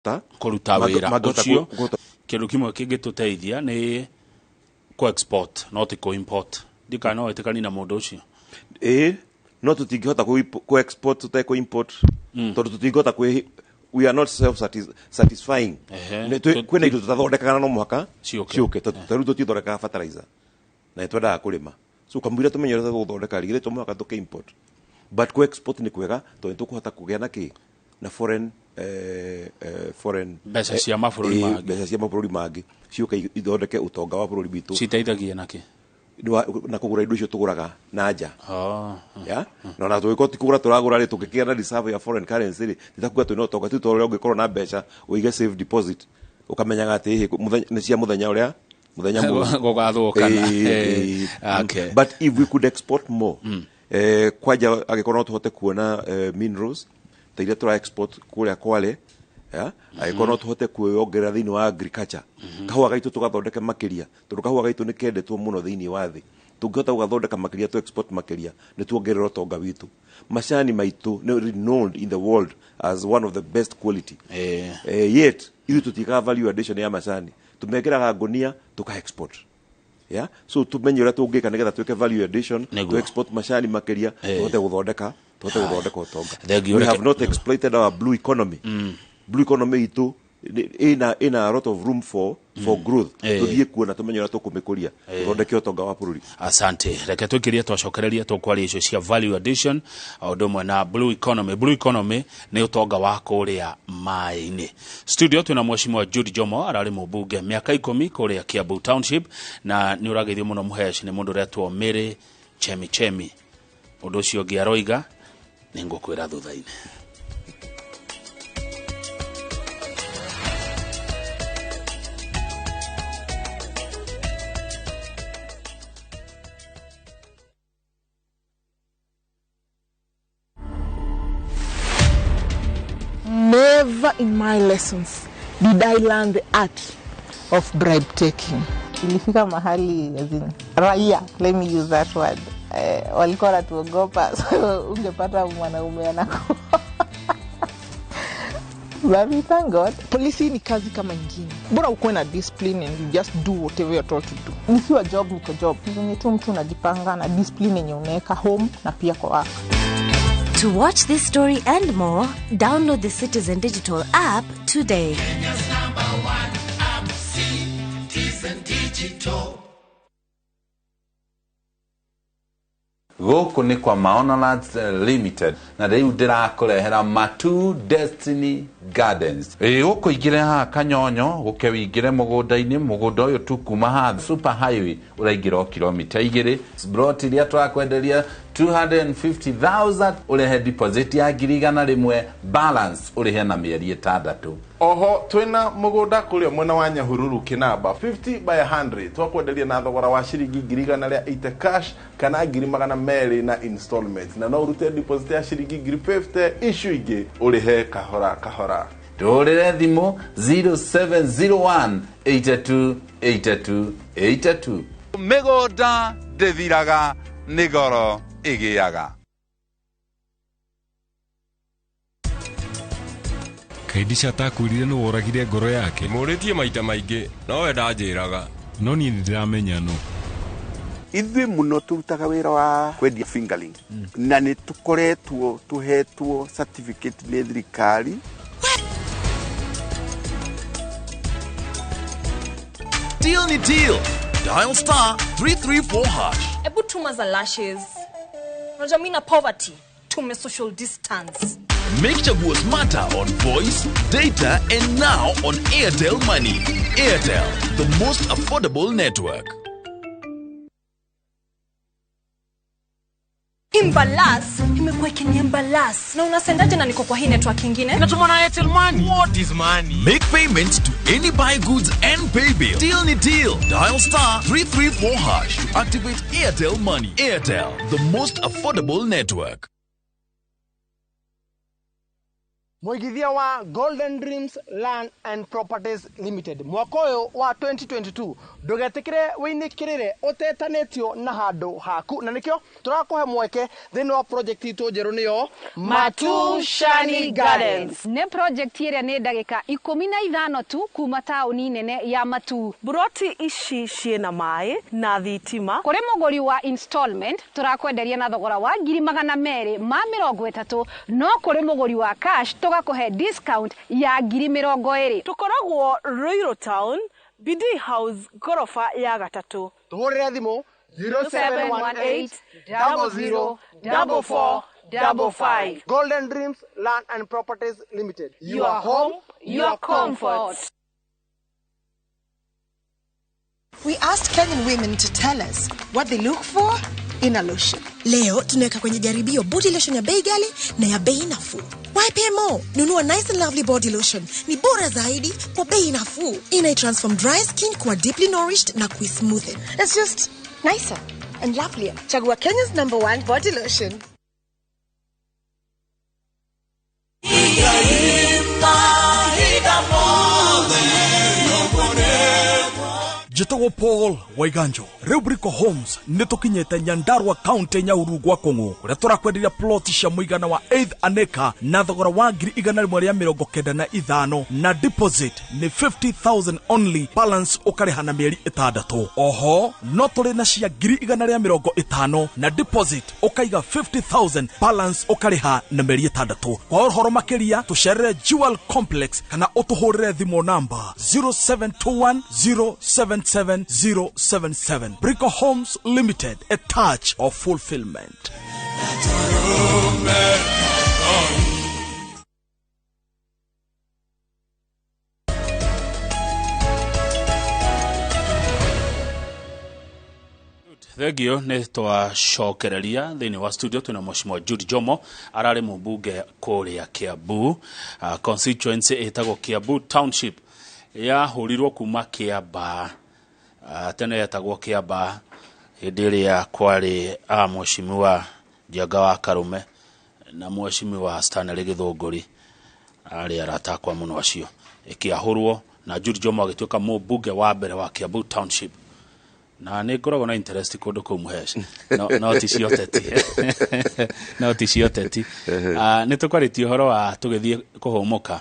Kũruta wĩra mangĩhota ũcio. Kũhota. Kĩndũ kĩmwe kĩngĩtũteithia nĩ kũ export, no ti kũ import. Ndikana no wĩtĩkani na mũndũ ũcio. Ĩĩ, no tũtingĩhota kũ export tũtekũ import, tondũ tũtingĩhota kwĩ, we are not self satisfying. Kwĩna indo tũtathondekaga na no mũhaka Ciũke. Ciũke. Ta rĩu tũtithondekaga fertilizer na nĩtwendaga kũrĩma, so kamũira tũmenye ũrĩa tũgũthondeka rĩ, to mũhaka tũkĩ import. But kũ export nĩ kwega tondũ nĩtũkũhota kũgĩa na kĩ na foreign foreign Mbeca cia mabũrũri mangĩ. Mbeca cia mabũrũri mangĩ ciũke ithondeke ũtonga wa bũrũri witũ. Citeithagia nakĩ? Na kũgũra indo icio tũgũraga na nja. Oh. Ya, na tũgĩkorwo ti kũgũra tũragũra rĩ, tũngĩkĩgĩa na reserve ya foreign currency rĩ, titakuga twĩna ũtonga. Ti ta ũrĩa ũngĩkorwo na mbeca ũige safe deposit, ũkamenyaga atĩ ĩhĩ, nĩ cia mũthenya ũrĩa mũthenya mũũru. Gũgathũkana. Ĩĩ, ĩĩ. But if we could export more, kwanja angĩkorwo no tũhote kuona minerals ta iria tũra export kũrĩa Kwale, ya angĩkorwo no tũhote kwĩongerera thĩinĩ wa agriculture, kahũa gaitũ tũgathondeke makĩria, tondũ kahũa gaitũ nĩ kendetwo mũno thĩinĩ wa thĩ. Tũngĩhota gũgathondeka makĩria, tũ export makĩria, nĩ tuongerera ũtonga witũ. Macani maitũ nĩ renowned in the world as one of the best quality. Yet ithuĩ tũtiĩkaga value addition ya macani, tũmekĩraga ngũnia tũka export. Yeah? So tumenye ũrĩa tũngĩka nĩgetha twĩke value addition, Nĩguo. tu export macani makĩria, tũhote gũthondeka ũtonga. Thank you. We have not exploited our blue economy. Blue economy itũ ĩna a lot of room for growth. Tũthiĩ kuo na tumenye ũrĩa tũkũmĩkũria, tũthondeke ũtonga wa bũrũri. Asante. Reke twĩkĩrie, twacokereria tũkwaria icio cia value addition o ũndũ ũmwe na blue economy. Blue economy nĩ ũtonga wa kũrĩa maĩ-inĩ. Studio twĩna Mheshimiwa Jude Jomo, ararĩ mũmbunge mĩaka 10 kũrĩa Kiambu Township, na nĩ ũrageithio mũno Mũhesh nĩ mũndũ ũretwo Mary Chemi Chemi. Ũndũ ũcio ũngĩ aroiga nĩ ngũkwĩra thutha-inĩ. Never in my lessons did I learn the art of bribe taking. Ilifika mahali, as in, raia, let me use that word, walikuwa wanatuogopa. So ungepata mwanaume anakuwa. But we thank God. Polisi ni kazi kama ingine, bora ukuwe na discipline and you just do whatever you're told to do. Nikiwa job, niko job. Venye tu mtu unajipanga na discipline yenye unaweka home na pia kwa work. To watch this story and more, download the Citizen Digital app today. Kenya's number one app, Citizen Digital. Gũkũ nĩ kwa Maono Lands Limited, na rĩu ndĩrakũrehera Matu Destiny Gardens. Ĩ gũkũ ingĩre haha Kanyonyo, gũke wĩingĩre mũgũnda-inĩ. Mũgũnda ũyũ tu kuma haha super highway ũraingĩra o kilomita 2. Plot iria tũrakwenderia 250,000, ũrehe deposit ya 100,000, balance ũrĩhe na mĩeri 6. Oho twina mugunda kuria mwena wa Nyahururu, kinamba 50 by 100, twakwenderia na thogora wa ciringi 180,000 cash kana 200,000 na installment, na no urute deposit ya ciringi 50,000, icio ingĩ ũrĩhe kahora kahora. Tũhũrĩre thimũ 0701 82 82 82. Mĩgũnda ndĩthiraga, nĩ goro ĩgĩaga. Kaĩ atakwĩrire nĩ woragire ngoro yake? Mũrĩtie maita maingĩ, nowe ndanjĩraga. No niĩ nĩ ndĩramenya no. Ithuĩ mũno tũrutaga wĩra wa kwendia fingerling, na nĩ tũkoretwo tũhetwo certificate nĩ thirikari. Deal ni deal. Dial *334#. Ebu tuma za lashes. Unajua mi na poverty, tume social distance. Make Chaguo smarter on voice, data, and now on Airtel Money. Airtel, the most affordable network. Imbalas imekuwa ikiniembalas, na unasendaje na niko kwa hii network ingine? Natuma na Airtel Money. What is money? Make payments to any buy goods and pay bill. Deal ni deal. Dial *334# to activate Airtel Money. Airtel, the most affordable network. Mũigithia wa Golden Dreams Land and Properties Limited mwaka ũyũ wa 2022, ndũgetĩkĩre wĩinĩkĩrĩre ũtetanĩtio na handũ haku, na nĩkĩo tũrakũhe mweke thĩinĩ wa project itũ njerũ, nĩyo Matushani Gardens. Nĩ project ĩrĩa nĩ ndagĩka 15 tu kuma taũni nene ya Matu. Buroti ici ciĩna maĩ na thitima. Kũrĩ mũgũri wa installment tũrakwenderia na thogora wa 230,000, no kũrĩ mũgũri wa cash tũgakũhe discount ya 20,000. Tũkoragwo Ruiru Town, Bidii House, ngoroba ya gatatũ. Tũhũrĩre thimũ 0718 00 44 55. Golden Dreams Land and Properties Limited. Your home, your comfort. We asked Kenyan women to tell us what they look for in a lotion. Leo tunaweka kwenye jaribio body lotion ya bei ghali na ya bei nafuu. Why pay more? Nunua Nice and Lovely body lotion. Ni bora zaidi kwa bei nafuu. Ina transform dry skin kuwa deeply nourished na kuismoothen. It's just nicer and lovelier. Chagua Kenya's #1 body lotion. Njĩtagwo Paul Waiganjo. Rĩu Brico Homes nĩ tũkinyĩte Nyandarua, County Nyahururu, gwa Kũng'ũ, kũrĩa tũrakwenderia plot cia mũigana wa 8 an acre na thogora wa 195,000, na deposit nĩ 50,000 only, balance ũkarĩha na mĩeri 6. Oho no tũrĩ na cia 150,000, na deposit ũkaiga 50,000, balance ũkarĩha na mĩeri 6. Kwa ũhoro makĩria tũcerere Jewel Complex kana ũtũhũrĩre thimũ namba 0721 077 077. Brico Homes Limited, a touch of fulfillment. Thengio nĩ twacokereria thĩinĩ wa studio twĩna Mheshimiwa Jude Jomo, ararĩ mũmbunge kũrĩa Kiambu, constituency ĩtagwo Kiambu Township, yahũrirwo kuma Kiambaa, tene yetagwo Kiambaa hĩndĩ ĩrĩa kwarĩ a Mheshimiwa Njenga wa Karume na Mheshimiwa Stanley Gĩthũngũri, arĩ arata akwa mũno acio. Ĩkĩahũrwo na Jude Jomo agĩtuĩka mũmbunge wa mbere wa Kiambu Township. Na nĩ ngoragwo na interest kũndũ kũu Mũhesh, no ti cia ũteti, no ti cia ũteti. Nĩ tũkwarĩtie ũhoro wa tũgĩthiĩ kũhũmũka,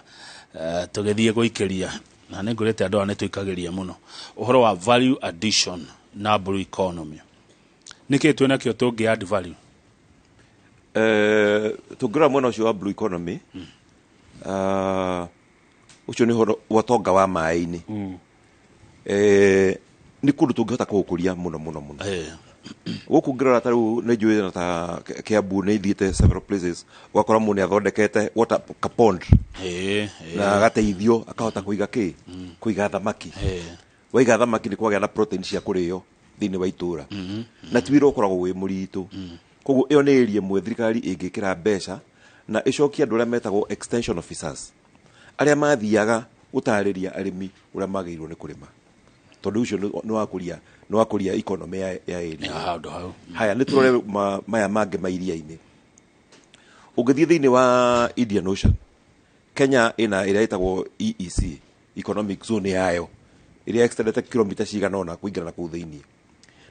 tũgĩthiĩ gũikĩria, na nĩ ngũrĩte andũ aya nĩ tũikagĩria mũno ũhoro wa value addition na blue economy. Nĩkĩ twĩ nakĩo tũngĩ add value? Tũngĩrora mwena ũcio wa blue economy, ũcio nĩ ũhoro wa ũtonga wa maĩ-inĩ. Nĩ kũndũ tũngĩhota kũũkũria mũno mũno mũno. Gũkũ ngĩrora ta rĩu nĩ njũĩ na ta Kiambu nĩ ithiĩte several places, ũgakora mũndũ nĩ athondekete water ka pond na agateithio akahota kũiga kĩ, kũiga thamaki. Waiga thamaki nĩ kwagĩa na protein cia kũrĩo thĩinĩ wa itũra, na ti wĩra ũkoragwo wĩ mũritũ. Koguo ĩyo nĩ area ĩmwe thirikari ĩngĩkĩra mbeca na ĩcokie andũ arĩa metagwo extension officers, arĩa mathiaga gũtarĩria arĩmi ũrĩa magĩrĩirwo nĩ kũrĩma, tondũ ũcio nĩ wakũria economy ya area. Handũ hau. Haya, nĩ tũrore maya mangĩ ma iria-inĩ. Ũngĩthiĩ thĩinĩ wa Indian Ocean, Kenya ĩna ĩrĩa ĩtagwo EEC, economic zone yayo, ĩrĩa extendete kilomita cigana ũna kũingĩra na kũu thĩinĩ,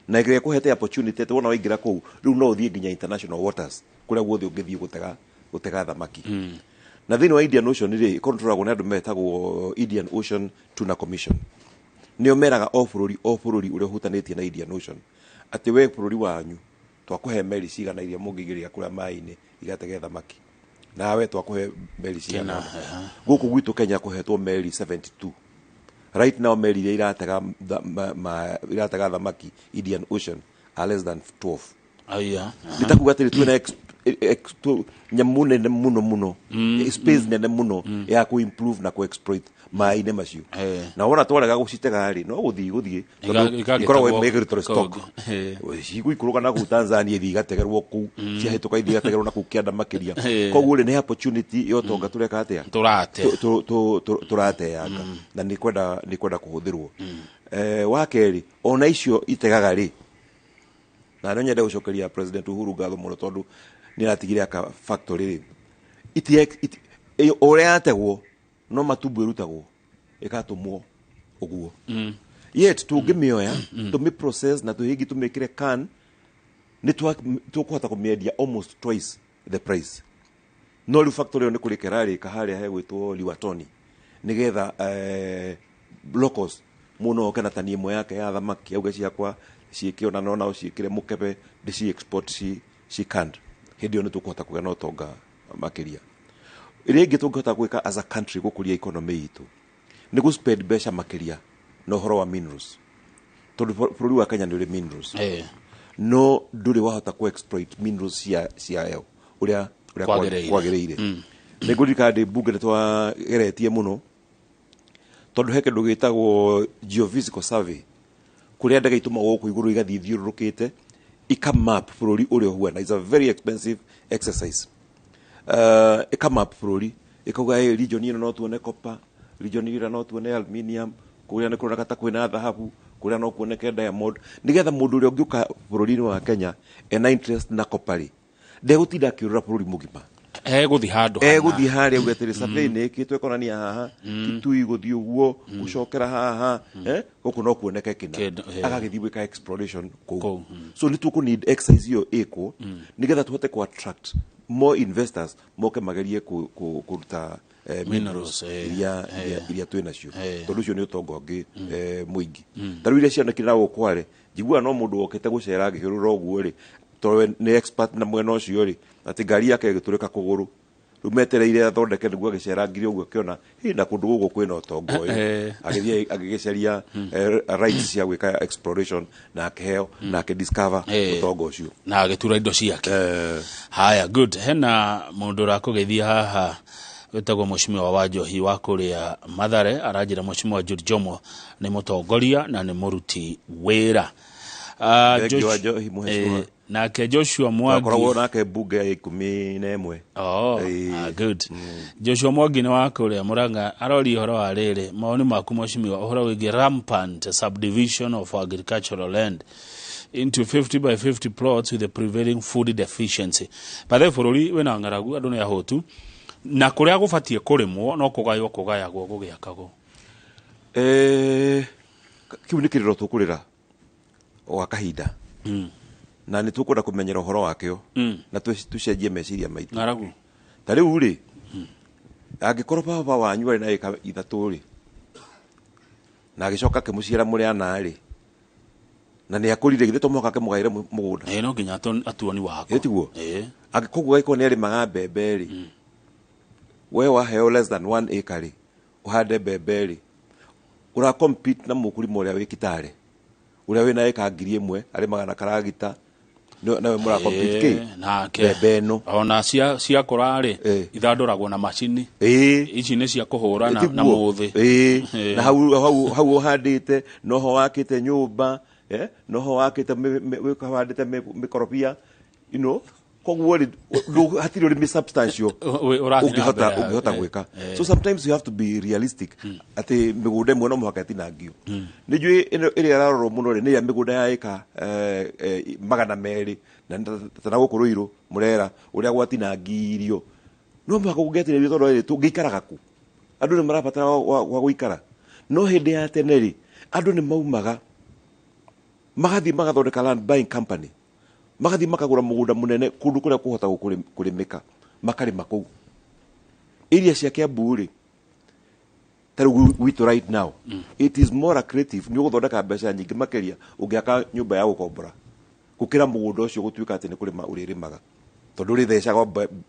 na ĩrĩa ĩkũhete opportunity atĩ wona waingĩra kũu rĩu no ũthiĩ nginya international waters kũrĩa guothe ũngĩthiĩ gũtega thamaki. Na thĩinĩ wa Indian Ocean rĩ, ĩkontrolagwo nĩ andũ metagwo Indian Ocean Tuna Commission. Nĩo meraga o bũrũri o bũrũri ũrĩa ũhutanĩtie na Indian Ocean atĩ we bũrũri wanyu twakũhe meri cigana iria mũngĩigĩrĩra kũrĩa maĩ-inĩ igatege thamaki, nawe twakũhe meri cigana. Gũkũ gwitũ Kenya kũhetwo meri 72. Right now meri iria iratega thamaki Indian Ocean are less than 12. Aya. Nĩ atĩrĩ twĩna nyamũ nene mũno mũno, space nene mũno ya ku improve na ku exploit maĩ-inĩ macio. Na wona twarega gũcitega rĩ, no gũthiĩ tondũ ikoragwo migratory stock, cigũikũrũka na kũu Tanzania ithiĩ igategerwo kũu, ciahĩtũka ithiĩ igategerwo na kũu kĩanda makĩria. Koguo rĩ, nĩ opportunity ya ũtonga tũreka atĩa, tũrateanga, na nĩ kwenda kũhũthĩrwo. Wa kerĩ, ona icio itegaga rĩ, na no nyende gũcokeria President Uhuru ngatho mũno tondũ nĩ aratigire aka factory rĩ, Ĩyo ũrĩa yategwo no matumbo ĩrutagwo ĩgatũmwo ũguo. Yet tũngĩmĩoya, tũmĩ process na tũhingi tũmĩkĩre can, nĩ tũkũhota kũmĩendia almost twice the price. No rĩu factory ĩyo nĩ kũrĩka ĩrarĩka harĩa hegwĩtwo Liwatoni, nĩgetha locals mũno oke na tani ĩmwe yake ya thamaki, auge ciakwa ciĩke ona no nao ciĩkĩre mũkebe, ndĩci export ci canned. Hĩndĩ ĩyo nĩ tũkũhota kũgĩa na ũtonga makĩria. Ĩrĩa ĩngĩ tũngĩhota gwĩka as a country gũkũria economy itũ nĩ gũ spend mbeca makĩria na ũhoro wa minerals, tondũ bũrũri wa Kenya nĩ ũrĩ minerals, no ndũrĩ wahota ku exploit minerals ciayo ũrĩa kwagĩrĩire. Kwagĩrĩire. Nĩ ngũririkana ndĩ mbunge nĩ twageretie mũno, tondũ he kĩndũ gĩtagwo geophysical survey, kũrĩa ndege itũmagwo gũkũ igũrũ igathiĩ ithiũrũrũkĩte ikamap bũrũri ũrĩa ũhuana. It's a very expensive exercise. Ĩkamap bũrũri, ĩkauga, "Hey, region ĩno no tuone copper, region ĩrĩa no tuone aluminium, kũrĩa nĩ kũroneka ta kwĩna thahabu, kũrĩa no kuoneke diamond," nĩgetha mũndũ ũrĩa ũngĩũka bũrũri-inĩ wa Kenya ena interest na copper rĩ, ndegũtinda akĩũrũra bũrũri mũgima. Egũthiĩ handũ hana. Egũthiĩ harĩa uge atĩrĩ, survey nĩ ĩkĩtwo ĩkonania haha Kitui gũthiĩ ũguo gũcokera haha, gũkũ no kuoneke kĩna. Kĩndũ. Agagĩthiĩ gwĩka exploration kũu. So nĩ tũkũ need exercise ĩyo ĩkwo nĩgetha tũhote ku attract more investors moke magerie kũruta minerals minerals, iria twĩ nacio, tondũ ũcio nĩ ũtonga ũngĩ mũingĩ. Ta rĩu iria cionekire na gũkũ Kware, njiguaga no mũndũ wokĩte gũcera agĩhĩrũra ũguo rĩ, tondũ we nĩ expert na mwena ũcio rĩ, atĩ ngari yake ĩgĩtũrĩka kũgũrũ, rĩu metereire athondeke nĩguo agĩcerangire ũguo akĩona hĩ na kũndũ gũkũ kwĩna ũtonga ũyũ. Agĩthiĩ agĩgĩcaria rights cia gwĩka exploration na akĩheo na akĩdiscover ũtonga ũcio. Na agĩtura indo ciake. Haya, good. Hena mũndũ ũrakũgeithia haha wĩtagwo Mheshimiwa wa Njohi wa kũrĩa Mathare, aranjĩra Mheshimiwa Jude Jomo nĩ mũtongoria na nĩ mũruti wĩra. Thank you, wa Njohi, mheshimiwa. Nake Joshua Mwangi. Twakoragwo nake mbunge ya 11. Oh, ah, good. Joshua Mwangi nĩ wa kũrĩa Murang'a, aroria ũhoro wa rĩrĩ, mawoni maku mheshimiwa ũhoro wĩgiĩ rampant subdivision of agricultural land into 50 by 50 plots with the prevailing food deficiency. Bathe bũrũri wĩna ng'aragu, andũ nĩ ahũtu, na kũrĩa gũbatiĩ kũrĩmwo no kũgaywo kũgayagwo gũgĩakagwo. Kĩu nĩ kĩrĩro tũkũrĩra gwa kahinda na nĩ tũkwenda kũmenyera ũhoro wakĩo na tũcenjie meciria maitũ. Ng'aragu. Ta rĩu rĩ, angĩkorwo baba wanyu arĩ na ĩka 3 rĩ, na agĩcoka akĩmũciara mũrĩ ana rĩ, na nĩ akũrire, githĩ to mũhaka akĩmũgaĩre mũgũnda? Ĩĩ, no nginya atuoni wako. Ĩ tiguo? Ĩĩ. Angĩkoguo angĩkorwo nĩ arĩmaga mbembe rĩ, we waheo less than 1 acre rĩ, ũhande mbembe rĩ, ũra compete na mũkulima ũrĩa wĩ Kitale, ũrĩa wĩna ĩka 1000 arĩmaga na karagita, nawe mũra compete kĩ? Nake. Mbembe ĩno. Ona cia ciakũra rĩ, ithandũragwo na macini. Ici nĩ cia kũhũra na Tiguo? mũthĩ. Ĩĩ. Na hau ũhandĩte noho wakĩte nyũmba, noho wakĩte wĩhandĩte mĩkorobia, koguo rĩ, hatirĩ ũrĩmi substantial ũrathiĩ na ũngĩhota mbere. ũngĩhota gwĩka. So sometimes you have to be realistic atĩ mĩgũnda ĩmwe no mũhaka ĩtinangio. Nĩ njũĩ ĩno ĩrĩa ĩrarorwo mũno rĩ, nĩ ĩrĩa mĩgũnda ya ĩka 200 na ta na gũkũ Rũirũ Mũrera ũrĩa gwatinangirio, no mũhaka kũngĩatinangirio, tondũ rĩ, tũngĩikaraga kũ? Andũ nĩ marabatara gwa gũikara. No hĩndĩ ya tene rĩ, andũ nĩ maumaga magathiĩ magathondeka land buying company, magathiĩ makagũra mũgũnda mũnene kũndũ kũrĩa kũhota kũrĩmĩka, makarĩma kũu. Area cia Kiambu rĩ, ta rĩu gwitũ right now, it is more lucrative, nĩ ũgũthondeka mbeca nyingĩ makĩria ũngĩaka nyũmba ya gũkombora gũkĩra mũgũnda ũcio gũtuĩka atĩ nĩ kũrĩma ũrĩrĩmaga, tondũ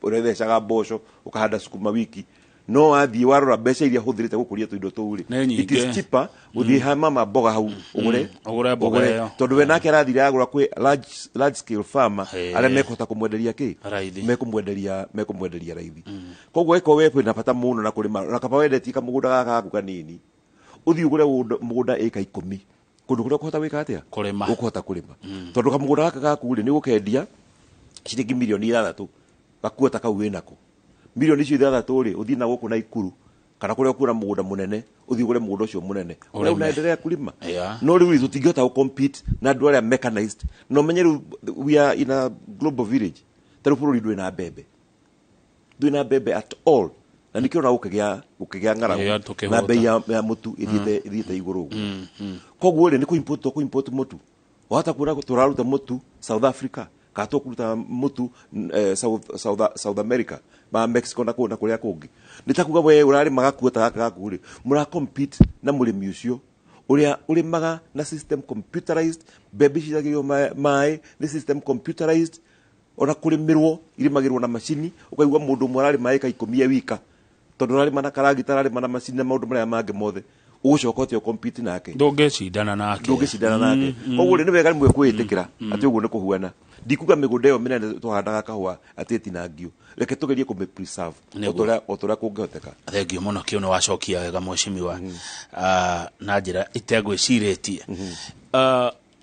ũrĩthecaga mboco, ũkahanda sukuma wiki, no wathiĩ warora mbeca iria hũthĩrĩte gũkũria tũindo tũu rĩ, Nĩ it is nyingĩ. cheaper gũthiĩ ha mama mboga hau ũgũre. Ũgũre mboga ĩyo. Tondũ we nake arathire agũra kwĩ large scale farmer arĩa mekũhota kũmwenderia kĩ? Raithi. Mekũmwenderia raithi. Koguo ĩkorwo we kwĩna bata mũno na kũrĩma, na kaba wendetie kamũgũnda gaka gaku kanini, ũthiĩ ũgũre mũgũnda ĩka 10 kũndũ kũrĩa ũkũhota gwĩka atĩa? Kũrĩma. Ũkũhota kũrĩma, tondũ kamũgũnda gaka gaku rĩ, nĩ ũgũkendia ciringi mirioni 6, gakuota kau wĩnako mirioni icio 6 rĩ, ũthiĩ na gũkũ Naikuru kana kũrĩa ũkuona mũgũnda mũnene, ũthiĩ ũgũre mũgũnda ũcio mũnene ũrĩa Ũrĩme. unaendelea kulima. No rĩu rĩ, tũtingĩhota gũ compete na andũ arĩa mechanized. No menye rĩu we are in a global village. Ta rĩu bũrũri ndũrĩ na mbembe, ndũrĩ na mbembe at all. Na nĩkĩo ona gũkĩgĩa ng'aragu na bei ya mũtu ĩthiĩte igũrũ ũguo. Koguo rĩ, nĩ kũ-import, to kũ-import mũtu. Wahota kuona tũraruta mũtu South Africa, kana tũkũruta mũtu South America, ma Mexico na na kũrĩa kũngĩ. Nĩ ta kuga we ũrarĩma gakuo ta gaka gaku rĩ, mũra compete na mũrĩmi ũcio ũrĩa ũrĩmaga na system computerized, mbembe citagĩrĩrio maĩ nĩ system computerized, ona kũrĩmĩrwo irĩmagĩrwo na macini, ũkaigua mũndũ ũmwe ararĩma ĩka 10 e wika, tondũ ararĩma na karagita, ararĩma na macini na maũndũ marĩa mangĩ mothe. Ũgũcoka ũtĩa compete nake? Ndũngĩcindana nake. Ndũngĩcindana nake. Koguo rĩ, nĩ wega rĩmwe kwĩĩtĩkĩra atĩ ũguo nĩ kũhuana. Ndikuga mĩgũnda ĩyo mĩnene tũhandaga kahũa atĩ ĩtinangio, reke tũgerie kũmĩ preserve o ta ũrĩa kũngĩhoteka. Thengio mũno, kĩu nĩ wacokia wega mheshimiwa, na njĩra itegwĩcirĩtie.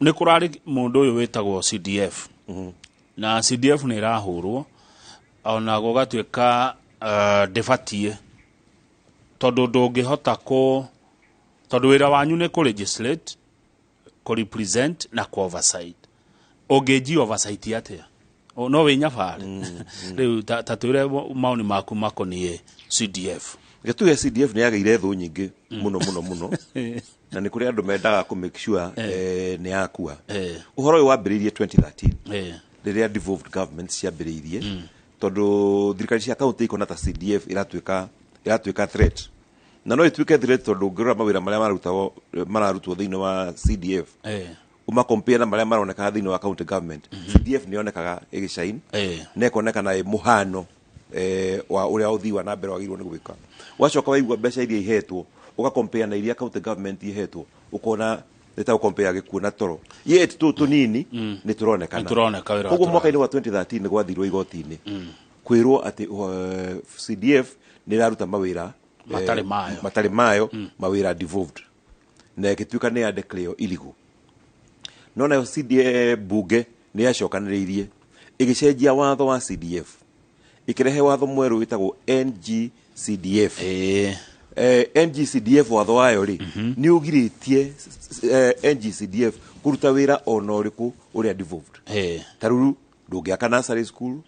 Nĩ kũrarĩ mũndũ ũyũ wĩtagwo CDF, na CDF nĩ ĩrahũrwo ona gũgatuĩka ndĩbatiĩ, tondũ ndũngĩhota kũ tondũ wĩra wanyu nĩ kũ legislate, kũ represent na kũ oversight. Ũngĩnji oversight atĩa? No wĩnyabare rĩu ta twĩre maoni maku makoniĩ CDF. Reke tuge CDF nĩ yagĩire thũ nyingĩ mũno mũno mũno, na nĩ kũrĩ andũ mendaga kũ make sure nĩ yakua. Ũhoro ũyũ wambĩrĩirie 2013, rĩrĩa devolved government ciambĩrĩirie, tondũ thirikari cia kaunti ikona ta CDF ĩratuĩka threat, na no ĩtuĩke threat tondũ ũngĩrora mawĩra marĩa mararutwo thĩinĩ wa CDF, ũmakompare na marĩa maronekaga thĩinĩ wa county government, CDF nĩ yonekaga ĩgĩshine na ĩkonekana ĩ mũhano wa ũrĩa ũthii wa na mbere wagĩrĩirwo nĩ gwĩka. Wacoka waigua mbeca iria ihetwo, ũgakompare na iria county government ihetwo, ũkona nĩ ta gũkompare gĩkuũ na toro. Yet tũtũ tũnini nĩ tũronekana. Nĩ tũroneka wĩra. Koguo mwaka-inĩ wa 2013 nĩ gwathirwo igoti-inĩ kwĩrwo atĩ CDF nĩ ĩraruta mawĩra matarĩ mayo. Matarĩ mayo, mawĩra devolved, na ĩgĩtuĩka nĩ ya declare illegal. No nayo CDF, bunge nĩ yacokanĩrĩirie ĩgĩcenjia watho wa CDF, ĩkĩrehe watho mwerũ wĩtagwo NGCDF. NGCDF, watho wayo rĩ, nĩ ũgirĩtie NGCDF kũruta wĩra ona ũrĩkũ ũrĩa devolved. Ta rĩu ndũngĩaka nursery school,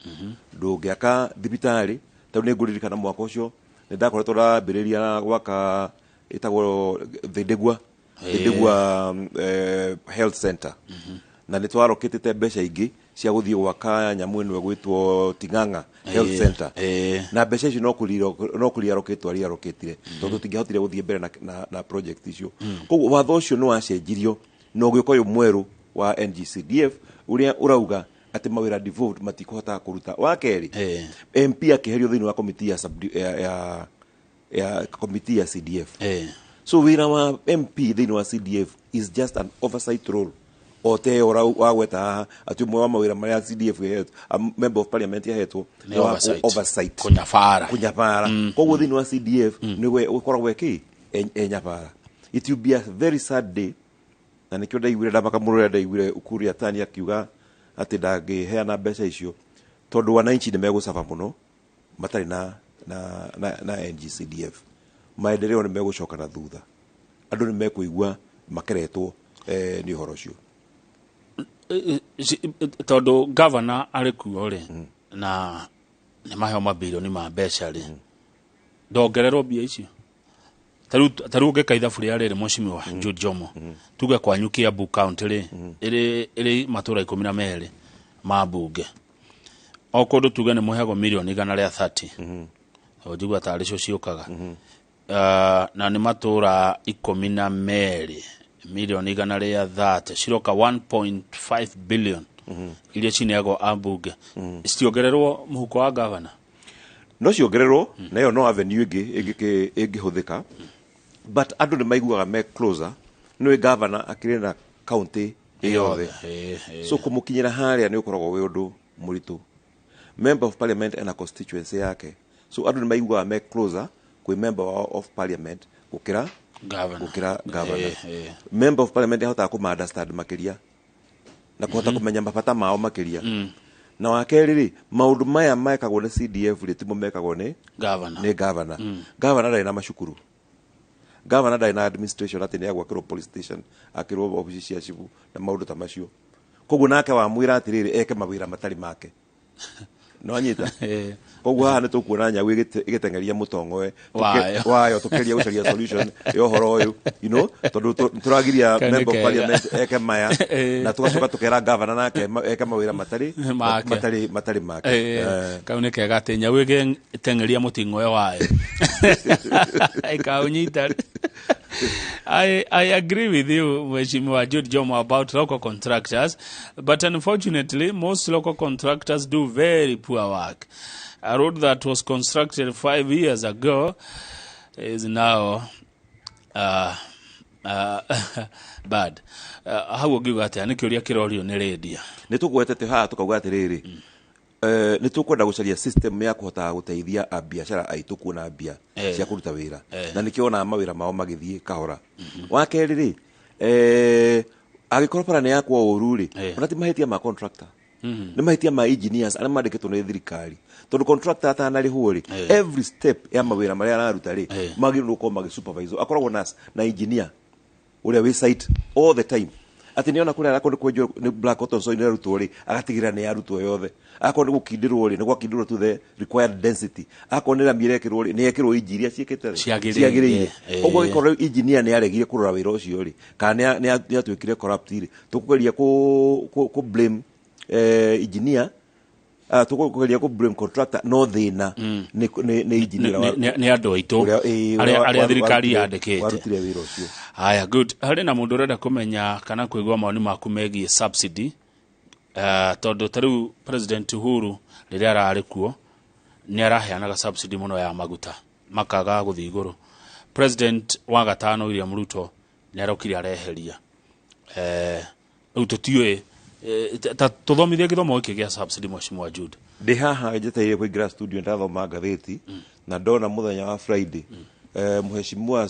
ndũngĩaka thibitarĩ. Tondũ nĩ ngũririkana mwaka ũcio nĩ ndakoretwo ndambĩrĩria gwaka ĩtagwo Thindĩgua health center, na nĩ twarokĩtĩte mbeca ingĩ cia gũthiĩ gwaka nyamũ ĩno ĩgwĩtwo Ting'ang'a health center, na mbeca icio no kũriarokĩtwo ariarokĩtire, tondũ tũtingĩahotire gũthiĩ mbere na project icio. Koguo watho ũcio nĩ wacenjirio na ũgĩũka ũyũ mwerũ wa NGCDF, ũrĩa ũrauga atĩ mawĩra devolved matikũhota kũruta. Wa kerĩ, MP akĩherio thĩinĩ wa komiti ya, subdi- ya, ya, ya komiti ya CDF. So wĩra wa MP thĩinĩ wa CDF is just an oversight role, o te ĩyo wagweta haha atĩ ũmwe wa mawĩra marĩa CDF ĩhetwo, a member of parliament yahetwo, nĩ wa oversight. Oversight. Kũnyabara. Kũnyabara. Koguo thĩinĩ wa CDF nĩwe ũkoragwo ĩkĩ enyabara. It will be a very sad day, na nĩkĩo ndaiguire ndamaka mũno rĩrĩa ndaiguire Ukur Yatani akiuga atĩ ndangĩheana mbeca icio, tondũ wananchi nĩ megũcaba mũno matarĩ na NGCDF. Maendeleo nĩ megũcoka na thutha, andũ nĩ mekũigua makeretwo nĩ ũhoro ũcio. Tondũ gavana arĩ kuo rĩ, na nĩ maheo mabirioni ma mbeca rĩ, ndongererwo mbia icio. Ta rĩu ũngĩka ithabu rĩa rĩrĩ, mheshimiwa Jude Jomo, tuge kwanyu Kiambu County rĩ, ĩrĩ matũra 12 ma mbunge, o kũndũ tuge nĩ mũheagwo mirioni 130, o njigua tarĩ cio ciũkaga. Na nĩ matũra 12, mirioni 130 ciroka 1.5 billion iria cineagwo ambunge, citiongererwo mũhuko wa gavana? No ciongererwo, na ĩyo no avenue ĩngĩ ĩngĩhũthĩka, but andũ nĩ maiguaga me closer nĩ gavana akĩrĩ na county yothe, so kũmũkinyĩra harĩa nĩ ũkoragwo wĩ ũndũ mũritũ. Member of parliament ena constituency yake, so andũ nĩ maiguaga me closer kwĩ member of parliament gũkĩra Governor. Gũkĩra governor. Member of parliament ahotaga kũma understand makĩria na kũhota kũmenya mabata mao makĩria. Na wa kerĩ rĩ, maũndũ maya mekagwo nĩ CDF rĩ, timo mekagwo nĩ Governor. Nĩ governor. Governor ndarĩ na macukuru, governor ndarĩ na administration atĩ nĩ agwakĩrwo police station, akĩrwo obici cia cibu na maũndũ ta macio. Koguo nake wamwĩra atĩrĩrĩ eke mawĩra matarĩ make, no anyita. Koguo haha nĩ tũkuona nyau ĩgĩteng'eria mũtongoe Wayo. Wayo, tũkĩgeria gũcaria solution ya ũhoro ũyũ, tondũ tũragiria Kau nĩ member of kega. parliament eke maya na tũgacoka tũkera governor nake eke mawĩra matarĩ Make. matarĩ make. Kau nĩ kega atĩ nyau ĩgĩteng'eria mũting'oe wayo ĩkaũnyita. I agree with you, Mheshimiwa Jude Jomo, about local contractors, but unfortunately, most local contractors do very poor work. A road that was constructed 5 years ago is now bad. Hau ũngiuga atĩa? Nĩ kĩũria kĩrorio nĩ rĩndia. Nĩ tũgwetete haha tũkauga atĩrĩrĩ, nĩ tũkwenda gũcaria system ya kũhotaga gũteithia abiacara aitũ kuona mbia cia kũruta wĩra, na nĩkĩo wonaga mawĩra mao magĩthiĩ kahora. Wa kerĩ rĩ, angĩkorwo bara nĩ yakwo ũru rĩ, ona ti mahĩtia ma contractor, nĩ mahĩtia ma engineers arĩa mandĩkĩtwo nĩ thirikari, tondũ contractor atanarĩhwo rĩ, every step ya mawĩra marĩa araruta rĩ, magĩrĩirwo gũkorwo magĩsupervise. Akoragwo na engineer ũrĩa wĩ site all the time, atĩ nĩona kũrĩa arakorwo nĩ kwenjwo nĩ black cotton soil ĩrarutwo rĩ, agatigĩrĩra nĩ yarutwo yothe. Akorwo nĩ gũkindĩrwo rĩ, nĩ gwakindĩrwo to the required density. Akorwo nĩ rami ĩrekĩrwo rĩ, nĩ yekĩrwo inji iria ciĩkĩte rĩ, Ciagĩrĩire. Ciagĩrĩire. Ũguo angĩkorwo engineer nĩ aregire kũrora wĩra ũcio rĩ, kana nĩ atuĩkire corrupt rĩ, tũkũgeria kũ blame engineer, tũkũgeria kũ blame contractor, no thĩna nĩ engineer Nĩ andũ aitũ ũrĩa, ĩĩ, arĩa ũrĩa arĩa thirikari yandĩkĩte. Warutire wĩra ũcio. Haya, good. Harĩ na mũndũ ũrenda kũmenya kana kũigua mawoni maku megiĩ subsidy, tondũ ta rĩu President Uhuru rĩrĩa ararĩ kuo nĩ araheanaga subsidy mũno ya maguta makaga gũthiĩ igũrũ. President wa gatano William Ruto nĩ arokire areheria. Rĩu tũtiũĩ, ta tũthomithie gĩthomo gĩkĩ gĩa subsidy, Mheshimiwa Jude. Ndĩ haha njetereire kũingĩra studio, ndathoma ngathĩti na ndona mũthenya wa Friday, Mheshimiwa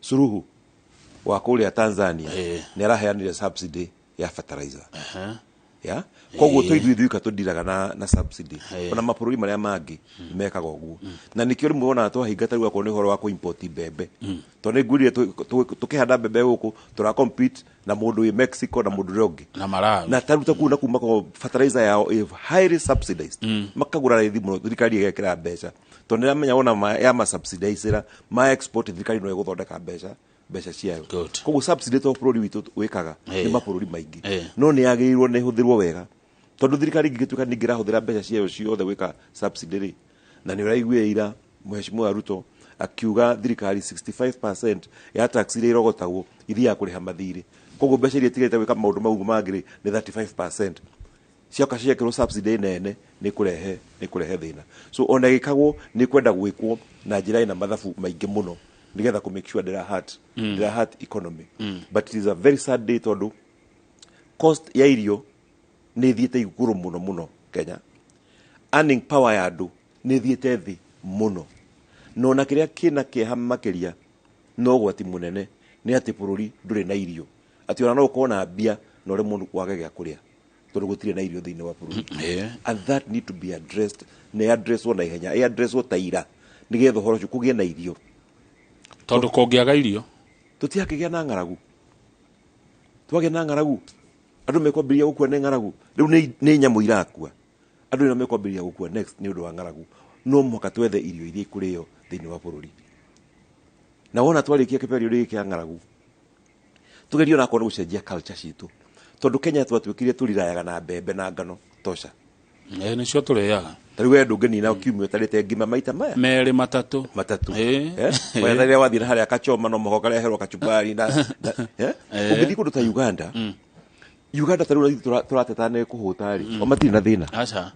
Suluhu wa kũrĩa Tanzania nĩ araheanire subsidy ya fertilizer ya koguo to ithuĩ ithuika tũndiraga na subsidy, ona mabũrũri marĩa mangĩ mekaga ũguo, na nĩkĩo rĩmwe wonaga twahinga ta rĩu akorwo nĩ ũhoro wa kũ-import mbembe, tondũ nĩ ngwĩrire tũkĩhanda mbembe gũkũ tũra compete na mũndũ wĩ Mexico na mũndũ ũrĩa ũngĩ na Malawi. Na tarĩu ta kuu na kuma ko fertilizer yao ĩ highly subsidized, makagũra raithi mũno, thirikari ĩgekĩra mbeca, tondũ nĩramenya wona ya masubsidizera ma export, thirikari no ĩgũthondeka mbeca ciayo. Koguo subsidy to bũrũri witũ wĩkaga, nĩ mabũrũri maingĩ, no nĩ yagĩrĩirwo nĩ ĩhũthĩrwo wega, tondũ thirikari ingĩgĩtuĩka ningĩ ĩrahũthĩra mbeca ciayo ciothe gwĩka subsidy rĩ, na nĩ ũraiguire ira Mheshimiwa Ruto akiuga thirikari 65% ya tax iria irogotagwo ithiaga kũrĩha mathirĩ, koguo mbeca iria itigarĩte gwĩka maũndũ mau mangĩ rĩ, nĩ 35%. Cioka ciekĩrwo subsidy nene, nĩ kũrehe thĩna. So ona ĩgĩkagwo nĩ kwenda gwĩkwo na njĩra ĩna mathabu maingĩ mũno, nĩgetha kũ make sure ndĩra hurt ndĩra hurt economy. But it is a very sad day, tondũ cost ya irio nĩ ĩthiĩte igũrũ mũno mũno Kenya, earning power ya andũ nĩ ĩthiĩte thĩ mũno, na ona kĩrĩa kĩna kĩeha makĩria no ũgwati mũnene nĩ atĩ bũrũri ndũrĩ na irio, atĩ ona no ũkorwo na mbia na ũremwo wage gĩa kũrĩa tondũ gũtirĩ na irio thĩinĩ wa bũrũri. And that need to be addressed, na addresswo na ihenya, ĩ-addresswo ta ira, nĩgetha ũhoro ũcio kũgĩe na irio. Tondũ kũngĩaga irio tũtiakĩgĩa na ng'aragu. Twagĩa na ng'aragu, andũ mekwambĩrĩria gũkua nĩ ng'aragu. Rĩu nĩ nyamũ irakua, andũ nĩo mekwambĩrĩria gũkua next nĩ ũndũ wa ng'aragu. No mũhaka twethe irio iria ikũrĩo thĩinĩ wa bũrũri, na wona twarĩkia kĩberio gĩkĩ kĩa ng'aragu, tũgerie onakorwo nĩ gũcenjia culture citũ, tondũ Kenya twatuĩkire tũrirayaga na mbembe na ngano tosha. Nĩcio tũrĩaga. Ta rĩu we ndũngĩnina kiumia ũtarĩte ngima maita maya merĩ, matatũ. Matatũ. Wetha rĩrĩa wathiĩ na harĩa kachoma, no mũhaka ũkareherwo kachumbari na. Ũngĩthiĩ kũndũ ta Uganda, Uganda ta rĩu ithuĩ tũrateta nĩ kũhũta rĩ, o matirĩ na thĩna. Aca.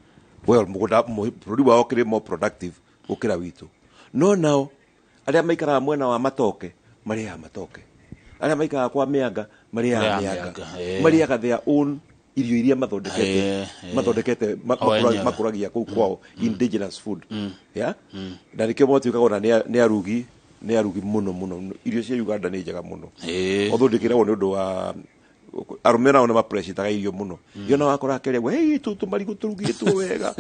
Well, mũgũnda bũrũri wao kĩrĩ more productive gũkĩra witũ, no nao arĩa maikaraga mwena wa matoke marĩaga matoke, arĩa maikaraga kwa mĩanga marĩaga Marĩaga mĩanga. Mĩanga, Marĩaga their own irio iria mathondekete mathondekete O enyewe. Makũragia kũu kwao, indigenous food ya na nĩkĩo matuĩkaga ona nĩ arugi mũno mũno. Irio cia Uganda nĩ njega mũno, although ndĩkĩragwo nĩ ũndũ wa Arũme nao nĩ mapreshitaga irio mũno. Iyo wakora akĩrĩa, "Hey, tũtũ marigũ tũrugĩtwo wega.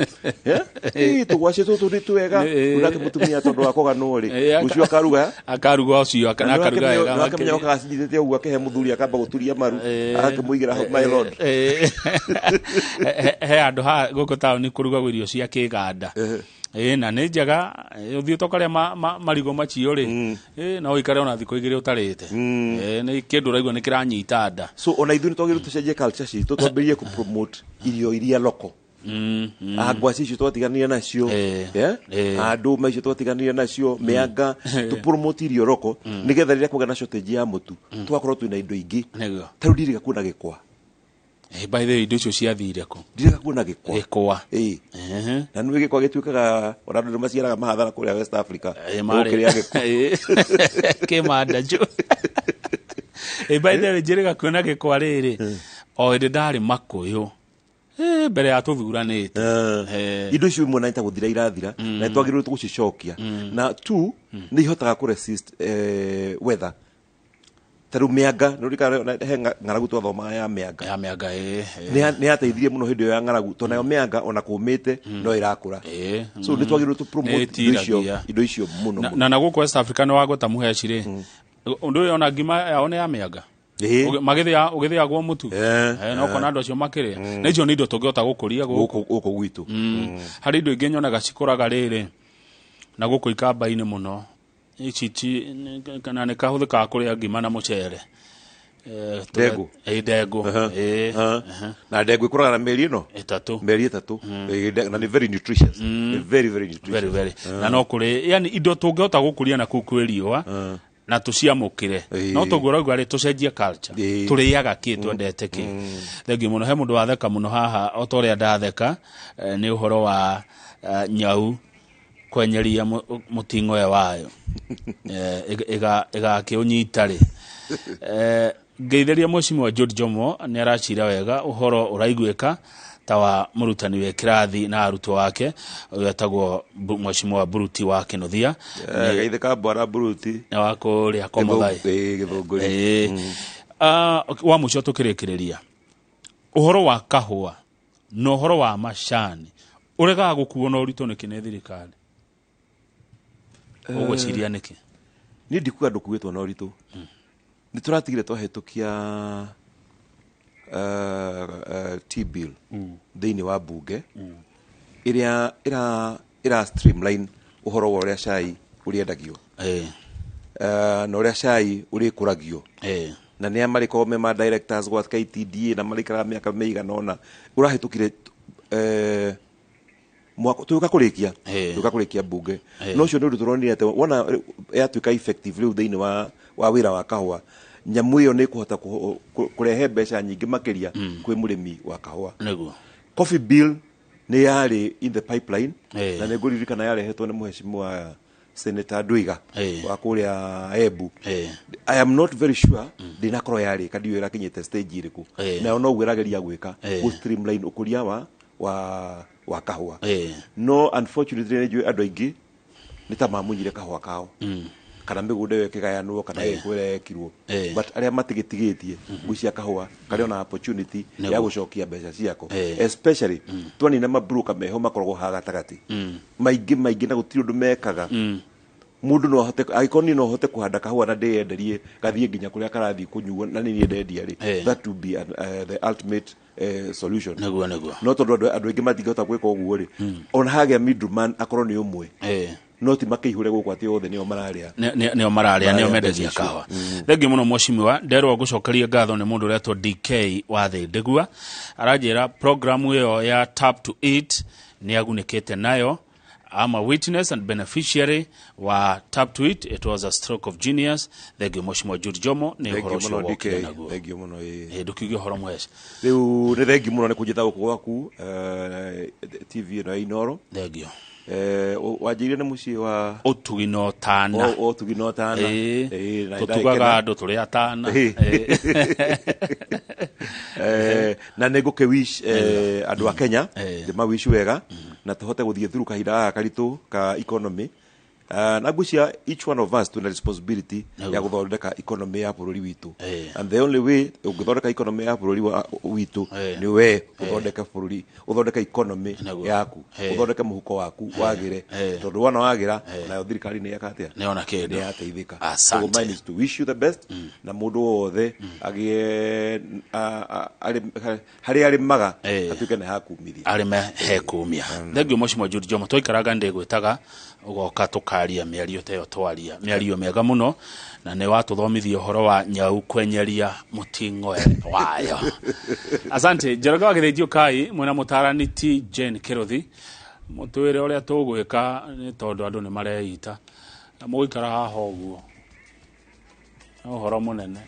Hey, tũgwacĩ tũtũ nĩ twega." Rĩu nake mũtumia, tondũ wa kũganwo rĩ, rũciũ akaruga. Akaruga ũcio Na akaruga wega. Nĩwakĩmenya okaga acinyitĩte ũguo, akĩhe mũthuri, akamba gũturia maru, agakĩmũigĩra hau, "My lord." He handũ ha gũkũ taũni kũrugagwo irio cia kĩganda. Ĩ, na nĩ njega. Ũthiĩte ũkarĩa marigũ macio rĩ, no ũikare ona thikũ 2 ũtarĩte. Nĩ kĩndũ ũraigua nĩ kĩranyita nda. So ona ithuĩ nĩ twagĩrĩirwo tũcenjie culture citũ, twambĩrĩrie kũ promote irio iria local. Ngwacĩ icio twatiganire nacio, yeah? Ndũma icio twatiganire nacio, mĩanga, tũ promote irio local, nĩgetha rĩrĩa kwagĩa na shortage ya mũtu, tũgakorwo twĩna indo ingĩ. Ta rĩu ndirĩga kuona gĩkwa. By the way, indo icio ciathire kũ? Ndirĩga kuona gĩkwa. Gĩkwa. Ĩĩ, na nĩ gĩkwa gĩtuĩkaga ona andũ nĩ maciaraga mahathara kũrĩa West Africa gũkĩrĩa gĩkwa. Kĩmandanjũ. By the way, njĩrĩga kuona gĩkwa rĩrĩ o hĩndĩ ndarĩ Makũyũ, mbere ya tũthuranĩte. Indo icio imwe na nĩ ta gũthira irathira, na nĩ twagĩrĩirwo gũcicokia. Na two, nĩ ihotaga kũ resist weather. Ta rĩu mĩanga, nĩ ũririkanaga he ng'aragu twathomaga ya mĩanga? Ya mĩanga, ĩ. Nĩ yateithirie mũno hĩndĩ ĩyo ya ng'aragu, tondũ nayo mĩanga ona kũmĩte no ĩrakũra. So nĩ twagĩrĩirwo tũ promote indo icio, Nĩ ĩtiragia. indo icio mũno mũno. Na gũkũ West Africa nĩ wagweta mũheci rĩ, ũndũ ũyũ ona ngima yao nĩ ya mĩanga. Magĩthĩa ũgĩthĩagwo mũtu. No kona andũ acio makĩrĩa, na icio nĩ indo tũngĩhota gũkũria gũkũ. Gũkũ gwitũ. Harĩ indo ingĩ nyonaga cikũraga rĩrĩ na gũkũ ikamba-inĩ mũno, ici ti kana nĩ kahũthĩkaga kũrĩa ngima na mũcere. Ndengũ. Ĩ, ndengũ. Ĩ. Na ndengũ ĩkũraga na mĩeri ĩno 3. Mĩeri 3. Na nĩ very nutritious. Nĩ very very nutritious. Very very. Na no kũrĩ, yani indo tũngĩhota gũkũria na kũu kwĩ riũa na tũciamũkĩre, no tũguo ũrauga rĩ, tũcenjie culture, tũrĩaga kĩ, twendete kĩ. Thengiũ mũno. He mũndũ watheka mũno haha o ta ũrĩa ndatheka, nĩ ũhoro wa nyau kwenyeria mũting'oe wayo, ĩgakĩũnyita rĩ. Ngeithĩria Mheshimiwa Jude Jomo, nĩ aracira wega, ũhoro ũraiguĩka ta wa mũrutani wĩ kĩrathi na arutwo wake, ũyũ etagwo Mheshimiwa Buruti wa Kĩnuthia. Geithe ka bwana Buruti. Nĩ wa kũrĩa Komothai. Gĩthũngũri. Wa mũico tũkĩrĩkĩrĩria, ũhoro wa kahũa na ũhoro wa macani ũregaga gũkuo na ũritũ nĩkĩ nĩ thirikari? Ũgwĩciria nĩkĩ? Niĩ ndikuga ndũkuĩtwo na ũritũ. Nĩ tũratigire twahĩtũkia tea bill thĩinĩ wa bunge, ĩrĩa ĩra streamline ũhoro wa ũrĩa cai ũrĩendagio na ũrĩa cai ũrĩkũragio, na nĩa marĩkorwo me ma directors gwa KTDA na marĩikaraga mĩaka mĩigana ũna. Ũrahĩtũkire mwaka tũgĩũka kũrĩkia bunge. No ũcio nĩ ũndũ tũronire atĩ wona yatuĩka effective rĩu thĩinĩ wa wĩra wa kahũa, nyamũ ĩyo nĩ ĩkũhota kũrehe mbeca nyingĩ makĩria kwĩ mũrĩmi wa kahũa. Coffee bill nĩ yarĩ in the pipeline, na nĩ ngũririkana yarehetwo nĩ Mheshimiwa Senator Ndwiga wa kũrĩa Embu. I am not very sure, ndinakorwo yarĩka, ndiũĩ ĩrakinyĩte stage ĩrĩkũ. Nayo noguo ĩrageria gwĩka, gũ streamline ũkũria wa kahũa. No unfortunately nĩ njũĩ andũ aingĩ nĩ ta mamunyire kahũa kao, kana mĩgũnda ĩyo ĩkĩgayanwo, kana ĩkwo ĩrĩa yekirwo. But arĩa matigĩtigĩtie ngũcia kahũa karĩ ona opportunity ya gũcokia mbeca ciako, especially twanina mabroka meho makoragwo haha gatagatĩ maingĩ maingĩ, na gũtirĩ ũndũ mekaga. Mũndũ no ahote, angĩkorwo niĩ no hote kũhanda kahũa na ndĩyenderie gathiĩ nginya kũrĩa karathiĩ kũnyuo na nĩ niĩ ndendia rĩ, that would be the ultimate solution. Nĩguo nĩguo. No tondũ andũ aingĩ matingĩhota gwĩka ũguo rĩ, ona hagĩa middleman akorwo nĩ ũmwe, no ti makĩihũre gũkũ atĩ othe nĩo mararĩa. Nĩo mararĩa, nĩo Mararĩa mendagia mbeca icio. kahũa. Thengiũ mũno Mheshimiwa. Nderwo ngũcokerie ngatho nĩ mũndũ ũretwo DK wa Thĩndĩgua, aranjĩra programu ĩyo ya Tap to Eat nĩ agunĩkĩte nayo. I'm a witness and beneficiary wa Tap to Eat. It was a stroke of genius. Thengiũ Mheshimiwa Jude Jomo nĩ ũhoro Thengiũ ũcio mũno, wokire DK. naguo. Thengiũ mũno, ĩĩ. Ndũkiuge ũhoro mũheci. Rĩu nĩ thengiũ mũno nĩ kũnjĩta gũkũ gwaku, TV ĩno ya Inoro. Thengiũ. Wanjĩire nĩ mũciĩ wa Ũtugi na ũtana. Ũtugi na ũtana. Ĩĩ, Na tũtugaga ndagĩkena. andũ tũrĩ atana. Na nĩ ngũkĩ wish andũ a Kenya, ndĩmawish wega na tũhote gũthiĩ through kahinda gaka karitũ ka economy. Na ngwĩciria each one of us twĩna responsibility ya gũthondeka economy ya bũrũri witũ, and the only way ũngĩthondeka economy ya bũrũri witũ nĩ we ũthondeke bũrũri, ũthondeke economy yaku, ũthondeke mũhuko waku wagĩre, tondũ wona wagĩra, nayo thirikari nĩ yeka atĩa? Nĩ ona kĩndũ. Nĩ yateithĩka. Asante. So mine is to wish you the best, na mũndũ wothe agĩe harĩa arĩmaga atuĩke nĩ hakumithia. Arĩme hekumia. Thengio Mheshimiwa Jude Jomo, twaikaraga ndĩgwĩtaga ũgoka tũkaria mĩario ta ĩyo, twaria mĩario mĩega mũno, na nĩ watũthomithia ũhoro wa nyau kwenyeria mũting'oe wayo. Asante. Njoroge wa Gĩthĩnji Kai mwena mũtarani ti Jane Kĩrũthi, mũtwĩre ũrĩa tũgwĩka nĩ tondũ andũ nĩ mareita na mũgũikara haha ũguo nĩ ũhoro mũnene.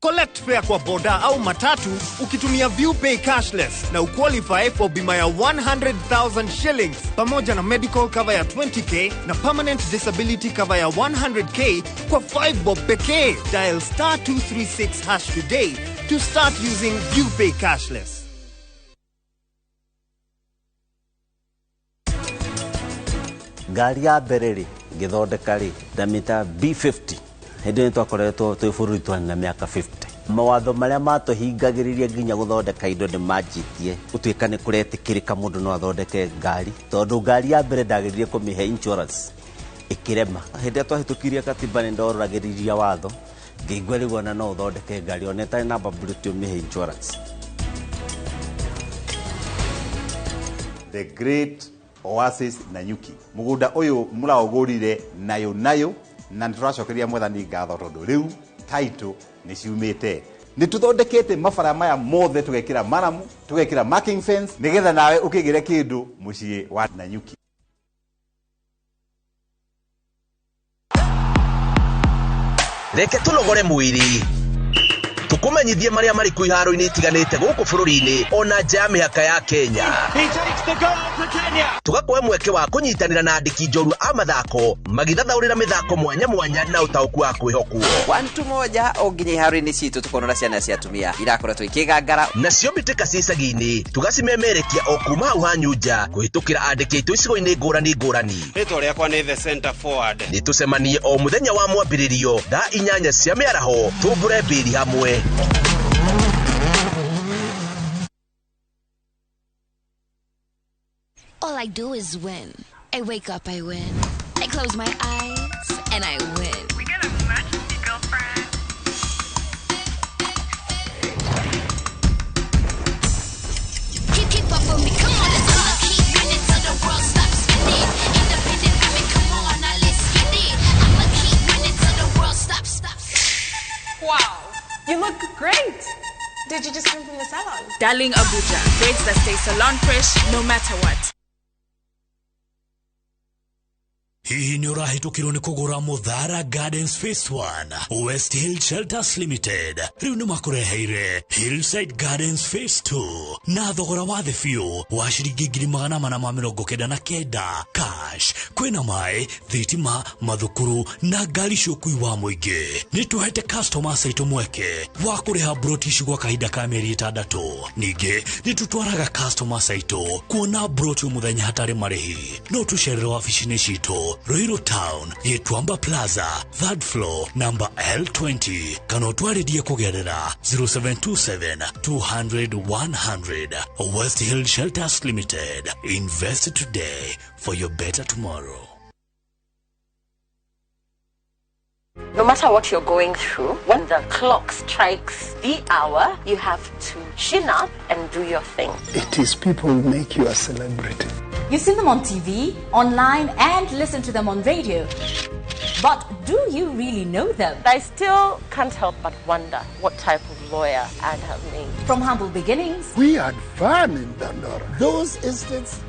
Collect fare kwa boda au matatu ukitumia ViewPay cashless na uqualify for bima ya 100,000 shillings pamoja na medical cover ya 20K na permanent disability cover ya 100K kwa 5 bob pekee. Dial star 236 hash today to start using ViewPay cashless. Ngari ya mbere rĩ ngĩthondeka rĩ ndamĩta B50. Hĩndĩ ĩyo twakoretwo twĩ bũrũri twarĩ na mĩaka 50. Mawatho marĩa matũhingagĩrĩria nginya gũthondeka indo nĩ manjĩtie gũtuĩka nĩ kũretĩkĩrĩka mũndũ no athondeke ngari, tondũ ngari ya mbere ndagĩrĩire kũmĩhe insurance ĩkĩrema. Hĩndĩ ĩrĩa twahĩtũkirie katiba nĩ ndoragĩrĩria watho ngĩigua rĩu ona no ũthondeke ngari ona ĩtarĩ namba plate ũmĩhe insurance. The Great Oasis Nanyuki, mũgũnda ũyũ mũraũgũrire nayo nayo, na nĩ tũracokeria mwathani ngatho tondũ rĩu title nĩ ciumĩte. Nĩ tũthondekete mabara maya mothe, tũgekĩra maramu, tũgekĩra marking fence, nĩgetha nawe ũkĩgĩre kĩndũ mũciĩ wa Nanyuki. Reke tũnogore mwĩrĩ, tũkũmenyithie marĩa marĩ kũ iharo-inĩ itiganĩte gũkũ bũrũri-inĩ ona nja ya mĩhaka ya Kenya. Tũgakũhe mweke wa kũnyitanĩra na andĩki njorua a mathako magĩthathaũrĩra mĩthako mwanya mwanya na ũtaũku wa kwĩhokwo. 1-1 o nginya iharo-inĩ citũ tũkonora ciana cia atumia irakoretwo ikĩgangara. Nacio mbĩtĩka cia icagi-inĩ tũgacimemerekia o kuma hau hanyu nja kũhĩtũkĩra andĩki aitũ icigo-inĩ ngũrani ngũrani. Rĩtwa rĩakwa nĩ the center forward. Nĩ tũcemanie o mũthenya wa mwambĩrĩrio thaa 8 cia mĩaraho tũmbũre mbĩri hamwe. All I do is win. I wake up, I win. I close my eyes, and I win. We got an emergency, girlfriend. Keep up with me, come on, let's go. Keep winning till the world stops spinning. Independent women, come on, now let's get it. I'ma keep winning till the world stops. Wow, you look great. Did you just come from the salon? Darling Abuja, braids that stay salon fresh no matter what. Hihi nĩ ũrahĩtũkĩrwo nĩ kũgũra Muthara Gardens Phase 1? West Hill Shelters Limited rĩu nĩ makũreheire Hillside Gardens Phase 2 na thogora wa thĩ biũ wa ciringi 499 cash. Kwĩna maĩ, thitima, mathukuru na ngari cia ũkui wa mũingĩ. Nĩ tũhete customers aitũ mweke wa kũrĩha broti ici gwa kahinda ka mĩeri 6. Ningĩ nĩ tũtwaraga customers aitũ kuona broti mũthenya hatarĩ marĩhi. No tũcerere wabici-inĩ citũ Ruiru Town, Gĩtuamba Plaza, 3rd floor, number L20. Kana ũtwarĩrie kũgerera 0727 200 100. West Hill Shelters Limited. Invest today for your better tomorrow. No matter what you're going through, when the clock strikes the hour, you have to chin up and do your thing. It is people who make you a celebrity. You've seen them on TV, online, and listen to them on radio. But do you really know them? I still can't help but wonder what type of lawyer I'd have made. From humble beginnings. We had fun in Dandora. Those estates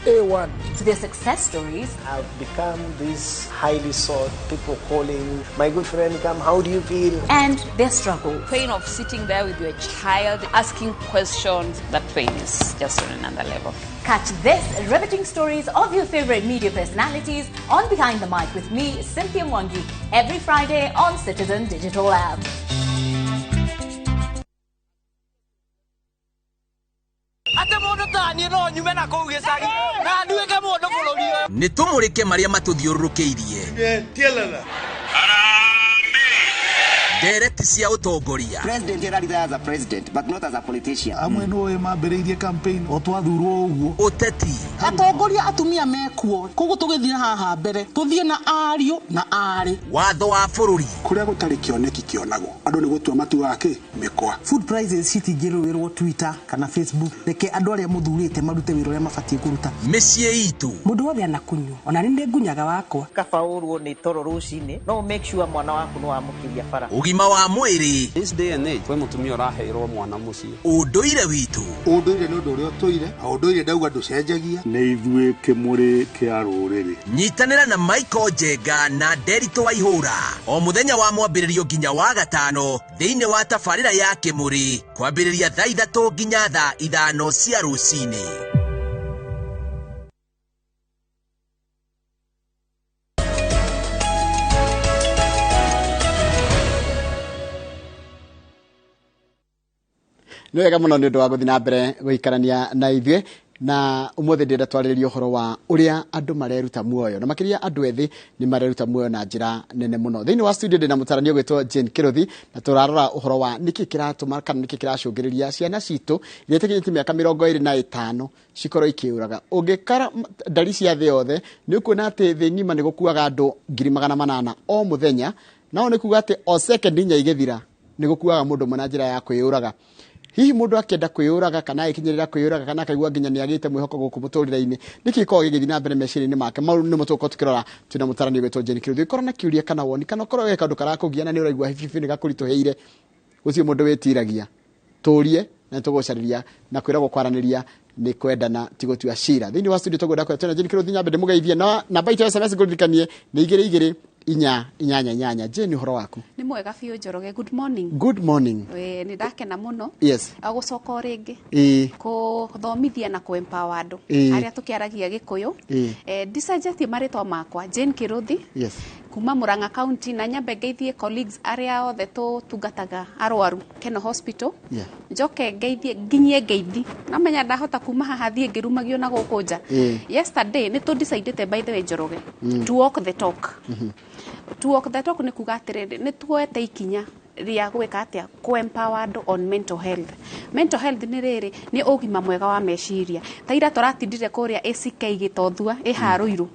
A1. To their success stories. I've become this highly sought, people calling, my good friend, come, how do you feel? And their struggle. Pain of sitting there with your child, asking questions, that pain is just on another level. Catch this riveting stories of your favorite media personalities on Behind the Mic with me, Cynthia Mwangi, every Friday on Citizen Digital App. Nĩ tũmũrĩke marĩa matũthiũrũrũkĩirie. Ndereti cia ũtongoria. President ararira as a president but not as a politician. Amwe nĩ mambĩrĩirie campaign o twathurwo ũguo. Ũteti. Atongoria atumia mekuo koguo tũgĩthiĩ haha mbere tũthiĩ na ariũ na arĩ. Watho wa bũrũri. Kũrĩa gũtarĩ kĩoneki kĩonagwo andũ nĩ gũtua matuaga kĩ mĩkwa. Food prices citingĩrũĩrwo Twitter kana Facebook. Reke andũ arĩa mũthurĩte marute wĩra ũrĩa mabatiĩ kũruta. Mĩciĩ itũ. Mũndũ wothe anakunywo ona nĩ nĩ ngunyaga wakwa. Kaba ũrwo nĩ toro rũcinĩ no make sure mwana waku nĩ wamũkĩria bara. Ũgima wa mwĩrĩ. This day and age kwĩ mũtumia ũraheirwo mwana mũciĩ. Ũndũire witũ. Ũndũire nĩ ũndũ ũrĩa ũtũire na ũndũire ndauga ndũcenjagia. Nĩ ithuĩ kĩmũrĩ kĩa rũrĩrĩ. Nyitanĩra na Michael Njenga na Nderitu Waihũra o mũthenya wa mwambĩrĩrio nginya wa gatano thĩinĩ wa tabarĩra ya Kĩmũrĩ kwambĩrĩria thaa 3 nginya thaa 5 cia rũcinĩ. Nĩ wega mũno nĩ ũndũ wa gũthiĩ na mbere gũikarania na ithuĩ na ũmũthĩ ndĩrenda twarĩrĩrie ũhoro wa ũrĩa andũ mareruta muoyo na makĩria andũ ethĩ nĩ mareruta muoyo na njĩra nene mũno. Thĩinĩ wa studio ndĩna mũtarani ũgwĩtwo Jane Kĩrũthi na tũrarora ũhoro wa nĩkĩ kĩratũma kana nĩkĩ kĩracũngĩrĩria ciana citũ iria itakinyĩtie mĩaka 25 cikorwo ikĩũraga. Ũngĩkara ndari cia thĩ yothe nĩ ũkuona atĩ thĩ ng'ima nĩ gũkuaga andũ 800,000 o mũthenya, nao nĩ kuga atĩ o second inya igĩthira nĩ gũkuaga mũndũ ũmwe na njĩra ya kwĩyũraga. Hihi mũndũ akĩenda kwĩyũraga kana agĩkinyĩrĩra kwĩyũraga kana akaigua nginya nĩ agĩte mwĩhoko gũkũ mũtũrĩre-inĩ, nĩkĩ gĩkoragwo gĩgĩthiĩ na mbere meciria-inĩ make? Mau nĩmo tũgũkorwo tũkĩrora twĩna mũtarani ũgwĩtwo Jane Kĩrũthi. Ũkorwo na kĩũria kana woni kana ũkorwo wĩ kaũndũ karakũgia na nĩ ũraigua hibibi nĩ gakũritũhĩire, gũtirĩ mũndũ wĩtiragia, tũrie na nĩtũgũcarĩria na kwĩragwo kwaranĩria nĩ kwendana ti gũtua cira. Thĩinĩ wa studio tũgwenda kwĩra twĩna Jane Kĩrũthi, nyambe ndĩmũgeithie na namba itũ ya SMS ngũririkanie nĩ 2 2 4 8 8. Jane, ũhoro waku? Nĩ mwega biũ Njoroge. Good morning. Good morning. Nĩ ndakena mũno. Yes. Gũcoka o rĩngĩ kũthomithia na kũ-empower andũ arĩa tũkĩaragia Gĩkũyũ. Ndicenjetie marĩtwa makwa, Jane Kĩrũthi. Yes. Kuma Murang'a County, na nyambe ngeithie colleagues arĩa othe tũtungataga arwaru Keno Hospital. Yeah. Njoke ngeithie nginyie ngeithi namenya ndahota kuma haha thiĩ ngĩrumagio na gũkũ nja. Yesterday nĩ tũ decided by the way Njoroge, to walk the talk. To walk the talk nĩ kuga atĩrĩrĩ, nĩ tuoete ikinya rĩa gwĩka atĩa, kũ-empower andũ on mental health. Mental health nĩ rĩrĩ, nĩ ũgima mwega wa meciria. Ta ira tũratindire kũrĩa ACK Gĩtothua ĩ Harũirũ.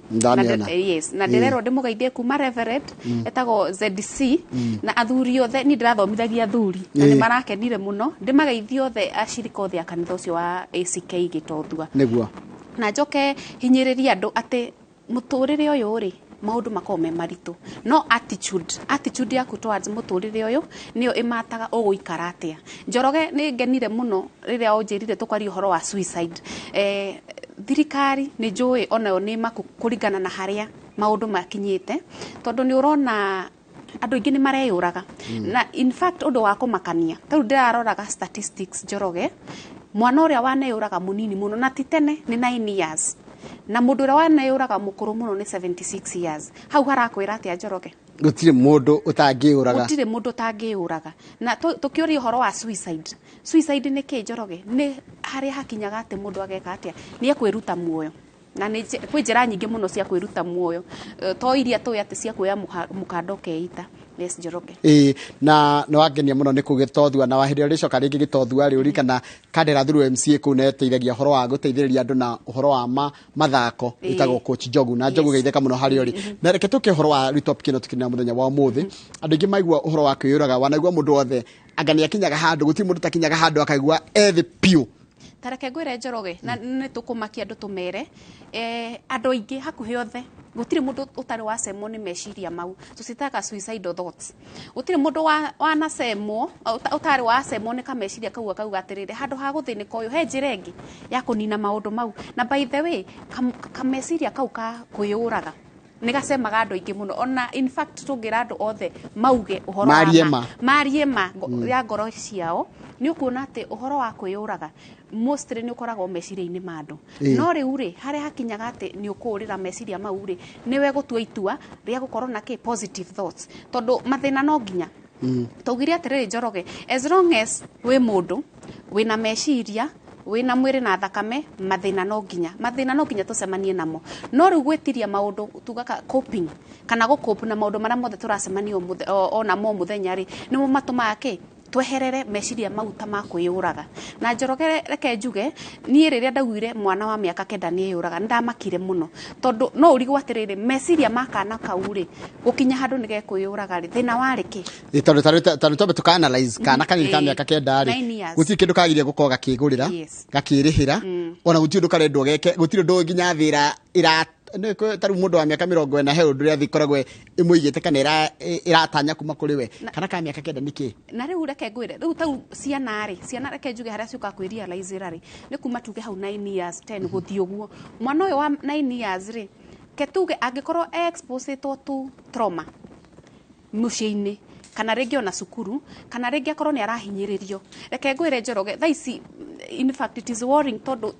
Yes, na ndĩrerwo ndĩmũgeithie kuma Reverend etagwo ZC na athuri othe, ni ndĩrathomithagia athuri na nĩ marakenire mũno. Ndĩmageithie othe acirika othe a kanitha ũcio wa ACK Gĩtothua. Nĩguo. Na njoke hinyĩrĩrie andũ atĩ mũtũrĩre ũyũ rĩ, maũndũ makoragwo me maritũ, no attitude yaku towards mũtũrĩre ũyũ nĩyo ĩmataga ũgũikara atĩa. Njoroge, nĩ ngenire mũno rĩrĩa ũnjĩrire tũkwaria ũhoro wa suicide. Thirikari nĩ njũĩ onayo nĩ maku kũringana na harĩa maũndũ makinyĩte, tondũ nĩ ũrona andũ aingĩ nĩ mareyũraga. Na in fact ũndũ wa kũmakania, tarĩu ndĩraroraga statistics Njoroge, mwana ũrĩa waneyũraga mũnini mũno na ti tene nĩ 9 years, na mũndũ ũrĩa waneyũraga mũkũrũ mũno nĩ 76 years. Hau harakwĩra atĩa Njoroge? Gũtirĩ mũndũ ũtangĩũraga. Gũtirĩ mũndũ ũtangĩũraga. Na tũkĩũria ũhoro wa suicide, suicide nĩ kĩ Njoroge? Nĩ harĩa hakinyaga atĩ mũndũ ageka atĩa, nĩ ekwĩruta muoyo. Na nĩ kwĩ njĩra nyingĩ mũno cia kwĩruta muoyo, to iria tũĩ atĩ cia kuoya mũkanda ũkeita. Yes, Njoroge. Na nĩ wangenia mũno nĩ kũ Gĩtothua, na hĩndĩ ĩrĩa ũrĩcoka rĩngĩ Gĩtothua rĩ, ũririkana Kandera through MCA kũu nĩteithagia ũhoro wa gũteithĩrĩria andũ na ũhoro wa mathako, ĩtagwo Coach Njogu, na Njogu geithĩka mũno harĩa ũrĩ. Na reke tũke ũhoro wa rĩu topic ĩno tũkĩrĩ mũthenya wa ũmũthĩ. Andũ aingĩ maigua ũhoro wa kwĩyũraga, wanaigua mũndũ wothe anga nĩ akinyaga handũ, gũtirĩ mũndũ ũtakinyaga handũ akaigua ethĩ piũ Ta reke ngwĩre, Njoroge, na nĩ tũkũmakia andũ tũmere, andũ aingĩ hakuhĩ othe, gũtirĩ mũndũ ũtarĩ wacemwo nĩ meciria mau tũcitaga suicidal thoughts. Gũtirĩ mũndũ wanacemwo ũtarĩ wacemwo nĩ kameciria kau, akauga atĩrĩrĩ, handũ ha gũthĩnĩka ũyũ, he njĩra ĩngĩ ya kũnina maũndũ mau. Na by the way, kameciria kau ka kwĩyũraga nĩ gacemaga andũ aingĩ mũno. Ona in fact tũngĩra andũ othe mauge ũhoro wa Marie ma ma. Marie ma ya ngoro ciao, nĩ ũkuona atĩ ũhoro wa kwĩyũraga mostly nĩ ũkoragwo meciria-inĩ ma andũ. No rĩu rĩ, harĩa hakinyaga atĩ nĩ ũkũũrĩra meciria mau rĩ, nĩwe gũtua itua rĩa gũkorwo na kĩ positive thoughts, tondũ mathĩna no nginya taugire atĩrĩrĩ, Njoroge, as long as wĩ mũndũ wĩna meciria, wĩna mwĩrĩ na thakame, mathĩna no nginya tũcemanie namo. No rĩu gwĩtiria maũndũ tugaga coping kana gũcope na maũndũ marĩa mothe tũracemania o namo mũthenya rĩ, nĩmo matũmaga kĩ tweherere meciria mau ta ma kwĩyũraga. Na Njoroge, reke njuge, niĩ rĩrĩa ndaugire mwana wa mĩaka 9 nĩ eyũraga, nĩ ndamakire mũno, tondũ no ũrigwo atĩrĩrĩ, meciria ma kana kau rĩ, gũkinya handũ nĩ gekwĩyũraga rĩ, thĩna warĩ kĩ? Ĩ, tondũ twambe tũka analyze kana kanini ka mĩaka 9 rĩ, 9 years. Gũtirĩ kĩndũ kagirie gũkorwo gakĩgũrĩra, gakĩrĩhĩra, ona gũtirĩ ũndũ karendwo geke, gũtirĩ ũndũ nginya thĩ ĩra ta rĩu mũndũ wa mĩaka 40 he ũndũ ũrĩa thĩ ĩkoragwo ĩmũigĩte kana ĩratanya kuma kũrĩ we. Kana ka mĩaka 9 nĩ kĩ? Na rĩu reke ngwĩre, rĩu tau ciana rĩ, ciana reke njuge harĩa ciũkaga kwĩ realize rĩ, nĩ kuma tuge hau 9 years, 10 gũthiĩ ũguo. Mwana ũyũ wa 9 years rĩ, ke tuge angĩkorwo exposetwo to trauma mũciĩ-inĩ, kana rĩngĩ ona cukuru, kana rĩngĩ akorwo nĩ arahinyĩrĩrio. Reke ngwĩre, Njoroge, thaa ici in fact it is worrying, tondũ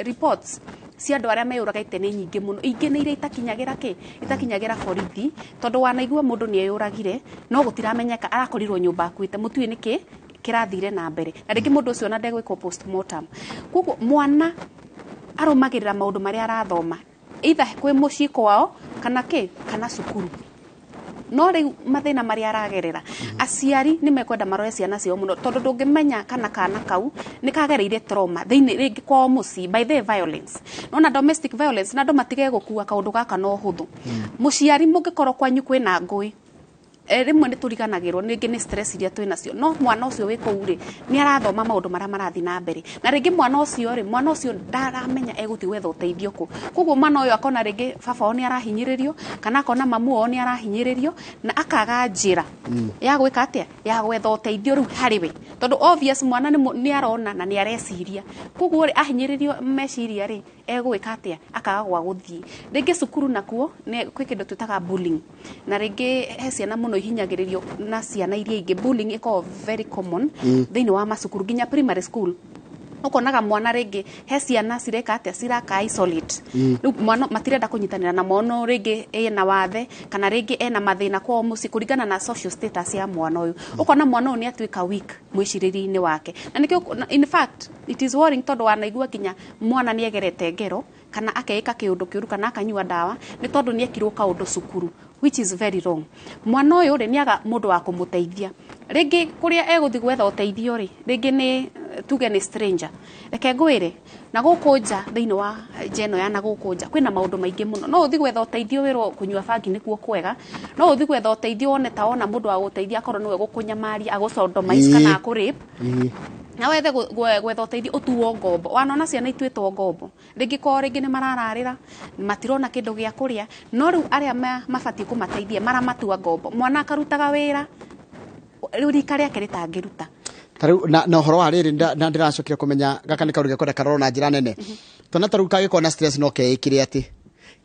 reports cia andũ arĩa meyũragĩte nĩ nyingĩ mũno. Ingĩ nĩ iria itakinyagĩra kĩ itakinyagĩra borithi, tondũ wanaigua mũndũ nĩ eyũragire no gũtiramenyeka, arakorirwo nyũmba akuĩte, mũtiũĩ nĩkĩ kĩrathire na mbere, na rĩngĩ mũndũ ũcio ona ndegwĩkwo postmortem. Koguo mwana arũmagĩrĩra maũndũ marĩa arathoma, either kwĩ mũciĩ kwao kana kĩ kana cukuru. No rĩu mathĩna marĩa aragerera, aciari nĩ mekwenda marore ciana ciao mũno, tondũ ndũngĩmenya kana kau nĩ kagereire trauma thĩinĩ rĩngĩ kwao mũciĩ, by the violence, nona domestic violence. Na andũ matige gũkua kaũndũ gaka no ũhũthũ. Mũciari mũngĩkorwo kwanyu kwĩna ngũĩ, rĩmwe nĩ tũriganagĩrwo rĩngĩ nĩ stress iria twĩ nacio, no mwana ũcio wĩ kũu rĩ, nĩ arathoma maũndũ marĩa marathiĩ na mbere. Na rĩngĩ mwana ũcio rĩ, mwana ũcio ndaramenya egũthiĩ gwetha ũteithio kũ. Koguo mwana ũyũ akona rĩngĩ baba wao nĩ arahinyĩrĩrio, kana akona mamu wao nĩ arahinyĩrĩrio, na akaga njĩra ya gwĩka atĩa, ya gwetha ũteithio rĩu harĩ we, tondũ obvious mwana nĩ arona na nĩ areciria. Koguo rĩ, ahinyĩrĩrio meciria rĩ, egwĩka atĩa? Akaga gwa gũthiĩ. Rĩngĩ cukuru nakuo nĩ kwĩ kĩndũ twĩtaga bullying, na rĩngĩ he ciana mũno ihinyagĩrĩrio na ciana iria ingĩ. Bullying ĩkoragwo very common thĩinĩ wa macukuru, nginya primary school ũkonaga mwana rĩngĩ he ciana cireka atĩa, ciraka isolate. Rĩu mwana matirenda kũnyitanĩra na mwana ũyũ, rĩngĩ ena wathe kana rĩngĩ ena mathĩna kwao mũciĩ, kũringana na social status ya mwana ũyũ. Ũkona mwana ũyũ nĩ atuĩka weak mwĩcirĩrie-inĩ wake, na nĩkĩo in fact it is worrying, tondũ wanaigua nginya mwana nĩ egerete ngero, kana akeĩka kĩũndũ kĩũru, kana akanyua ndawa nĩ tondũ nĩ ekirwo kaũndũ cukuru, which is very wrong. Mwana ũyũ rĩ, nĩaga mũndũ wa kũmũteithia. Rĩngĩ kũrĩa egũthiĩ gwetha ũteithio rĩ, rĩngĩ nĩ tuge nĩ stranger. Reke ngwĩre, na gũkũ nja, thĩinĩ wa nja ĩno ya na gũkũ nja, kwĩna maũndũ maingĩ mũno. No ũthiĩ gwetha ũteithio wĩrwo kũnyua bangi nĩkuo kwega. No ũthiĩ gwetha ũteithio wone ta wona mũndũ wa gũteithia, akorwo nĩwe gũkũnyamaria, agũcondomize kana akũrape. Na wethe gwetha ũteithio ũtuo ngombo. Wanona ciana ituĩtwo ngombo, rĩngĩ kwao rĩngĩ nĩ marararĩra, matirona kĩndũ gĩa kũrĩa, no rĩu arĩa mabatiĩ kũmateithia maramatua ngombo. Mwana akarutaga wĩra rĩu rika rĩake rĩtangĩruta. Ta rĩu na ũhoro wa rĩrĩ, na ndĩracokire kũmenya gaka nĩ kaũndũ gekwenda karorwo na njĩra nene. Twana ta rĩu kangĩkorwo na stress, no keĩkĩre atĩ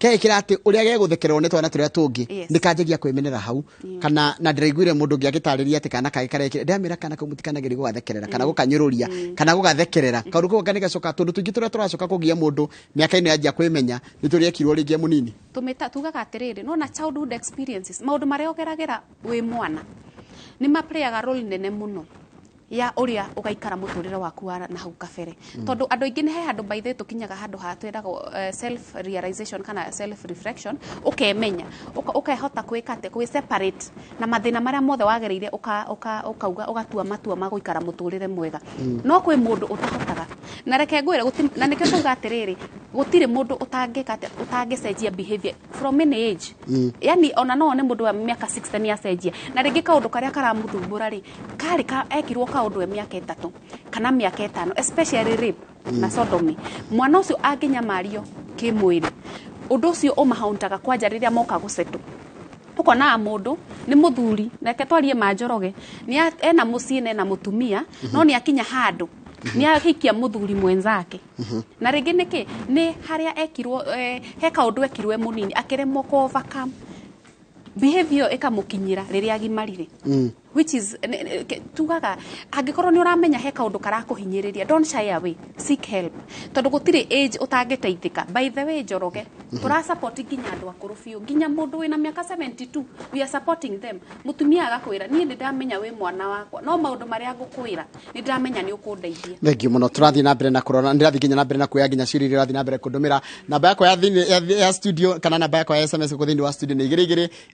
keĩkĩra atĩ ũrĩa gegũthekererwo nĩ twana tũrĩa tũngĩ, nĩ kanjagia kwĩmenera hau. Kana na ndĩraiguire mũndũ ũngĩ agĩtarĩria atĩ kana kangĩ karekire, ndĩramĩra kana kau mũtikanagerie gũgathekerera kana gũkanyũrũria kana gũgathekerera. Kaũndũ kau nĩ gacoka, tondũ tũingĩ tũrĩa tũracoka kũgia mũndũ mĩaka ĩno yanjia kwĩmenya nĩ tũrĩa ekirwo rĩngĩ e mũnini. Tũmĩta tugaga atĩrĩrĩ, nona childhood experiences, maũndũ marĩa ũgeragĩra wĩ mwana nĩ maplayaga role nene mũno ya ũrĩa ũgaikara mũtũrĩre waku wa na hau kabere. Tondũ andũ aingĩ nĩ he handũ, by the way, tũkinyaga handũ ha twĩragwo self realization kana self reflection, ũkemenya, ũkehota kwĩka atĩ kwĩ separate na mathĩna marĩa mothe wagereire, ũkauga ũgatua matua ma gũikara mũtũrĩre mwega. No kwĩ mũndũ ũtahotaga. Na reke ngwĩre, na nĩkĩo tuga atĩrĩrĩ, gũtirĩ mũndũ Ũtangĩka atĩa, ũtangĩcenjia behavior from any age. Yani ona no one mũndũ wa mĩaka 60 nĩ acenjia, na rĩngĩ kaũndũ karĩa karamũthumbũra rĩ, karĩ ka ekirwo kaũndũ e mĩaka 3 kana mĩaka 5, especially rape na sodomy. Mwana ũcio angĩnyamario kĩmwĩrĩ, ũndũ ũcio ũmahauntaga kwanja rĩrĩa moka gũcetwo. Ũkonaga mũndũ nĩ mũthuri, reke twarie ma Njoroge, nĩ ena mũciĩ na ena mũtumia, no nĩ akinya handũ nĩ ahikia mũthuri mwenzake. Na rĩngĩ nĩkĩ nĩ harĩa ekirwo, he kaũndũ ekirwo e mũnini, akĩremwo kũ overcome behavior ĩyo, ĩkamũkinyĩra rĩrĩa agimarire. Which is tugaga angĩkorwo nĩ ũramenya he kaũndũ karakũhinyĩrĩria, don't shy away, seek help, tondũ gũtirĩ age ũtangĩteithĩka. By the way, Njoroge, tũra support nginya andũ akũrũ biũ, nginya mũndũ wĩna mĩaka 72, we are supporting them. Mũtumia agakwĩra, "Niĩ nĩ ndamenya wĩ mwana wakwa, no maũndũ marĩa ngũkwĩra nĩ ndĩramenya nĩ ũkũndeithia." Thengiũ mũno. Tũrathiĩ na mbere na kũrora, ndĩrathiĩ nginya na mbere na kuoya nginya ciũria iria ũrathiĩ na mbere kũndũmĩra. Namba yakwa ya thĩinĩ ya studio kana namba yakwa ya SMS gũkũ thĩinĩ wa studio nĩ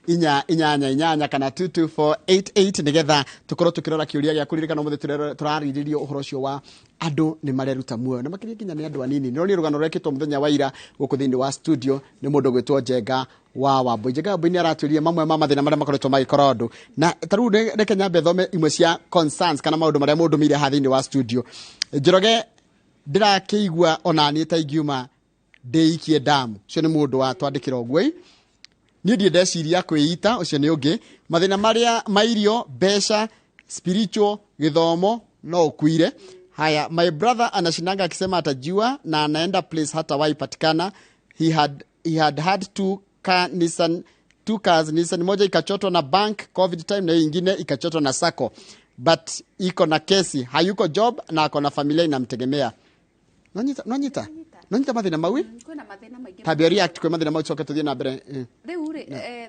22488 kana 22488, nĩgetha tũkorwo tũkĩrora kĩũria gĩa kũririkana. Ũmũthĩ tũrarĩrĩria ũhoro ũcio wa andũ nĩ mareruta muoyo, na makĩria nginya nĩ andũ anini. Nĩ rũgano rwekĩtwo mũthenya wa ira gũkũ thĩinĩ wa studio nĩ mũndũ gwĩtwo Njenga wa Wambui. Njenga Wambui nĩ aratwĩrire mamwe ma mathĩna marĩa makoretwo magĩkora andũ, na ta rĩu reke nyambe thome imwe cia concerns kana maũndũ marĩa mũndũmĩire haha thĩinĩ wa studio. "Njoroge, ndĩrakĩigua ona niĩ ta ingiuma ndĩikie ndamu." Ũcio nĩ mũndũ watwandĩkĩra ũguo. "Ĩ, niĩ ndirĩ ndeciria kwĩita." Ũcio nĩ ũngĩ. "Mathĩna marĩa ma irio, mbeca, spiritual, gĩthomo, no ũkuire." Haya, "My brother anashinanga akisema atajua na anaenda place hata patikana. He had had two car Nissan, two cars Nissan, moja ikachotwa na bank COVID time na hiyo ingine ikachotwa na sacco, but iko na kesi, hayuko job na ako na familia inamtegemea." Nonyita, nonyita, nonyita mathĩna mau ĩ? Kwĩna mathĩna maingĩ. Tabia react kwĩ mathĩna mau, coke tũthiĩ na mbere. Rĩu rĩ,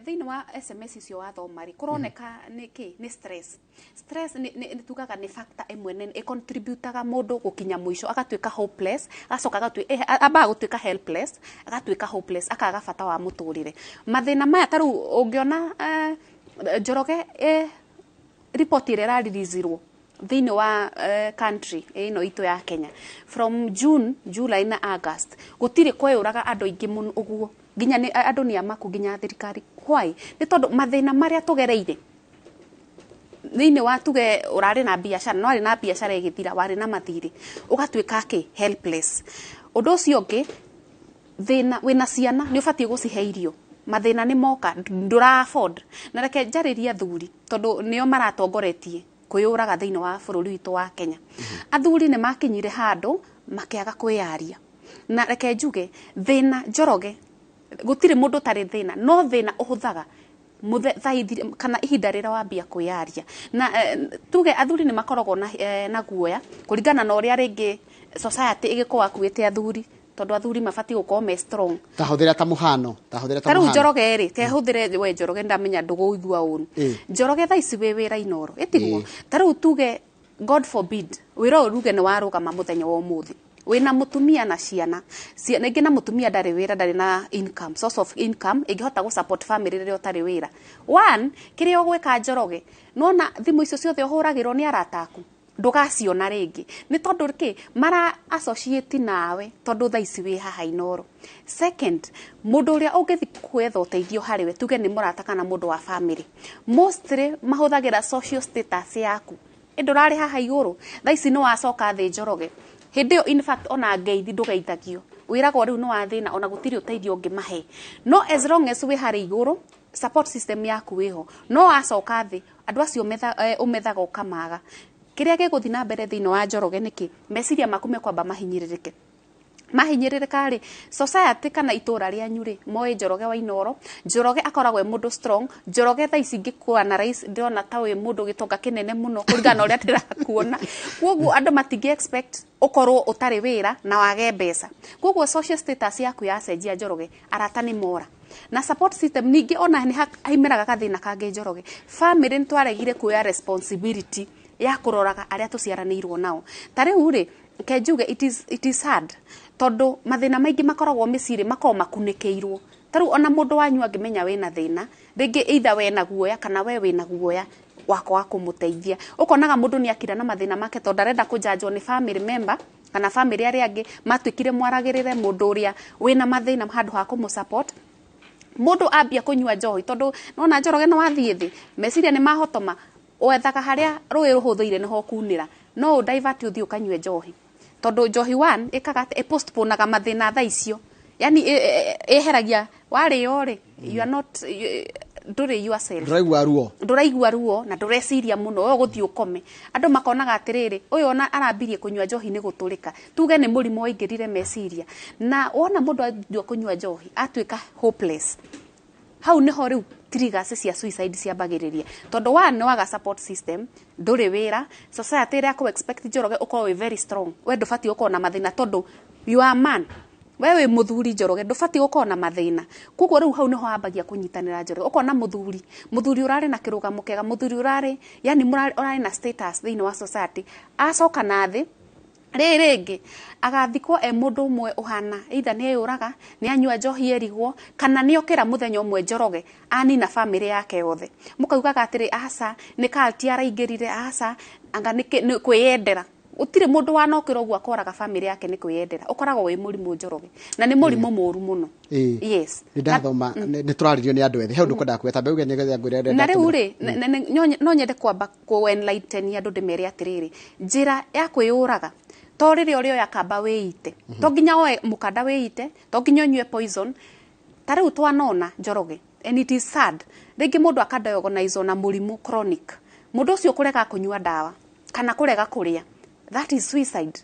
thĩinĩ wa SMS icio wathoma rĩ, kũroneka nĩ kĩ? Nĩ stress. Stress nĩ tugaga nĩ factor ĩmwe nene ĩcontributaga mũndũ gũkinya mũico, agatuĩka hopeless, agacoka ambaga gũtuĩka helpless, agatuĩka hopeless, akaga bata wa mũtũrĩre. Mathĩna maya, ta rĩu ũngĩona, Njoroge, ripoti ĩrĩa ĩraririzzirwo thĩinĩ wa country ĩno itũ ya Kenya from June, July na August, gũtirĩ kweyũraga andũ aingĩ mũno ũguo, nginya nĩ andũ nĩ amaku, nginya thirikari. Why? Nĩ tondũ mathĩna marĩa tũgereire thĩinĩ wa, tuge ũrarĩ na biacara, no arĩ na biacara ĩgĩthira, warĩ na mathirĩ, ũgatuĩka kĩ? Helpless. Ũndũ ũcio ũngĩ, thĩna wĩna ciana, nĩ ũbatiĩ gũcihe irio, mathĩna nĩ moka, ndũra afford. Na reke njarĩrie athuri, tondũ nĩo maratongoretie kwĩyũraga thĩinĩ wa bũrũri witũ wa Kenya. Athuri nĩ makinyire handũ makĩaga kwĩyaria. Na reke njuge, thĩna, Njoroge, gũtirĩ mũndũ ũtarĩ thĩna, no thĩna ũhũthaga thaa kana ihinda rĩrĩa wambia kwĩyaria. Na tuge athuri nĩ makoragwo na guoya kũringana na ũrĩa rĩngĩ society ĩgĩkorwo akuĩte athuri, tondũ athuri mabatiĩ gũkorwo me strong. Tahũthĩra ta mũhano, tahũthĩra ta Ta rĩu mũhano. Njoroge rĩ, tehũthĩre we Njoroge, ndamenya ndũgũigua ũru. Njoroge, thaa ici wĩ wĩra Inoro, ĩtiguo? Ta rĩu tuge, God forbid, wĩra ũyũ ruge nĩ warũgama mũthenya wa ũmũthĩ, wĩna mũtumia na ciana. Rĩngĩ na mũtumia ndarĩ wĩra, ndarĩ na income, source of income ĩngĩhota gũ support family rĩrĩa ũtarĩ wĩra. One, kĩrĩa ũgwĩka, Njoroge, nona thimũ icio ciothe ũhũragĩrwo nĩ arata aku, ndũgaciona rĩngĩ. Nĩ tondũ kĩ? Mara associate nawe, tondũ thaa ici wĩ haha Inoro. Second, mũndũ ũrĩa ũngĩthi gwetha ũteithio harĩ we, tuge nĩ mũrata kana mũndũ wa family, mostly mahũthagĩra social status yaku. Ĩ ndũrarĩ haha igũrũ, thaa ici nĩ wacoka thĩ, Njoroge. Hĩndĩ ĩyo, in fact, ona ngeithi ndũgeithagio, wĩragwo rĩu nĩ wathĩna, ona gũtirĩ ũteithio ũngĩmahe. No as long as wĩ harĩ igũrũ, support system yaku wĩho. No wacoka thĩ, andũ acio ũmethaga ũkamaga. Kĩrĩa gĩgũthiĩ na mbere thĩinĩ wa Njoroge nĩkĩ? Meciria maku mekwamba mahinyĩrĩrĩke. Mahinyĩrĩrĩka rĩ, society kana itũra rĩanyu rĩ, moĩ Njoroge wa Inoro, Njoroge akoragwo e mũndũ strong. Njoroge, thaa ici ingĩkuona na rais, ndĩrona ta wĩ mũndũ gĩtonga kĩnene mũno kũringana na ũrĩa ndĩrakuona. Koguo andũ matingĩ expect ũkorwo ũtarĩ wĩra na wage mbeca. Koguo social status yaku yacenjia, Njoroge, arata nĩ mora na support system. Ningĩ ona nĩ haimĩraga gathĩna kangĩ, Njoroge. Family nĩ twaregire kuoya responsibility ya kũroraga arĩa tũciaranĩirwo nao. Ta rĩu rĩ, ke njuge it is hard, tondũ mathĩna maingĩ makoragwo mĩciĩ rĩ, makoragwo makunĩkĩirwo. Ta rĩu ona mũndũ wanyu angĩmenya wĩna thĩna, rĩngĩ either we na guoya kana we wĩna guoya wakwa wa kũmũteithia, ũkonaga mũndũ nĩ akira na mathĩna make tondũ arenda kũjanjwo nĩ family member. Kana bamĩrĩ arĩa angĩ matuĩkire mwaragĩrĩre mũndũ ũrĩa wĩna mathĩna handũ ha kũmũ support. Mũndũ ambia kũnyua njohi, tondũ nona Njoroge nĩ wathiĩ thĩ, meciria nĩ mahotoma, wethaga harĩa rũĩ rũhũthĩire nĩho ũkunĩra. No ũ divert ũthiĩ ũkanyue njohi, tondũ njohi one ĩkaga atĩ ĩpostponaga mathĩna thaa icio, yani ĩheragia warĩo rĩ, you are not ndũrĩ yourself. Ndũraigua ruo. Ndũraigua ruo na ndũreciria mũno, we ũgũthiĩ ũkome. Andũ makonaga atĩrĩrĩ, ũyũ ona arambirie kũnyua njohi nĩ gũtũrĩka, tuge nĩ mũrimũ waingĩrire meciria. Na wona mũndũ anjia kũnyua njohi atuĩka hopeless, hau nĩho rĩu triggers cia suicide ciambagĩrĩria, tondũ one, nĩ waga support system, ndũrĩ wĩra, society ĩrĩa kũ expect Njoroge ũkorwo wĩ very strong, we ndũbatiĩ gũkorwo na mathĩna tondũ you are a man, we wĩ mũthuri Njoroge, ndũbatiĩ gũkorwo na mathĩna. Koguo rĩu hau nĩho wambagia kũnyitanĩra Njoroge, ũkona mũthuri ũrarĩ na kĩrũgamo kĩega, mũthuri ũrarĩ yani ũrarĩ na status thĩinĩ wa society, acoka na thĩ rĩrĩ rĩngĩ agathikwo e mũndũ ũmwe ũhana either nĩ eyũraga, nĩ anyua njohi erigwo, kana nĩ okĩra mũthenya ũmwe Njoroge anina bamĩrĩ yake yothe. Mũkaugaga atĩrĩ, aca, nĩ cult araingĩrire, aca, anga nĩ kwĩyendera. Gũtirĩ mũndũ wanokĩra ũguo akoraga bamĩrĩ yake nĩ kwĩyendera. Ũkoragwo wĩ mũrimũ Njoroge, na nĩ mũrimũ mũru mũno. Yes. Nĩ ndathoma nĩ tũrarĩrio nĩ andũ ethĩ, he ũndũ kwendaga kwĩta mbeu nĩgetha ngwĩre. Na rĩu rĩ, no nyende kwamba kũ enlighten andũ, ndĩmere atĩrĩrĩ, njĩra ya kwĩyũraga to rĩrĩa ũrĩoya kamba wĩite, to nginya woe mũkanda wĩite, to nginya ũnyue poison. Ta rĩu twanona Njoroge, and it is sad, rĩngĩ mũndũ akadiagnose na mũrimũ chronic, mũndũ ũcio kũrega kũnyua ndawa kana kũrega kũrĩa, that is suicide.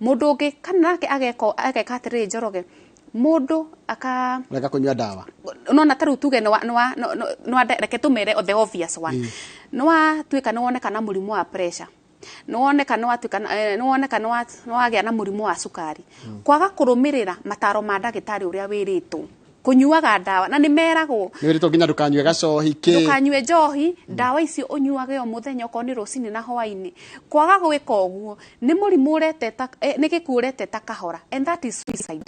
Mũndũ ũngĩ kana nake ageka atĩrĩrĩ Njoroge, mũndũ aka Rega kũnyua ndawa. Nona ta rĩu tuge nĩ wa reke tũmere the obvious one. Nĩ watuĩka nĩ woneka na mũrimũ wa pressure, nĩ woneka nĩ watuĩka nĩ woneka nĩ wagĩa na mũrimũ wa cukari, kwaga kũrũmĩrĩra mataro ma ndagĩtarĩ ũrĩa wĩrĩtwo kũnyuaga ndawa, na nĩ meragwo. Nĩ wĩrĩtwo nginya ndũkanyue gacohi kĩ. Ndũkanyue njohi, ndawa icio ũnyuage o mũthenya, okorwo nĩ rũcinĩ na hwaĩ-inĩ. Kwaga gwĩka ũguo nĩ mũrimũ ũreteta, nĩ gĩkuũ ũreteta kahora, and that is suicide,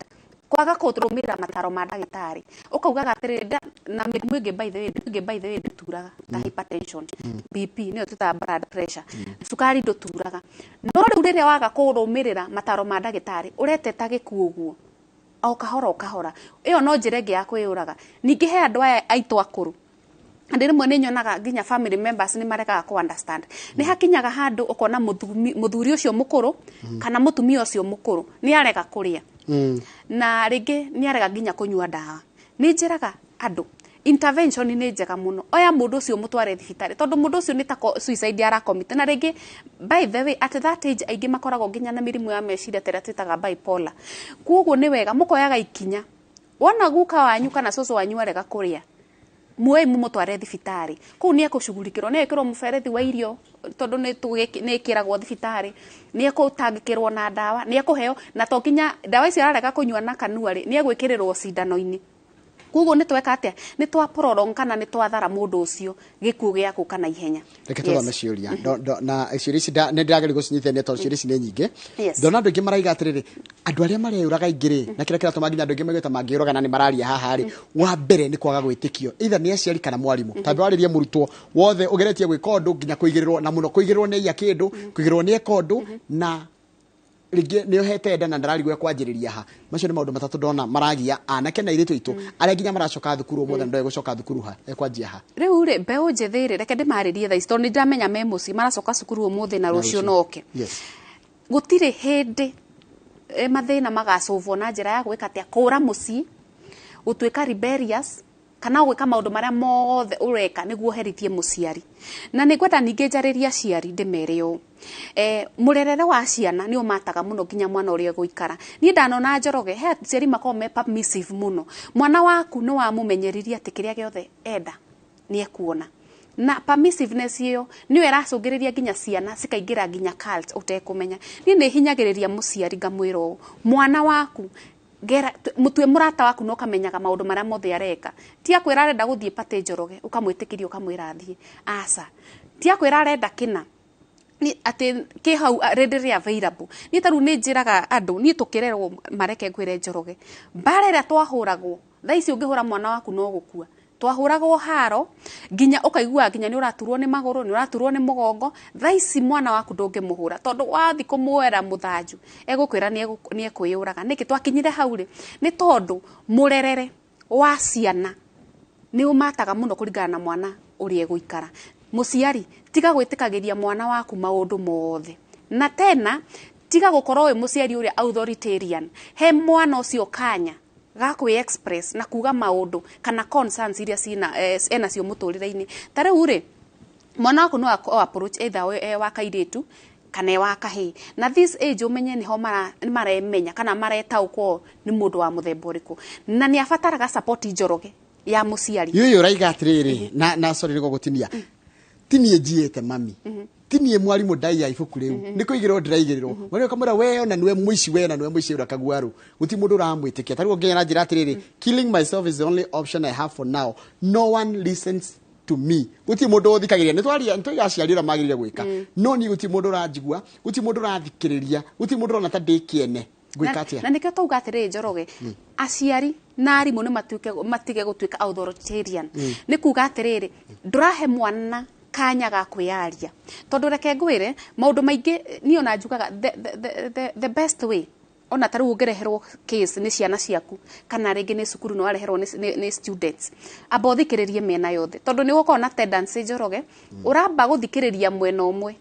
kwaga kũrũmĩrĩra mataro ma ndagĩtarĩ. Ũkaugaga atĩrĩrĩ, na mĩrimũ ĩngĩ, by the way, ĩngĩ by the way ndĩturaga, ta hypertension, BP nĩyo twĩtaga blood pressure, cukari ndũturaga. No rĩu rĩrĩa waga kũrũmĩrĩra mataro ma ndagĩtarĩ, ũreteta gĩkuũ ũguo o kahora o kahora. Ĩyo no njĩra ĩngĩ ya kwĩyũraga. Ningĩ he andũ aya aitũ akũrũ, na rĩmwe nĩ nyonaga nginya family members nĩ maregaga kũ understand. Nĩ hakinyaga handũ ũkona mũthuri ũcio mũkũrũ kana mũtumia ũcio mũkũrũ nĩ arega kũrĩa, na rĩngĩ nĩ arega nginya kũnyua ndawa. Nĩ njĩraga andũ intervention nĩ njega mũno, oya mũndũ ũcio mũtware thibitarĩ, tondũ mũndũ ũcio nĩ ta suicide arakomit. Na rĩngĩ, by the way, at that age aingĩ makoragwo nginya na mĩrimũ ya meciria ta ĩrĩa twĩtaga bipolar. Koguo nĩ wega mũkoyaga ikinya, wona guka wanyu kana cũcũ wanyu arega kũrĩa, muoe mumũtware thibitarĩ. Kũu nĩ ekũcugurikĩrwo, nĩ ekĩrwo mũberethi wa irio, tondũ nĩ ĩkĩragwo thibitarĩ, nĩ ekũtangĩkĩrwo na ndawa, nĩ ekũheo, na to nginya ndawa icio ararega kũnyua na kanua rĩ, nĩ egwĩkĩrĩrwo cindano-inĩ. Koguo nĩ tweka atĩa? Nĩ twa prolong kana nĩ twathara mũndũ ũcio gĩkuũ gĩa gũka na ihenya. Reke tũthome ciũria. Na ciũria ici nĩ ndĩrageria gũcinyitithania tondũ ciũria ici nĩ nyingĩ. Ndona andũ aingĩ maraiga atĩrĩrĩ, andũ arĩa mareyũraga aingĩ rĩ, na kĩrĩa kĩratũma nginya andũ aingĩ maigue ta mangĩũraga, na nĩ mararia haha rĩ, wa mbere nĩ kwaga gwĩtĩkio either nĩ aciari kana mwarimũ. Tambe warĩrie mũrutwo wothe ũgeretie gwĩka ũndũ, nginya kũigĩrĩrwo, na mũno kũigĩrĩrwo nĩ aiya kĩndũ, kũigĩrĩrwo nĩ eka ũndũ, na rĩngĩ nĩ ohete nda na ndararigwo ekwanjĩrĩria ha. Macio nĩ maũndũ matatũ ndona maragia anake na airĩtu aitũ arĩa nginya maracoka thukuru ũmũthĩ, na ndoĩ gũcoka thukuru ha, ekwanjia ha. Rĩu rĩ, mbeũ njĩthĩ rĩ, reke ndĩmarĩrie thaa ici, tondũ nĩ ndamenya me mũciĩ maracoka cukuru ũmũthĩ na rũciũ noke. Gũtirĩ hĩndĩ mathĩna magacũvwo na njĩra ya gwĩka atĩa, kũra mũciĩ, gũtuĩka rebellious, kana gwĩka maũndũ marĩa mothe ũreka nĩguo ũherithie mũciari. Na nĩ ngwenda ningĩ njarĩrie aciari, ndĩmere ũũ, mũrerere wa ciana nĩ ũmataga mũno nginya mwana ũrĩa ũgũikara. Niĩ ndanona Njoroge he aciari makoragwo me permissive mũno. Mwana waku nĩ wamũmenyeririe atĩ kĩrĩa gĩothe enda nĩ ekuona, na permissiveness ĩyo nĩyo ĩracũngĩrĩria nginya ciana cikaingĩra nginya cult ũtekũmenya. Niĩ nĩ hinyagĩrĩria mũciari ngamwĩra ũũ, mwana waku gera mũtue mũrata waku na ũkamenyaga maũndũ marĩa mothe areka. Ti akwĩra arenda gũthiĩ party Njoroge ũkamwĩtĩkĩria ũkamwĩra athiĩ, aca. Ti akwĩra arenda kĩna ni atĩ kĩ hau readily available. Niĩ ta rĩu nĩ njĩraga andũ, niĩ tũkĩrerwo, mareke ngwĩre Njoroge, mbara ĩrĩa twahũragwo, thaa ici ũngĩhũra mwana waku no gũkua. Twahũragwo haro nginya ũkaigua nginya nĩ ũraturwo nĩ magũrũ, nĩ ũraturwo nĩ mũgongo. Thaa ici mwana waku ndũngĩmũhũra tondũ wathi kũmuoera mũthanju egũkwĩra nĩ ekwĩyũraga. Nĩkĩ twakinyire hau rĩ? Nĩ tondũ mũrerere wa ciana nĩ ũmataga mũno kũringana na mwana ũrĩa egũikara. Mũciari, tiga gwĩtĩkagĩria mwana waku maũndũ mothe, na tena tiga gũkorwo wĩ mũciari ũrĩa authoritarian. He mwana ũcio kanya ga kwĩ express na kuga maũndũ kana concerns iria cina enacio mũtũrĩre-inĩ. Ta rĩu rĩ, mwana waku no approach either e wa kairĩtu kana e wa kahĩĩ, na this age ũmenye nĩho maremenya kana maretaũkwo nĩ mũndũ wa mũthemba ũrĩkũ, na nĩ abataraga support, Njoroge, ya mũciari. Yũyũ ũraiga atĩrĩrĩ, na sorry nĩ gũgũtinia, ti niĩ njiĩte mami, ti niĩ mwarimũ ndaiya ibuku rĩu, nĩ kũigĩrwo ndĩraigĩrĩrwo. Mwarimũ akamwĩra, "We ona nĩwe mũici, we ona nĩwe mũici." Ũrakaguaru gũtirĩ mũndũ ũramwĩtĩkia. Ta rĩu ũngĩnya na njĩra atĩrĩrĩ, "Killing myself is the only option I have for now. No one listens to me." Gũtirĩ mũndũ ũthikagĩrĩria. Nĩ twaria, nĩ twaiga aciari ũrĩa magĩrĩire gwĩka, no niĩ gũtirĩ mũndũ ũranjigua, gũtirĩ mũndũ ũrathikĩrĩria, gũtirĩ mũndũ ũrona ta ndĩ kĩene. Ngwĩka atĩa? Na nĩkĩo tauga atĩrĩrĩ, Njoroge, aciari na arimũ nĩ matuĩke matige gũtuĩka authoritarian. Nĩ kuga atĩrĩrĩ, ndũrahe mwana kanya ga kwĩyaria, tondũ reke ngwĩre maũndũ maingĩ niĩ ona njugaga the best way, ona ta rĩu ũngĩreherwo case nĩ ciana ciaku kana rĩngĩ nĩ cukuru nĩ wareherwo nĩ students, amba ũthikĩrĩrie mĩena yothe, tondũ nĩ gũkorwo na tendency, Njoroge, ũramba gũthikĩrĩria mwena ũmwe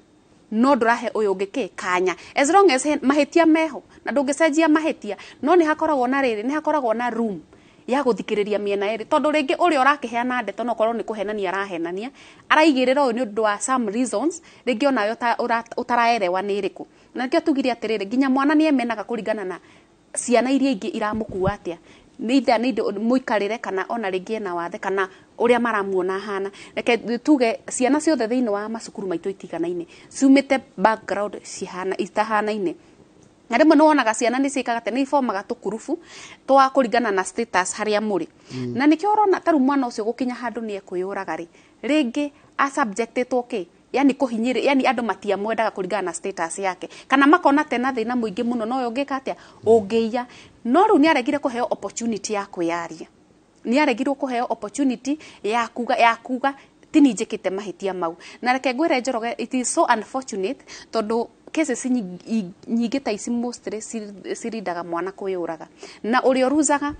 no ndũrahe ũyũ ũngĩ kĩ kanya. As long as mahĩtia meho na ndũngĩcenjia mahĩtia, no nĩ hakoragwo na rĩrĩ, nĩ hakoragwo na room ya gũthikĩrĩria mĩena ĩrĩ, tondũ rĩngĩ ũrĩa ũrakĩheana ndeto no korwo nĩ kũhenania arahenania, araigĩrĩra ũyũ nĩ ũndũ wa some reasons rĩngĩ onawe ũtaraerewa nĩ ĩrĩkũ. Na nĩkĩo tugire atĩrĩrĩ, nginya mwana nĩ emenaga kũringana na ciana iria ingĩ iramũkua atĩa, nĩ itha nĩ indo mũikarĩre kana ona rĩngĩ ena wathe kana ũrĩa maramuona ahana. Reke tuge ciana ciothe thĩinĩ wa macukuru maitũ itiganaine ciumĩte background cihana itahanaine, na rĩmwe nĩ wonaga ciana nĩ ciĩkaga atĩ nĩ ibomaga tũkurubu twa kũringana na status harĩa mũrĩ. Na nĩkĩo ũrona ta rĩu mwana ũcio gũkinya handũ nĩ ekwĩyũraga rĩ, rĩngĩ asubjectĩtwo kĩ, yani kũhinyĩrĩ, yani andũ matiamwendaga kũringana na status yake, kana makona tena thĩna mũingĩ mũno no ũngĩka atĩa ũngĩiya. No rĩu nĩ aregire kũheo opportunity ya kwĩyaria, nĩ aregirwo kũheo opportunity ya kuga ti niĩ njĩkĩte mahĩtia mau. Na reke ngwĩre, Njoroge, it is so unfortunate tondũ cases nyingĩ ta ici mostly cirindaga mwana kwĩyũraga, na ũrĩa ũruzaga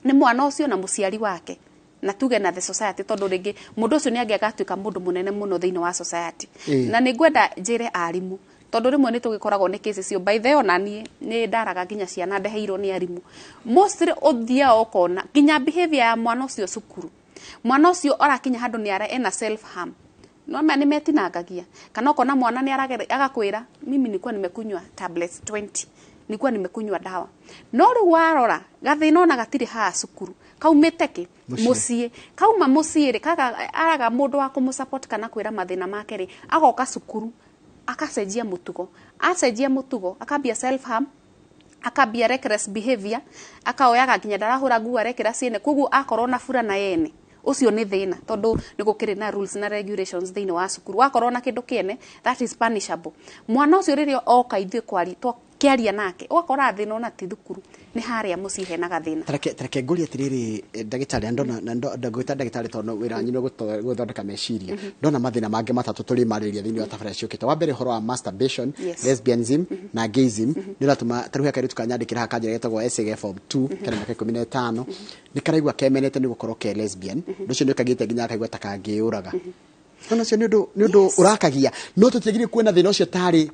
nĩ mwana ũcio na mũciari wake na tuge na the society, tondũ rĩngĩ mũndũ ũcio nĩ angĩagatuĩka mũndũ mũnene mũno thĩinĩ wa society. Na nĩ ngwenda njĩre arimũ, tondũ rĩmwe nĩ tũgĩkoragwo nĩ cases icio. By the way, ona niĩ nĩ ndaraga nginya ciana ndeheirwo nĩ arimũ. Mostly ũthiaga ũkona nginya behavior ya mwana ũcio cukuru, mwana ũcio arakinya handũ nĩ ara ena self harm, no ma nĩ metinangagia, kana ũkona mwana nĩ agakwĩra, "Mimi nilikuwa nimekunywa tablets 20, nilikuwa nimekunywa dawa." No rĩu warora gathĩna ona gatirĩ haha cukuru, kaumĩte kĩ? Mũciĩ. Mũciĩ. Kauma mũciĩ rĩ, kaga araga mũndũ wa kũmũsupport kana kwĩra mathĩna make rĩ, agoka cukuru akacenjia mũtugo, acenjia mũtugo akambia self harm, akambia reckless behavior, akaoyaga nginya ndarahũra nguo arekĩra ciene. Koguo akorwo na burana yene ũcio nĩ thĩna, tondũ nĩ gũkĩrĩ na rules na regulations thĩinĩ wa cukuru. Wakorwo na kĩndũ kĩene, that is punishable. Mwana ũcio rĩrĩa oka ithuĩ kwari twakĩaria nake, ũgakora thĩna ona ti thukuru, nĩ harĩa mũciĩ hena gathĩna. Tareke ngũrie atĩrĩrĩ, ndagĩtarĩ, na ndona na ndagwĩta ndagĩtarĩ tondũ wĩra wanyu nĩ gũthondeka meciria. Ndona mathĩna mangĩ matatũ tũrĩ marĩrĩria thĩinĩ wa tabarĩra ciũkĩte. Wa mbere, ũhoro wa masturbation, lesbianism na gayism nĩ ũratũma ta rĩu he kairĩtu kanyandĩkĩra haha kanjĩra getagwo SAG form 2, kena mĩaka 15, nĩ karaigua kemenete nĩ gũkorwo ke lesbian. Ũndũ ũcio nĩ ũkagĩte nginya akaigua ta kangĩyũraga. Nona ũcio nĩ ũndũ ũrakagia, no tũtiagĩrĩire kuona thĩna ũcio tarĩ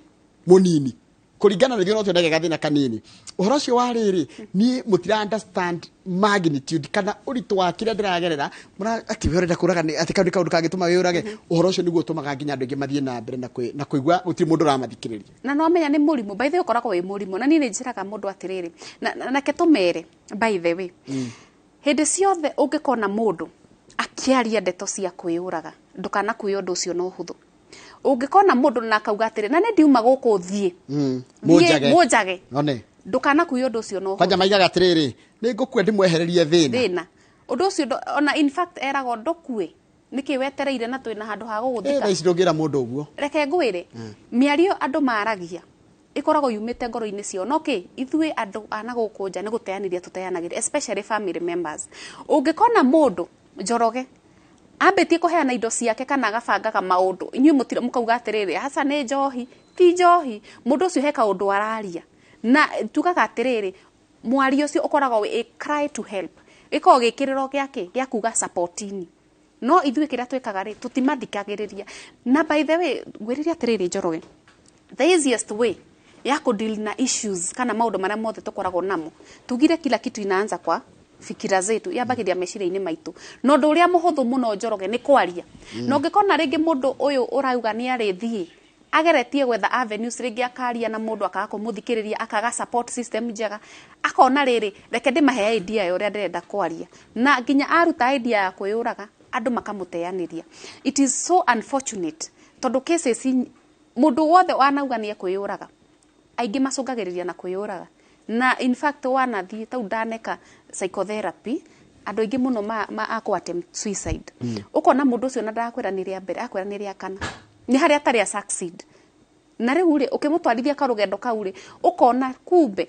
mũnini kũringana na ithuĩ, no tuonage gathĩna kanini. Ũhoro ũcio wa rĩrĩ, niĩ mũtira understand magnitude kana ũritũ wa kĩrĩa ndĩragerera. Atĩ we ũrenda kũraga atĩ kau nĩ kaũndũ kangĩtũma wĩyũrage. Ũhoro ũcio nĩguo ũtũmaga nginya andũ aingĩ mathiĩ na mbere na kũigua gũtirĩ mũndũ ũramathikĩrĩria. Na no amenya nĩ mũrimũ. By the way, ũkoragwo wĩ mũrimũ, na niĩ nĩ njĩraga mũndũ atĩrĩrĩ, nake tũmere, by the way, hĩndĩ ciothe ũngĩkona mũndũ akĩaria ndeto cia kwĩyũraga, ndũkanakuĩe ũndũ ũcio na ũhũthũ. Ũngĩkona mũndũ na akauga atĩrĩ, "Na nĩ ndiuma gũkũ, thiĩ Mũnjage. Mũnjage," One. ndũkanakuĩe ũndũ ũcio na ũhũthũ. Kwanja maigaga atĩrĩrĩ, "Nĩ ngũkua ndĩmwehererie thĩna." Thĩna ũndũ ũcio ona in fact eragwo ndũkue nĩkĩ wetereire na twĩna handũ ha gũgũthika. Thaa ici ndũngĩra mũndũ ũguo. Reke ngwĩre, mĩario andũ maragia ĩkoragwo yumĩte ngoro-inĩ ciao, no kĩ ithuĩ andũ a na gũkũ nja nĩ gũteanĩria tũteanagĩria, especially family members. Ũngĩkona mũndũ Njoroge ambĩtie kũheana indo ciake kana agabangaga maũndũ, inyuĩ mũtira mũkauga atĩrĩrĩ, aca nĩ njohi, ti njohi. Mũndũ ũcio he kaũndũ araria, na tugaga atĩrĩrĩ, mwario ũcio ũkoragwo wĩ a cry to help, ĩkoragwo gĩkĩrĩro gĩake gĩa kuga supportini. No ithuĩ kĩrĩa twĩkaga rĩ, tũtimathikagĩrĩria. Na by the way, ngwĩrĩria atĩrĩrĩ Njoroge, the easiest way ya kũdeal na issues kana maũndũ marĩa mothe tũkoragwo namo, tugire kila kitu inaanza kwa fikira zetu, yambagĩria meciria-inĩ maitũ. Na ũndũ ũrĩa mũhũthũ mũno Njoroge nĩ kwaria. Na ũngĩkona rĩngĩ mũndũ ũyũ ũrauga nĩ arĩthiĩ ageretie gwetha avenues, rĩngĩ akaria na mũndũ akaga kũmũthikĩrĩria, akaga support system njega, akona rĩrĩ, reke ndĩmahe idea ya ũrĩa ndĩrenda kwaria, na nginya aruta idea ya kwĩyũraga, andũ makamũteanĩria. It is so unfortunate, tondũ cases mũndũ wothe wanauga nĩ ekwĩyũraga, aingĩ macũngagĩrĩria na kwĩyũraga. Na in fact wanathiĩ tau ndaneka psychotherapy, andũ aingĩ mũno ma akũ attempt suicide. Ũkona mũndũ ũcio na ndarakwĩra nĩ rĩa mbere, akwĩra nĩ rĩa kana, nĩ harĩa atarĩ a succeed. Na rĩu rĩ, ũkĩmũtwarithia karũgendo kau rĩ, ũkona kumbe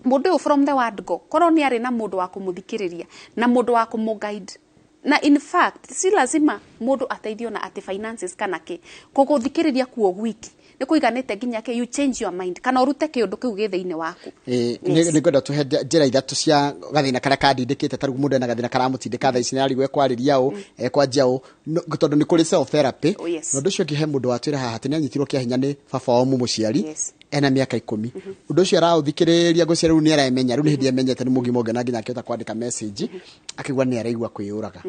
mũndũ ũyũ from the word go korwo nĩ arĩ na mũndũ wa kũmũthikĩrĩria na mũndũ wa kũmũguide. Na in fact si lazima mũndũ ateithio na atĩ finances kana kĩ, kũgũthikĩrĩria kuo gwiki nĩ kũiganĩte nginya kĩ you change your mind kana ũrute kĩũndũ kĩu gĩ thĩinĩ waku. Nĩ ngwenda tũhe njĩra ithatũ cia gathĩna karĩa kandindĩkĩte. Ta rĩu mũndũ ena gathĩna karamũtindĩka thaa ici, nĩarigwo ekwarĩria ũ, ekwanjia ũ, tondũ nĩ kũrĩ self therapy. Oh, yes. Na ũndũ ũcio ũngĩ, he mũndũ watwĩra haha atĩ nĩ anyitirwo kĩa hinya nĩ baba wao mũmũciari ena mĩaka 10. Ũndũ ũcio araũthikĩrĩria, ngwĩciria rĩu nĩ aremenya, rĩu nĩ hĩndĩ emenyete nĩ mũgima ũngĩ, na nginya akĩhota kwandĩka message akĩigua nĩ araigua kwĩyũraga.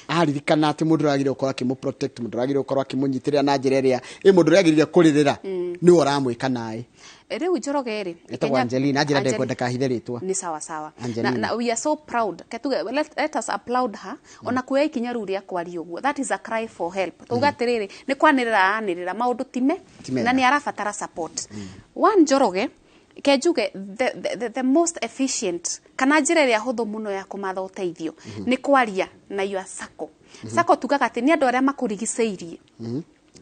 Aririkana atĩ mũndũ ũrĩa agĩrĩire gũkorwo akĩmũ protect, mũndũ ũrĩa agĩrĩire gũkorwo akĩmũnyitĩrĩra na njĩra ĩrĩa ĩ mũndũ ũrĩa agĩrĩire kũrĩrĩra nĩwe ũramwĩka naĩ. Rĩu Njoroge rĩ, Etagwo Angelina, anjĩra ndekwenda kahithe rĩtwa. Nĩ sawa sawa. Angelina. Na we are so proud. Ketuge, let us applaud her ona kuoya ikinya rĩu rĩa kwaria ũguo. That is a cry for help. Tuga atĩrĩrĩ, nĩ kwanĩrĩra aranĩrĩra maũndũ time Ti mega. Na nĩ arabatara support. One, Njoroge, ke njuge the most efficient kana njĩra ĩrĩa hũthũ mũno ya kũmatha ũteithio nĩ kwaria na your circle. Circle tugaga atĩ nĩ andũ arĩa makũrigicĩirie,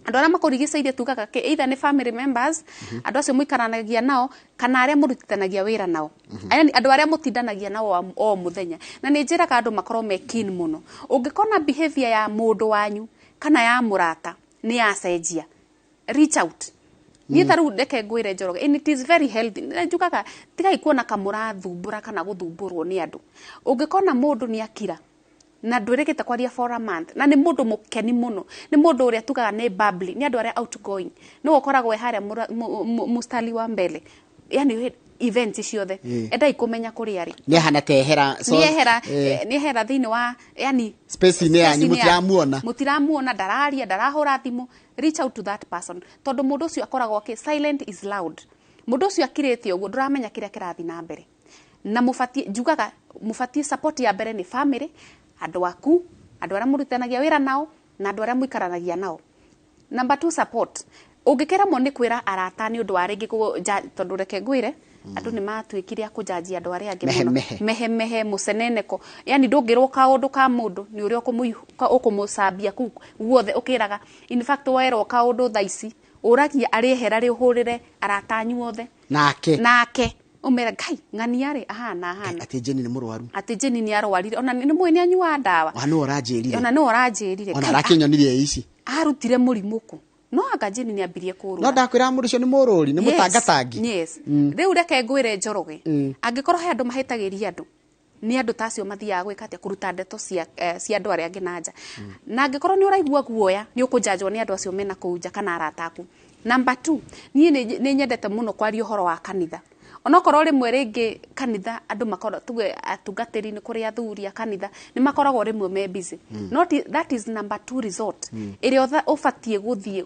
andũ arĩa makũrigicĩirie, tugaga kĩ either nĩ family members, andũ acio mũikaranagia nao, kana arĩa mũrutithanagia wĩra nao, yani andũ arĩa mũtindanagia nao o mũthenya. Na nĩ njĩraga andũ makorwo me keen mũno, ũngĩkona behavior ya mũndũ wanyu kana ya mũrata nĩ yacenjia, reach out. Niĩ ta rĩu reke ngwĩre Njoroge, and it is very healthy. Na njugaga tigai kuona kamũrathumbũra kana gũthumbũrwo nĩ andũ. Ũngĩkona mũndũ nĩ akira na ndwĩrĩgĩte kwaria for a month, na nĩ mũndũ mũkeni mũno, nĩ mũndũ ũrĩa tugaga nĩ bubbly, nĩ andũ arĩa outgoing, nĩwe ũkoragwo e harĩa mustari wa mbele, yani events ciothe, endai kũmenya kũrĩa arĩ. Nĩ ahana tehera. Nĩehera, nĩehera thĩinĩ wa yani space-inĩ yanyu. Space-inĩ. Mũtiramuona. Mũtiramuona, ndararia, ndarahũra thimũ. Reach out to that person, tondũ mũndũ ũcio akoragwo akĩ silent is loud. Mũndũ ũcio akirĩte ũguo, ndũramenya kĩrĩa kĩrathiĩ na mbere. Na mũbatiĩ, njugaga mũbatiĩ support ya mbere nĩ family, andũ aku, andũ arĩa mũrutithanagia wĩra nao na andũ arĩa mũikaranagia nao. Number two, support ũngĩkĩremwo nĩ kwĩra arata nĩ ũndũ wa rĩngĩ tondũ reke ngwĩre, andũ nĩ matuĩkire a kũjanjia andũ arĩa angĩ Mehe, mũno. Mehe. Mehe mehe mũceneneko, yani ndũngĩrwo kaũndũ ka mũndũ nĩ ũrĩa ũkũmũcambia kũu guothe ũkĩraga. In fact werwo kaũndũ thaa ici, ũragia arĩehera rĩ, ũhũrĩre arata anyu othe nake nake ũmere ngai ng'ania rĩ ahana ahana. Atĩ Jeni nĩ mũrwaru. Atĩ Jeni nĩ arwarire, ona nĩ mũĩ nĩ anyuaga ndawa. Ona nĩwe ũranjĩrire. Ona nĩwe ũranjĩrire. Ona Ngai, arakĩnyonirie ici. Arutire mũrimũ kũ? No anga Jeni nĩ ambirie kũrũra. No ndakwĩra mũndũ ũcio nĩ mũrũri, nĩ mũtangatangi. Yes. Rĩu reke ngwĩre Njoroge, angĩkorwo he andũ mahĩtagĩria andũ, nĩ andũ ta acio mathiaga gwĩka atĩa, kũruta ndeto cia andũ arĩa angĩ na nja. Na angĩkorwo nĩ ũraigua guoya nĩ ũkũnjanjwo nĩ andũ acio mena kũu nja kana arata aku, number two, niĩ nĩ nyendete mũno kwaria ũhoro wa kanitha, onokorwo rĩmwe rĩngĩ kanitha andũ makorwo, tuge atungatĩri, nĩ kũrĩ athuri a kanitha nĩ makoragwo rĩmwe me busy. Not that is number two resort ĩrĩa ũbatiĩ gũthiĩ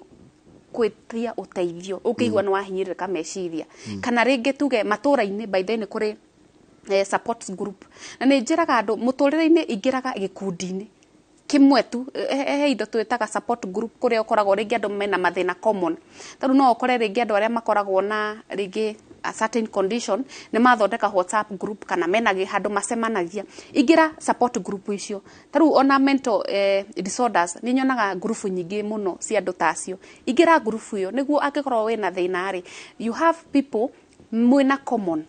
gwĩtia ũteithio ũngĩigua nĩ wahinyĩrĩrĩka meciria. Kana rĩngĩ tuge matũra-inĩ, by the way, nĩ kũrĩ support group. Na nĩ njĩraga andũ mũtũrĩre-inĩ, ingĩraga gĩkundi-inĩ kĩmwe tu. He indo twĩtaga support group, kũrĩa ũkoragwo rĩngĩ andũ mena mathĩna common. Tarĩu no ũkore rĩngĩ andũ arĩa makoragwo na rĩngĩ a certain condition nĩ mathondeka WhatsApp group kana mena handũ macemanagia. Ingĩra support group icio. Tarĩu ona mental disorders, nĩ nyonaga group nyingĩ mũno cia andũ ta acio. Ingĩra group ĩyo nĩguo angĩkorwo wĩna thĩna rĩ, you have people mwĩna common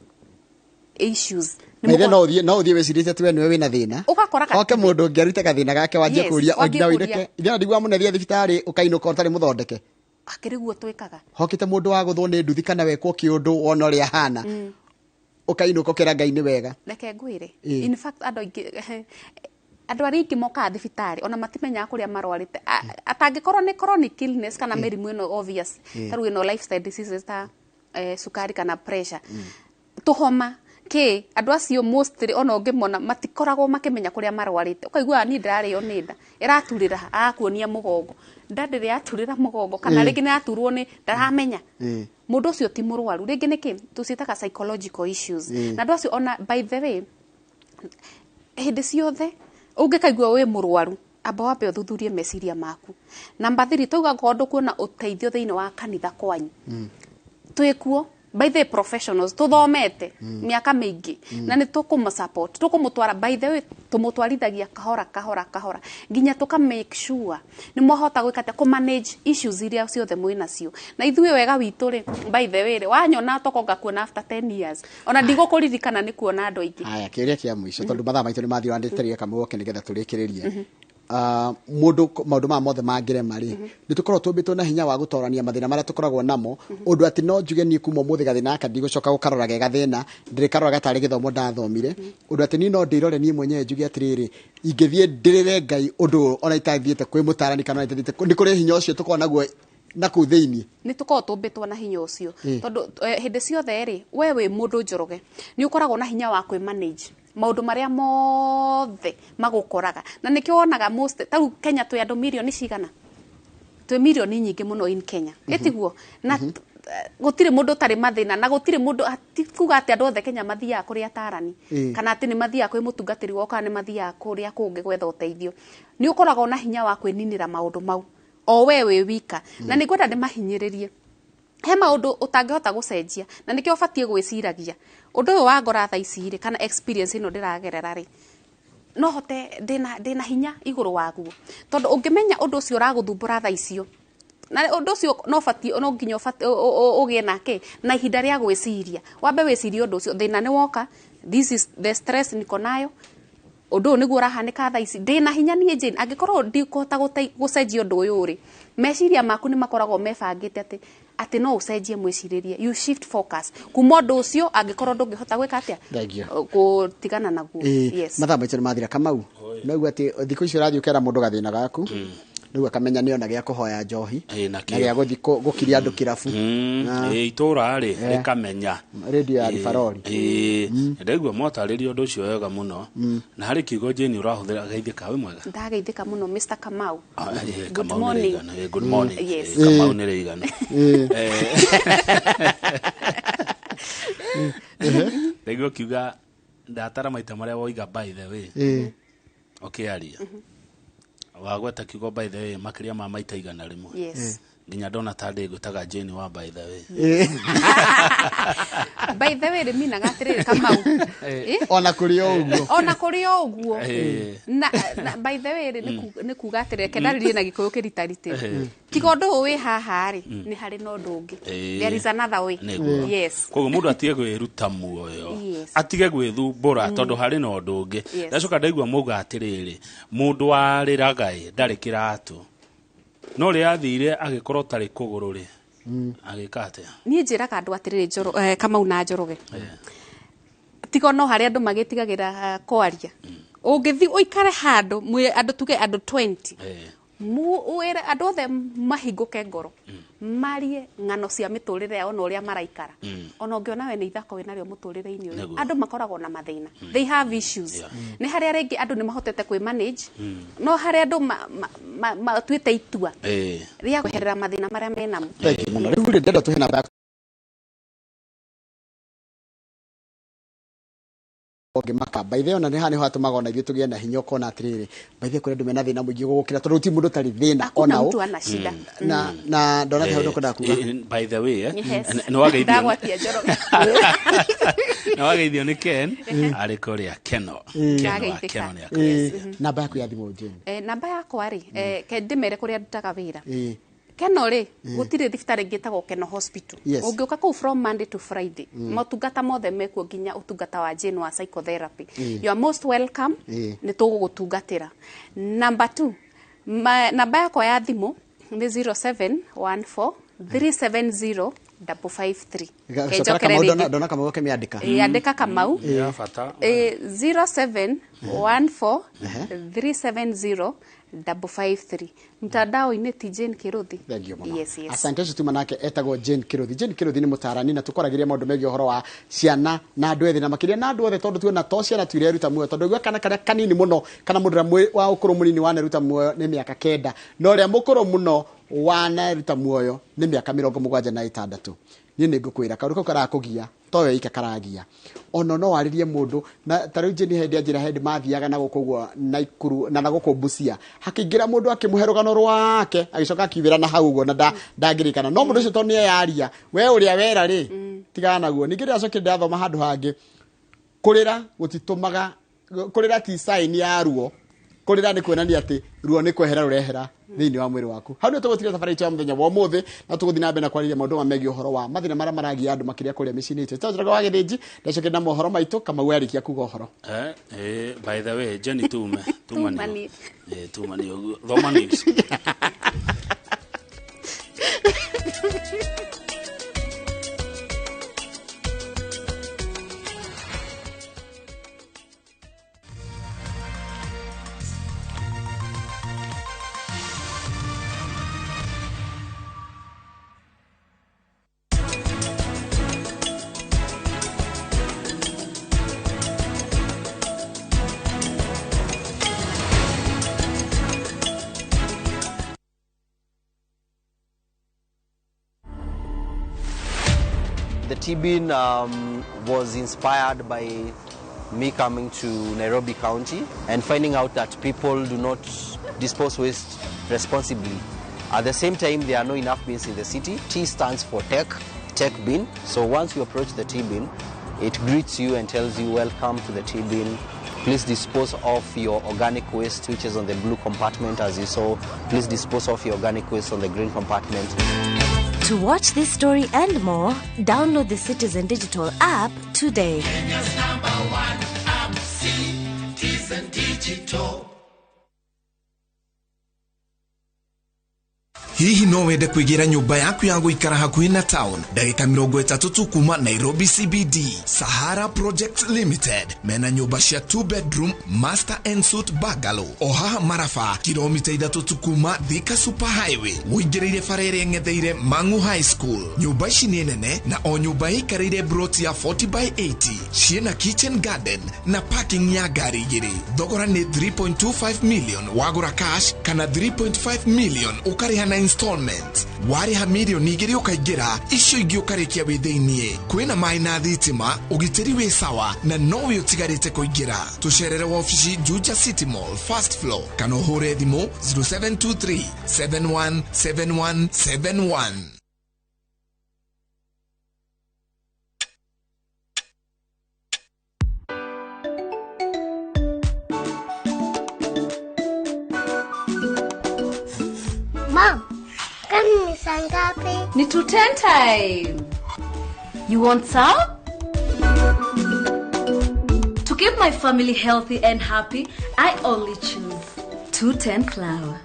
issues. Nĩ Maithe no ũthiĩ no ũthiĩ wĩcirĩtie atĩ we nĩwe wĩna thĩna. Ũgakora Hoke mũndũ ũngĩ arute gathĩna gake wanjie Yes, kũria wanjie nginya kũria. ũinũke. Ithe ndigua mũno thiĩ thibitarĩ ũkainũka ũtarĩ mũthondeke. Akĩrĩ guo twĩkaga. Hokĩte mũndũ wa gũthwo nĩ nduthi kana wekwo kĩũndũ wona ũrĩa ahana. Ũkainũka ũkera Ngai nĩ wega. Reke ngwĩre. Ĩĩ. In fact, andũ aingĩ, andũ arĩa aingĩ mokaga thibitarĩ ona matimenyaga kũrĩa marwarĩte. Atangĩkorwo nĩ chronic illness kana mĩrimũ ĩno obvious, ta rĩu ĩno lifestyle diseases ta cukari kana pressure, tũhoma kĩ, andũ acio mostly ona ũngĩmona matikoragwo makĩmenya kũrĩa marwarĩte. Ũkaigua niĩ ndĩrarĩo nĩ nda ĩraturĩra ha, agakuonia mũgongo, nda ndĩrĩ yaturĩra mũgongo kana rĩngĩ nĩ yaturwo nĩ ndaramenya. Mũndũ ũcio ti mũrwaru, rĩngĩ nĩ kĩ tũciĩtaga psychological issues. Na andũ acio ona, by the way, hĩndĩ ciothe ũngĩkaigua wĩ mũrwaru, amba wambe ũthuthurie meciria maku. Namba 3, tauga ngorwo ndũkuona ũteithio thĩinĩ wa kanitha kwanyu, twĩkuo by the professionals tuthomete miaka mĩingĩ, na nĩ tũkũmũ support, tũkũmũtwara, by the way, tũmũtwarithagia kahora kahora kahora nginya tũka make sure nĩ mwahota gwĩka atĩa, kũ manage issues iria ciothe mwĩ nacio. Na ithuĩ wega witũ rĩ, by the way rĩ, wanyona toko ngakuona after 10 years ona ndigũkũririkana nĩ kuona andũ aingĩ. Haya, kĩũria kĩa mũico tondũ mathaa maitũ nĩ mathira, ndĩterie kamwe oke nĩgetha tũrĩkĩrĩrie. Mũndũ maũndũ maya mothe mangĩrema rĩ, nĩ tũkoragwo tũmbĩtwo na hinya wa gũtorania mathĩna marĩa tũkoragwo namo, ũndũ atĩ no njuge niĩ kuma ũmũthĩ gathĩna gaka ndigũcoka gũkarora ge gathĩna, ndĩrĩkarora gatarĩ gĩthomo ndathomire, ũndũ atĩ niĩ no ndĩrore niĩ mwenyewe njuge atĩrĩrĩ, ingĩthiĩ ndĩrĩre Ngai ũndũ ũyũ ona itathiĩte kwĩ mũtarani kana ona itathiĩte nĩ kũrĩ hinya ũcio tũkoragwo naguo na kũu thĩinĩ? Nĩ tũkoragwo tũmbĩtwo na hinya ũcio, tondũ hĩndĩ ciothe rĩ, we wĩ mũndũ Njoroge nĩ ũkoragwo na hinya wa kwĩ manage maũndũ marĩa mothe magũkoraga. Na nĩkĩo wonaga most, ta rĩu Kenya twĩ andũ mirioni cigana? Twĩ mirioni nyingĩ mũno in Kenya. Ĩtiguo na gũtirĩ mũndũ ũtarĩ mathĩna, na gũtirĩ mũndũ, ti kuga atĩ andũ othe Kenya mathiaga kũrĩ atarani kana atĩ nĩ mathiaga kwĩ mũtungatĩri wao kana nĩ mathiaga kũrĩa kũngĩ gwetha ũteithio. Nĩ ũkoragwo na hinya wa kwĩninĩra maũndũ mau o we wĩ wika. Na nĩ ngwenda ndĩmahinyĩrĩrie, he maũndũ ũtangĩhota gũcenjia, na nĩkĩo ũbatiĩ gwĩciragia ũndũ ũyũ wa ngora thaa ici rĩ, kana experience ĩno ndĩragerera rĩ, no hote ndĩna hinya igũrũ waguo, tondũ ũngĩmenya ũndũ ũcio ũragũthumbũra thaa icio, na ũndũ ũcio no ũbatiĩ, no nginya ũgĩe nake na ihinda rĩa gwĩciria, wambe wĩcirie ũndũ ũcio, thĩna nĩ woka, this is the stress niko nayo, ũndũ ũyũ nĩguo ũrahanĩka thaa ici, ndĩna hinya niĩ Jane, angĩkorwo ndikũhota gũcenjia ũndũ ũyũ rĩ, meciria maku nĩ makoragwo mebangĩte atĩ no ũcenjie mwĩcirĩrie, you shift focus kuma ũndũ ũcio angĩkorwo ndũngĩhota gwĩka atĩa. Thank you. Gũtigana naguo. Yes. Mathaa maitũ nĩ mathira. Kamau, noigua atĩ thikũ ici ũrathiĩ ũkera mũndũ gathĩna gaku, rĩu akamenya nĩ ona gĩa kũhoya njohi na na gĩa gũthiĩ gũkiria andũ kĩrabu. Itũra rĩ rĩkamenya. Rĩndio ya Ribarori. Ndaigua mwatarĩria ũndũ ũcio wega mũno, na harĩ kiugo Jane ũrahũthĩra, geithĩka wĩ mwega. Ndageithĩka mũno, Mr. Kamau. Ah, Good Kamau nĩ morning. rĩiganu. Good morning. Yes. Kamau nĩ rĩiganu. Ndaigua ũkiuga, ndatara maita marĩa woiga "by the way" ũkĩaria, wagweta kiugo "by the way" makĩria ma maita 100. Yes. Nginya ndona ta ndĩngwĩtaga Jane wa by the way. By the way rĩ, minaga atĩrĩrĩ, Kamau. Ona kũrĩ o ũguo. Ona kũrĩ o ũguo. Na by the way rĩ, nĩ kuga atĩrĩrĩ, reke ndarĩrie na Gĩkũyũ kĩritaritĩri. Tiga ũndũ ũyũ wĩ haha rĩ, nĩ harĩ na ũndũ ũngĩ. There is another way. Nĩguo. Yes. Koguo mũndũ atige kwĩruta muoyo, Yes. atige gwĩthumbũra, tondũ harĩ na ũndũ ũngĩ. Yes. Ndacoka ndaigua mauga atĩrĩrĩ, mũndũ warĩraga ĩ ndarĩ kĩratũ, no rĩ athire agĩkorwo tarĩ kũgũrũ rĩ, agĩka atĩa? Niĩ njĩraga andũ atĩrĩrĩ, Kamau na Njoroge, tiga no harĩa andũ magĩtigagĩra kwaria, ũngĩthiĩ ũikare handũ mwĩ andũ, tuge andũ 20, wĩre andũ othe mahingũke ngoro, marie ng'ano cia mĩtũrĩre yao na ũrĩa maraikara, ona ũngĩona we nĩ ithako wĩ narĩo mũtũrĩre-inĩ ũyũ. Andũ makoragwo na mathĩna, they have issues. Nĩ harĩa rĩngĩ andũ nĩ mahotete kwĩ manage, no harĩa andũ matuĩte itua rĩa kweherera mathĩna marĩa menamo. Thank you mũno. Rĩu rĩ, ndĩrenda tũhe namba ũngĩmaka. By the way, ona nĩ haha nĩho hatũmaga ona ithuĩ tũgĩe na hinya, ũkona atĩrĩrĩ, by the way, kũrĩ andũ mena thĩna mũingĩ gũgũkĩra, tondũ gũtirĩ mũndũ ũtarĩ thĩna. Hakuna Ona ũ mtu ana shida. Na ndona ta ũndũ ũkwenda kuga. By the way, Yes. nĩ Ndagwatia Njoroge. wageithio nĩ Ken arĩ kũrĩa Keno. Keno wa Ndageithĩka. Keno nĩ akũgeithia. Namba yaku ya thimũ, Jane? Namba yakwa rĩ, ke ndĩmere kũrĩa ndutaga wĩra. Keno rĩ, gũtirĩ thibitarĩ ĩngĩ ĩtagwo Keno Hospital. Yes. Ũngĩũka kũu from Monday to Friday, motungata mothe mekuo nginya ũtungata wa Jane wa psychotherapy. You are most welcome. Nĩ tũgũgũtungatĩra. Number 2, namba yakwa ya thimũ nĩ 0714 370 553. Reke Cokera njokere Kamau, rĩngĩ. ndona Kamau akĩmĩandĩka. Ĩĩ, andĩka Kamau. Ya bata. 0714 370 553. Mtandao-inĩ ti Jane Kiruthi. Thank you mũno. Yes, yes. Asante. Ũcio tuma nake etagwo Jane Kiruthi. Jane Kiruthi nĩ mũtarani na tũkwaragĩria maũndũ megiĩ ũhoro wa ciana na andũ ethĩ, na makĩria na andũ othe, tondũ tuona to ciana tu ireruta muoyo, tondũ igua kana karĩa kanini mũno kana mũndũ ũrĩa wa ũkũrũ mũnini waneruta muoyo nĩ mĩaka 9, na ũrĩa mũkũrũ mũno waneruta muoyo nĩ mĩaka 76. Niĩ nĩ ngũkwĩra kaũndũ kau karakũgia to we ika karagia, ona no warĩrie mũndũ na ta rĩu Jane hĩndĩ anjĩra hĩndĩ mathiaga na gũkũ ũguo Naikuru na gũkũ Busia, hakĩingĩra mũndũ akĩmũhe rũgano rwake, agĩcoka akiumĩra na hau ũguo na ndangĩrikana, no mũndũ ũcio tondũ nĩeyaria we ũrĩa wera rĩ, tigana naguo. Ningĩ ndĩracokire ndĩrathoma handũ hangĩ, kũrĩra gũtitũmaga, kũrĩra ti sign ya ruo, kũrĩra nĩ kuonania atĩ ruo nĩ kwehera rũrehera thĩinĩ wa mwĩrĩ waku. Hau nĩ tũgũtiga thabarĩ itũ ya mũthenya wa ũmũthĩ, na tũgũthiĩ na mbere na kwarĩria maũndũ maya megiĩ ũhoro wa mathĩna marĩa maragia andũ makĩria kũrĩa mĩciĩ-inĩ itũ. Tũnjĩraga wa Gĩthĩnji, ndacokire na mohoro maitũ. Kamau arĩkia kuga ũhoro. By the way, Jenny, tume tuma Tuma ni tuma ni ũguo. Thoma news. The T-bin was inspired by me coming to Nairobi County and finding out that people do not dispose waste responsibly. At the same time, there are no enough bins in the city. T stands for tech, tech bin. So once you approach the T-bin, it greets you and tells you, welcome to the T-bin. Please dispose of your organic waste, which is on the blue compartment, as you saw. Please dispose of your organic waste on the green compartment. To watch this story and more, download the Citizen Digital app today. Kenya's number one app, Citizen Digital. Hihi no wende kwĩgĩra nyũmba yaku ya gũikara hakuhĩ na town, ndagĩka 30 tu kuma Nairobi CBD? Sahara Project Limited mena nyũmba cia 2 bedroom master and suite bungalow o haha Maraba, kilomita 3 tu kuma Thika Super Highway, ũingĩrĩire bara ĩrĩa ĩng'etheire Mangu High School. Nyũmba ici nĩ nene na o nyũmba ĩikarĩire broti ya 40 by 80, ciĩna kitchen garden na parking ya ngari 2. Thogora nĩ 3.25 million wagũra cash, kana 3.5 million ũkarĩha na installment. Warĩha mirioni 2 ũkaingĩra, icio ingĩ ũkarĩkia wĩ thĩiniĩ. Kwĩna maĩ na thitima, ũgitĩri wĩ sawa, na no wĩ ũtigarĩte kũingĩra. Tũcerere wabici Juja City Mall first floor, kana ũhũre thimũ 0723 717171. Mom, kwani ni saa ngapi? Ni 2:10 time. You want some? To keep my family healthy and happy, I only choose 210 flour.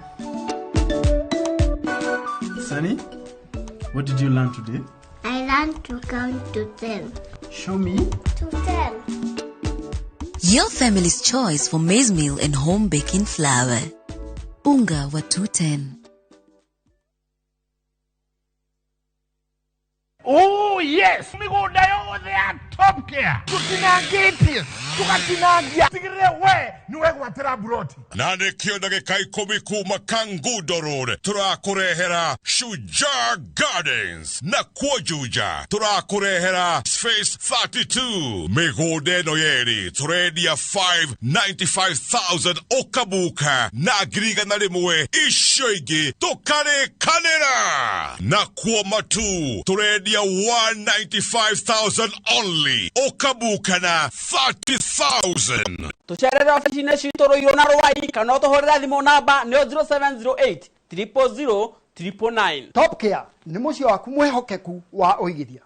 Sunny, what did you learn today? I learned to count to 10. Show me. To 10. Your family's choice for maize meal and home baking flour. Unga wa 210. Oh yes, migunda yothe ya Top Care tutinangĩtie tugatinangia tigĩrĩre we nĩwe gwatĩra buroti. Na nĩkĩo ndagĩka 10 kuma Kangundo Road tũrakũrehera Shujaa Gardens, na kuo Juja tũrakũrehera Space 32. Mĩgũnda ĩno yerĩ tũrendia 595,000 ũkabuka na 100,000, icio ingĩ tũkarĩkanĩra. Na kuo Matu tũrendia 195,000 only, ũkabuka na 30,000. Tũcerere obici-inĩ citũ Rũirũ na Rũai, kana ũtũhũrĩre thimũ namba nĩyo 0708 000 999. Top Care nĩ mũciĩ waku mwĩhokeku wa ũigithia.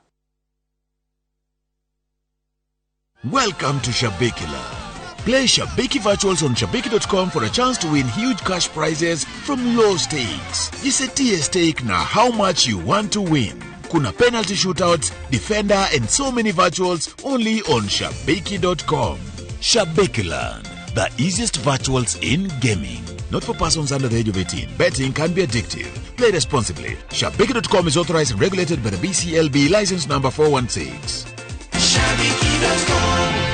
Welcome to Shabiki Land. Play Shabiki Virtuals on Shabiki.com for a chance to win huge cash prizes from low stakes. Jisetie stake na how much you want to win. Kuna penalty shootouts, defender and so many virtuals only on Shabiki.com. Shabiki Land, the easiest virtuals in gaming. Not for persons under the age of 18. Betting can be addictive. Play responsibly. Shabiki.com is authorized and regulated by the BCLB license number 416. Shabiki.com.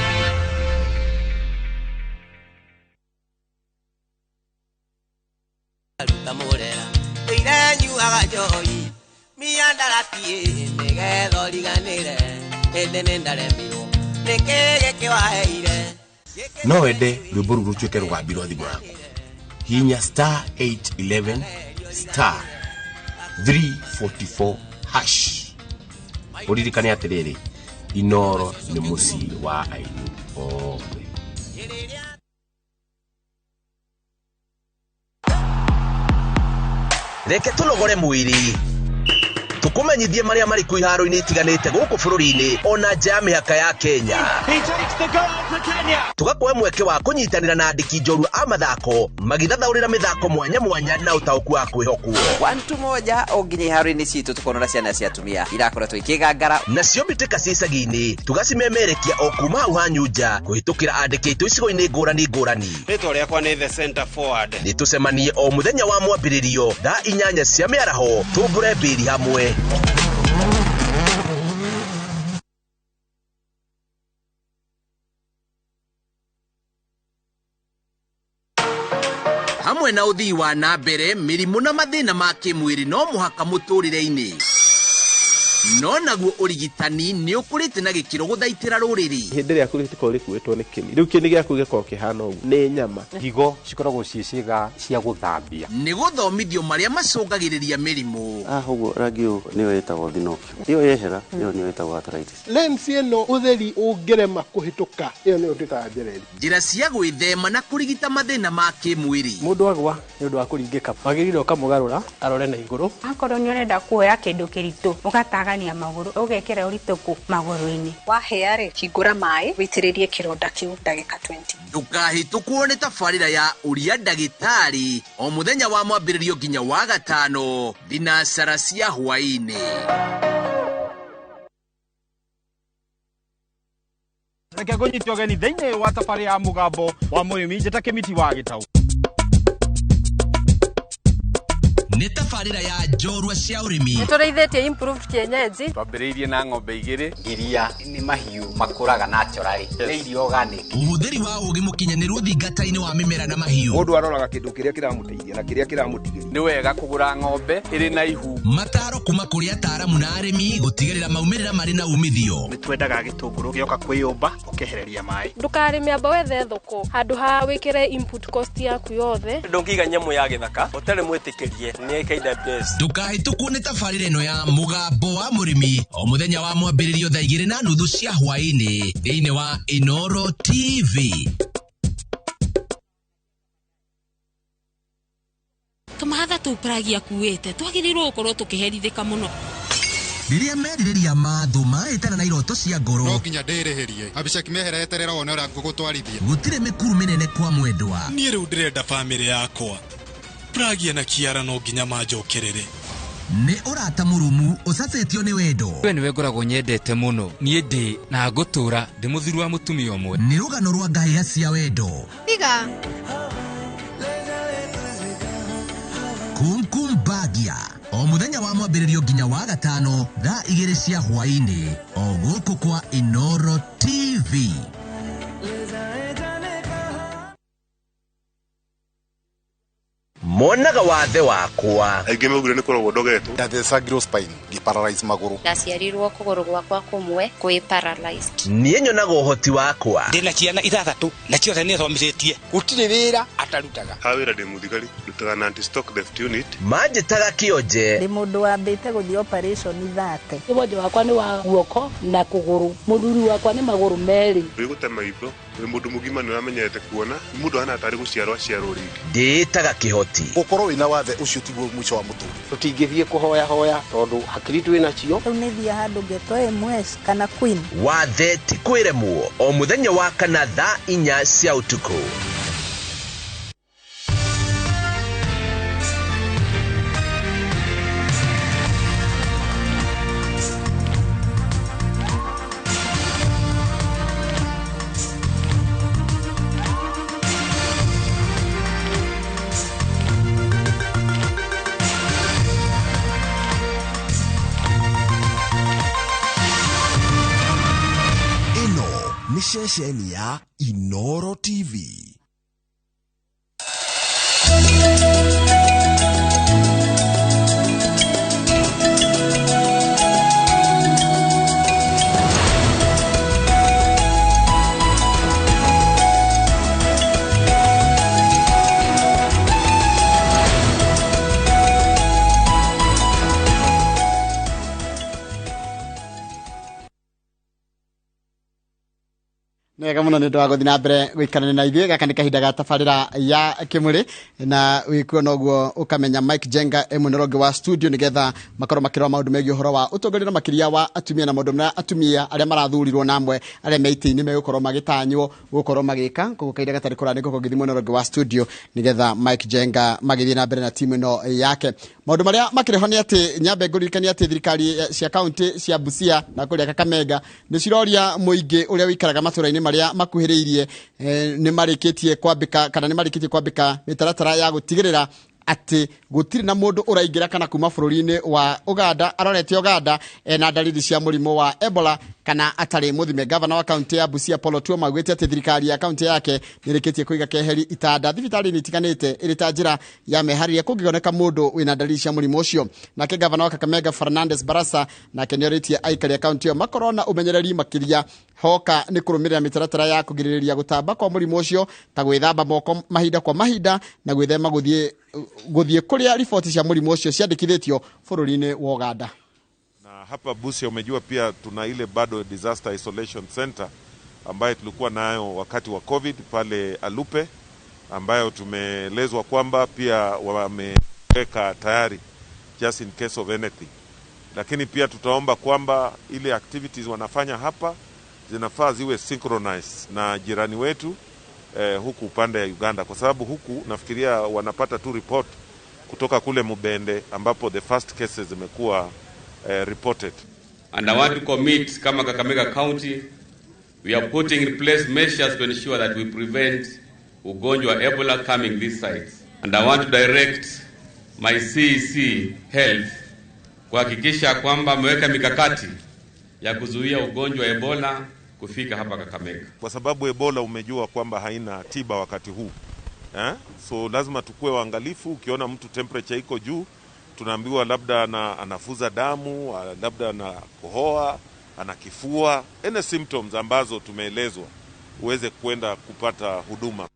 No wende rwimbo rũu rũtuĩke rũgambi rwa thimũ yaku. Hihinya star 811 star 344 hash. Ũririkane atĩrĩrĩ, Inoro nĩ mũciĩ wa aini othe. Reke tũnogore mwĩrĩ tũkũmenyithie marĩa marĩ kuo iharo-inĩ itiganĩte gũkũ bũrũri-inĩ ona nja ya mĩhaka ya Kenya. Tũgakũhe mweke wa kũnyitanĩra na andĩki njorua a mathako magĩthathaũrĩra mĩthako mwanya mwanya na ũtaũku wa kwĩhokwo. 1-1 o nginya iharo-inĩ citũ tũkonora ciana cia atumia irakoretwo ikĩgangara. Nacio mbĩtĩka cia icagi-inĩ tũgacimemerekia o kuma hau hanyu nja kũhĩtũkĩra andĩki aitũ icigo-inĩ ngũrani ngũrani. Rĩtwa rĩakwa nĩ the center forward. Nĩ tũcemanie o mũthenya wa mwambĩrĩrio thaa 8 cia mĩaraho tũmbũre mbĩri hamwe. Hamwe na ũthii wa na mbere mĩrimũ na mathĩna ma kĩmwĩrĩ no mũhaka mũtũrĩre-inĩ. No naguo ũrigitani nĩ ũkũrĩte na gĩkĩro gũthaitĩra rũrĩrĩ. Hĩndĩ ĩrĩa rĩkoragwo rĩkuĩtwo nĩ kĩni, rĩu kĩni gĩaku gĩkoragwo kĩhana ũguo nĩ nyama. Higo cikoragwo ciĩ ciĩga cia gũthambia. Nĩ gũthomithio marĩa macũngagĩrĩria mĩrimũ. Ũguo rangi ũyũ nĩyo ĩtagwo thinopia. Ĩyo yehera, ĩyo nĩyo ĩtagwo arthritis. Lens ĩno ũtheri ũngĩrema kũhĩtũka, ĩyo nĩyo twĩtaga njereri. Njĩra cia gwĩthema na kũrigita mathĩna ma kĩmwĩrĩ. Mũndũ agwa nĩ ũndũ wa kũringĩka, wagĩrĩire ũkamũgarũra arore na igũrũ. Akorwo nĩ ũrenda kuoya kĩndũ kĩritũ ũgatagania magũrũ ũgekĩra ũritũ kũ magũrũ-inĩ. Wahĩa rĩ, hingũra maĩ wĩitĩrĩrie kĩronda kĩu ndagĩka 20. Ndũkahĩtũkwo nĩ tabarĩra ya ũria ndagĩtarĩ o mũthenya wa mwambĩrĩrio nginya wa gatano thinacara cia hwaĩ-inĩ. Reke ngũnyite ũgeni thĩinĩ wa tabarĩra ya mũgambo wa mũrĩmi njĩta Kĩmiti wa Gĩtaũ. Nĩ tabarĩra ya njorua cia ũrĩmi. Nĩtũrĩithĩtie improved kienyeji. Twambĩrĩirie na ng'ombe 2. Iria nĩ mahiũ makũraga naturally. Nĩ irio organic. Ũhũthĩri wa ũũgĩ mũkinyanĩru ũthingata-inĩ wa mĩmera na mahiũ. Mũndũ aroraga kĩndũ kĩrĩa kĩramũteithia na kĩrĩa kĩramũtigĩria. Nĩ wega kũgũra ng'ombe ĩrĩ na ihu. Mataro kuma kũrĩ ataaramu na arĩmi gũtigĩrĩra maumĩrĩra marĩ na umithio. Nĩ twendaga gĩtũngũrũ gĩoka kwĩyũmba ũkehereria maĩ. Ndũkarĩme amba wethe thoko handũ ha wĩkĩre input cost yaku yothe. Ndũngĩiga nyamũ ya gĩthaka ũtarĩ mwĩtĩkĩrie nĩ KWS. Ndũkahĩtũkwo nĩ tabarĩra ĩno ya mũgambo wa mũrĩmi o mũthenya wa mwambĩrĩrio thaa 2:30 cia hwaĩ-inĩ thĩinĩ wa Inoro TV. Tũmahatha tũu Pragi akuĩte twagĩrĩirwo gũkorwo tũkĩherithĩka mũno. Rĩrĩa merirĩria ma thũ mahĩtana na iroto cia ngoro, no nginya ndĩrĩhĩrie. Abishek mehera eterera wone ũrĩa ngũgũtwarithia. Gũtirĩ mĩkuru mĩnene kwa mwendwa. Niĩ rĩu ndĩrenda bamĩrĩ yakwa. Pragia na Kiara no nginya manjokerere. Nĩ ũrata mũrũmu ũcacĩtio nĩ wendo. We nĩwe ngoragwo nyendete mũno. Niĩ ndĩ na ngũtũra ndĩ mũthuri wa mũtumia ũmwe. Nĩ rũgano rwa ngahĩha cia wendo. Tiga. Kumkum Bagia o mũthenya wa mwambĩrĩrio nginya wa gatano thaa 2 cia hwaĩ-inĩ o gũkũ kwa Inoro TV. Monaga wathe wakwa. Aingĩ maugire nĩ kũrogwo ndogetwo. Ndathecangirwo spine ngĩparalyze magũrũ. Ndaciarirwo kũgũrũ gwakwa kũmwe kwĩ paralyzed. Niĩ nyonaga ũhoti wakwa. Ndĩna ciana 6 na ciothe nĩ thomithĩtie. Gũtirĩ wĩra andũ atarutaga. Ha wĩra ndĩ mũthigari, ndutaga na anti-stock theft unit. Manjĩtaga kĩonje. Ndĩ mũndũ wambĩte gũthiĩ operation thate. Wonje wakwa nĩ wa guoko na kũgũrũ, mũthuri wakwa nĩ magũrũ merĩ. Wĩ gũte maitho, wĩ mũndũ mũgima nĩ ũramenyerete kuona, nĩ mũndũ ahana tarĩ gũciarwo aciarwo rĩngĩ. Ndĩĩtaga kĩhoti. Gũkorwo wĩna wathe ũcio tiguo mũico wa mũtũrĩre. Tũtingĩthiĩ kũhoya hoya tondũ hakiri twĩ nacio. Rĩu nĩ thiĩ handũ ngetwo MS kana Queen. Wathe ti kwĩremwo o mũthenya wa kana thaa 4 cia ũtukũ. Ceceni ya Inoro TV. Nĩwega mũno nĩ ũndũ wa gũthiĩ na mbere gũikarania na ithuĩ. Gaka nĩ kahinda ga tabarĩra ya Kĩmũrĩ, na wĩkuo noguo ũkamenya Mike Jenga e mwena ũrĩa ũngĩ wa studio, nĩgetha makorwo makĩrora maũndũ megiĩ ũhoro wa ũtongoria na makĩria wa atumia na maũndũ marĩa atumia arĩa marathurirwo na amwe arĩa me itĩ-inĩ megũkorwo magĩtanywo gũkorwo magĩka. Koguo kahinda gatarĩ kũraya nĩngũkorwo ngĩthiĩ mwena ũrĩa ũngĩ wa studio nĩgetha Mike Jenga magĩthiĩ na mbere na timu ĩno yake. Maũndũ marĩa makĩrĩ ho nĩ atĩ nyambe ngũririkanie atĩ thirikari cia kaunti cia Busia na kũrĩa Kakamega nĩ ciroria mũingĩ ũrĩa ũikaraga matũũra-inĩ marĩa makuhĩrĩirie, nĩ marĩkĩtie kwambĩka kana nĩ marĩkĩtie kwambĩka mĩtaratara ya gũtigĩrĩra atĩ gũtirĩ na mũndũ ũraingĩra kana kuma bũrũri-inĩ wa Uganda arorete Uganda ena dalili cia mũrimũ wa Ebola kana atarĩ mũthime. Gavana wa kaunti ya Busia Paul Otuoma augĩte atĩ thirikari ya kaunti yake nĩrĩkĩtie kũiga keheri itanda thibitarĩ-inĩ itiganĩte ĩrĩ ta njĩra ya meharĩria kũngĩoneka mũndũ wĩna dalili cia mũrimũ ũcio. Nake gavana wa Kakamega Fernandes Barasa nake nĩorĩtie aikari a kaunti ĩyo makorwo na ũmenyereri makĩria hoka nĩ kũrũmĩrĩra mĩtaratara ya kũgirĩrĩria gũtamba kwa mũrimũ ũcio ta gwĩthamba moko mahinda kwa mahinda na gwĩthema gũthiĩ kũrĩa riboti cia mũrimũ ũcio ciandĩkithĩtio bũrũri-inĩ wa Uganda. Na hapa Busia umejua pia tuna ile bado disaster isolation center ambayo tulikuwa nayo wakati wa COVID pale Alupe, ambayo tumeelezwa kwamba pia wameweka tayari just in case of anything. Lakini pia tutaomba kwamba ile activities wanafanya hapa zinafaa ziwe synchronized na jirani wetu huku upande ya Uganda, kwa sababu huku nafikiria wanapata tu report kutoka kule Mubende ambapo the first cases zimekuwa reported. And I want to commit kama Kakamega County, we are putting in place measures to ensure that we prevent ugonjwa wa Ebola coming this side. And I want to direct my CEC Health kuhakikisha kwamba ameweka mikakati ya kuzuia ugonjwa wa Ebola kufika hapa Kakamega. Kwa sababu Ebola umejua kwamba haina tiba wakati huu. So lazima tukue waangalifu. Ukiona mtu temperature iko juu, tunaambiwa labda anafuza damu, labda anakohoa, ana kifua, any symptoms ambazo tumeelezwa uweze kwenda kupata huduma.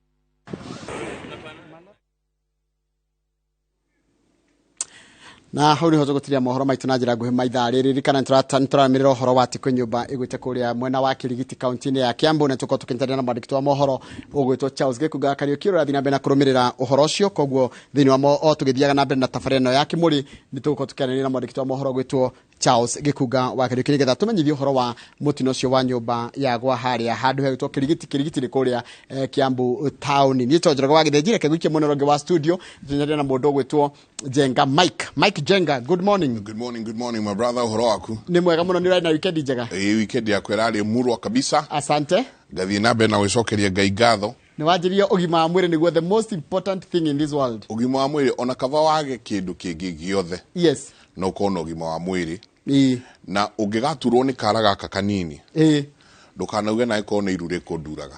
Na hau niho tũgũtiria mohoro maitũ na njĩra nguhĩ maithaa rĩrĩ. Ririkana nĩtũramirĩra ũhoro wa atĩ kwĩ nyũmba ĩgwĩte kũrĩa mwena wa Kĩrigiti kaunti-inĩ ya Kiambu, na tũkorwo tũkĩnyitanĩra na mwandĩki wa mohoro ũgwĩtwo Charles Gĩkunga Kariũki ũrĩa ũrathiĩ na mbere na kũrũmĩrĩra ũhoro ũcio. Koguo thĩinĩ wa o tũgĩthiaga na mbere na tabarĩra ĩno ya Kĩmũrĩ nĩ tũgũkorwo tũkĩaranĩria na mwandĩki wa mohoro ũgwĩtwo Charles Gĩkunga wa Kariũki nĩgetha tũmenyithie ũhoro wa mũtino ũcio wa nyũmba ya gwa harĩa handũ hegwĩtwo Kĩrigiti. Kĩrigiti nĩ kũrĩa Kiambu town. Niĩ to Njoroge wa Gĩthĩnji, reke ngũikie mwena ũrĩa ũngĩ wa studio tũnyitanĩre na mũndũ ũgwĩtwo Jenga Mike. Mike Jenga, good morning. Good morning, good morning my brother. Ũhoro waku? Nĩ mwega mũno, nĩ ũrarĩ na weekend njega? Ĩĩ, weekend yakwa ĩrarĩ murwa kabisa. Asante. Ngathiĩ na mbere na gwĩcokeria Ngai ngatho. Nĩ wanjĩria ũgima wa mwĩrĩ nĩguo the most important thing in this world. Ũgima wa mwĩrĩ ona kaba wage kĩndũ kĩngĩ gĩothe. Yes. No ũkorwo na ũgima wa mwĩrĩ. Ĩĩ. Na ũngĩgaturwo nĩ kara gaka kanini. Ĩĩ. Ndũkanauge na ĩkorwo nĩ iru rĩkũnduraga.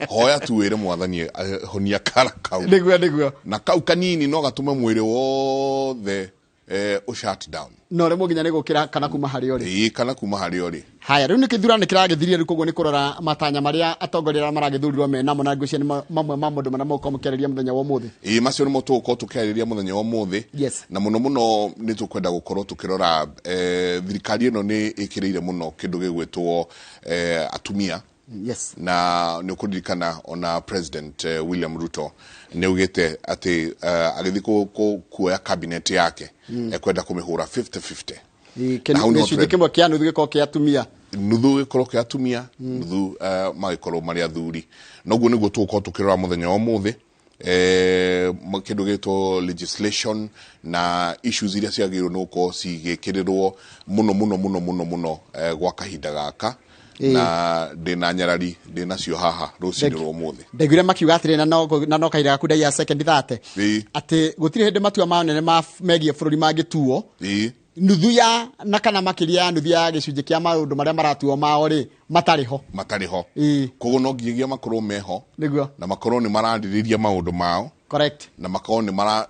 Hoya tu wĩre mwathani honia kara kau. Nĩguo, nĩguo. Na kau kanini no gatũme mwĩrĩ wothe Ũ shut down. Na ũremwo nginya nĩ gũkĩra kana kuma harĩa ũrĩ. Ĩĩ, kana kuma harĩa ũrĩ. Haya, rĩu nĩ kĩthurano nĩ kĩragĩthirie rĩu, koguo nĩ kũrora matanya marĩa atongoria arĩa maragĩthurirwo menamo, na ngwĩciria nĩ mamwe ma maũndũ marĩa mũgũkorwo mũkĩarĩria mũthenya wa ũmũthĩ. Ĩĩ, macio nĩmo tũgũkorwo tũkĩarĩrĩria mũthenya wa ũmũthĩ. Na mũno mũno nĩ tũkwenda gũkorwo tũkĩrora thirikari ĩno nĩ ĩkĩrĩire mũno kĩndũ gĩgwĩtwo atumia. Na nĩ ũkũririkana ona President William Ruto nĩ augĩte atĩ agĩthiĩ kuoya cabinet yake ekwenda kũmĩhũra 50-50. Na hau nĩho Gĩcunjĩ kĩmwe kĩa nuthu gĩkorwo kĩa atumia. Nuthu gĩkorwo kĩa atumia, nuthu magĩkorwo marĩ athuri. Noguo nĩguo tũgũkorwo tũkĩrora mũthenya wa ũmũthĩ, kĩndũ gĩtwo legislation na issues iria ciagĩrĩirwo nĩ gũkorwo cigĩkĩrĩrwo mũno mũno mũno mũno mũno gwa kahinda gaka. Na ndĩna nyarari ndĩnacio haha rũcinĩ rwa ũmũthĩ. Ndaiguire makiuga atĩrĩ, na no kahinda gaku ndaiya second 30, atĩ gũtirĩ hĩndĩ matua manene ma megiĩ bũrũri mangĩtuo nuthu ya na kana makĩria ya nuthu ya gĩcunjĩ kĩa maũndũ marĩa maratuo mao rĩ matarĩ ho. Matarĩ ho. Koguo no nginyagia makorwo meho na makorwo nĩ mararĩrĩria maũndũ mao na makorwo nĩ mara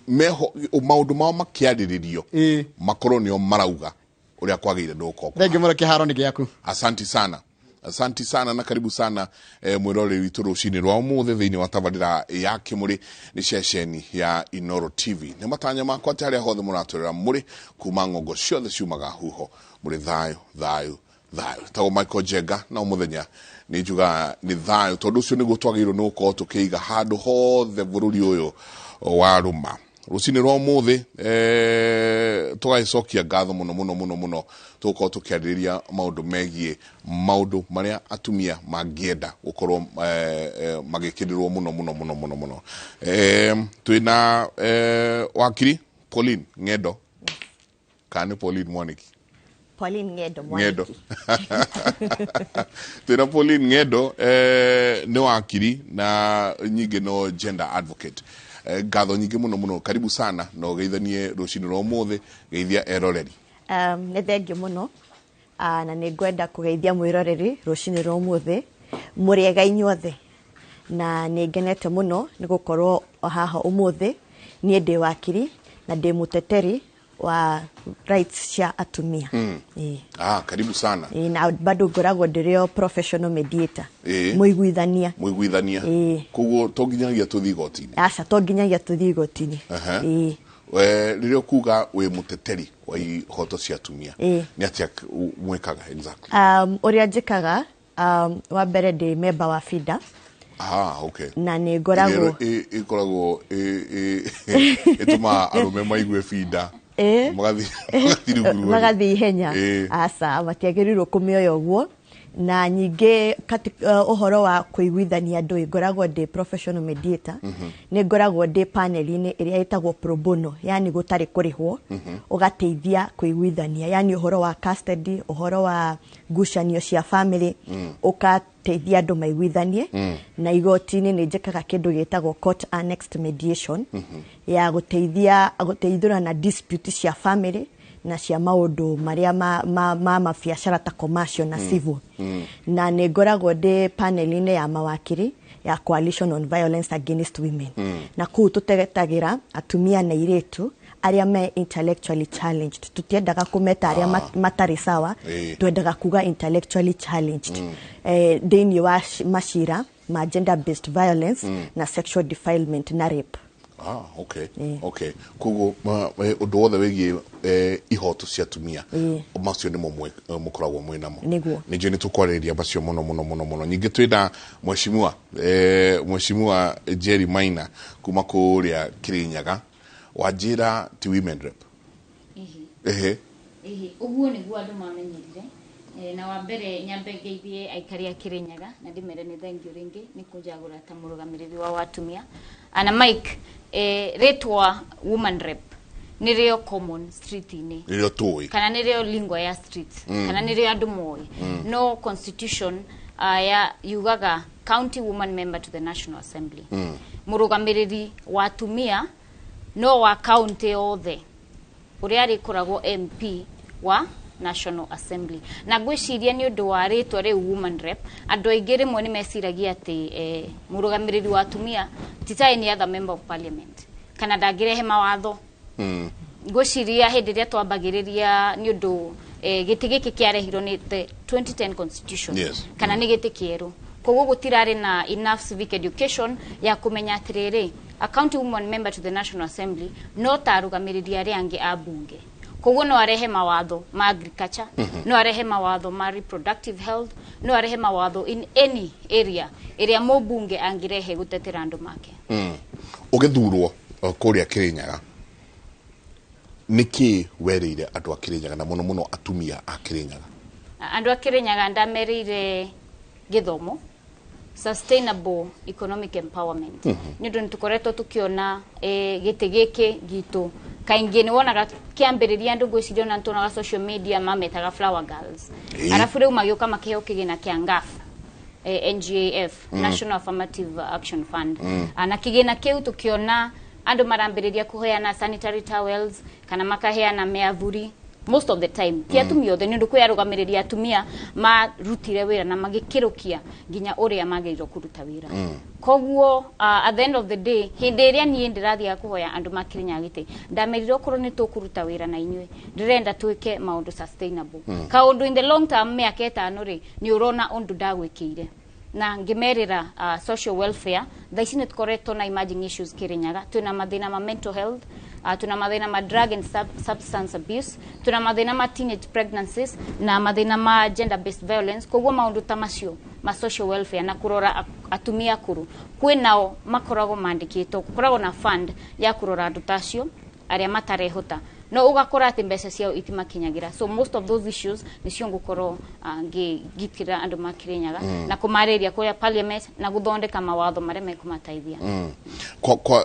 meho maũndũ mao makĩarĩrĩrio, makorwo nĩo marauga ũrĩa kwagĩrĩire nĩ gũkorwo. Thengiũ mũno, kĩharo nĩ gĩaku. Asanti sana, asanti sana na karibu sana mwĩroreri witũ rũcinĩ rwa ũmũthĩ thĩinĩ wa tabarĩra ya Kĩmũrĩ nĩ ceceni ya Inoro TV. Nĩ matanya makwa atĩ harĩa hothe mũratũrĩra mũrĩ kuma ng'ongo ciothe ciumaga huho mũrĩ thayũ thayũ thayũ. Tagwo Michael Njenga, na mũthenya nĩ njugaga nĩ thayũ, tondũ ũcio nĩguo twagĩrĩirwo nĩ gũkorwo tũkĩiga handũ hothe bũrũri ũyũ warũma. Rũcinĩ rwa ũmũthĩ tũgagĩcokia ngatho mũno mũno mũno mũno. Tũgũkorwo tũkĩarĩrĩria maũndũ megiĩ maũndũ marĩa atumia mangĩenda gũkorwo magĩkĩrĩrwo mũno mũno mũno mũno mũno. Twĩna wakiri Pauline Ng'endo, kana nĩ Pauline Mwaniki? Pauline Ng'endo. Ng'endo. Mwaniki. Twĩna Pauline Ng'endo, nĩ wakiri na nyingĩ no gender advocate. Ngatho nyingĩ mũno mũno, karibu sana na ũgeithanie rũcinĩ rwa ũmũthĩ, geithia eroreri. Nĩ thengio mũno, na nĩ ngwenda kũgeithia mwĩroreri rũcinĩ rwa ũmũthĩ. Mũrĩega inyuothe, na nĩ ngenete mũno nĩ gũkorwo haha ũmũthĩ. Niĩ ndĩ wakiri na ndĩ mũteteri wa rights cia atumia. Ĩĩ. Ah, karibu sana. Ĩĩ, na bado ngoragwo ndĩrĩ o professional mediator, mũiguithania. Mũiguithania. Ĩĩ. Koguo to nginyagia tũthiĩ igoti-inĩ? Aca, to nginyagia tũthiĩ igoti-inĩ. Ĩĩ. Rĩrĩa ũkuga wĩ mũteteri wa ihoto cia atumia, nĩ atĩa mwĩkaga exactly? Ũrĩa njĩkaga, wa mbere ndĩ member wa FIDA. Ah, okay. Na nĩ ngoragwo Ĩrĩa ĩkoragwo ĩtũmaga arũme maigue binda magathiĩ rungu rwa magathiĩ ihenya. Aca, matiagĩrĩirwo kũmĩoya ũguo. Na ningĩ ũhoro wa kũiguithania andũ, ngoragwo ndĩ professional mediator. Nĩ ngoragwo ndĩ panel-inĩ ĩrĩa ĩtagwo pro bono, yani gũtarĩ kũrĩhwo, ũgateithia kũiguithania, yani ũhoro wa custody, ũhoro wa ngucanio cia family, ũgateithia andũ maiguithanie. Na igoti-inĩ nĩ njĩkaga kĩndũ gĩtagwo court annexed mediation, ya gũteithia gũteithũrana dispute cia family na cia maũndũ marĩa ma mabiacara ta commercial na civil. Na nĩ ngoragwo ndĩ panel-inĩ ya mawakiri ya Coalition on Violence Against Women. Na kũu tũtetagĩra atumia na airĩtu arĩa me intellectually challenged. Tũtiendaga kũmeta arĩa matarĩ sawa. Twendaga kuga intellectually challenged, thĩinĩ wa macira ma gender based violence na sexual defilement na rape. Ah, okay. Okay, koguo ũndũ wothe wĩgiĩ ihoto cia atumia, macio nĩmo mũkoragwo mwĩ namo. Nĩguo. Nĩ njũĩ nĩ tũkwarĩrĩria macio mũno mũno mũno mũno. Ningĩ twĩna mheshimiwa Jerry Maina kuma kũrĩa Kirinyaga. Wanjĩra ti women rep? Ehe. Ĩhĩ, ũguo nĩguo andũ mamenyerire. Na wa mbere nyambe ngeithie aikari a Kirinyaga na ndĩmere nĩ thengio rĩngĩ nĩ kũnjagũra ta mũrũgamĩrĩri wa atumia. Ana Mike, rĩtwa woman rep nĩrĩo common street-inĩ, Rĩrĩa tũĩ kana nĩrĩo lingua ya street, kana nĩrĩo andũ moĩ. No constitution ya yugaga county woman member to the National Assembly, mũrũgamĩrĩri wa atumia no wa county yothe ũrĩa arĩkoragwo MP wa National Assembly. Na ngwĩciria nĩ ũndũ wa rĩtwa rĩu woman rep, andũ aingĩ rĩmwe nĩ meciragia atĩ mũrũgamĩrĩri wa atumia ti ta any other member of parliament, kana ndangĩrehe mawatho. Ngwĩciria hĩndĩ ĩrĩa twambagĩrĩria, nĩ ũndũ gĩtĩ gĩkĩ kĩarehirwo nĩ the 2010 constitution, kana nĩ gĩtĩ kĩerũ, koguo gũtirarĩ na enough civic education ya kũmenya atĩrĩrĩ, a county woman member to the National Assembly no ta arũgamĩrĩri arĩa angĩ a bunge, koguo no arehe mawatho ma agriculture, no arehe mawatho ma reproductive health, no arehe mawatho in any area ĩrĩa mũmbunge angĩrehe gũtetera andũ make. Ũgĩthurwo kũrĩa Kĩrĩnyaga, nĩkĩ werĩire andũ a Kĩrĩnyaga, na mũno mũno atumia a Kĩrĩnyaga? Andũ a Kĩrĩnyaga ndamerĩire gĩthomo, sustainable economic empowerment, nĩ ũndũ nĩ tũkoretwo tũkĩona gĩtĩ gĩkĩ gitũ kaingĩ nĩ wonaga kĩambĩrĩria andũ, ngwĩciria ona nĩtuonaga social media mametaga flower girls. Arabu rĩu magĩũka makĩheo kĩgĩna kĩa NGAAF, NGAF, National Affirmative Action Fund. Ah, na kĩgĩna kĩu tũkĩona andũ marambĩrĩria kũheana sanitary towels kana makaheana mĩavuri most of the time, ti atumia othe, nĩ ũndũ kwĩ arũgamĩrĩri atumia marutire wĩra na magĩkĩrũkia nginya ũrĩa magĩrĩirwo kũruta wĩra. Koguo at the end of the day, hĩndĩ ĩrĩa niĩ ndĩrathiaga kũhoya andũ ma Kĩrĩnyaga gĩtĩ, ndamerire okorwo nĩ tũkũruta wĩra na inyuĩ, ndĩrenda twĩke maũndũ sustainable, kaũndũ in the long term, mĩaka 5 rĩ, nĩ ũrona ũndũ ndagwĩkĩire. Na ngĩmerĩra social welfare, thaa ici nĩ tũkoretwo na emerging issues Kĩrĩnyaga, twĩna mathĩna ma mental health, twĩna mathĩna ma drug and substance abuse, twĩna mathĩna ma teenage pregnancies na mathĩna ma gender based violence. Koguo maũndũ ta macio ma social welfare na kũrora atumia akũrũ, kwĩ nao makoragwo mandĩkĩtwo, gũkoragwo na fund ya kũrora andũ ta acio arĩa matarehota, no ũgakora atĩ mbeca ciao itimakinyagĩra. So most of those issues nĩcio ngũkorwo ngĩgitĩra andũ ma Kĩrĩnyaga na kũmarĩria kũrĩa parliament na gũthondeka mawatho marĩa mekũmateithia. Kwa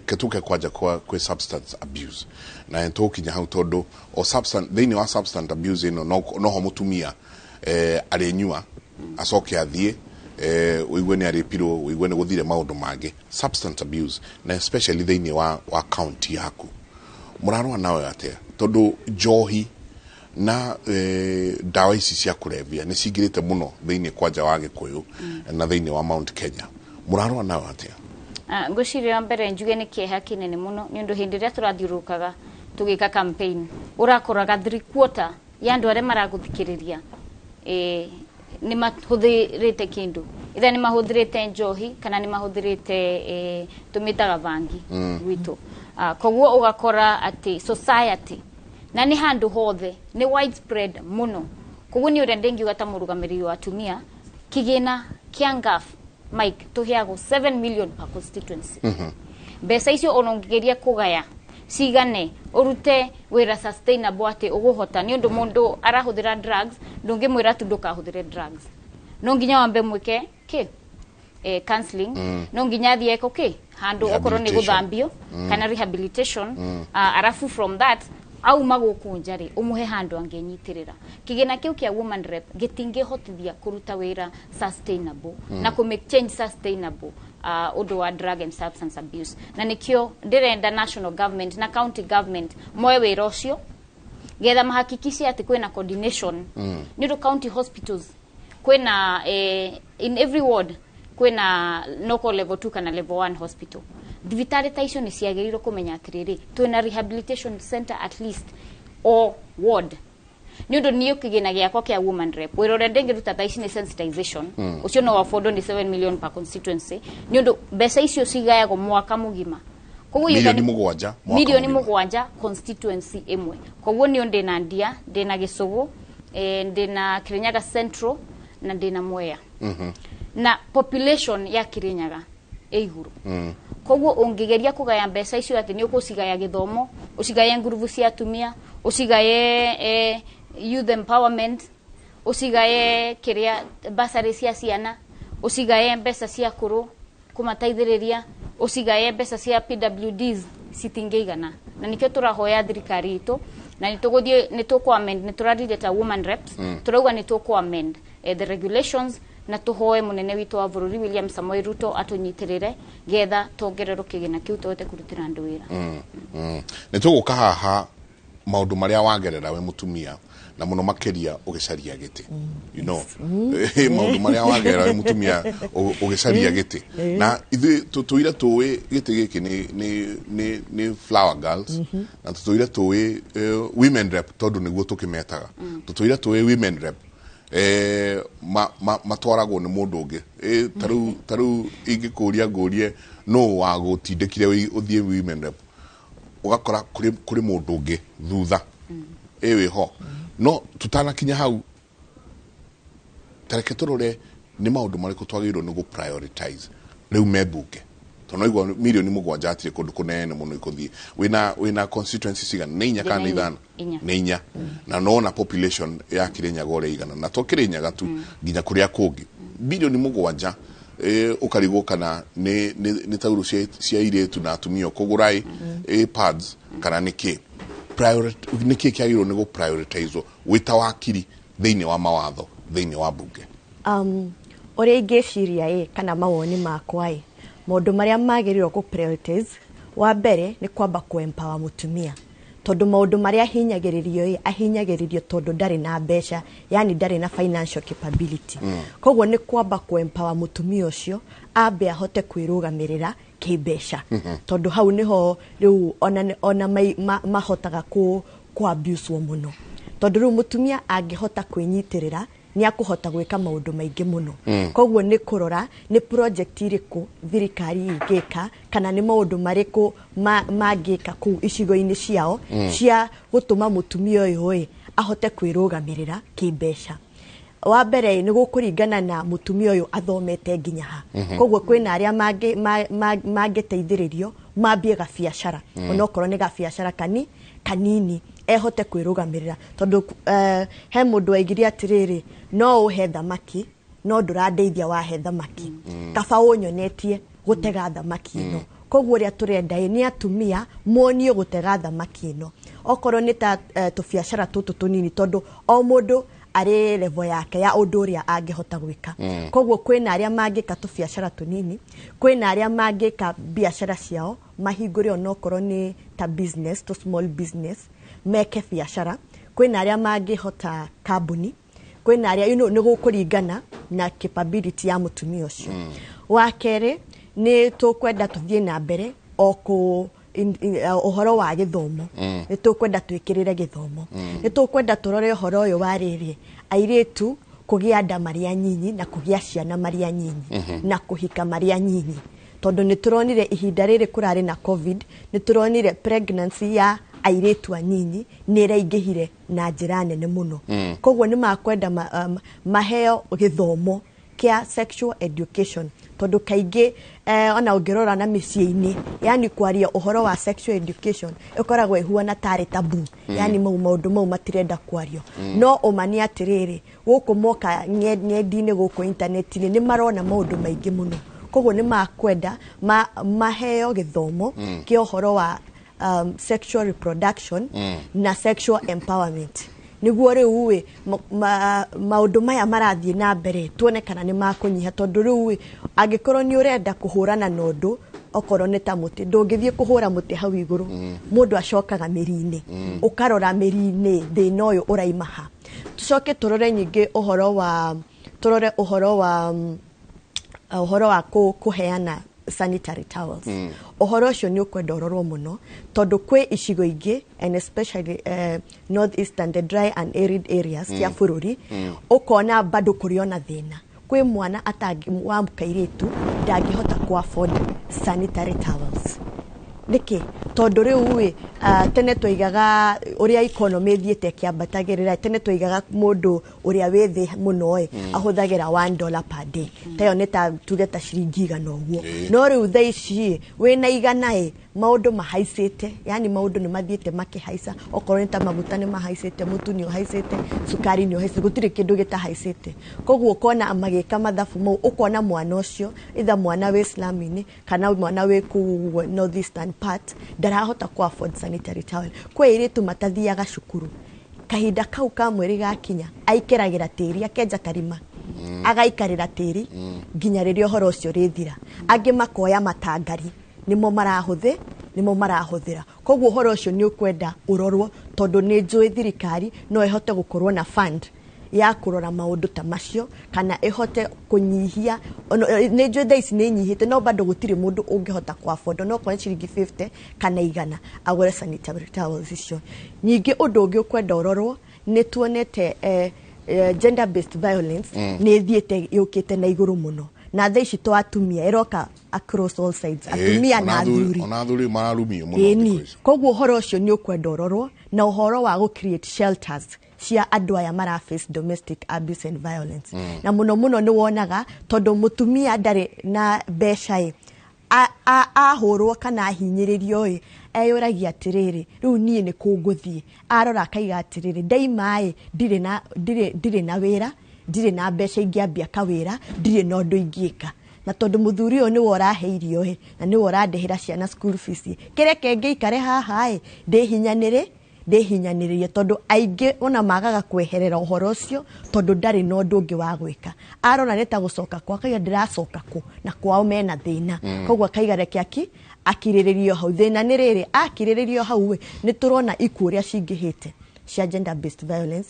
ke tuke kwanja kwa kwi substance abuse, na nĩtũgũkinya hau, tondũ o substance, thĩinĩ wa substance abuse ĩno noho mũtumia arĩnyua acoke athiĩ ũigue nĩ arĩpirwo, ũigue nĩ gũthire maũndũ mangĩ. Substance abuse, na especially thĩinĩ wa county yaku, mũrarũa nayo atĩa? Tondũ njohi na ndawa ici cia kũrebia nĩ cingĩrĩte mũno thĩinĩ kwanja wa Gĩkũyũ na thĩinĩ wa Mount Kenya, mũrarũa nayo atĩa? Ah, ngwĩciria wa mbere njuge nĩ kĩeha kĩnene mũno, nĩ ũndũ hĩndĩ ĩrĩa tũrathiũrũrũkaga tũgĩka campaign, ũrakoraga 3/4 ya andũ arĩa maragũthikĩrĩria nĩ mahũthĩrĩte kĩndũ, either nĩ mahũthĩrĩte njohi kana nĩ mahũthĩrĩte tũmĩtaga bangi gwitũ. Ah, koguo ũgakora atĩ society na nĩ handũ hothe nĩ widespread mũno. Koguo nĩ ũrĩa ndĩngiuga ta mũrũgamĩrĩri wa atumia, kĩgĩna kĩa NGAAF, Mike, tũheagwo 7 million per constituency. Mbeca icio ona ũngĩgeria kũgaya cigane ũrute wĩra sustainable atĩ ũgũhota, nĩ ũndũ mũndũ arahũthĩra drugs, ndũngĩmwĩra tu ndũkahũthĩre drugs, no nginya wambe mwĩke kĩ counseling, no nginya athiĩ eko kĩ handũ okorwo nĩ Rehabilitation. gũthambio kana rehabilitation. Arabu from that auma gũkũ nja rĩ, ũmũhe handũ angĩnyitĩrĩra. Kĩgĩna kĩu kĩa woman rep gĩtingĩhotithia kũruta wĩra sustainable na kũ make change sustainable ũndũ wa drug and substance abuse, na nĩkĩo ndĩrenda national government na county government moe wĩra ũcio getha mahakikishe atĩ kwĩna coordination, nĩ ũndũ county hospitals kwĩna in every ward kwĩna local level 2 kana level 1 hospital. Thibitarĩ ta icio nĩ ciagĩrĩirwo kũmenya atĩrĩrĩ, twĩna rehabilitation center at least o ward, nĩ ũndũ niĩ kĩgĩna gĩakwa kĩa woman rep, wĩra ũrĩa ndĩngĩruta thaa ici nĩ sensitization. Ũcio no affordwo nĩ 7 million per constituency, nĩ ũndũ mbeca icio cigayagwo mwaka mũgima. Koguo you 7 milioni mwaka milioni mũgima. 7 constituency ĩmwe. Koguo niĩ ndĩna Ndia, ndĩna Gĩcũgũ, ndĩna Kirinyaga Central na ndĩna Mwea, na population ya Kirinyaga ĩ igũrũ. Koguo ũngĩgeria kũgaya mbeca icio atĩ nĩ ũkũcigaya gĩthomo, ũcigaye ngurubu cia atumia, ũcigaye youth empowerment, ũcigaye kĩrĩa basarĩ cia ciana, ũcigaye mbeca cia kũrũ kũmateithĩrĩria, ũcigaye mbeca cia PWDs, citingĩigana. Na nĩkĩo tũrahoya thirikari itũ, na nĩ tũgũthiĩ, nĩ tũkũ amend, nĩ tũrarire ta woman reps, tũrauga nĩ tũkũ amend the regulations na tũhoe mũnene witũ wa bũrũri William Samoei Ruto atũnyitĩrĩre getha tuongererwo kĩgĩna kĩu tũhote kũrutĩra andũ wĩra. Nĩ tũgũka haha. Maũndũ marĩa wagerera we mũtumia na mũno makĩria ũgĩcaria gĩtĩ, you know, maũndũ marĩa wagerera we mũtumia ũgĩcaria gĩtĩ, na ithuĩ tũtũire tũĩ gĩtĩ gĩkĩ nĩ flower girls, na tũtũire tũĩ women rep, tondũ nĩguo tũkĩmetaga, tũtũire tũĩ women rep matwaragwo nĩ mũndũ ũngĩ. Tarĩu ingĩkũria ngũrie no wagũtindĩkire ũthiĩ women rep, ũgakora kũrĩ mũndũ ũngĩ thutha wĩho. No tutanakinya hau, tareke tũrore nĩ maũndũ marĩkũ twagĩrĩirwo nĩ gũ prioritize rĩu me mbunge, tondũ naigua mirioni 7 hatirĩ kũndũ kũnene mũno ikũthiĩ. Wĩna constituency cigana? Nĩ inya kana nĩ Ndĩna inya. ithano? Inya. Nĩ inya, na nona population ya Kirinyaga ũrĩa igana, na to Kirinyaga tu, nginya kũrĩa kũngĩ. Birioni 7, ũkarigwo kana nĩ taurũ cia airĩtu na atumia ũkũgũra ĩ pads kana nĩ kĩ. Nĩ kĩ kĩagĩrĩirwo nĩ gũ prioritizwo wĩ ta wakiri thĩinĩ wa mawatho thĩinĩ wa mbunge? Ũrĩa ingĩciria ĩ, kana mawoni makwa ĩ, maũndũ marĩa magĩrĩirwo kũ prioritize, wa mbere nĩ kwamba kũ empower mũtumia, tondũ maũndũ marĩa ahinyagĩrĩrio ĩ, ahinyagĩrĩrio tondũ ndarĩ na mbeca, yani ndarĩ na financial capability. Koguo nĩ kwamba kũ empower mũtumia ũcio ambe ahote kwĩrũgamĩrĩra kĩmbeca, tondũ hau nĩho rĩu ona mahotaga kũ abuse mũno, tondũ rĩu mũtumia angĩhota kwĩnyitĩrĩra nĩ akũhota gwĩka maũndũ maingĩ mũno. Koguo nĩ kũrora nĩ project irĩkũ thirikari ingĩka, kana nĩ maũndũ marĩkũ mangĩka kũu icigo-inĩ ciao cia gũtũma mũtumia ũyũ ĩ ahote kwĩrũgamĩrĩra kĩmbeca. Wa mbere nĩ gũkũringana na mũtumia ũyũ athomete nginya ha. Koguo kwĩna arĩa mangĩteithĩrĩrio mambie gabiacara, onokorwo nĩ gabiacara kanini ehote kwĩrũgamĩrĩra, tondũ he mũndũ waigire atĩrĩrĩ, no ũhe thamaki no ndũrandeithia wahe thamaki, kaba ũnyonetie gũtega thamaki ĩno. Koguo ũrĩa tũrenda ĩ nĩ atumia monio gũtega thamaki ĩno, okorwo nĩ ta tũbiacara tũtũ tũnini, tondũ o mũndũ arĩ level yake ya ũndũ ũrĩa angĩhota gwĩka. Koguo kwĩna arĩa mangĩka tũbiacara tũnini, kwĩna arĩa mangĩka biacara ciao mahingũre, onokorwo nĩ ta business to small business, meke biacara, kwĩna arĩa mangĩhota kambuni, kwĩna arĩa nĩ gũkũringana na capability ya mũtumia ũcio. Wa kerĩ nĩ tũkwenda tũthiĩ na mbere o kũ ũhoro wa gĩthomo. Nĩ tũkwenda twĩkĩrĩre gĩthomo. Nĩ tũkwenda tũrore ũhoro ũyũ wa rĩrĩ, airĩtu kũgĩa nda marĩ anyinyi, na kũgĩa ciana marĩ anyinyi, na kũhika marĩ anyinyi, tondũ nĩ tũronire ihinda rĩrĩ kũrarĩ na COVID, nĩ tũronire pregnancy ya airĩtu anyinyi nĩ ĩraingĩhire na njĩra nene mũno. Koguo nĩ makwenda maheo gĩthomo kĩa sexual education, tondũ kaingĩ ona ũngĩrora na mĩciĩ-inĩ, yani kwaria ũhoro wa sexual education ĩkoragwo ĩhuana tarĩ tabu. Yani mau maũndũ mau matirenda kwario. No ũma nĩ atĩrĩrĩ, gũkũ moka ng'enda-inĩ, gũkũ intaneti-inĩ, nĩ marona maũndũ maingĩ mũno. Koguo nĩ makwenda maheo gĩthomo kĩa ũhoro wa sexual reproduction na sexual empowerment, nĩguo rĩu ĩ maũndũ maya marathiĩ na mbere tuone kana nĩ makũnyiha, tondũ rĩu ĩ angĩkorwo nĩ ũrenda kũhũrana na ũndũ, okorwo nĩ ta mũtĩ, ndũngĩthiĩ kũhũra mũtĩ hau igũrũ. Mũndũ acokaga mĩri-inĩ, ũkarora mĩri-inĩ thĩna ũyũ ũraima ha. Tũcoke tũrore nyingĩ ũhoro wa kũheana sanitary towels. Ũhoro ũcio nĩ ũkwenda ũrorwo mũno, tondũ kwĩ icigo ingĩ, and especially north eastern, the dry and arid areas cia bũrũri, ũkona bado kũrĩ ona thĩna, kwĩ mwana wa kairĩtu ndangĩhota ku afford sanitary towels. Nĩkĩ? Tondũ rĩu ĩ tene twaigaga ũrĩa economy ĩthiĩte ĩkĩambatagĩrĩra, tene twaigaga mũndũ ũrĩa wĩ thĩ mũno ĩ ahũthagĩra $1 per day, ta ĩyo nĩ ta tuge ta ciringi 100 ũguo. No rĩu thaa ici ĩ wĩna 100 ĩ maũndũ mahaicĩte, yani maũndũ nĩ mathiĩte makĩhaica, okorwo nĩ ta maguta nĩ mahaicĩte, mũtu nĩ ũhaicĩte, cukari nĩ ũhaicĩte, gũtirĩ kĩndũ gĩtahaicĩte. Koguo ũkona magĩka mathabu mau, ũkona mwana ũcio, either mwana wĩ slum-inĩ kana mwana wĩ kũu ũguo north eastern part, ndarahota ku afford sanitary towel. Kwĩ airĩtu matathiaga cukuru, kahinda kau ka mweri gakinya aikĩragĩra tĩri, akenja karima, agaikarĩra tĩri nginya rĩrĩa ũhoro ũcio ũrĩthira. Angĩ makoya matangari nĩmo marahũthĩ Nĩmo marahũthĩra. Koguo ũhoro ũcio nĩ ũkwenda ũrorwo, tondũ nĩ njũĩ thirikari no ĩhote gũkorwo na fund ya kũrora maũndũ ta macio, kana ĩhote kũnyihia. Nĩ njũĩ thaa ici nĩ inyihĩte, no bado gũtirĩ mũndũ ũngĩhota kũ afford no korwo nĩ ciringi 50 kana 100 agũre sanitary towels icio. Ningĩ ũndũ ũngĩ ũkwenda ũrorwo, nĩ tuonete gender based violence nĩ ĩthiĩte yũkĩte na igũrũ mũno, na thaa ici to atumia, ĩroka across all sides, atumia na athuri. Ona athuri mararumio mũno. Ĩni, koguo ũhoro ũcio nĩ ũkwenda ũrorwo, na ũhoro wa gũ create shelters cia andũ aya mara face domestic abuse and violence. Na mũno mũno nĩ wonaga tondũ mũtumia ndarĩ na mbeca ĩ, ahũrwo kana ahinyĩrĩrio ĩ, eyũragia atĩrĩrĩ, rĩu niĩ nĩ kũ ngũthiĩ? Arora akaiga atĩrĩrĩ, ndaima ĩ, ndirĩ na wĩra, ndirĩ na mbeca ingĩambia kawĩra, ndirĩ na ũndũ ingĩka, na tondũ mũthuri ũyũ nĩwe ũrahe irio ĩ, na nĩwe ũrandĩhĩra ciana school fees ĩ, kĩreke ngĩikare haha ĩ, ndĩhinyanĩrĩ ndĩhinyanĩrĩrie, tondũ aingĩ ona magaga kweherera ũhoro ũcio tondũ ndarĩ na ũndũ ũngĩ wa gwĩka. Arora nĩ ta gũcoka kwa, akaiga ndĩracoka kũ na kwao mena thĩna. Koguo akaiga reke akirĩrĩrio hau. Thĩna nĩ rĩrĩ, akirĩrĩrio hau ĩ, nĩ tũrona ikuũ ũrĩa cingĩhĩte cia gender based violence,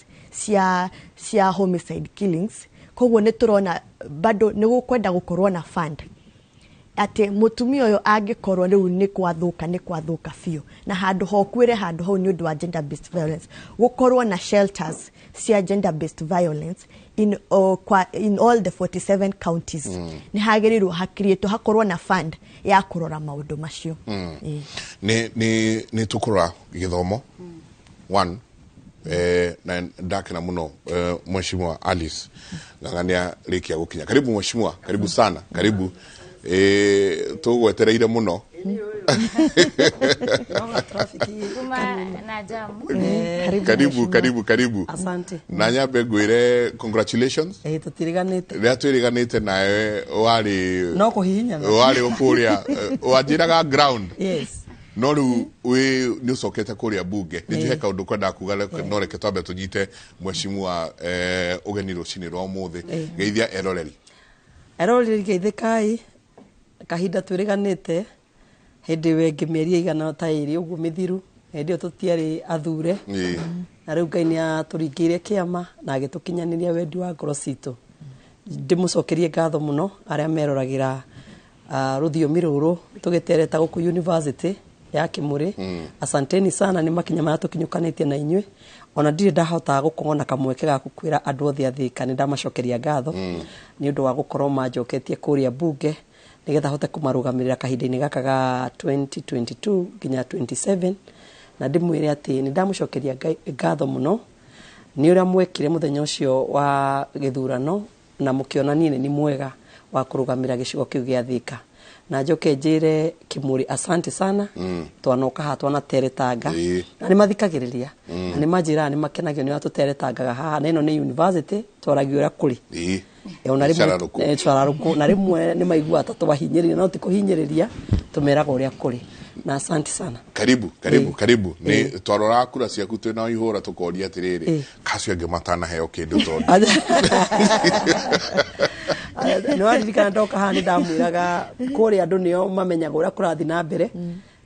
cia homicide killings. Koguo nĩ tũrona bado nĩ gũkwenda gũkorwo na fund atĩ mũtumia ũyũ angĩkorwo rĩu nĩ kwathũka, nĩ kwathũka biũ, na handũ hokuĩre handũ hau nĩ ũndũ wa gender based violence, gũkorwo na shelters cia gender based violence in all the 47 counties. Nĩ hagĩrĩirwo hakiriĩtwo, hakorwo na fund ya kũrora maũndũ macio. Ĩĩ. Nĩ tũkũrora gĩthomo one, na ndakena mũno Mheshimiwa Alice Ng'ang'a nĩ arĩkia gũkinya. Karibu mheshimiwa, karibu sana, karibu. Tũgwetereire mũno. Kuma na jamu. Karibu, karibu, karibu. Asante. Na nyambe ngwĩre congratulations. Tũtiriganĩte. Rĩrĩa twĩrĩganĩte nawe warĩ No kũhihinyana. Warĩ kũrĩa wanjĩraga ground. Yes. No rĩu wĩ nĩ ũcokete kũrĩa bunge, nĩ njũhe kaũndũ kwendaga kuga, no reke twambe tũnyite mheshimiwa ũgeni rũcinĩ rwa ũmũthĩ. Geithia eroreri. Eroreri, geithĩkai. Kahinda twĩrĩganĩte hĩndĩ ĩyo ĩngĩ mĩeri ĩigana ta ĩrĩ ũguo mĩthiru, hĩndĩ ĩyo tũtiarĩ athure. Na rĩu Ngai nĩ atũringĩire kĩama na agĩtũkinyanĩria wendi wa ngoro citũ. Ndĩmũcokerie ngatho mũno arĩa meroragĩra rũthiomi rũrũ tũgĩtereta gũkũ university ya Kĩmũrĩ. Asanteni sana nĩ makinya marĩa tũkinyũkanĩtie na inyuĩ. Ona ndirĩ ndahota gũkorwo na kamweke ga gũkwĩra andũ othe a Thĩka nĩ ndamacokeria ngatho nĩ ũndũ wa gũkorwo manjoketie kũrĩa bunge nĩgetha hote kũmarũgamĩrĩra kahinda-inĩ gaka ga 2022 nginya 27. Na ndĩmwĩre atĩ nĩ ndamũcokeria ngatho mũno nĩ ũrĩa mwekire mũthenya ũcio wa gĩthurano na mũkĩona niĩ nĩ ni mwega wa kũrũgamĩra gĩcigo kĩu gĩa Thĩka. Na njoke njĩre Kĩmũrĩ asante sana. Twanoka haha twanateretanga na nĩ mathikagĩrĩria na nĩ manjĩraga nĩ makenagio nĩ ũrĩa tũteretangaga haha, na ĩno nĩ university, twaragia ũrĩa kũrĩ. Ona rĩmwe Cararũkũ. Cararũkũ, na rĩmwe nĩ maiguaga ta twahinyĩrĩria, no ti kũhinyĩrĩria, tũmeraga ũrĩa kũrĩ. Na asante sana. Karibu, karibu, karibu. Nĩ twarora kura ciaku twĩna ihũra, tũkoria atĩrĩrĩ, kacio angĩ matanaheo kĩndũ tondũ Nĩ waririkana ndoka haha nĩ ndamwĩraga kũrĩa andũ nĩo mamenyaga ũrĩa kũrathiĩ na mbere,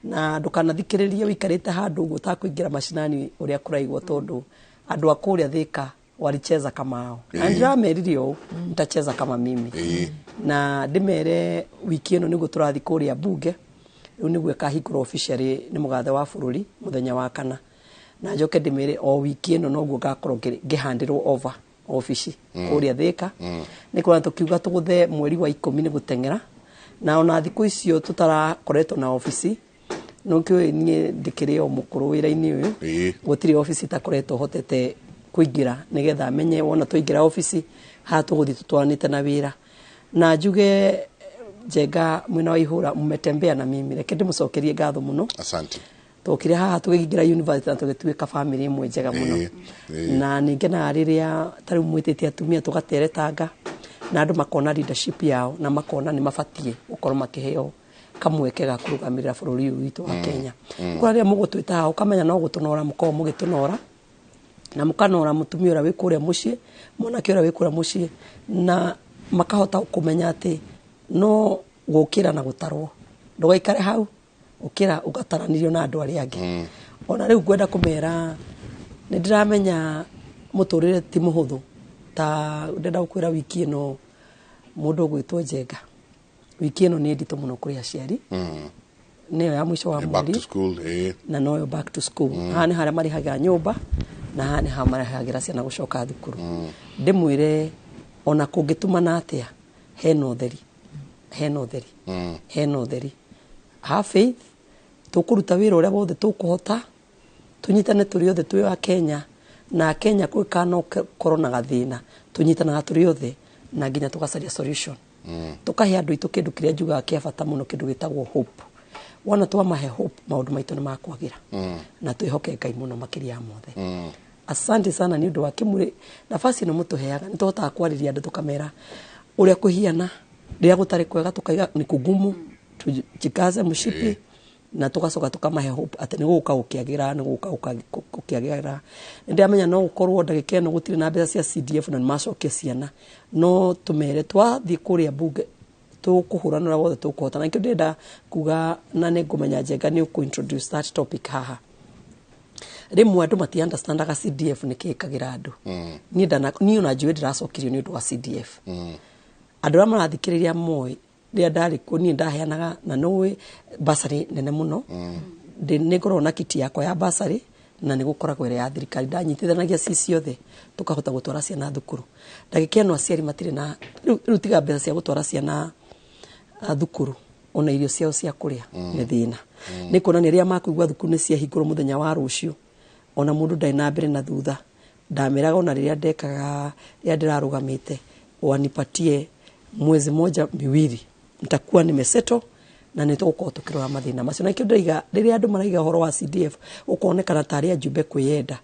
na ndũkanathikĩrĩrie ũikarĩte handũ ũguo ũtakũingĩra macinani ũrĩa kũraigwo, tondũ andũ a kũrĩa Thĩka walicheza kama hao, na ndĩramerire ũũ, nitacheza kama mimi. Na ndĩmere wiki ĩno nĩguo tũrathiĩ kũrĩa bunge, rĩu nĩguo ĩkahingũrwo officially nĩ mũgathe wa bũrũri mũthenya wa kana. Na njoke ndĩmere o wiki ĩno noguo ngakorwo ngĩhandĩrwo over obici kũrĩa Thĩka. Nĩ kuona tũkiuga tũgũthe mweri wa 10 nĩ gũteng'era, na ona thikũ icio tũtarakoretwo na obici, no kĩũĩ niĩ ndĩkĩrĩ o mũkũrũ wĩra-inĩ ũyũ, gũtirĩ obici itakoretwo hotete kũingĩra nĩgetha menye wona twaingĩra obici haha tũgũthiĩ tũtwaranĩte na wĩra. Na njuge Njenga mwena wa ihũra mmetembea na mimi, reke ndĩmũcokerie ngatho mũno. Asante. Tokire haha tũgĩingĩra university na tũgĩtuĩka family ĩmwe njega mũno. Na nĩ ngenaga rĩrĩa ta rĩu mwĩtĩte atumia tũgateretanga na andũ makona leadership yao na makona nĩ mabatiĩ gũkorwo makĩheo kamweke ga kũrũgamĩrĩra bũrũri ũyũ witũ wa Kenya. Kũrĩa rĩrĩa mũgũtwĩta haha ũkamenya no gũtũnora mũkoragwo mũgĩtũnora, na mũkanora mũtumia ũrĩa wĩ kũrĩa mũciĩ, mwanake ũrĩa wĩ kũrĩa mũciĩ, na makahota kũmenya atĩ no gũkĩra na gũtarwo, ndũgaikare hau. Gũkĩra ũgataranĩrio na andũ arĩa angĩ. Ona rĩu ngwenda kũmera nĩ ndĩramenya mũtũrĩre ti mũhũthũ. Ta ndĩrenda gũkwĩra wiki ĩno mũndũ ũgwĩtwo Njenga, wiki ĩno nĩ nditũ mũno kũrĩ aciari. Nĩyo ya mũico wa Back to mweri school, eh. Na noyo back to school. Haha nĩ harĩa marĩhagĩra nyũmba na haha nĩ harĩa marĩhagĩra ciana gũcoka thukuru. Ndĩmwĩre ona kũngĩtumana atĩa, hena ũtheri, hena ũtheri, hena ũtheri. Have faith, tũkũruta wĩra ũrĩa wothe tũkũhota, tũnyitane tũrĩ othe twĩ a Kenya, na Kenya kũngĩkaa no korwo na gathĩna, tũnyitanaga tũrĩ othe na nginya tũgacaria solution. Tũkahe andũ aitũ kĩndũ kĩrĩa njugaga kĩa bata mũno, kĩndũ gĩtagwo hope. Wona twamahe hope, maũndũ maitũ nĩ makwagĩra. Na twĩhoke Ngai mũno makĩria ya mothe. Asante sana nĩ ũndũ wa kĩmũrĩ nafasi ĩno mũtũheaga. Nĩ tũhotaga kwarĩria andũ, tũkamera ũrĩa kũhiana rĩrĩa gũtarĩ kwega, tũkaiga ni kugumu, tujikaze mshipi, na tugacoka tukamahe hope atĩ nĩ gũgũka gũkĩagĩra, nĩ gũgũka gũkĩagĩra. Nĩ ndĩramenya no gũkorwo ndagĩka ĩno gũtirĩ na mbeca cia CDF na nĩ macokia ciana, no tũmere twathiĩ kũrĩa bunge tũkũhũrana ũrĩa wothe tũkũhota. Na nĩkĩo ndĩrenda kuga, na nĩ ngũmenya Njenga nĩ ũkũ introduce that topic haha. Rĩmwe andũ mati understandaga CDF nĩ kĩ ĩkagĩra andũ. Niĩ ndana niĩ ona njũĩ ndĩracokirio nĩ ũndũ wa CDF. Andũ arĩa marathikĩrĩria moĩ rĩrĩa ndarĩ kuo niĩ ndaheanaga na nĩũĩ bursary nene mũno. Nĩ ngoragwo na kiti yakwa ya bursary na nĩ gũkoragwo ĩrĩ ya thirikari, ndanyitithanagia ci ciothe tũkahota gũtwara ciana thukuru. Ndagĩka ĩno aciari matirĩ na rĩu tiga mbeca cia gũtwara ciana thukuru, ona irio ciao cia kũrĩa nĩ thĩna. Nĩ kuonania rĩrĩa makũigua thukuru nĩ ciahingũrwo mũthenya wa rũciũ, ona mũndũ ndarĩ na mbere na thutha. Ndameraga ona rĩrĩa ndekaga, rĩrĩa ndĩrarũgamĩte, wanipatie mwezi moja miwili, nitakuwa nimesettle na nĩ tũgũkorwo tũkĩrora mathĩna macio. Na nĩkĩo ndĩraiga rĩrĩa andũ maraiga ũhoro wa CDF ũkonekana tarĩ ajumbe kwĩyenda,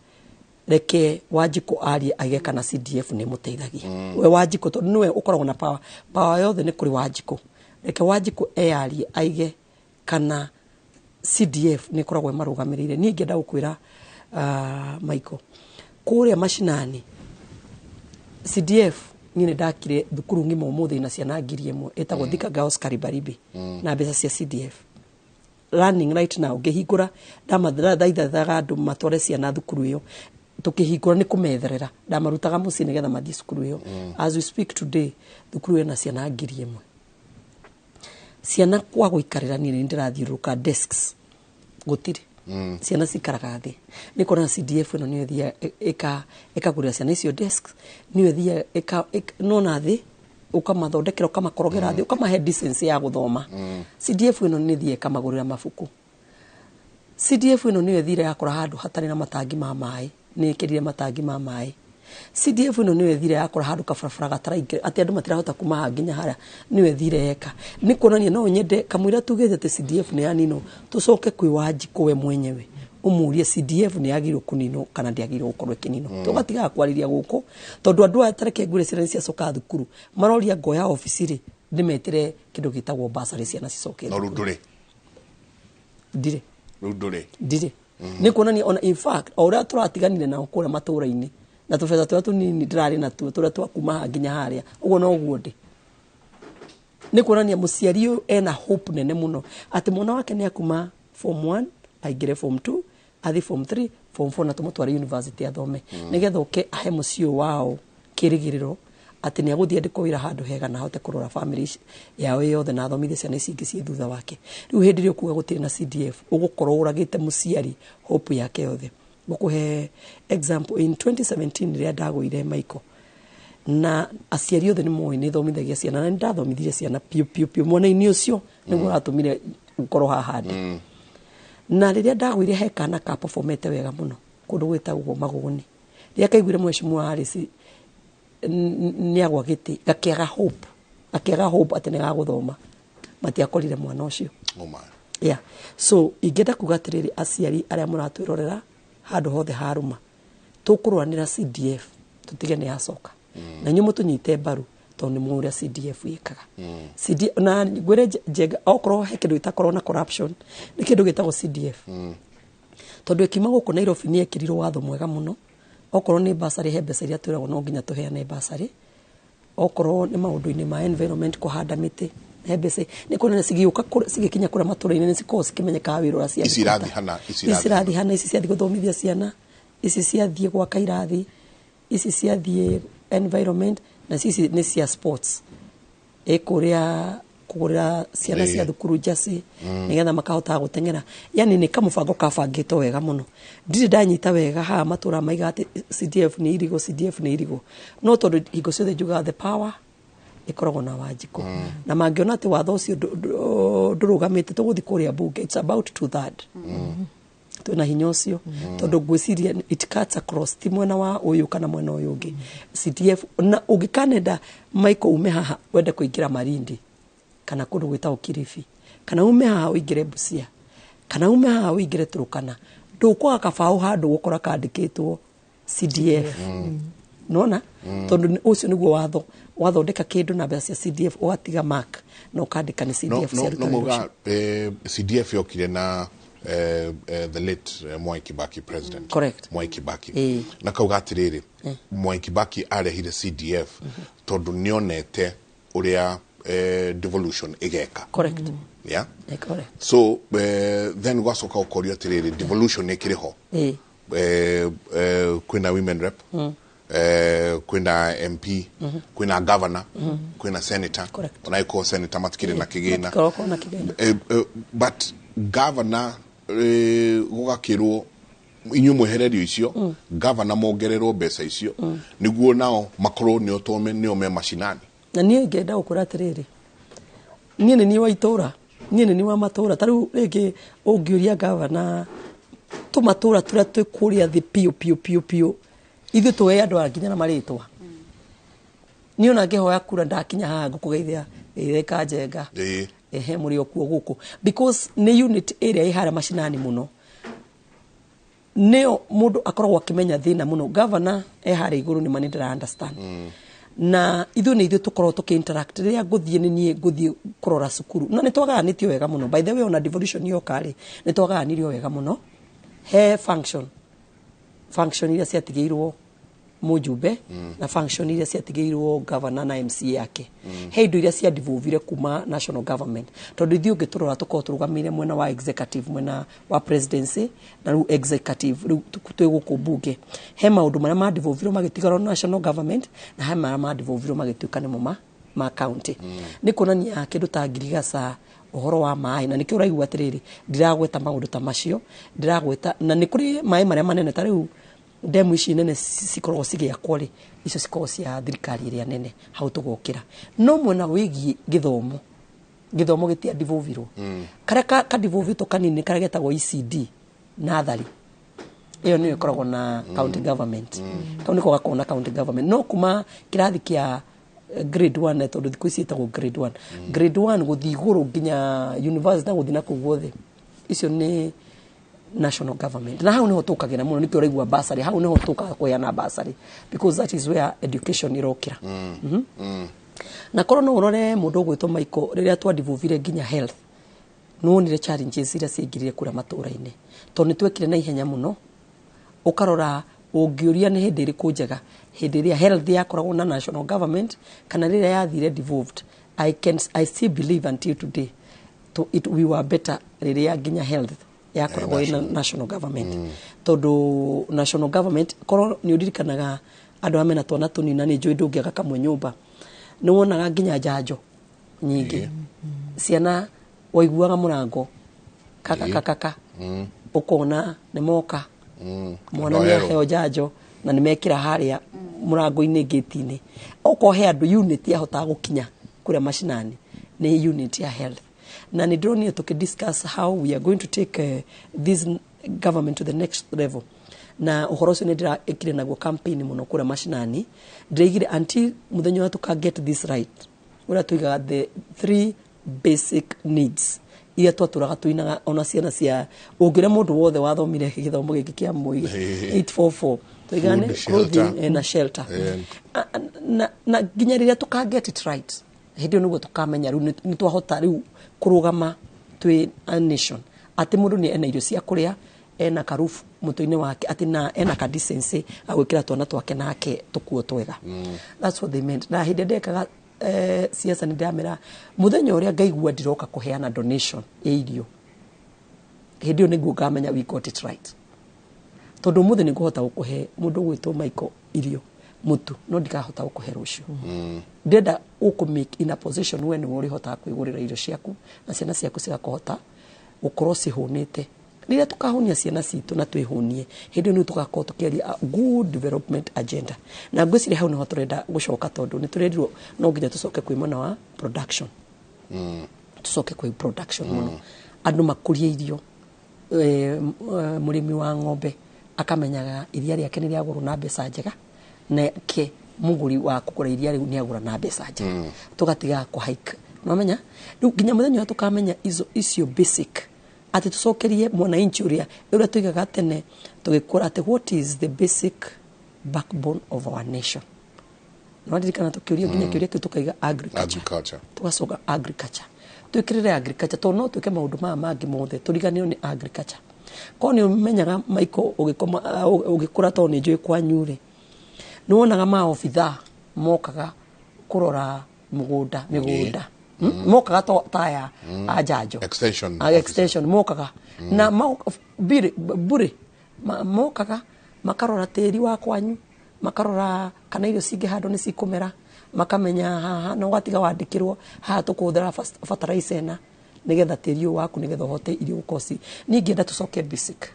reke Wanjikũ arie aige kana CDF nĩ ĩmũteithagia. We Wanjikũ, tondũ nĩwe ũkoragwo na power, power yothe nĩ kũrĩ Wanjikũ. Reke Wanjikũ eyarie aige kana CDF nĩ ĩkoragwo ĩmarũgamĩrĩire. Niĩ ingĩenda gũkwĩra, Michael, kũrĩa macinani CDF, niĩ nĩ ndakire thukuru ng'ima ũmũthĩ na ciana 1,000 ĩtagwo Thika Girls Karibaribi na mbeca cia CDF running right now. Ngĩhingũra ndamathaithaga andũ matware ciana thukuru ĩyo, tukĩhingũra nĩ kũmetherera ndamarutaga mũciĩ nĩgetha mathiĩ cukuru ĩyo. As we speak today, thukuru ĩyo na ciana 1,000. Ciana kwa gũikarĩra, niĩ nĩ ndĩrathiũrũrũka, desks gũtirĩ. Ciana cikaraga thĩ. Nĩ kuona CDF ĩno nĩyo ĩthiaga ĩkagũrĩra ciana icio desks, nĩyo ĩthiaga nona thĩ ũkamathondekera, ũkamakorogera thĩ, ũkamahe decency ya gũthoma. CDF ĩno nĩ ĩthiaga ĩkamagũrĩra mabuku. CDF ĩno nĩyo ĩthire yakora handũ hatarĩ na matangi ma maĩ, nĩ ĩkĩrire matangi ma maĩ. CDF ĩno nĩyo ĩthire yakora handũ kabarabara gataraingĩra, atĩ andũ matirahota kuma haha nginya harĩa, nĩyo ĩthire yeka. Nĩ kuonania no nyende kamũira tugĩte atĩ CDF nĩ yaninwo, tũcoke kwĩ Wanjikũ we mwenyewe ũmũrie CDF nĩ yagĩrĩirwo kũninwo kana ndĩagĩrĩirwo gũkorwo ĩkĩninwo. Tũgatigaga kwarĩria gũkũ tondũ andũ aya tareke ngwĩre, ciana nĩ ciacoka thukuru, maroria ngoya obici rĩ, ndĩmetĩre kĩndũ gĩtagwo bursary ciana cicoke No rĩu thukuru. Ndũrĩ Ndirĩ. Rĩu ndũrĩ. Ndirĩ. Nĩ kuonania ona in fact o ũrĩa tũratiganire nao kũrĩa matũra-inĩ na tũbeca tũrĩa tũnini ndĩrarĩ natuo tũrĩa twa kuma haha nginya harĩa ũguo noguo ndĩ. Nĩ kuonania mũciari ũyũ ena hope nene mũno atĩ mwana wake nĩ akuma form 1 aingĩre form 2, athiĩ form 3, form 4, na tũmũtware university athome, nĩgetha oke ahe mũciĩ ũyũ wao kĩrĩgĩrĩro atĩ nĩ agũthiĩ andĩkwo wĩra handũ hega na ahote kũrora family yao yothe na athomithie ciana ici ingĩ ciĩ thutha wake. Rĩu hĩndĩ ĩrĩa ũkuga gũtirĩ na CDF, ũgũkorwo ũragĩte mũciari hope yake yothe. Ngũkũhe example, in 2017 rĩrĩa ndagũire, Michael, na aciari othe nĩ moĩ nĩ thomithagia ciana na nĩ ndathomithirie ciana piũ piũ piũ mwena-inĩ ũcio nĩguo ũratũmire ngorwo haha ndĩ. Na rĩrĩa ndagũire, he kana ka performete wega mũno kũndũ gwĩtagwo Magũgũni. Rĩrĩa kaiguire mheshimiwa Harris nĩ agwa gĩtĩ, gakĩaga hope, gakĩaga hope atĩ nĩ gagũthoma. Matiakorire mwana ũcio. Oh my. Yeah. So ingĩenda kuga atĩrĩrĩ, aciari arĩa mũratwĩrorera handũ hothe harũma, tũkũrũanĩra CDF tũtige nĩ yacoka, na inyuĩ mũtũnyite mbaru tondũ nĩ mũĩ ũrĩa CDF ĩkaga. CD na ngwĩre Njenga, okorwo he kĩndũ gĩtakorwo na corruption nĩ kĩndũ gĩtagwo CDF, tondũ ĩkiuma gũkũ Nairobi nĩ ekĩrirwo watho mwega mũno. Okorwo nĩ bursary, he mbeca iria twĩragwo no nginya tũheane bursary. Okorwo nĩ maũndũ-inĩ ma environment, kũhanda mĩtĩ, He mbeca nĩ kuonania cigĩũka cigĩkinya kũrĩa matũra-inĩ nĩ cikoragwo cikĩmenyekaga wĩra ũrĩa ciathiĩ Ici kũruta. irathiĩ hana, ici Ici irathiĩ irathiĩ hana, ici ciathiĩ gũthomithia ciana, ici ciathiĩ gwaka irathi, ici ciathiĩ environment, na ici nĩ cia sports, ĩkũrĩa kũgũrĩra ciana cia thukuru njacĩ nĩgetha makahotaga gũteng'era. Yani nĩ kamũbango kabangĩtwo wega mũno. Ndirĩ ndanyita wega haha matũra maiga atĩ CDF nĩ irigũ, CDF nĩ irigũ, no tondũ hingo ciothe njugaga the power ĩkoragwo na Wanjikũ, na mangĩona atĩ watho ũcio ndũrũgamĩte, tũgũthiĩ kũrĩa bunge. It's about two third twĩna hinya ũcio, tondũ ngwĩciria it cuts across, ti mwena wa ũyũ kana mwena ũyũ ũngĩ. CDF, na ũngĩkanenda Michael ume haha wende kũingĩra Malindi kana kũndũ gwĩtagwo Kilifi, kana ume haha ũingĩre Busia, kana ume haha ũingĩre Turkana, ndũkwaga kabaũ handũ gũkora kandĩkĩtwo CDF. Nona tondũ ũcio nĩguo watho wathondeka kĩndũ na mbeca cia CDF, ũgatiga mark na ũkandĩka nĩ No CDF no ciaruta no wĩra muga ũcio. CDF yokire na the late Mwai Kibaki, president. Correct. Mwai Kibaki. Na kauga atiriri, Mwai Kibaki arehire CDF tondu nionete uria devolution igeka. Correct. Yeah. Correct. So then gwacoka ukorio atiriri, devolution ikiri ho? Kwina women rep, kwina MP, kwina governor, kwina senator. Correct. Onaiko senator matikiri na kigina. Matikoragwo na kĩgĩna. But governor, gũgakĩrwo inyuĩ mwehererio icio, governor mongererwo mbeca icio nĩguo nao makorwo nĩo to nĩo me macinani. Na niĩ ingĩenda gũkwĩra atĩrĩrĩ, niĩ nĩ niĩ wa itũra, niĩ nĩ niĩ wa matũra. Ta rĩu rĩngĩ ũngĩũria gavana, tũmatũra tũrĩa twĩ kũrĩa thĩ piũ piũ piũ piũ, ithuĩ tũĩ andũ aya nginya na marĩtwa. Niĩ ona ngĩhoya kura ndakinya haha ngũkũgeithia, geithĩka Njenga. Ehe, mũrĩ o kuo gũkũ, because nĩ unit ĩrĩa ĩ harĩa macinani mũno nĩyo mũndũ akoragwo akĩmenya thĩna mũno. Gavana e harĩa igũrũ, nĩ ma nĩ ndĩra understand, na ithuĩ nĩ ithuĩ tũkoragwo tũkĩ interact. Rĩrĩa ngũthiĩ, nĩ niĩ ngũthiĩ kũrora cukuru, na nĩ twagayanĩtio wega mũno. By the way, ona devolution yoka rĩ, nĩ twagayanirio wega mũno. He function iria ciatigĩirwo mũjumbe na function iria ciatigĩirwo governor na MCA yake. He indo iria ciadevolvire kuma national government, tondũ ithuĩ ũngĩtũrora tũkorwo tũrũgamĩire mwena wa executive, mwena wa presidency, na rĩu executive rĩu twĩ gũkũ bunge. He maũndũ marĩa madevolvirwo magĩtigarwo national government, na he marĩa madevolvirwo magĩtuĩka nĩmo ma county. Nĩ kuonania kĩndũ ta ngirigaca, ũhoro wa maĩ, na nĩkĩo ũraigua atĩrĩrĩ ndiragweta maũndũ ta macio ndĩragweta. Na nĩ kũrĩ maĩ marĩa manene, ta rĩu ndemu ici nene cikoragwo cigĩakwo rĩ, icio cikoragwo cia thirikari ĩrĩa nene, hau tũgokĩra. No mwena wĩgiĩ gĩthomo, gĩthomo gĩtia devolvirwo. Karĩa kadevolvĩtwo kanini karĩa getagwo ECD nathari, ĩyo nĩyo ĩkoragwo na county government. Kau nĩko gakoragwo na county government, no kuma kĩrathi kĩa grade 1, tondũ thikũ ici ĩtagwo grade 1, grade 1 gũthiĩ igũrũ nginya university na gũthiĩ na kũu guothe, icio nĩ national government. Na hau niho tũkagĩra mũno, nĩkĩo ũraigua bursary, hau niho tũkaga kũheana bursary, because that is where education ĩrokĩra. Na korwo no ũrore mũndũ ũgwĩtwo Michael, rĩrĩa twadevolvire nginya health, nĩwonire challenges iria ciaingĩrire kũrĩa matũra-inĩ, tondũ nĩ twekire na ihenya mũno. Ũkarora ũngĩũria nĩ hĩndĩ ĩrĩkũ njega, hĩndĩ ĩrĩa health yakoragwo na national government kana rĩrĩa yathire devolved? I still believe until today to it, we were better rĩrĩa nginya health yakoragwo ĩna national government, tondũ national government, korwo nĩ ũririkanaga andũ arĩa mena twana tũnini, na nĩ njũĩ ndũngĩaga kamwe nyũmba, nĩ wonaga nginya njanjo nyingĩ ciana waiguaga mũrango kaka kaka, ũkona nĩ moka, mwana Andũ nĩ aerũ. aheo njanjo na nĩ mekĩra harĩa mũrango-inĩ, gate-inĩ. Okorwo he andũ unit yahotaga gũkinya kũrĩa macinani, nĩ unit ya health. Na nĩ ndĩronire tũkĩ discuss how we are going to take this government to the next level, na ũhoro ũcio nĩ ndĩraĩkire naguo campaign mũno kũrĩa macinani. Ndĩraigire until mũthenya ũrĩa tũka get this right, ũrĩa tuigaga the three basic needs iria twatũraga tũinaga, ona ciana cia ũngĩra mũndũ wothe wathomire gĩthomo gĩkĩ kĩa Moi 844, tuigaga nĩ Food, shelter. clothing, na shelter. Na nginya rĩrĩa tũka get it right, hĩndĩ ĩyo nĩguo tũkamenya rĩu nĩ twahota rĩu kũrũgama twĩ a nation, atĩ mũndũ nĩ ena irio cia kũrĩa, ena karufu mũtwe-inĩ wake, atĩ na ena ka decency agwĩkĩra twana twake nake tũkuo twega. That's what they meant. Na hĩndĩ ĩrĩa ndekaga Siasa nĩ ndĩramera mũthenya ũrĩa ngaigua ndiroka kũheana donation ya irio, hĩndĩ ĩyo nĩguo ngamenya we got it right, tondũ ũmũthĩ nĩ ngũhota gũkũhe mũndũ ũgwĩtwo Michael irio, mũtu, no ndikahota gũkũhe rũciũ. Ndĩrenda ũkũ make in a position we nĩwe ũrĩhotaga kwĩgũrĩra irio ciaku na ciana ciaku cigakũhota gũkorwo cihũnĩte. Rĩrĩa tũkahũnia ciana citũ na twĩhũnie, hĩndĩ ĩyo nĩguo tũgakorwo tũkĩaria a good development agenda. Na ngwĩciria hau nĩho tũrenda gũcoka, tondũ nĩ tũrerirwo no nginya tũcoke kwĩ mwena wa production. Tũcoke kwĩ production mũno, andũ makũrie irio. Mũrĩmi wa ng'ombe akamenyaga iria rĩake nĩ rĩagũrwo na mbeca njega, nake mũgũri wa kũgũra iria rĩu nĩ agũra na mbeca njega. Tũgatiga kũ hike, nĩwamenya? Rĩu nginya mũthenya ũrĩa tũkamenya izo icio basic, atĩ tũcokerie mwananchi ũrĩa tuigaga tene tũgĩkũra, atĩ what is the basic backbone of our nation? Nĩwaririkana tũkĩũria nginya kĩũria kĩu, tũkaiga agriculture. Agriculture. Tũgacoka agriculture, twĩkĩrĩre agriculture, tondũ no twĩke maũndũ maya mangĩ mothe tũriganĩrwo nĩ agriculture. Korwo nĩ ũmenyaga, Michael, ũgĩkoma ũgĩkũra, tondũ nĩ njũĩ kwanyu rĩ, nĩ wonaga maobithaa mokaga kũrora mũgũnda, mĩgũnda. Mokaga ta aya a njanjo. Extension. A extension mokaga na bure. Mokaga makarora tĩri wa kwanyu, makarora kana irio cingĩhandwo nĩ cikũmera, makamenya haha na ũgatiga wandĩkĩrwo haha tũkũhũthĩra fertilizer ĩna nĩgetha tĩri ũyũ waku, nĩgetha ũhote irio gũkorwo ci. Niĩ ingĩenda tũcoke basic.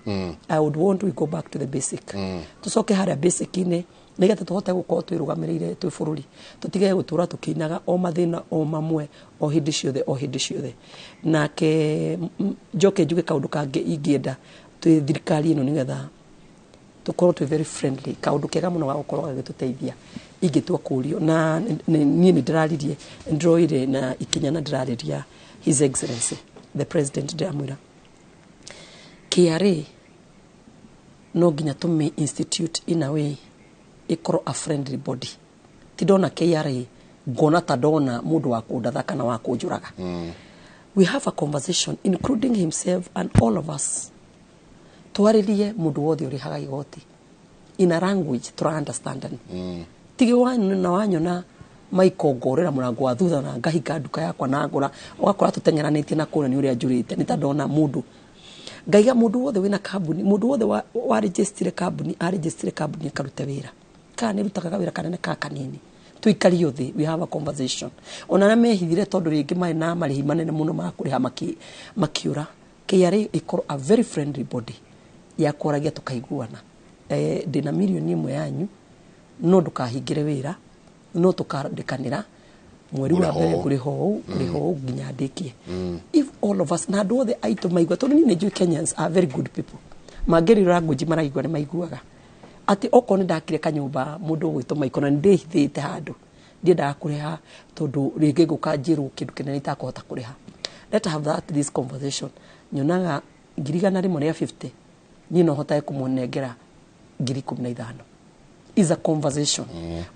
I would want we go back to the basic. Tũcoke harĩa basic-inĩ nĩgetha tũhote gũkorwo twĩrũgamĩrĩire twĩ bũrũri, tũtige gũtũra tũkĩinaga o mathĩna o mamwe o hĩndĩ ciothe, o hĩndĩ ciothe. Nake njoke njuge kaũndũ kangĩ ingĩenda twĩ thirikari ĩno, nĩgetha tũkorwo twĩ very friendly, kaũndũ kega mũno ga gũkorwo gagĩtũteithia ingĩtua kũrio na niĩ nĩ ndĩraririe, ndĩroire na ikinya na ndĩrarĩria His Excellency the President, ndĩramwĩra KRA no nginya tũmĩ institute in a way ĩkorwo a friendly body. Ti ndona KRA ngona ta ndona mũndũ wa kũndatha kana wa kũnjũraga. We have a conversation including himself and all of us, twarĩrie mũndũ wothe ũrĩhaga igoti in a language tũra understand. Tige na wanyona Michael ngorera mũrango wa thutha na ngahinga nduka yakwa na ngũra, ũgakora tũteng'eranĩtie na kũrĩa nĩ ũrĩa njũrĩte, nĩ ta ndona mũndũ. Ngaiga mũndũ wothe wĩna kambuni, mũndũ wothe wa registire kambuni, aregistire kambuni akarute wĩra, kana nĩ rutaga wĩra kanene ka kanini, tuikario thĩ, we have a conversation. Ona arĩa mehithire tondũ rĩngĩ marĩ na marĩhi manene mũno ma kũrĩha, makiũra, KRA ĩkorwo a very friendly body ya kwaragia tũkaiguana. Ndĩna 1 million yanyu, no ndũkahingĩre wĩra, no tũkandĩkanĩra mweri wa mbere ngũrĩha ũũ, ngũrĩha ũũ nginya ndĩkie. If all of us na andũ othe aitũ maigua, tondũ niĩ nĩ njũĩ Kenyans are very good people, mangĩrĩra language maraigua, nĩ maiguaga atĩ okorwo nĩ ndakire kanyũmba mũndũ ũgwĩtwo Michael na nĩ ndĩhithĩte handũ, ndiendaga kũrĩha tondũ rĩngĩ ngũka njĩrwo kĩndũ kĩnene itakũhota kũrĩha. Let have that this conversation. Nyonaga 150,000 niĩ no hotage kũmũnengera 15,000. Is a conversation.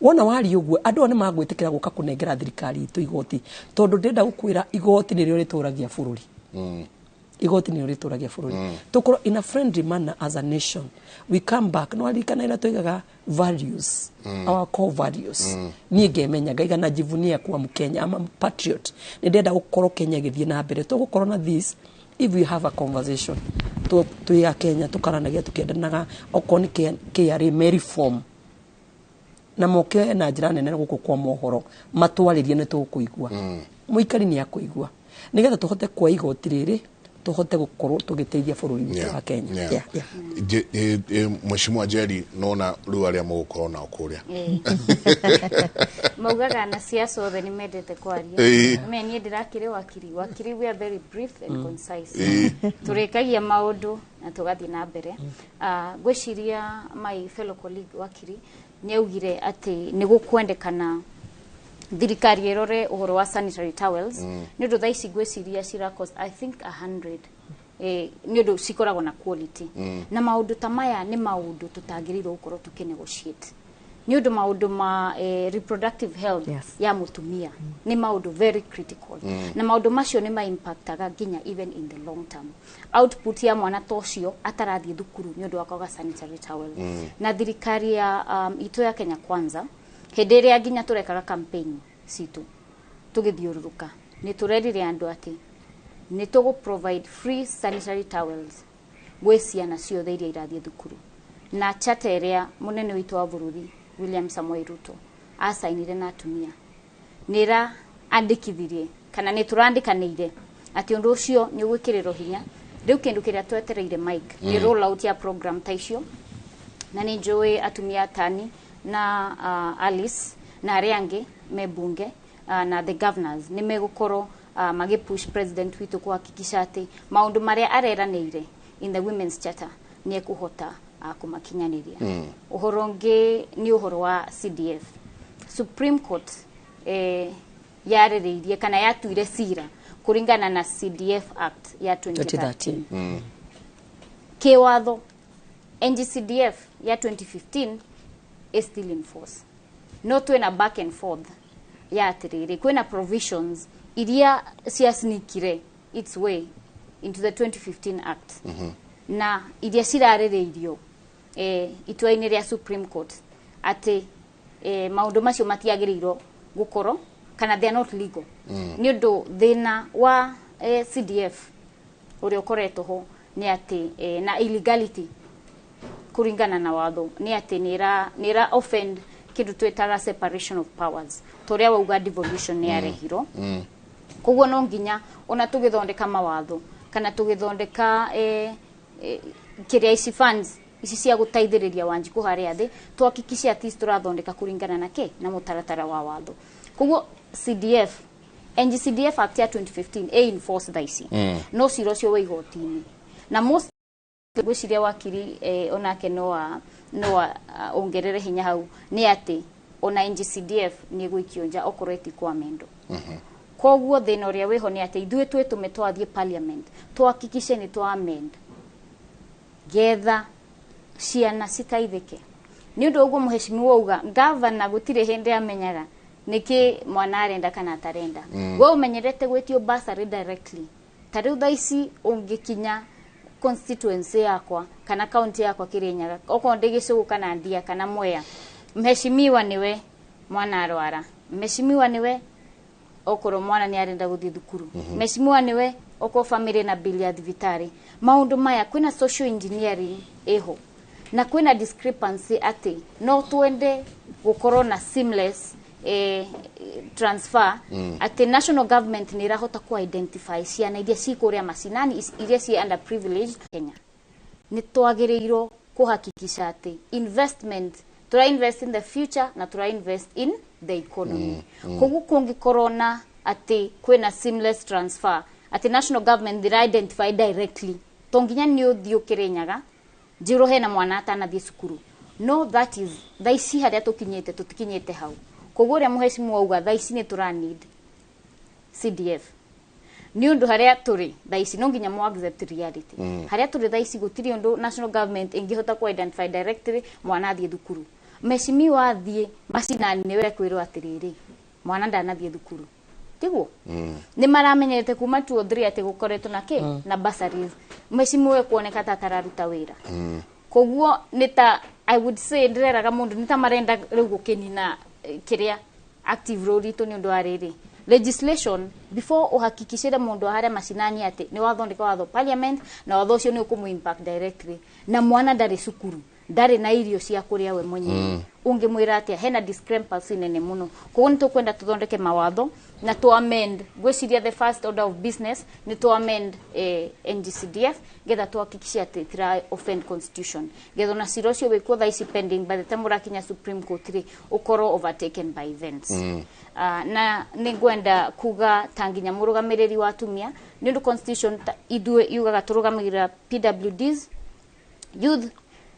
Wona waria ũguo, andũ aya nĩ magwĩtĩkĩra gũka kũnengera thirikari itũ igoti, tondũ ndĩrenda gũkwĩra igoti nĩrĩo rĩtũragia bũrũri. Igoti nĩrĩo rĩtũragia bũrũri. Tũkorwo in a friendly manner as a nation, we come back. No aririkana ĩrĩa tũigaga values, our core values. Niĩ ngemenya ngaiga najivunia kuwa Mkenya. I'm a patriot. Nĩ ndĩrenda gũkorwo Kenya ĩgĩthiĩ na mbere. Tũgũkorwo na this if we have a conversation twĩ a Kenya, tũkaranagia tũkĩendanaga. Okorwo nĩ KRA me reform na moke na njĩra nene gũkũ kwa mohoro matwarĩrie, nĩ tũkũigua, mũikari nĩ akũigua, nĩgetha tũhote kuoya igoti rĩrĩ, tũhote gũkorwo tũgĩteithia bũrũri witũ wa Kenya. Yeah. Mheshimiwa Jerry, nona rĩu arĩa mũgũkorwo nao kũrĩa. Maugaga na siasa othe nĩ mendete kwaria. Me niĩ ndĩrakĩrĩ wakiri, wakiri, we are very brief and concise. Tũrĩkagia maũndũ na tũgathiĩ na mbere. Ngwĩciria my fellow colleague wakiri nĩ augire atĩ nĩ gũkwendekana thirikari ĩrore ũhoro wa sanitary towels, nĩ ũndũ thaa ici ngwĩciria cira cost, I think, 100, nĩ ũndũ cikoragwo na quality. Na maũndũ ta maya nĩ maũndũ tũtagĩrĩirwo gũkorwo tũkĩnegotiate, nĩ ũndũ maũndũ ma reproductive health ya mũtumia nĩ maũndũ very critical. Na maũndũ macio nĩ ma-impactaga nginya even in the long term output ya mwana ta ũcio atarathiĩ thukuru nĩ ũndũ wa kwaga sanitary towel. Na thirikari ya itũ ya Kenya Kwanza, hĩndĩ ĩrĩa nginya tũrekaga campaign citũ Tũgĩthiũrũrũka nĩ tũrerire andũ atĩ nĩ tũgũ provide free sanitary towels gwĩ ciana ciothe iria irathiĩ thukuru, na charter ĩrĩa mũnene witũ wa bũrũri William Samoei Ruto acainire na atumia nĩ ĩraandĩkithirie kana nĩ tũrandĩkanĩire atĩ ũndũ ũcio nĩ ũgwĩkĩrĩrwo hinya. Rĩu kĩndũ kĩrĩa twetereire, Mike, nĩ roll out ya program ta icio, na nĩ njũĩ atumia tani na Alice na arĩa angĩ me bunge na the governors nĩ megũkorwo magĩpush president witũ kuhakikisha atĩ maũndũ marĩa areranĩire in the women's charter nĩ ekũhota kũmakinyanĩria. Ũhoro ũngĩ nĩ ũhoro wa CDF. Supreme Court yarĩrĩirie kana yatuire cira kũringana na CDF Act ya 2013. Kĩwatho, NGCDF ya 2015 is still in force, no twĩna back and forth ya atĩrĩrĩ, kwĩna provisions iria ciasneakire its way into the 2015 Act na iria cirarĩrĩirio itua-inĩ rĩa Supreme Court atĩ maũndũ macio matiagĩrĩirwo gũkorwo kana they are not legal. Nĩ ũndũ thĩna wa CDF ũrĩa ũkoretwo ho nĩ atĩ na illegality kũringana na watho nĩ atĩ nĩ ĩra offend kĩndũ twĩtaga separation of powers, ta ũrĩa wauga devolution nĩ yarehirwo. Koguo no nginya ona tũgĩthondeka mawatho kana tũgĩthondeka kĩrĩa ici funds ici cia gũteithĩrĩria Wanjikũ harĩa thĩ, tuhakikishe atĩ tũrathondeka kũringana na kĩ na mũtaratara wa watho. Koguo CDF, NGCDF Act ya 2015 ĩ in force thaa ici. No cira ũcio wĩ igoti-inĩ na most ngwĩciria wakiri onake no ongerere hinya hau nĩ atĩ ona NGCDF nĩ ĩgũikio nja okorwo ĩtikwamendwo. Koguo thĩna ũrĩa wĩho nĩ atĩ ithuĩ twĩtũme twathiĩ parliament tuhakikishe nĩ twa amend getha ciana citeithĩke. Nĩ ũndũ ũguo mũheshimiwa auga gavana gũtirĩ hĩndĩ amenyaga nĩkĩ mwana arenda kana atarenda. We ũmenyerete gwĩtio bursary directly. Ta rĩu thaa ici ũngĩkinya constituency yakwa kana county yakwa Kirinyaga, okorwo ndĩ Gĩcũgũ kana Ndia kana Mwea, mheshimiwa nĩwe mwana arwara, mheshimiwa nĩwe okorwo mwana nĩ arenda gũthiĩ thukuru, mheshimiwa nĩwe okorwo family na bill ya thibitarĩ. Maũndũ maya kwĩna social engineering ĩho na kwĩna discrepancy atĩ no twende gũkorwo na seamless transfer atĩ national government nĩ ĩrahota ku identify ciana iria ci kũrĩa macinani, iria ci underprivileged. Kenya nĩ twagĩrĩirwo kũhakikisha atĩ investment tura invest in the future na tura invest in the economy. Koguo kũngĩkorwo na atĩ kwĩna seamless transfer atĩ national government ndĩra identify directly, to nginya nĩ ũthiĩ Kĩrĩnyaga njĩrwo hena mwana atanathiĩ cukuru. No that is thaa ici harĩa tũkinyĩte, tũtikinyĩte hau. Koguo ũrĩa mũheshimiwa auga, thaa ici nĩ tũra need CDF nĩ ũndũ harĩa tũrĩ thaa ici no nginya mo accept reality. Harĩa tũrĩ thaa ici gũtirĩ ũndũ national government ĩngĩhota ku identify directly mwana athiĩ thukuru. Mheshimiwa athiĩ macinani nĩwe kwĩrwo atĩrĩrĩ, mwana ndanathiĩ thukuru, tiguo? Nĩ maramenyerete kuma 2 or 3 atĩ gũkoretwo na kĩ na bursaries, mheshimiwa kuoneka ta atararuta wĩra. Koguo nĩ ta I would say ndĩreraga mũndũ nĩ ta marenda rĩu gũkĩnina kĩrĩa active role itũ nĩ ũndũ wa rĩrĩ legislation before uhakikishire mũndũ wa harĩa macinani atĩ nĩ wathondeka watho parliament na watho ũcio nĩ ũkũmũ impact directly, na mwana ndarĩ cukuru, ndarĩ na irio cia kũrĩa we mwenyewe. Ũngĩmwĩra atĩa? Hena discrepancy nene mũno. Koguo nĩ tũkwenda tũthondeke mawatho na tu amend. Ngwĩciria the first order of business nĩ tu amend NGCDF getha tuhakikishe atĩ tira offend constitution, getha ona cira ũcio wĩkuo thaa ici pending, by the time ũrakinya Supreme Court rĩ, ũkorwo overtaken by events. Na nĩ ngwenda kuga ta nginya mũrũgamĩrĩri wa atumia, nĩ ũndũ constitution ithuĩ yugaga tũrũgamagĩrĩra PWDs, youth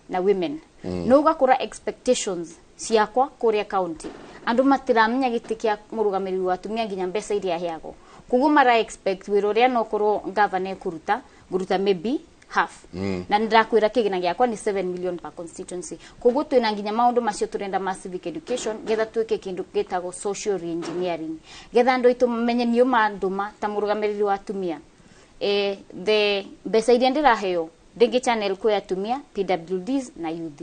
na women. No ũgakora expectations ciakwa kũrĩa county andũ matiramenya gĩtĩ kĩa mũrũgamĩrĩri wa atumia nginya mbeca iria aheagwo. Koguo mara expect wĩra ũrĩa no korwo gavana ekũruta, ngũruta maybe half. Na nĩndakwĩra kĩgĩna gĩakwa nĩ 7 million per constituency. Koguo twĩna nginya maũndũ macio tũrenda ma civic education getha twĩke kĩndũ gĩtagwo social reengineering, getha andũ aitũ mamenye niũ mandũma ta mũrũgamĩrĩri wa atumia, the mbeca iria ndĩraheo ndĩngĩ channel kwĩ atumia, PWDs na youth.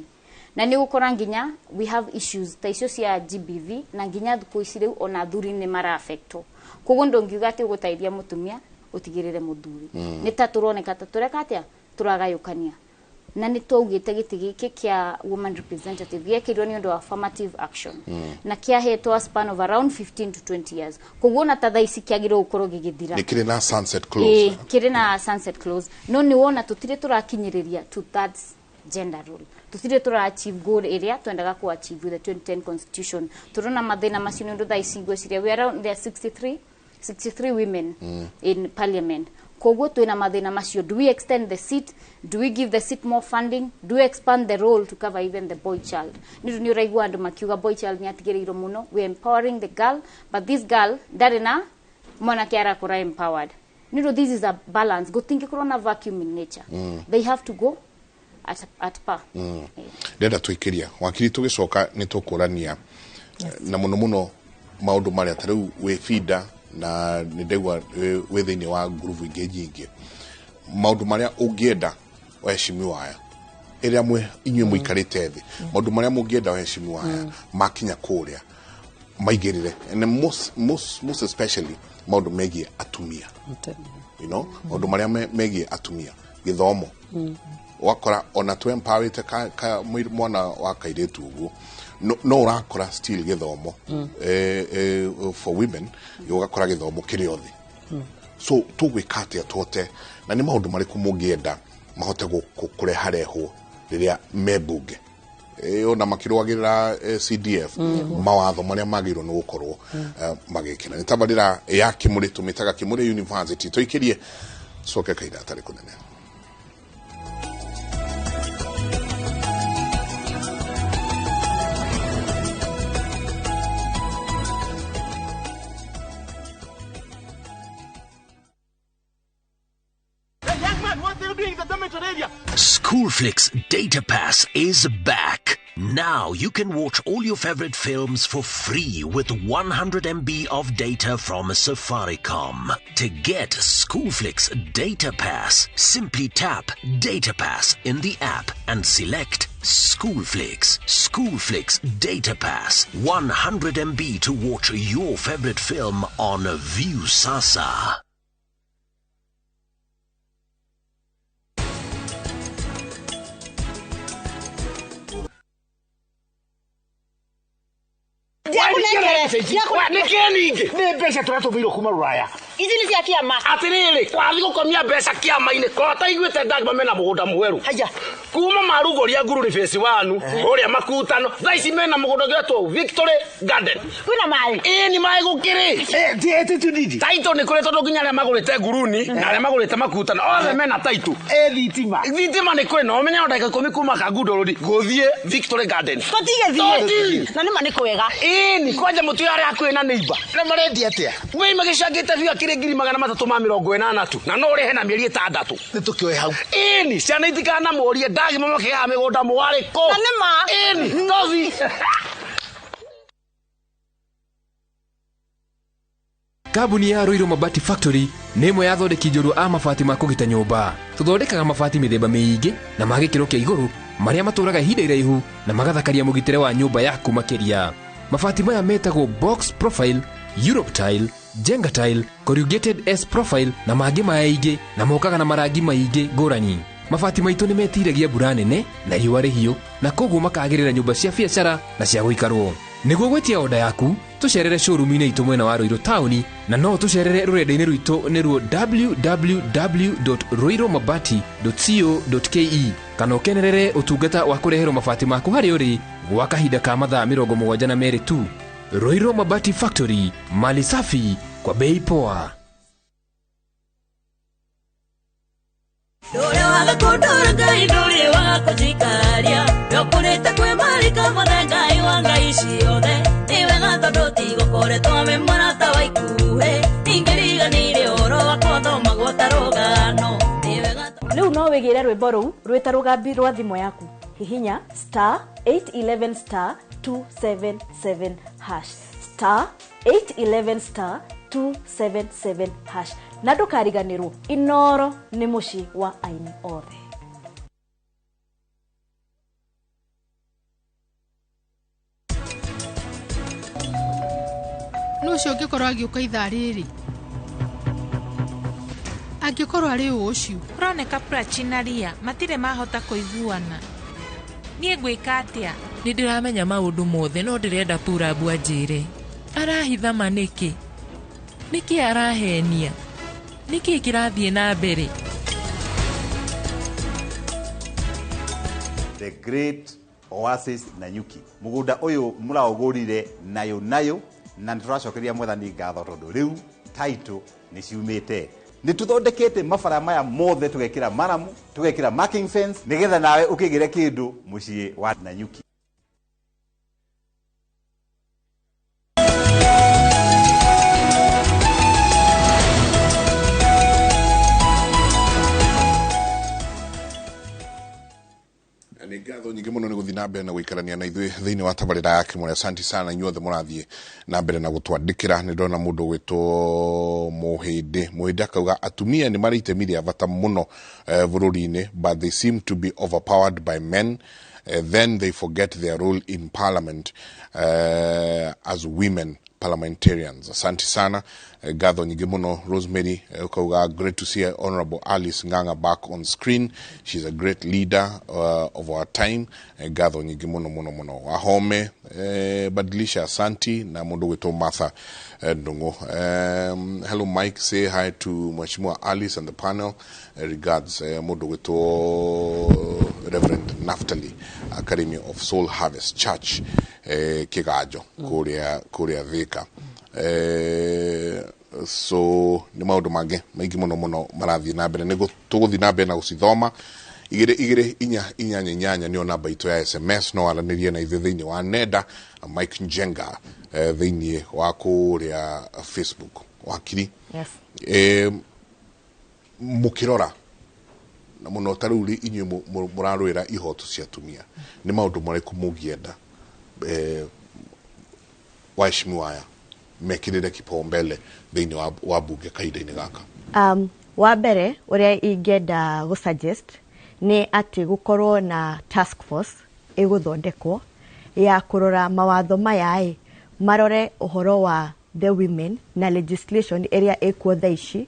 Na nĩ ũgũkora nginya we have issues ta icio cia GBV, na nginya thikũ ici rĩu ona athuri nĩ mara-affectwo. Koguo ndũngiuga atĩ ũgũteithia mũtumia ũtigĩrĩre mũthuri. Nĩ ta tũroneka ta tũreka atĩa, tũragayũkania. Na nĩ twaugĩte gĩtĩ gĩkĩ kĩa woman representative gĩekĩirwo nĩ ũndũ wa affirmative action na kĩahetwo a span of around 15 to 20 years. Koguo ona ta thaa ici kĩagĩrĩirwo gũkorwo gĩgĩthira. Nĩ kĩrĩ na sunset clause. Ĩĩ, kĩrĩ na sunset clause, no nĩ wona tũtirĩ tũrakinyĩrĩria to that gender role, tũtirĩ tũra achieve goal ĩrĩa twendaga ku achieve with the 2010 constitution. Tũrona mathĩna macio nĩ ũndũ thaa ici ngwĩciria we are around there are 63 women in parliament. Koguo twĩna mathĩna macio. Do we extend the seat? Do we give the seat more funding? Do we expand the role to cover even the boy child? Nĩ ũndũ nĩ ũraigua andũ makiuga boy child nĩ atigĩrĩirwo mũno. We are empowering the girl, but this girl ndarĩ na mwanake arakũra empowered. Nĩ ũndũ this is a balance. Gũtingĩkorwo na vacuum in nature. They have to go at par. Ndĩrenda tũikĩria wakiri, tũgĩcoka nĩ tũkũrania na mũno mũno maũndũ marĩa ta rĩu wĩ FIDA, na nĩ ndaigua wĩ thĩinĩ wa ngurubu ingĩ nyingĩ, maũndũ marĩa ũngĩenda waheshimiwa aya ĩrĩa inyuĩ mũikarĩte thĩ, maũndũ marĩa mũngĩenda waheshimiwa aya makinya kũrĩa maigĩrĩre, and most especially maũndũ megiĩ atumia, maũndũ marĩa megiĩ atumia, gĩthomo. Wakora ona tu empowerite ka mwana wa kairĩtu ũguo, no ũrakora still gĩthomo for women, ũgakora gĩthomo kĩrĩ o thĩ. So tũgwĩka atĩa tũhote, na nĩ maũndũ marĩkũ mũngĩenda mahote kũreharehwo rĩrĩa me mbunge, ona makĩrũagĩrĩra CDF, mawatho marĩa magĩrĩirwo nĩ gũkorwo magĩkĩra? Nĩ tabarĩra ya Kĩmũrĩ, tũmĩtaga Kĩmũrĩ University. Tũikĩrie coke kahinda gatarĩ kũnene. Schoolflix Data Pass is back. Now you can watch all your favorite films for free with 100 MB of data from Safaricom. To get Schoolflix Data Pass, simply tap Data Pass in the app and select Schoolflix. Schoolflix Data Pass, 100 MB to watch your favorite film on Viusasa. Nĩkĩ ningĩ nĩ mbeca tũratũmĩirwo kuma rũraya? Ici nĩ cia kĩama. Atĩrĩrĩ, wathiĩ gũkomia mbeca kĩama-inĩ korwo taiguĩte ndagma mena mũgũnda mwerũ kuma marugũria ngururi phase 1 kũrĩa makutano. Thaa ici mena mũgũnda ũgĩtwo Victory Garden. Kwĩna maĩ? Ĩĩ, nĩ maĩ gũkĩrĩ taito nĩ kũrĩ, tondũ nginya arĩa magũrĩte nguruni na arĩa magũrĩte makutano othe mena taito. Thitima thitima nĩ kũrĩ, na ũmenye no ndagĩka 10 kuma Kangundo Road gũthiĩ Victory Garden. Tũtigĩthiĩ na nĩma nĩ kwega. Ĩĩ, kwanja mũtu arĩa hakuhĩ na neighbor na marendia atĩa? Wei magĩcangĩte biũ akĩrĩ 380 tu, na no ũrĩhe na mĩeri 6. Nĩ tũkĩoe hau. Ĩni ciana itikanamũrie ndagima makĩgaga mĩgũnda mwarĩ kũ. Na nĩma. Ĩni tothi. Kambuni ya Ruiru Mabati Factory nĩ ĩmwe ya athondeki njorua a mabati ma kũgita nyũmba. Tũthondekaga mabati mĩthemba mĩingĩ na ma gĩkĩro kĩa igũrũ marĩa matũraga ihinda iraihu na magathakaria mũgitĩre wa nyũmba yaku makĩria. Mabati maya metagwo box profile, Europe tile, Jenga tile, corrugated S profile na mangĩ maingĩ, na mokaga na marangi maingĩ ngũrani. Mabati maitũ nĩ metiragia mbura nene na riũa rĩhiũ, na koguo makagĩrĩra nyũmba cia biacara na cia gũikarwo. Nĩguo gwĩtia oda yaku, tũcerere showroom-inĩ itũ mwena wa Ruiru taũni, na no tũcerere rũrenda-inĩ rwitũ nĩruo www.ruirumabati.co.ke, kana ũkenerere ũtungata wa kũreherwo mabati maku harĩa ũrĩ gwa kahinda ka mathaa 72 tu. Ruiru Mabati Factory, mali safi kwa bei poa. Ndũrĩ waga kũndũra Ngai, ndũrĩ waga kũnjikaria, ndũkũrĩte kwĩ marika mothe Ngai wa ngai ciothe. Nĩ wega tondũ tigũkoretwo wĩ mũrata wa ikuhĩ, ingĩriganĩire ũhoro wakwa thomagwo ta rũgano. Nĩ wega. Rĩu no wĩgĩre rwĩmbo rũu rwĩta rũgambi rwa thimũ yaku. Hihinya star 811 star 277 hash, star 811 star 277 hash, na ndũkariganĩrwo Inoro nĩ mũciĩ wa aini othe. Nũ ũcio ũngĩkorwo agĩũka ithaa rĩrĩ? Angĩkorwo arĩ ũ ũcio? Kũroneka Prachi na Ria matirĩ mahota kũiguana. Niĩ ngwĩka atĩa? Nĩ ndĩramenya maũndũ mothe no ndĩrenda Purab anjĩre. Arahitha ma nĩkĩ? Nĩkĩ arahenia? Nĩkĩ kĩrathiĩ na mbere? The Great Oasis Nanyuki. Mugunda uyu muraugurire nayo nayo na nituracokeria Mwathani ngatho tondu riu title ni ciumite. Nĩ tũthondekete mabara maya mothe tũgekĩra maramu, tũgekĩra marking fence nĩgetha nawe ũkĩgĩre kĩndũ mũciĩ wa Nanyuki. Nĩ ngatho nyingĩ mũno nĩ gũthiĩ na mbere na gũikarania na ithuĩ thĩinĩ wa tabarĩra ya Kĩmũrĩ. Asanti sana inyuothe mũrathiĩ na mbere na gũtwandĩkĩra. Nĩ ndona mũndũ ũgwĩtwo Mũhĩndĩ. Mũhĩndĩ akauga atumia nĩ marĩ itemi rĩa bata mũno bũrũri-inĩ, but they seem to be overpowered by men. Then they forget their role in parliament as women parliamentarians. Asante sana. Ngatho nyingĩ mũno Rosemary. Ukauga great to see Honorable Alice Ng'ang'a back on screen. She's a great leader of our time. Ngatho nyingĩ mũno mũno mũno. Wahome badilisha, asanti. Na mũndũ gwĩtwo Martha Ndung'u. Hello Mike, say hi to Mheshimiwa Alice and the panel. Regards mũndũ gwĩtwo Reverend Naftali Academy of Soul Harvest Church, Kigajo kũrĩa Thika. So nĩ maũndũ mangĩ maingĩ mũno mũno marathiĩ na mbere, nĩguo tũgũthiĩ na mbere na gũcithoma. 2 2 4 8 8 nĩyo namba itũ ya SMS. No aranĩrie na ithuĩ thĩinĩ wa nenda Mike Njenga thĩinĩ wa kũrĩa Facebook. Wakiri, Yes. Mũkĩrora na mũno ta rĩu inyuĩ mũrarũĩra ihoto cia atumia, nĩ maũndũ marĩkũ mũngĩenda waheshimiwa aya mekĩrĩre kipaumbele thĩinĩ wa bunge kahinda-inĩ gaka? Wa mbere ũrĩa ingĩenda gũ suggest nĩ atĩ gũkorwo na task force ĩgũthondekwo ya kũrora mawatho maya ĩ marore ũhoro wa the women na legislation ĩrĩa ĩkuo thaa ici,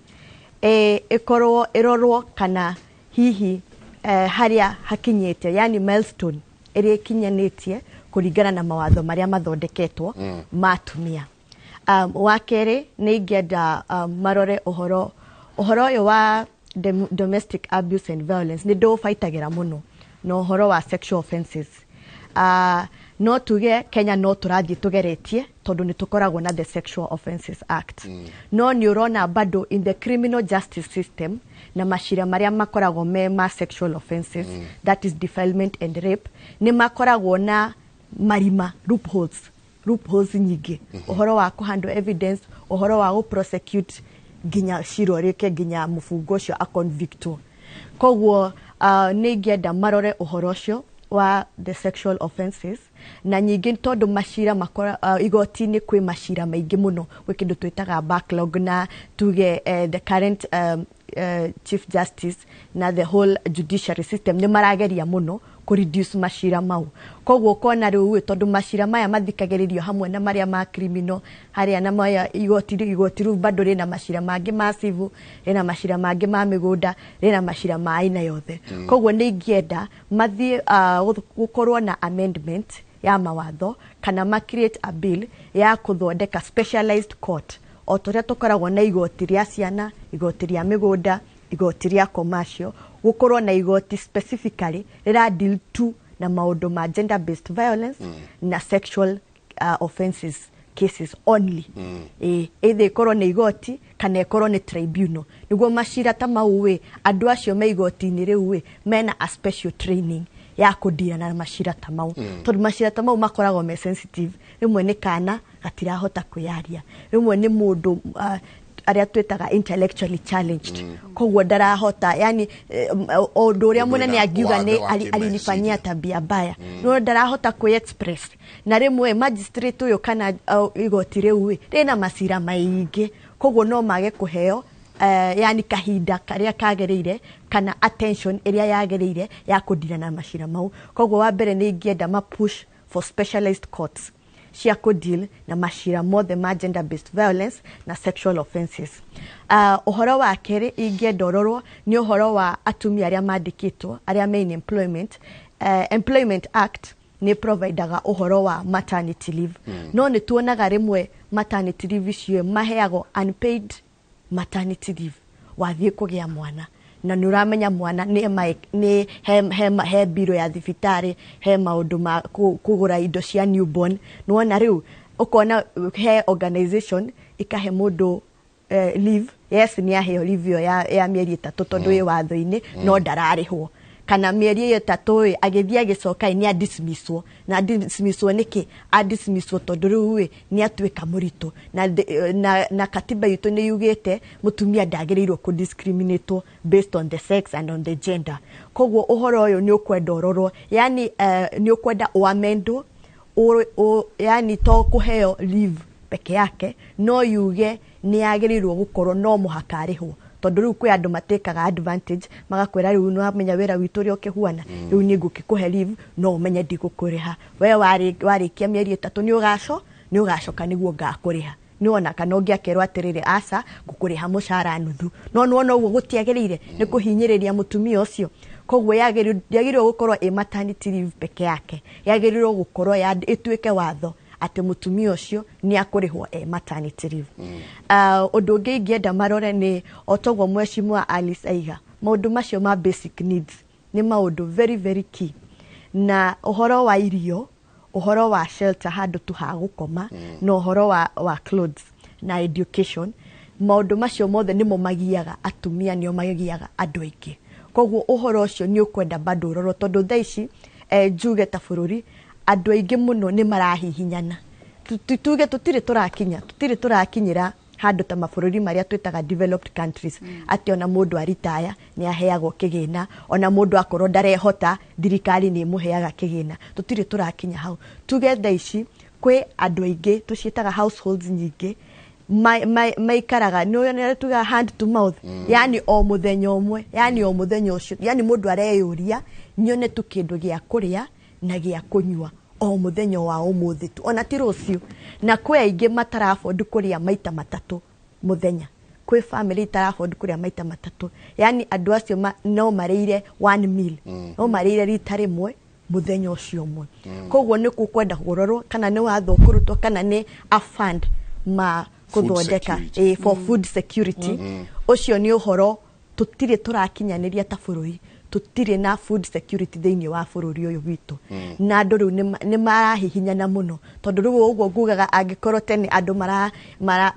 ĩkorwo ĩrorwo kana hihi harĩa hakinyĩte, yani milestone ĩrĩa ĩkinyanĩtie kũringana na mawatho marĩa mathondeketwo ma atumia. Wa kerĩ nĩ ingĩenda marore ũhoro ũyũ wa domestic abuse and violence. Nĩ ndũũbaitagĩra mũno na ũhoro wa sexual offences. No tuge Kenya no tũrathiĩ tũgeretie tondũ nĩ tũkoragwo na the Sexual Offences Act. No nĩ ũrona bado in the criminal justice system na macira marĩa makoragwo me ma sexual offences, that is defilement and rape, nĩ makoragwo na marima, loopholes nyingĩ. Ũhoro wa kũhandle evidence, ũhoro wa gũ-prosecute nginya cira ũrĩke, nginya mũbungo ũcio aconvictwo. Koguo nĩ ingĩenda marore ũhoro ũcio wa the sexual offences. Na nyingĩ tondũ macira makora igoti-inĩ kwĩ macira maingĩ mũno, gwĩ kĩndũ twĩtaga backlog, na tuge the current chief justice na the whole judiciary system nĩ marageria mũno kũ reduce macira mau. Koguo ũkona rĩu tondũ macira maya mathikagĩrĩrio hamwe na marĩa ma criminal harĩa na maya igoti rĩu bado rĩna macira mangĩ ma civil, rĩna macira mangĩ ma mĩgũnda, rĩna macira ma aina yothe. Koguo nĩ ingĩenda mathiĩ gũkorwo na amendment ya mawatho kana ma create a bill ya kũthondeka specialized court, o ta ũrĩa tũkoragwo na igoti rĩa ciana, igoti rĩa mĩgũnda, igoti rĩa commercial, gũkorwo na igoti specifically rĩra deal tu na maũndũ ma gender based violence na sexual offences cases only. Either ĩkorwo nĩ igoti kana ĩkorwo nĩ tribunal, nĩguo macira ta mau ĩ andũ acio me igoti-inĩ rĩu ĩ mena a special training ya kũndira na macira ta mau. Tondũ macira ta mau makoragwo me sensitive, rĩmwe nĩ kana gatirahota kwĩyaria, rĩmwe nĩ mũndũ arĩa twĩtaga intellectually challenged, koguo ndarahota, yani ũndũ ũrĩa mũnene angiuga nĩ alinifanyia tabia mbaya, no ndarahota kwĩ express. Na rĩmwe magistrate ũyũ kana igoti rĩu rĩna macira maingĩ, koguo no mage kũheo yani kahinda karĩa kagĩrĩire kana attention ĩrĩa yagĩrĩire ya kũndira na macira mau. Koguo wa mbere nĩ ingĩenda ma push for specialized courts cia kũdeal na macira mothe ma gender based violence na sexual offences. Ũhoro wa kerĩ ingĩenda ũrorwo nĩ ũhoro wa atumia arĩa mandĩkĩtwo arĩa me in employment. Employment Act nĩ providaga ũhoro wa maternity leave. No nĩ tuonaga rĩmwe maternity leave icio maheagwo unpaid maternity leave wathiĩ kũgĩa mwana, na nĩ ũramenya mwana nĩ he biro ya thibitarĩ, he maũndũ ma kũgũra indo cia newborn. Nĩwona rĩu ũkona he organization ikahe mũndũ leave. Yes, nĩ aheo leave ĩyo ya mĩeri 3 tondũ ĩ watho-inĩ, no ndararĩhwo. Kana mĩeri ĩyo 3 ĩ agĩthiĩ agĩcoka nĩ adismisswo. Na adismisswo nĩkĩ? Adismisswo tondũ rĩu ĩ nĩ atuĩka mũritũ. Na katiba itũ nĩ yugĩte mũtumia ndagĩrĩirwo kũdiscriminatwo based on the sex and on the gender. Koguo ũhoro ũyũ nĩ ũkwenda ũrorwo, yani nĩ ũkwenda ũamendwo, yani to kũheo leave peke yake, no yuge nĩ yagĩrĩirwo gũkorwo no mũhaka arĩhwo. Tondũ rĩu kwĩ andũ matĩkaga advantage magakwĩra rĩu nĩwamenya wĩra witũ ũrĩa ũkĩhuana, rĩu niĩ ngũkĩkũhe leave no ũmenye ndigũkũrĩha. We warĩkia mĩeri 3 nĩ ũgacoka nĩguo ngakũrĩha. Nĩwona kana ũngĩakerwo atĩrĩrĩ, aca ngũkũrĩha mũcara nuthu, no nĩwona ũguo gũtiagĩrĩire nĩ kũhinyĩrĩria mũtumia ũcio. Koguo yagĩrĩirwo gũkorwo ĩ maternity leave peke yake, yagĩrĩirwo gũkorwo ĩtuĩke watho atĩ mũtumia ũcio nĩ akũrĩhwo e maternity leave. Ũndũ ũngĩ ingĩenda marore nĩ o toguo mheshimiwa Alice aiga, maũndũ macio ma basic needs nĩ maũndũ very very key. Na ũhoro wa irio, ũhoro wa shelter, handũ tu ha gũkoma, na ũhoro wa clothes na education, maũndũ macio mothe nĩmo magiaga atumia, nĩo magiaga andũ aingĩ. Koguo ũhoro ũcio nĩ ũkwenda bado ũrorwo, tondũ thaa ici njuge ta bũrũri andũ aingĩ mũno nĩ marahihinyana. Tuge tũtirĩ tũrakinyĩra handũ ta mabũrũri marĩa twĩtaga developed countries, atĩ ona mũndũ aritaya nĩ aheagwo kĩgĩna, ona mũndũ akorwo ndarehota thirikari nĩ ĩmũheaga kĩgĩna. Tũtirĩ tũrakinya hau. Tuge thaa ici kwĩ andũ aingĩ tũciĩtaga households nyingĩ maikaraga nĩ tuga hand to mouth, yani o mũthenya ũmwe, yani o mũthenya ũcio, yani mũndũ areyũria nyone tu kĩndũ gĩa kũrĩa na gĩa kũnyua o mũthenya wa ũmũthĩ tu, ona ti rũciũ. Na kwĩ aingĩ matara afford kũrĩa maita 3 mũthenya, kwĩ family itara afford kũrĩa maita 3, yani andũ acio no marĩire one meal, no marĩire rita rĩmwe mũthenya ũcio ũmwe. Koguo nĩ gũkwenda kũrorwo kana nĩ watho kũrutwo kana nĩ a fund ma kũthondeka for food security. Ũcio nĩ ũhoro tũtirĩ tũrakinyanĩria ta bũrũri, tũtirĩ na food security thĩinĩ wa bũrũri ũyũ witũ. Na andũ rĩu nĩ marahihinyana mũno, tondũ rĩu ũguo ngugaga angĩkorwo tene andũ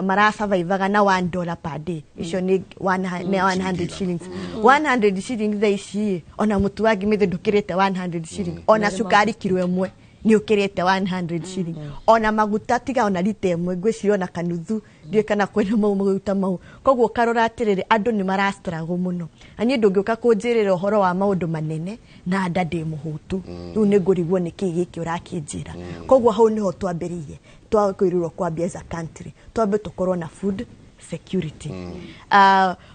marasurvivaga na $1 per day, icio nĩ 100 shillings. 100 shillings thaa ici ona mũtu wa ngima ndũkĩrĩte 100 shillings, ona cukari kiro ĩmwe nĩ ũkĩrĩte 100 shillings, ona maguta tiga ona rita ĩmwe ngwĩciria ona kanuthu ndiũĩ kana kwĩna mau maguta mau. Koguo karora atĩrĩrĩ, andũ nĩ marastruggle mũno. Na niĩ ndũngĩũka kũnjĩrĩra ũhoro wa maũndũ manene na nda ndĩ mũhũtu, rĩu nĩ ngũrigwo nĩkĩĩ gĩkĩ ũrakĩnjĩra. Koguo hau nĩho twambĩrĩirie, twakwĩrirwo kwambia as a country twambe tũkorwo na food security.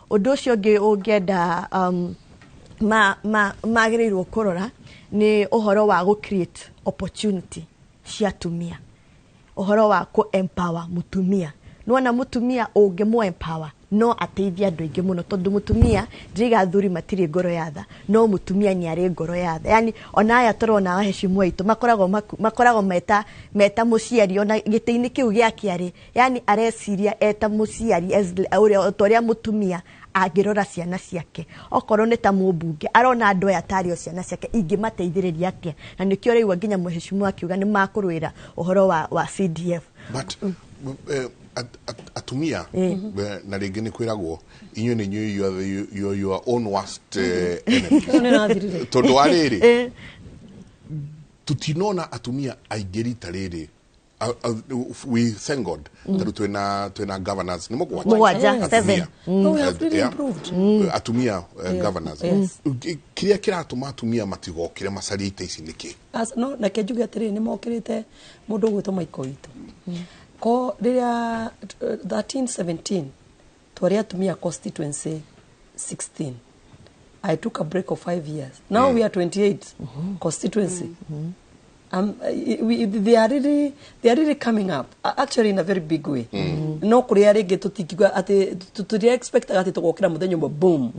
Ũndũ ũcio ũngĩ ũngĩenda magĩrĩirwo kũrora nĩ ũhoro wa gũ create opportunity cia atumia, ũhoro wa kũ empower mũtumia. Nĩwona mũtumia ũngĩmũ empower no ateithie andũ aingĩ mũno, tondũ mũtumia ndiga athuri matirĩ ngoro ya tha, no mũtumia nĩ arĩ ngoro ya tha. Yani ona aya tũrona aheshimiwa aitũ makoragwo meta mũciari, ona gĩtĩ-inĩ kĩu gĩake arĩ, yani areciria eta mũciari ta ũrĩa mũtumia angĩrora ciana ciake. Okorwo nĩ ta mũmbunge arona andũ aya tarĩ o ciana ciake, ingĩmateithĩrĩria atĩa? Na nĩkĩo rĩu nginya mũheshimiwa akiuga nĩ makũrũĩra ũhoro wa CDF. But atumia na rĩngĩ nĩ kwĩragwo inyuĩ nĩ inyuĩ you are your own worst enemy. Tondũ wa rĩrĩ tũtinona atumia aingĩ rita rĩrĩ. We thank God tondũ twĩna governors nĩ mũgwanja, 7. Atumia governors. Kĩrĩa kĩratũma atumia matigokĩre macarie ita ici nĩkĩ? No reke njuge atĩrĩrĩ, nĩ mokĩrĩte mũndũ ũgwĩtwo Michael witũ. Ko rĩrĩa 1317 twarĩ atumia constituency 16. I took a break of 5 years. Now we are 28 constituency. They are really coming up, actually, in a very big way. No kuria rĩngĩ tũtingiuga atĩ tũtiria expectaga atĩ tũgokĩra mũthenya ũmwe, boom.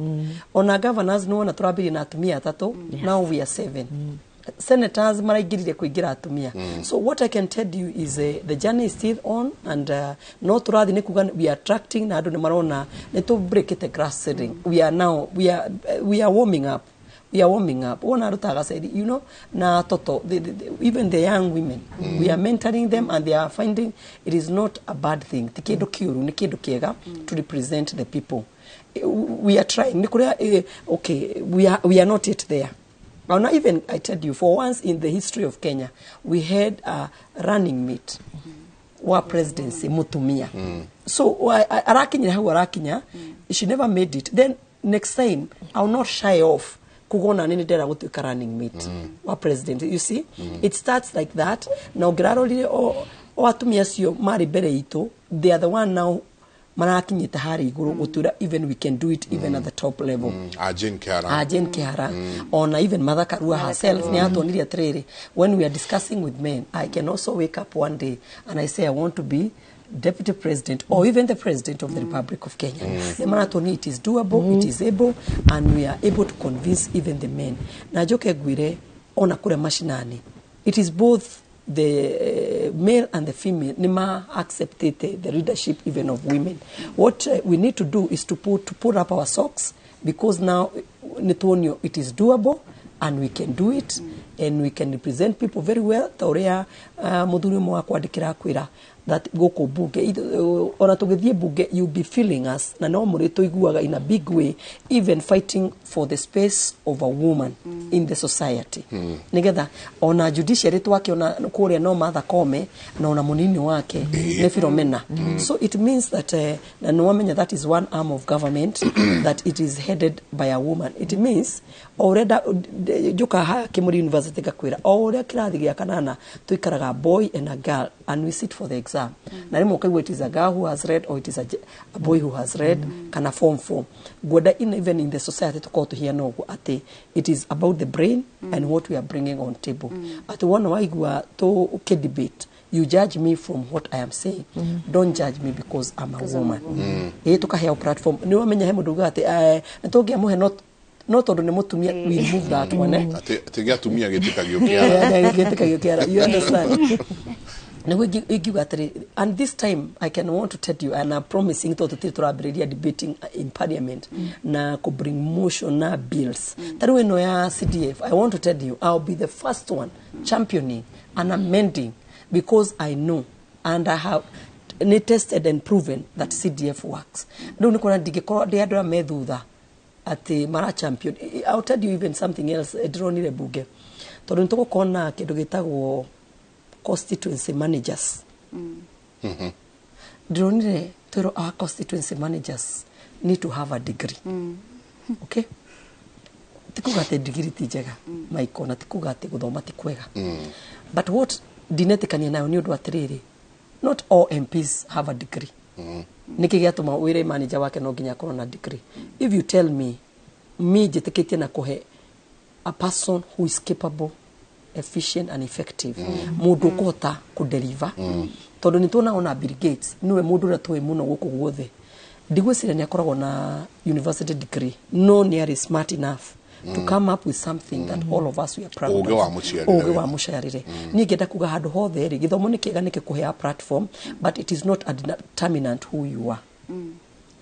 Ona governors nĩwona tũrambirie na atumia atatũ, now we are seven. Senators maraingĩrire kũingĩra atumia. So what I can tell you is, the journey is still on, and no tũrathiĩ nĩ kuga we are attracting, na andũ nĩ marona nĩ tũ break the glass ceiling. We are now we are warming up, we are warming up. Wona andũ ta Gaceri, na Toto, even the young women, we are mentoring them, and they are finding it is not a bad thing. Ti kĩndũ kĩũru, nĩ kĩndũ kĩega to represent the people. We are trying nĩ kũrĩa, okay, we are not yet there. Now, even I tell you, for once in the history of Kenya, we had a running mate wa presidency mutumia. So arakinyira hau arakinya, she never made it. Then next time I will not shy off kugona nini ndĩrenda gũtuĩka running mate wa president. You see, it starts like that. Na ũngĩrarorire o atumia acio marĩ mbere itũ, they are the one now marakinyĩte harĩa igũrũ gũtwĩra even we can do it, even at the top level. A Jane Kihara. A Jane Kihara. Ona even Martha Karua herself nĩ atuonirie atĩrĩrĩ, when we are discussing with men, I can also wake up one day and I say I want to be deputy president or even the president of the Republic of Kenya. Nĩ maratuonia it is doable, it is able, and we are able to convince even the men. Na njoke ngwĩre, ona kũrĩa mashinani, it is both the male and the female nĩ ma accepted the leadership even of women. What we need to do is to put up our socks, because now nĩ tuonio it is doable and we can do it, and we can represent people very well, ta ũrĩa mũthuri ũmwe wa kwandĩkĩra akwĩra that gũkũ bunge ona tũgĩthiĩ bunge, you be feeling us, na no mũrĩ tũiguaga in a big way, even fighting for the space of a woman in the society, nigetha ona judiciary twakĩona kũrĩa no Martha Koome na ona mũnini wake nĩ Philomena. So it means that na nĩwamenya that is one arm of government that it is headed by a woman. It means o ũrĩa njũkaga haha Kĩmũrĩ University ngakwĩra o ũrĩa kĩrathi gĩa kanana tũikaraga boy and a girl, and we sit for the exam, na rĩmwe ũkaigua it is a girl who has read or it is a boy who has read, kana form 4. Ngwenda even in the society tũkorwo tũhiana ũguo atĩ it is about the brain and what we are bringing on table, atĩ wona waigua tũ debate, you judge me from what I am saying. Don't judge me because I'm a Because I'm a woman. woman. Ĩ tũkaheo platform, nĩ wamenya he mũndũ ugaga atĩ nĩ tũngĩamũhe no tondũ nĩ mũtumia, we remove that one, eh? Atĩ gĩa atumia gĩtĩkagio kĩara. Gĩtĩkagio kĩara, you understand? Nĩguo ingiuga atĩrĩ, and this time I can want to tell you, and I'm promising, tondũ tũtirĩ tũrambĩrĩria debating in parliament na kũ bring motion na bills ta rĩu ĩno ya CDF, I want to tell you I'll be the first one championing and amending, because I know and I have nĩ tested and proven that CDF works. Rĩu nĩ kuona ndingĩkorwo ndĩ andũ arĩa me thutha atĩ mara champion. I'll tell you even something else, ndĩronire bunge tondũ nĩ tũgũkorwo na kĩndũ gĩtagwo constituency managers. Ndĩronire twĩrwo our constituency managers need to have a degree. Okay, ti kuga atĩ degree ti njega, Michael, na ti kuga atĩ gũthoma ti kwega, but what ndinetĩkania nayo nĩ ũndũ atĩrĩrĩ, not all MPs have a degree. Nĩkĩ gĩatũma wĩre manager wake no nginya akorwo na degree? If you tell me, njĩtĩkĩtie na kũhe a person who is capable, efficient and effective, mũndũ ũkũhota kũdeliver, tondũ nĩ tuona ona Bill Gates nĩwe mũndũ ũrĩa tũĩ mũno gũkũ guothe, ndigwĩciria nĩ akoragwo na university degree, no nĩ arĩ smart enough to come up with something that all of us we are proud Ũũgĩ of. wa mũciarĩre. Ũũgĩ wa mũciarĩre. Niĩ ngĩenda kuga handũ hothe rĩ, gĩthomo nĩ kĩega, nĩ gĩkũheaga platform, but it is not a determinant who you are.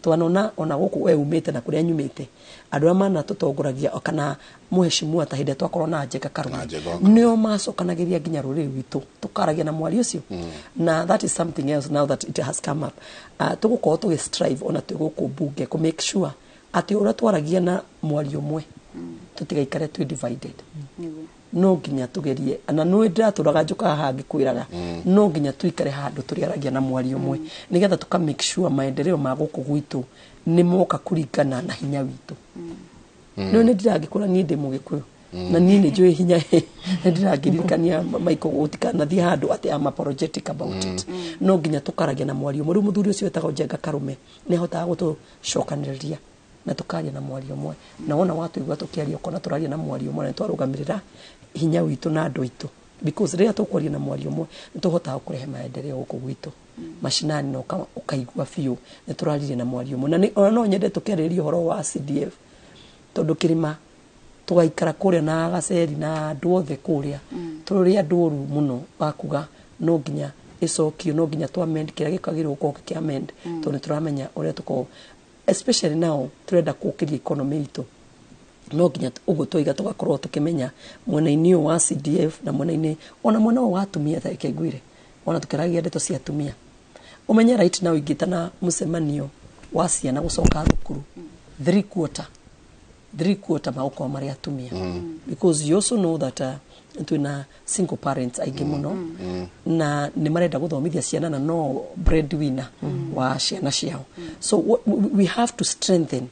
Twanona ona gũkũ we umĩte na kũrĩa nyumĩte, andũ arĩa mana tũtongoragia kana mũheshimiwa ta hĩndĩ ĩrĩa twakorwo na Njenga Karume, nĩo macokanagĩria nginya rũrĩrĩ rwitũ tũkaragia na mwario ũcio, na that is something else now that it has come up. Tũgũkorwo tũgĩ strive ona twĩ gũkũ bunge kũ make sure atĩ ũrĩa twaragia na mwario ũmwe, tũtigaikare twĩ divided. No nginya tugerie, na nĩ ndĩratũraga njũkaga haha ngĩkwĩraga no nginya tuikare handũ tũrĩaragia na mwario ũmwe, nĩgetha tũka make sure maendeleo ma gũkũ gwitũ nĩ moka kũringana na hinya witũ. No nĩ ndirangĩkũra, niĩ ndĩ mũgĩkũyũ na niĩ nĩ njũĩ hinya, nĩ ndirangĩririkania Michael gũtikanathiĩ handũ atĩ I'm apologetic about it. No nginya tũkaragia na mwario ũmwe. Rĩu mũthuri ũcio wetagwo Njenga Karume nĩ ahotaga gũtũcokanĩrĩria na tũkaria na mwario ũmwe, na wona watũigua tũkĩaria ũkona tũraria na mwario ũmwe na twarũgamĩrĩra hinya witũ na andũ aitũ. Because rĩrĩa tũkwaria na mwario ũmwe, nĩ tũhotaga kũrehe maendeleo gũkũ gwitũ mashinani, na ũkaigua biũ nĩ tũraririe na mwario ũmwe. Na ona no nyende tũkĩarĩrĩria ũhoro wa CDF, tondũ kĩrĩma tũgaikara kũrĩa na gaceri na andũ othe kũrĩa, tũrĩ andũ oru mũno wakuga no nginya ĩcokio, no nginya tũ amend kĩrĩa gĩkagĩrĩirwo gũkorwo gĩkĩ amend, tondũ nĩ tũramenya ũrĩa tũkorwo, especially now tũrenda kũkĩria economy itũ, no nginya ũguo twaiga tũgakorwo tũkĩmenya mwena-inĩ ũyũ wa CDF na mwena-inĩ ona mwena ũyũ wa atumia. Ta reke ngwĩre, ona tũkĩaragia ndeto cia atumia, ũmenye right now ingĩtana mũcemanio wa ciana gũcoka thukuru, three quarter magũkorwo marĩ atumia, because you also know that twĩna single parents aingĩ mũno na nĩ marenda gũthomithia ciana na no breadwinner wa ciana ciao. So we have to strengthen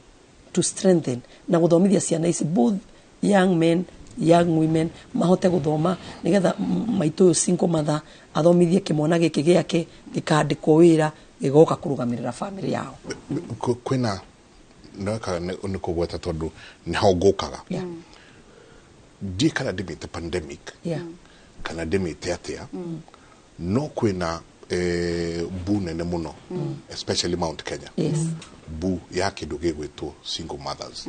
na gũthomithia ciana ici, both young men, young women, mahote gũthoma nĩgetha maitũ ũyũ single mother athomithie kĩmwana gĩkĩ gĩake, gĩkandĩkwo wĩra, gĩgoka kũrũgamĩrĩra family yao. Kwĩna nĩweka nĩ kũgweta tondũ nĩho ngũkaga. Ndiĩ kana ndĩmĩte pandemic kana ndĩmĩte atĩa, no kwĩna bu nene mũno, especially Mount Kenya, bu ya kĩndũ gĩgwĩtwo single mothers.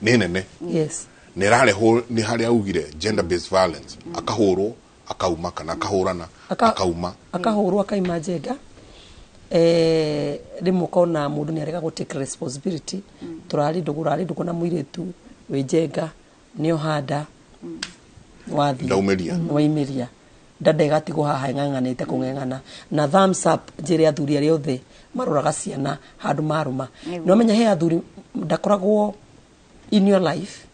Nĩ nene nĩ ĩrarehwo nĩ harĩa augire gender based violence, akahũrwo akauma kana akahũrana akauma. Akahũrwo akaima njenga. Rĩmwe ũkona mũndũ nĩ arega gũ take responsibility. Tũrarĩ ndũgũ, ũrarĩ ndũgũ na mũirĩtu wĩ njenga, nĩ ohanda wathiĩ. Ndaumĩria. Waimĩria ndanda ĩgatigwo haha ĩng'ang'anĩte kũng'eng'ana. Na thumbs up njĩre athuri arĩa othe maroraga ciana handũ marũma. No menya he athuri ndakoragwo in your life,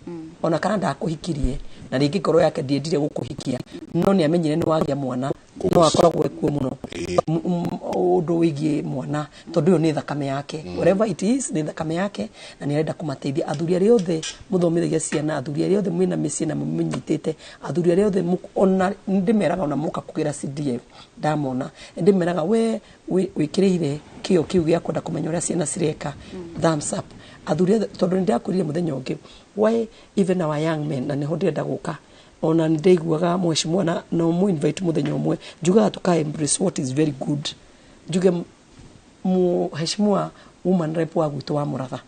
ona kana ndakũhikirie, na rĩngĩ ngoro yake ndiendire gũkũhikia, no nĩ amenyire nĩ wagĩa mwana, no akoragwo ekuo mũno. Ũndũ wĩgiĩ mwana, tondũ ũyũ nĩ thakame yake, whatever it is, nĩ thakame yake na nĩ arenda kũmateithia. Athuri arĩa othe mũthomithagia ciana, athuri arĩa othe mwĩna mĩciĩ na mũmĩnyitĩte, athuri arĩa othe ona ndĩmeraga ona moka kũgĩra CDF, ndamona ndĩmeraga we wĩkĩrĩire kĩo kĩu gĩa kwenda kũmenya ũrĩa ciana cireka. Thumbs up athuri othe, tondũ nĩ ndĩrakwĩrire mũthenya ũngĩ, why even our young men, na nĩho ndĩrenda gũka, ona nĩ ndaiguaga mheshimiwa na no mu invite mũthenya ũmwe, njugaga tuka embrace what is very good. Njuge mheshimiwa woman rep wa gwitũ wa Mũratha,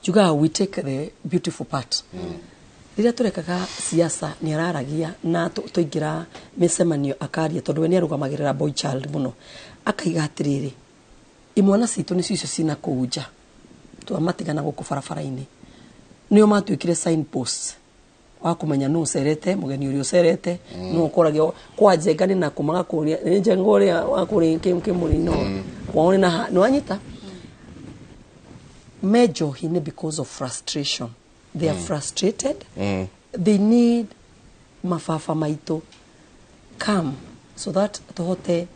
njugaga we take the beautiful part. Rĩrĩa tũrekaga siasa nĩ araragia na twaingĩra mĩcemanio akaria, tondũ we nĩ arũgamagĩrĩra boy child mũno, akaiga atĩrĩrĩ, imwana citũ nĩcio icio cina kũu nja, twamatigana gũkũ barabara-inĩ, nĩo matuĩkire signpost wa kũmenya nũ ũcerete, mũgeni ũrĩa ũcerete, nũ ũkoragio kwa njenga nĩ na kũmaga kũria nĩ njenga ũrĩa wa kũrĩ kĩmũrĩ-inĩ kwao nĩ na nĩ wanyita me njohi-inĩ because of frustration. They are frustrated. They need mababa maitũ come so that tũhote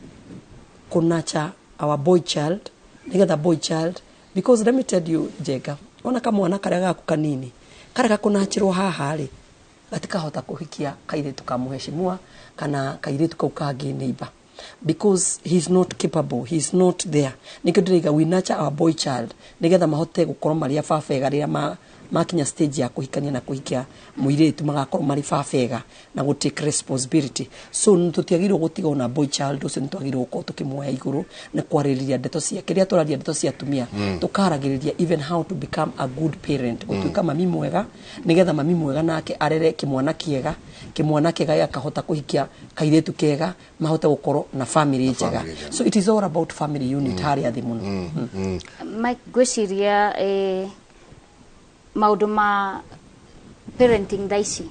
kũnacha our boy child, nĩgetha boy child, because let me tell you, Njenga, ona kamwana karĩa gaku kanini karega kũnachĩrwo haha rĩ, gatikahota kũhikia kairĩtu ka mũheshimiwa kana kairĩtu kau kangĩ neighbor, because he's not capable, he's not there. Nikĩo ndĩraiga we nurture our boy child nĩgetha mahote gũkorwo marĩ a baba rĩrĩa makinya stage ya kũhikania na kũhikia mũirĩtu, magakorwo marĩ baba na gũ take responsibility. So tũtiagĩrĩirwo gũtiga ona boy child ũcio, nĩ twagĩrĩirwo gũkorwo tũkĩmuoya igũrũ na kwarĩrĩria ndeto ciake. Rĩrĩa tũraria ndeto cia atumia, tũkaragĩrĩria even how to become a good parent, gũtuĩka mami mwega, nĩgetha mami mwega nake arere kĩmwana kĩega, kĩmwana kĩega gĩakahota kũhikia kairĩtu kega, mahote gũkorwo na family njega. Family njega. So it is all about family unit harĩa thĩ mũno. Mike, ngwĩciria maũndũ ma parenting thaa ici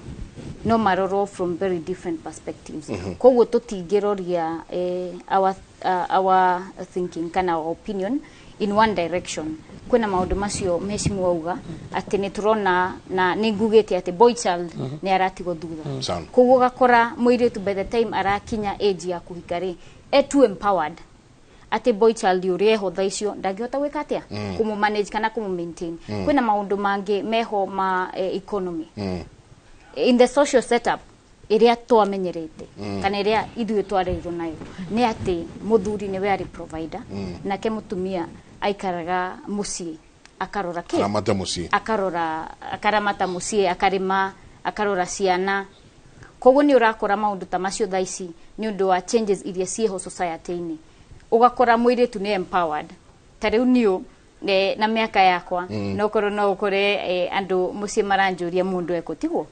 no marorwo from very different perspectives. Koguo tũtingĩroria our thinking kana our opinion in one direction. Kwĩna maũndũ macio mheshimiwa auga atĩ nĩ tũrona na nĩ ngugĩte atĩ boy child nĩ aratigwo thutha. Sana. Koguo ũgakora mũirĩtu by the time arakinya age ya kũhika rĩ, e too empowered atĩ boy child ũrĩa eho thaa icio ndangĩhota gwĩka atĩa, kũmũ manage kana kũmũ maintain. Kwĩna maũndũ mangĩ meho ma economy, in the social setup ĩrĩa twamenyerete kana ĩrĩa ithuĩ twarerirwo nayo nĩ atĩ mũthuri nĩwe arĩ provider, nake mũtumia aikaraga mũciĩ akarora kĩ? Aramata mũciĩ. Akarora, akaramata mũciĩ, akarĩma, akarora ciana. Koguo nĩ ũrakora maũndũ ta macio thaa ici nĩ ũndũ wa changes iria ciĩho society-inĩ. Ũgakora mũirĩtu nĩ empowered. Ta rĩu niũ na mĩaka yakwa, no korwo no ũkore andũ mũciĩ maranjũria mũndũ ekũtigwo.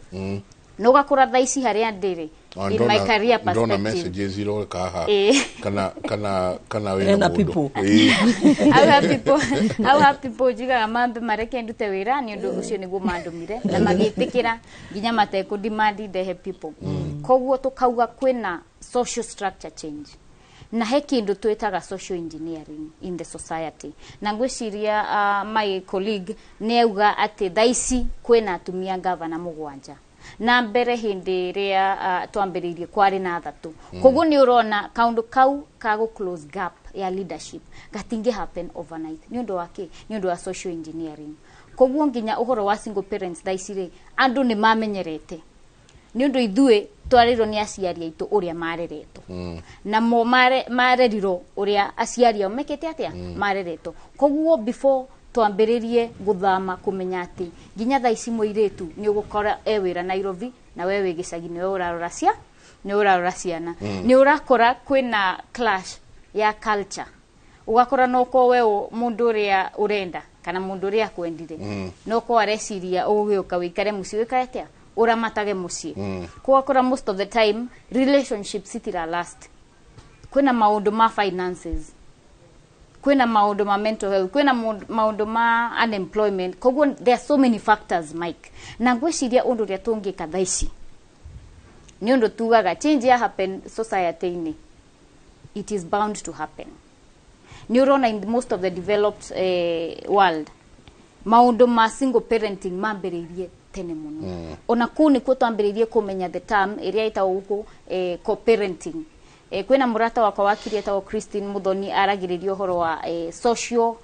Na ũgakora thaa ici harĩa ndĩrĩ, in my career ndona perspective, messages iroka haha kana wĩna Ena mũndũ. people. Au have people njugaga mambe mareke ndute wĩra nĩ ũndũ ũcio nĩguo mandũmire na magĩtĩkĩra nginya matekũ demand ndehe people. Koguo tũkauga kwĩna social structure change na he kĩndũ twĩtaga social engineering in the society. Na ngwĩciria my colleague nĩ auga atĩ thaa ici kwĩna atumia gavana 7, na mbere hĩndĩ ĩrĩa twambĩrĩirie kwarĩ na 3. Koguo nĩ ũrona kaũndũ kau ka gũ close gap ya leadership gatingĩ happen overnight. Nĩ ũndũ wa kĩ? Nĩ ũndũ wa social engineering. Koguo nginya ũhoro wa single parents thaa ici rĩ, andũ nĩ mamenyerete nĩ ũndũ ithuĩ twarĩrwo nĩ aciari aitũ ũrĩa mareretwo, namo marerirwo ũrĩa aciari ao mekĩte atĩa, mareretwo. Koguo before twambĩrĩrie gũthama kũmenya atĩ nginya thaa ici mũirĩtu nĩ ũgũkora e wĩra Nairobi na we wĩ gĩcagi, nĩwe ũrarora cia nĩ ũrarora ciana, nĩ ũrakora kwĩna clash ya culture. Ũgakora no korwo we mũndũ ũrĩa ũrenda kana mũndũ ũrĩa akwendire, no korwo areciria ũgũgĩũka wĩikare mũciĩ, wĩkare atĩa, ũramatage mũciĩ. Kũgakora most of the time relationships citira last. Kwĩna maũndũ ma finances, kwĩna maũndũ ma mental health, kwĩna maũndũ ma unemployment. Koguo there are so many factors, Mike, na ngwĩciria ũndũ ũrĩa tũngĩka thaa ici nĩ ũndũ tugaga change ya happen society-inĩ, it is bound to happen. Nĩ ũrona in most of the developed world maũndũ ma single parenting mambĩrĩirie tene mũno. Ona kũu nĩkuo twambĩrĩirie kũmenya the term ĩrĩa ĩtagwo gũkũ co-parenting. Kwĩna mũrata wakwa wakiri etagwo Christine Muthoni, aragĩrĩria ũhoro wa social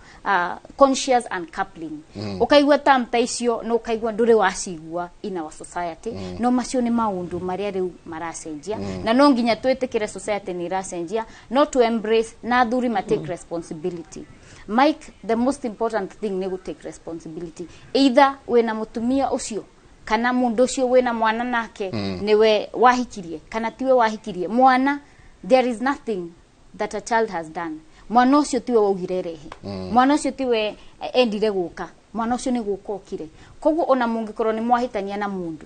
conscious uncoupling. Ũkaigua term ta icio na ũkaigua ndũrĩ wacigua in our society. No macio nĩ maũndũ marĩa rĩu maracenjia. Na no nginya twĩtĩkĩre society nĩ iracenjia, no to embrace na athuri ma take responsibility. Mike, the most important thing nĩ gũ take responsibility, either wĩna mũtumia ũcio kana mũndũ ũcio wĩna mwana nake, nĩwe wahikirie kana tiwe wahikirie mwana. There is nothing that a child has done. Mwana ũcio tiwe waugire rehe. Mwana ũcio tiwe endire gũka, mwana ũcio nĩ gũka okire. Koguo ona mũngĩkorwo nĩ mwahĩtania na mũndũ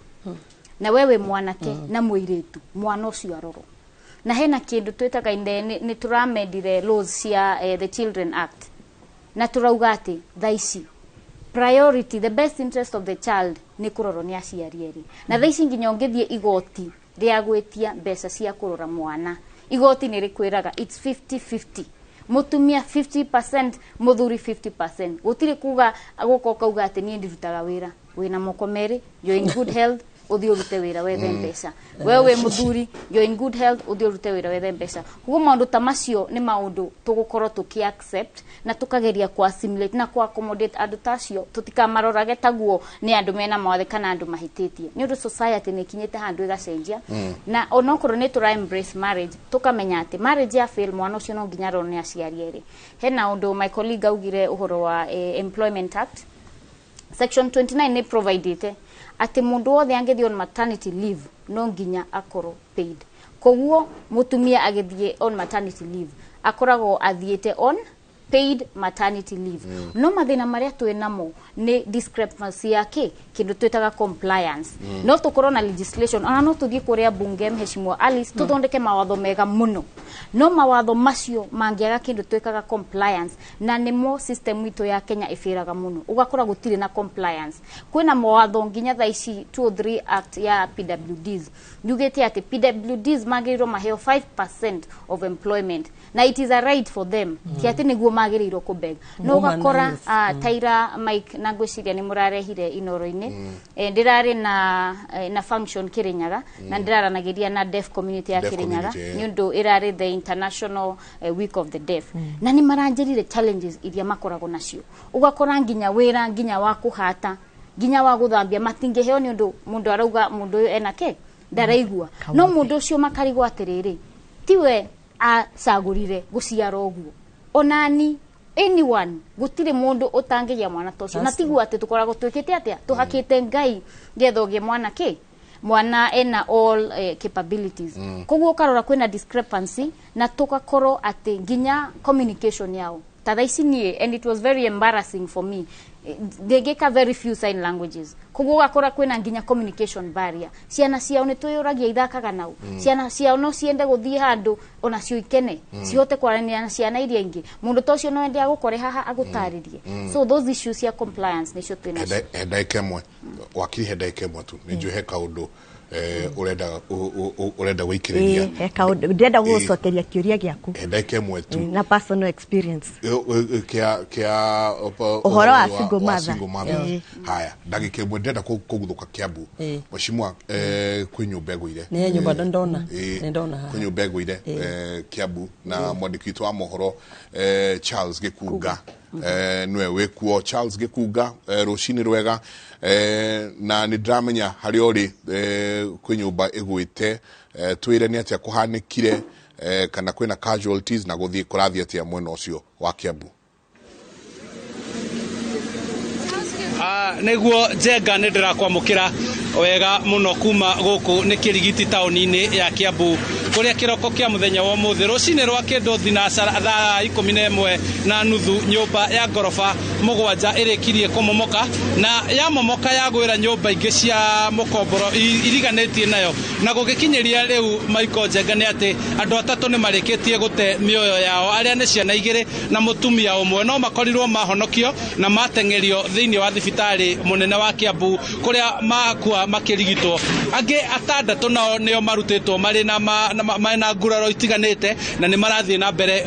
na wewe mwanake na mũirĩtu, mwana ũcio arorwo. Na hena kĩndũ twĩtaga nĩ tũramendire laws cia the Children Act, na tũrauga atĩ thaa ici priority, the best interest of the child nĩ kũrorwo nĩ aciari erĩ. Na thaa ici nginya ũngĩthiĩ igoti rĩa gwĩtia mbeca cia kũrora mwana, igoti nĩ rĩkwĩraga it's 50-50, mũtumia 50%, mũthuri 50%. Gũtirĩ kuga gũka ũkauga atĩ niĩ ndirutaga wĩra. Wĩna moko merĩ, you're in good health, ũthiĩ ũrute wĩra wethe mbeca. We wĩ mũthuri, you're in good health, ũthiĩ ũrute wĩra wethe mbeca. Koguo maũndũ ta macio nĩ maũndũ tũgũkorwo tũkĩ accept na tũkageria kũ assimilate na kũ accommodate andũ ta acio, tũtikamarorage taguo nĩ andũ mena mawathe kana andũ mahĩtĩtie, nĩ ũndũ society nĩ ĩkinyĩte handũ ĩgacenjia. Na onokorwo nĩ tũra embrace marriage, tũkamenya atĩ marriage ya fail, mwana ũcio no nginya arorwo nĩ aciari erĩ. Hena ũndũ my colleague augire ũhoro wa Employment Act section 29, nĩ providĩte atĩ mũndũ wothe angĩthiĩ on maternity leave no nginya akorwo paid. Koguo mũtumia agĩthiĩ on maternity leave akoragwo athiĩte on paid maternity leave. No mathĩna marĩa twĩ namo nĩ discrepancy ya kĩ kĩndũ twĩtaga compliance. No tũkorwo na legislation, ona no tũthiĩ kũrĩa bunge, mheshimiwa Alice, tũthondeke mawatho mega mũno, no mawatho macio mangĩaga kĩndũ twĩkaga compliance, na nĩmo system itũ ya Kenya ĩbĩraga mũno, ũgakora gũtirĩ na compliance. Kwĩna mawatho nginya thaa ici 203 Act ya PWDs yugĩte atĩ PWDs magĩrĩirwo maheo 5% of employment, na it is a right for them. Ti atĩ nĩguo magĩrĩirwo kũbeg no Woman ũgakora youth. Taira Mike, na ngwĩciria nĩ mũrarehire inoro-inĩ. Ndĩrarĩ na function Kirinyaga na ndĩraranagĩria na deaf community ya Deaf Kirinyaga community, nĩ ũndũ ĩrarĩ the International Week of the Deaf, na nĩ maranjĩrire challenges iria makoragwo nacio. Ũgakora nginya wĩra, nginya wa kũhata, nginya wa gũthambia matingĩheo nĩ ũndũ mũndũ arauga mũndũ ũyũ ena kĩ ndaraigua. No mũndũ ũcio makarigwo atĩrĩrĩ, tiwe acagũrire gũciara ũguo, onani anyone, gũtirĩ mũndũ ũtangĩgĩa mwana ta ũcio. Na tiguo atĩ tũkoragwo twĩkĩte atĩa, tũhakĩte Ngai getha ũgĩe mwana kĩ. Mwana ena all capabilities. Koguo ũkarora kwĩna discrepancy na tũgakorwo atĩ nginya communication yao ta thaa ici niĩ, and it was very embarrassing for me, ndĩngĩka very few sign languages. Koguo ũgakora kwĩna nginya communication barrier. Ciana ciao nĩ twĩyũragia ithakaga nau. Ciana ciao no ciende gũthiĩ handũ onacio ikene, cihote kwaranĩria na ciana iria ingĩ. Mũndũ ta ũcio no ende agũkore haha agũtarĩrie. So those issues cia compliance nĩcio twĩnacio. He ndagĩka ĩmwe, wakiri, he ndagĩka ĩmwe tu, nĩ njũĩ he kaũndũ ũrenda gũikĩrĩria. Ĩĩ, he kaũndũ ndĩrenda gũgũcokeria kĩũria gĩaku. He ndagĩka ĩmwe tu. Na personal experience. Kĩa Ũhoro wa single mother. Single mother. Haya, ndagĩka ĩmwe, ndĩrenda kũguthũka Kiambu. Mheshimiwa, kwĩ nyũmba ĩgũire. Nĩ nyũmba ndona. Ĩĩ, Nĩ ndona haha. kwĩ nyũmba ĩgũire Kiambu, na mwandĩki witũ wa mohoro Charles Gĩkunga nĩwe wĩkuo. Charles Gĩkunga, rũcinĩ rwega, na nĩ ndĩramenya harĩa ũrĩ kwĩ nyũmba ĩgwĩte. Twĩre nĩ atĩa kũhanĩkire, kana kwĩna casualties, na gũthiĩ kũrathiĩ atĩa mwena ũcio wa Kiambu? Nĩguo Njenga, nĩ ndĩrakwamũkĩra wega mũno kuma gũkũ nĩ Kĩrigiti taũni-inĩ ya Kiambu, kũrĩa kĩroko kĩa mũthenya wa ũmũthĩ rũcinĩ rwa kĩndũ thinacara thaa 11:30 nyũmba ya ngoroba 7 ĩrĩkirie kũmomoka, na yamomoka yagwĩra nyũmba ingĩ cia mũkomboro iriganĩtie nayo. Na gũgĩkinyĩria rĩu, Michael Njenga, nĩ atĩ andũ atatũ nĩ marĩkĩtie gũte mĩoyo yao, arĩa nĩ ciana igĩrĩ na mũtumia ũmwe, no makorirwo mahonokio na mateng'erio thĩinĩ wa thibitarĩ mũnene wa Kiambu kũrĩa makua makĩrigitwo. Angĩ atandatũ nao nĩo marutĩtwo marĩ na mena nguraro itiganĩte na nĩ marathiĩ na mbere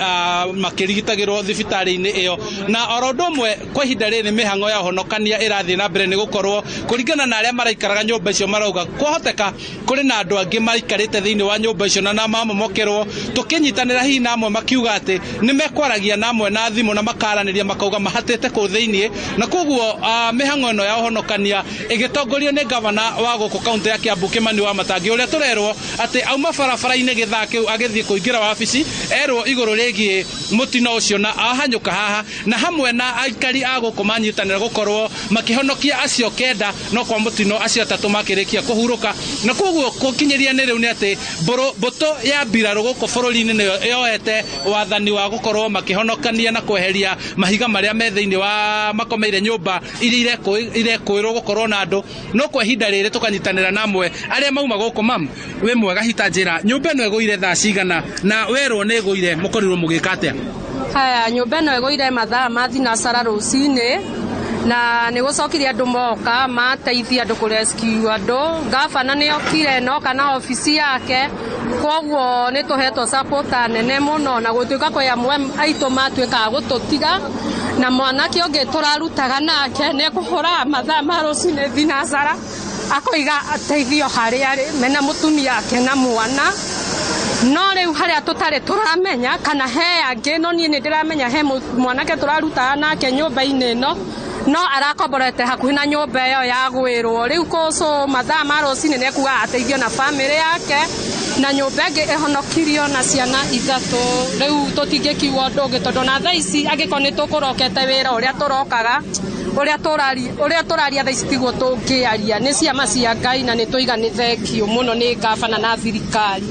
makĩrigitagĩrwo thibitarĩ-inĩ ĩyo. Na oro ũndũ ũmwe, kwa ihinda rĩrĩ mĩhang'o ya ũhonokania ĩrathiĩ na mbere, nĩ gũkorwo kũringana na arĩa maraikaraga nyũmba icio marauga kwahoteka kũrĩ na andũ angĩ maikarĩte thĩinĩ wa nyũmba icio na mamomokerwo. Tũkĩnyitanĩra hihi na amwe makiuga atĩ nĩ mekwaragia na amwe na thimũ na makaranĩria, makauga mahatĩte kũu thĩinĩ. Na koguo mĩhang'o ĩno ya ũhonokania ĩgĩtongorio nĩ gavana wa gũkũ kaunti ya Kiambu Kimani wa Matangi, ũrĩa tũrerwo atĩ auma barabara-inĩ gĩthaa kĩu agĩthiĩ kũingĩra wabici erwo igũrũ rĩgiĩ mũtino ũcio, na ahanyũka haha na hamwe na aikari a gũkũ manyitanĩra gũkorwo makĩhonokia acio 9, no kwa mũtino acio atatũ makĩrĩkia kũhurũka. Na koguo gũkinyĩria nĩ rĩu nĩ atĩ mbũtũ ya mbirarũ gũkũ bũrũri-inĩ nĩyo yoete wathani wa gũkorwo makĩhonokania na kweheria mahiga marĩa me thĩinĩ wa makomeire nyũmba iria irekũĩrwo gũkorwo na andũ. No kwa ihinda rĩrĩ tũkanyitanĩra na amwe arĩa mauma gũkũ. Mam, wĩ mwega? Hita njĩra, nyũmba ĩno ĩgũire thaa cigana, na werwo nĩ ĩgũire mũkorirwo mũgĩka atĩa? Haya, nyũmba ĩno ĩgũire mathaa ma thinacara rũcinĩ, na nĩ gũcokire andũ moka mateithia andũ kũ rescue andũ. Gavana nĩ okire noka na obici yake, koguo nĩ tũhetwo support nene mũno, na gũtuĩka kwĩ amwe aitũ matuĩkaga gũtũtiga, na mwanake ũngĩ tũrarutaga nake nĩ ekũhũraga mathaa ma rũcinĩ thinacara akoiga ateithio harĩa arĩ mena mũtumia ake na mwana. No rĩu harĩa tũtarĩ tũramenya kana he angĩ, no niĩ nĩ ndĩramenya he mwanake tũrarutaga nake nyũmba-inĩ ĩno, no arakomborete hakuhĩ na nyũmba ĩyo ya gwĩrwo. Rĩu kũcũ mathaa ma rũcinĩ nĩ ekugaga ateithio na bamĩrĩ yake, na nyũmba ĩngĩ ĩhonokirio na ciana ithatũ. Rĩu tũtingĩkiuga ũndũ ũngĩ, tondũ na thaa ici angĩkorwo nĩ tũkũrokete wĩra ũrĩa tũrokaga, ũrĩa tũraria thaa ici tiguo tũngĩaria. Nĩ ciama cia Ngai, na nĩ tũiga nĩ thengio mũno nĩ gavana na thirikari.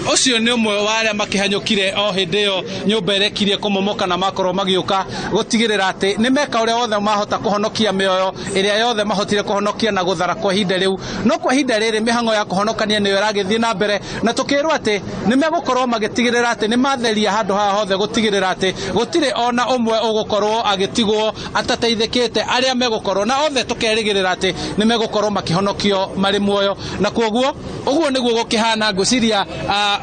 Ũcio nĩ ũmwe wa arĩa makĩhanyũkire o hĩndĩ ĩyo nyũmba ĩrekirie kũmomoka, na makorwo magĩũka gũtigĩrĩra atĩ nĩ meka ũrĩa wothe mahota kũhonokia mĩoyo ĩrĩa yothe mahotire kũhonokia na gũthara kwa ihinda rĩu. No kwa ihinda rĩrĩ mĩhang'o ya kũhonokania nĩyo ĩragĩthiĩ na mbere, na tũkĩrwo atĩ nĩ megũkorwo magĩtigĩrĩra atĩ nĩ matheria handũ haha hothe, gũtigĩrĩra atĩ gũtirĩ ona ũmwe ũgũkorwo agĩtigwo atateithĩkĩte, arĩa megũkorwo na othe tũkerĩgĩrĩra atĩ nĩ megũkorwo makĩhonokio marĩ muoyo. Na koguo ũguo nĩguo gũkĩhana. Ngwĩciria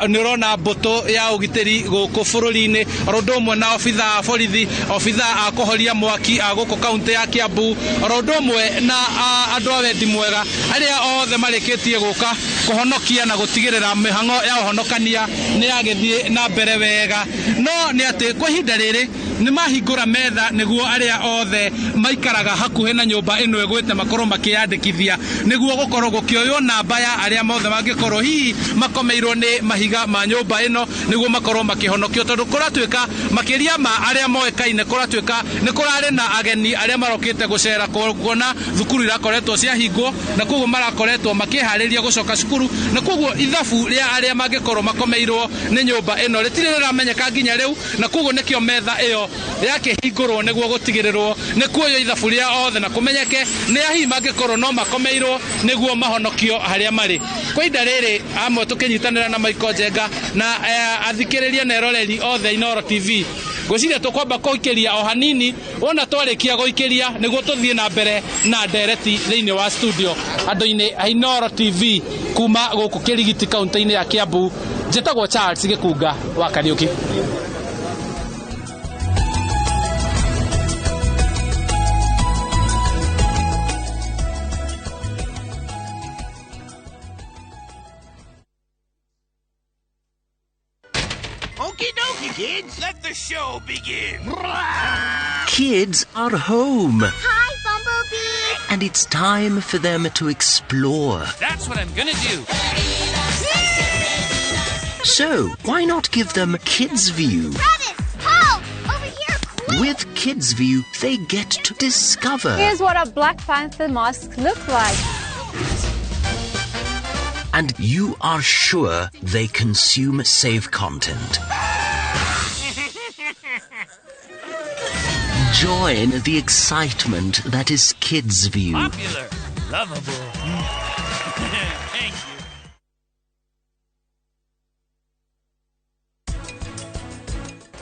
nĩ ũrona mbũtũ ya ũgitĩri gũkũ bũrũri-inĩ, oro ũndũ ũmwe na obitha a borithi, obitha a kũhoria mwaki a gũkũ kaunti ya Kiambu, oro ũndũ ũmwe na andũ a wendi mwega arĩa othe marĩkĩtie gũka kũhonokia na gũtigĩrĩra mĩhang'o ya ũhonokania nĩ yagĩthiĩ na mbere wega. No nĩ atĩ kwa ihinda rĩrĩ nĩ mahingũra metha nĩguo arĩa othe maikaraga hakuhĩ na nyũmba ĩno ĩgwĩte makorwo makĩyandĩkithia, nĩguo gũkorwo gũkĩoywo namba ya arĩa mothe mangĩkorwo hihi makomeirwo nĩ mahiga. mahiga ma nyũmba ĩno nĩguo makorwo makĩhonokio, tondũ kũratuĩka makĩria ma arĩa moĩkaine, kũratuĩka nĩ kũrarĩ na ageni arĩa marokĩte gũcera kuona thukuru irakoretwo ciahingwo, na koguo marakoretwo makĩharĩria gũcoka cukuru, na koguo ithabu rĩa arĩa mangĩkorwo makomeirwo nĩ nyũmba ĩno rĩtirĩ rĩramenyeka nginya rĩu, na koguo nĩkĩo metha ĩyo yakĩhingũrwo nĩguo gũtigĩrĩrwo nĩ kuoywo ithabu rĩa othe na kũmenyeke nĩ ahihi mangĩkorwo no makomeirwo nĩguo mahonokio harĩa marĩ. Kwa ihinda rĩrĩ amwe tũkĩnyitanĩra na Michael Njenga na athikĩrĩria na eroreri othe Inooro TV, ngwĩciria tũkwamba kũikĩria o hanini, wona twarĩkia gũikĩria nĩguo tũthiĩ na mbere na ndereti thĩinĩ wa studio andũ-inĩ a Inooro TV kuma gũkũ Kĩrigiti kaunti-inĩ ya Kiambu. Njĩtagwo Charles Gĩkunga wa Kariũki. Okie dokie, kids. Let the show begin. Kids are home. Hi, Bumblebee. And it's time for them to explore. That's what I'm gonna do. So, why not give them KidsView? Travis, Paul, over here, quick! With KidsView, they get to discover. Here's what a Black Panther mask looks like. And you are sure they consume safe content. Join the excitement that is KidsView. Popular, lovable. Thank you.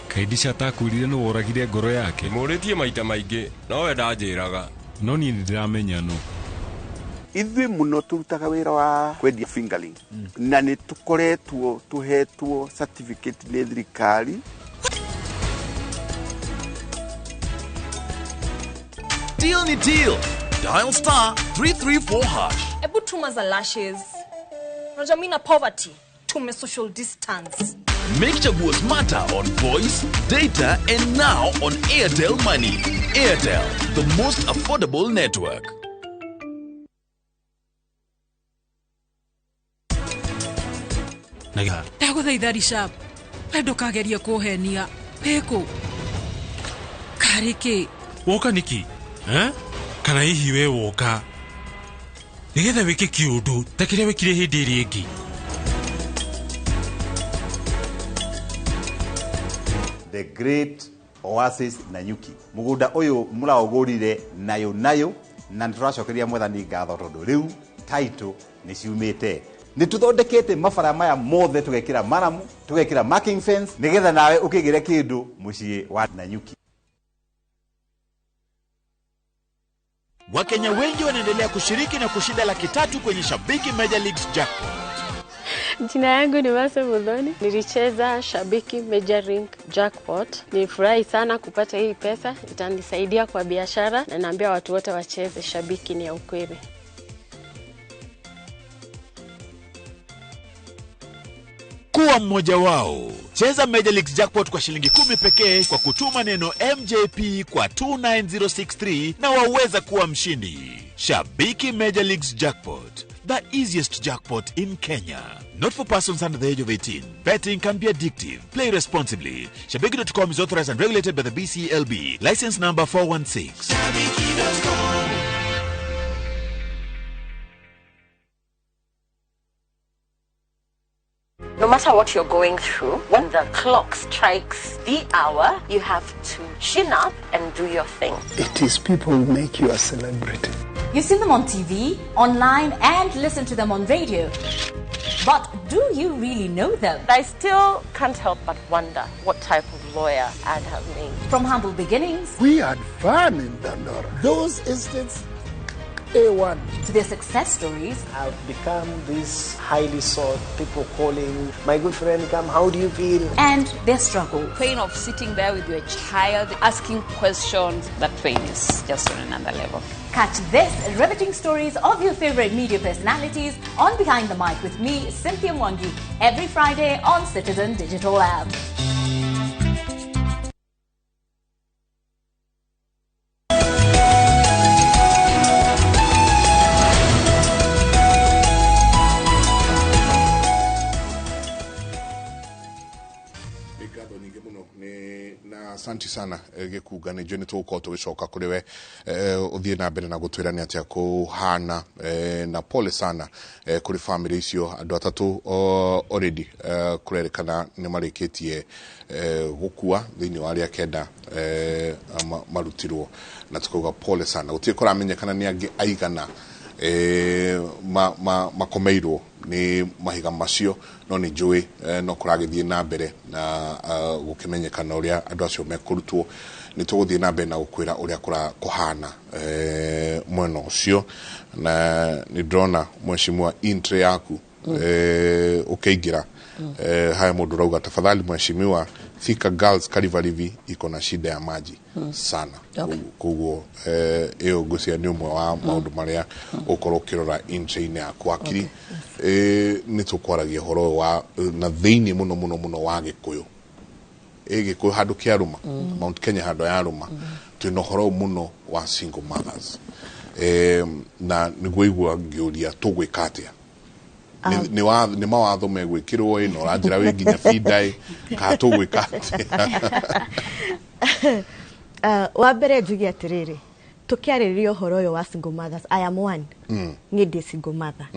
Kaidisha atakwĩrire nũ woragire ngoro yake. Mũrĩtie maita maingĩ, nowe ndanjĩraga. No niĩ nĩndĩramenya nũ. Ithuĩ mũno tũrutaga wĩra wa kwendia fingerling na nĩ tũkoretwo tũhetwo certificate nĩ thirikari. Deal ni deal. Dial star 334 hash. Ebu tuma za lashes. Unajua mimi na poverty. Tume social distance. Make Chaguo smarter on voice, data, and now on Airtel Money. Airtel, the most affordable network. Ndagũthaitha Rishab, we ndũkagerie kũhenia. Wĩkũ? Karĩ kĩ? Woka nĩkĩ? Kana hihi we woka nĩgetha wĩke kĩũndũ ta kĩrĩa wĩkire hĩndĩ ĩrĩa ĩngĩ? The Great Oasis Nanyuki. Mũgũnda ũyũ mũraũgũrire nayo nayo, na nĩtũracokeria mwathani ngatho tondũ rĩu title nĩ ciumĩte. Nĩ tũthondekete mabara maya mothe, tũgekĩra maramu, tũgekĩra marking fence, nĩgetha nawe ũkĩgĩre kĩndũ mũciĩ wa Nanyuki. Wakenya wengi wanaendelea kushiriki na kushinda 300,000 kwenye Shabiki Major Leagues Jackpot. Jina yangu ni Mase Muthoni. Nilicheza Shabiki Major League Jackpot. Nilifurahi sana kupata hii pesa, itanisaidia kwa biashara na naambia watu wote wacheze. Shabiki ni ya ukweli. Kuwa mmoja wao. Cheza Major League Jackpot kwa shilingi 10 pekee kwa kutuma neno MJP kwa 29063 na waweza kuwa mshindi. Shabiki Major Leagues Jackpot, the easiest jackpot in Kenya. Not for persons under the age of 18. Betting can be addictive. Play responsibly. Shabiki.com is authorized and regulated by the BCLB. License number 416. Shabiki.com. No matter what you're going through, when the clock strikes the hour, you have to chin up and do your thing. It is people who make you a celebrity. You see them on TV, online, and listen to them on radio. But do you really know them? I still can't help but wonder what type of lawyer I'd have made. From humble beginnings. We had fun in Dandora. Those estates, A1. To their success stories. I've become this highly sought, people calling, my good friend, come, how do you feel? And their struggle. Pain of sitting there with your child, asking questions, that pain is just on another level. Catch this riveting stories of your favorite media personalities on Behind the Mic with me, Cynthia Mwangi, every Friday on Citizen Digital App. Ngatho nyingĩ mũno nĩ na asanti sana, Gĩkunga. Nĩ njũĩ nĩ tũgũkorwo tũgĩcoka kũrĩ we, ũthiĩ na mbere na gũtwĩra nĩ atĩa kũhana, na pole sana kũrĩ family icio. Andũ atatũ already kũrerĩkana nĩ marĩkĩtie gũkua thĩinĩ wa arĩa 9 marutirwo, na tukauga pole sana. Gũtirĩ kũramenyekana nĩ angĩ aigana makomeirwo nĩ mahiga macio, no nĩ njũĩ no kũragĩthiĩ na mbere na gũkĩmenyekana ũrĩa andũ acio mekũrutwo. Nĩ tũgũthiĩ na mbere na gũkwĩra ũrĩa kũhana mwena ũcio. Na nĩ ndĩrona mheshimiwa entry yaku ũkĩingĩra haya, mũndũ ũrauga, "Tafadhali mheshimiwa, Thika Girls Karivarivi iko na shida ya maji sana." Koguo ĩyo ngwĩciria nĩ ũmwe wa maũndũ marĩa ũkorwo ũkĩrora entry-inĩ yaku. Wakiri, nĩ tũkwaragia ũhoro ũyũ wa na thĩinĩ mũno mũno mũno wa Gĩkũyũ, ĩ Gĩkũyũ handũ kĩarũma, Mount Kenya handũ yarũma, twĩna ũhoro ũyũ mũno wa single mothers, na nĩguo igua ngĩũria tũgwĩka atĩa. Nĩ mawatho megwĩkĩrwo ĩ, na ũranjĩra wĩ nginya binda ĩ, kana tũgwĩka atĩa? Wa mbere njuge atĩrĩrĩ, tũkĩarĩrĩria ũhoro ũyũ wa single mothers, I am one. Niĩ ndĩ single mother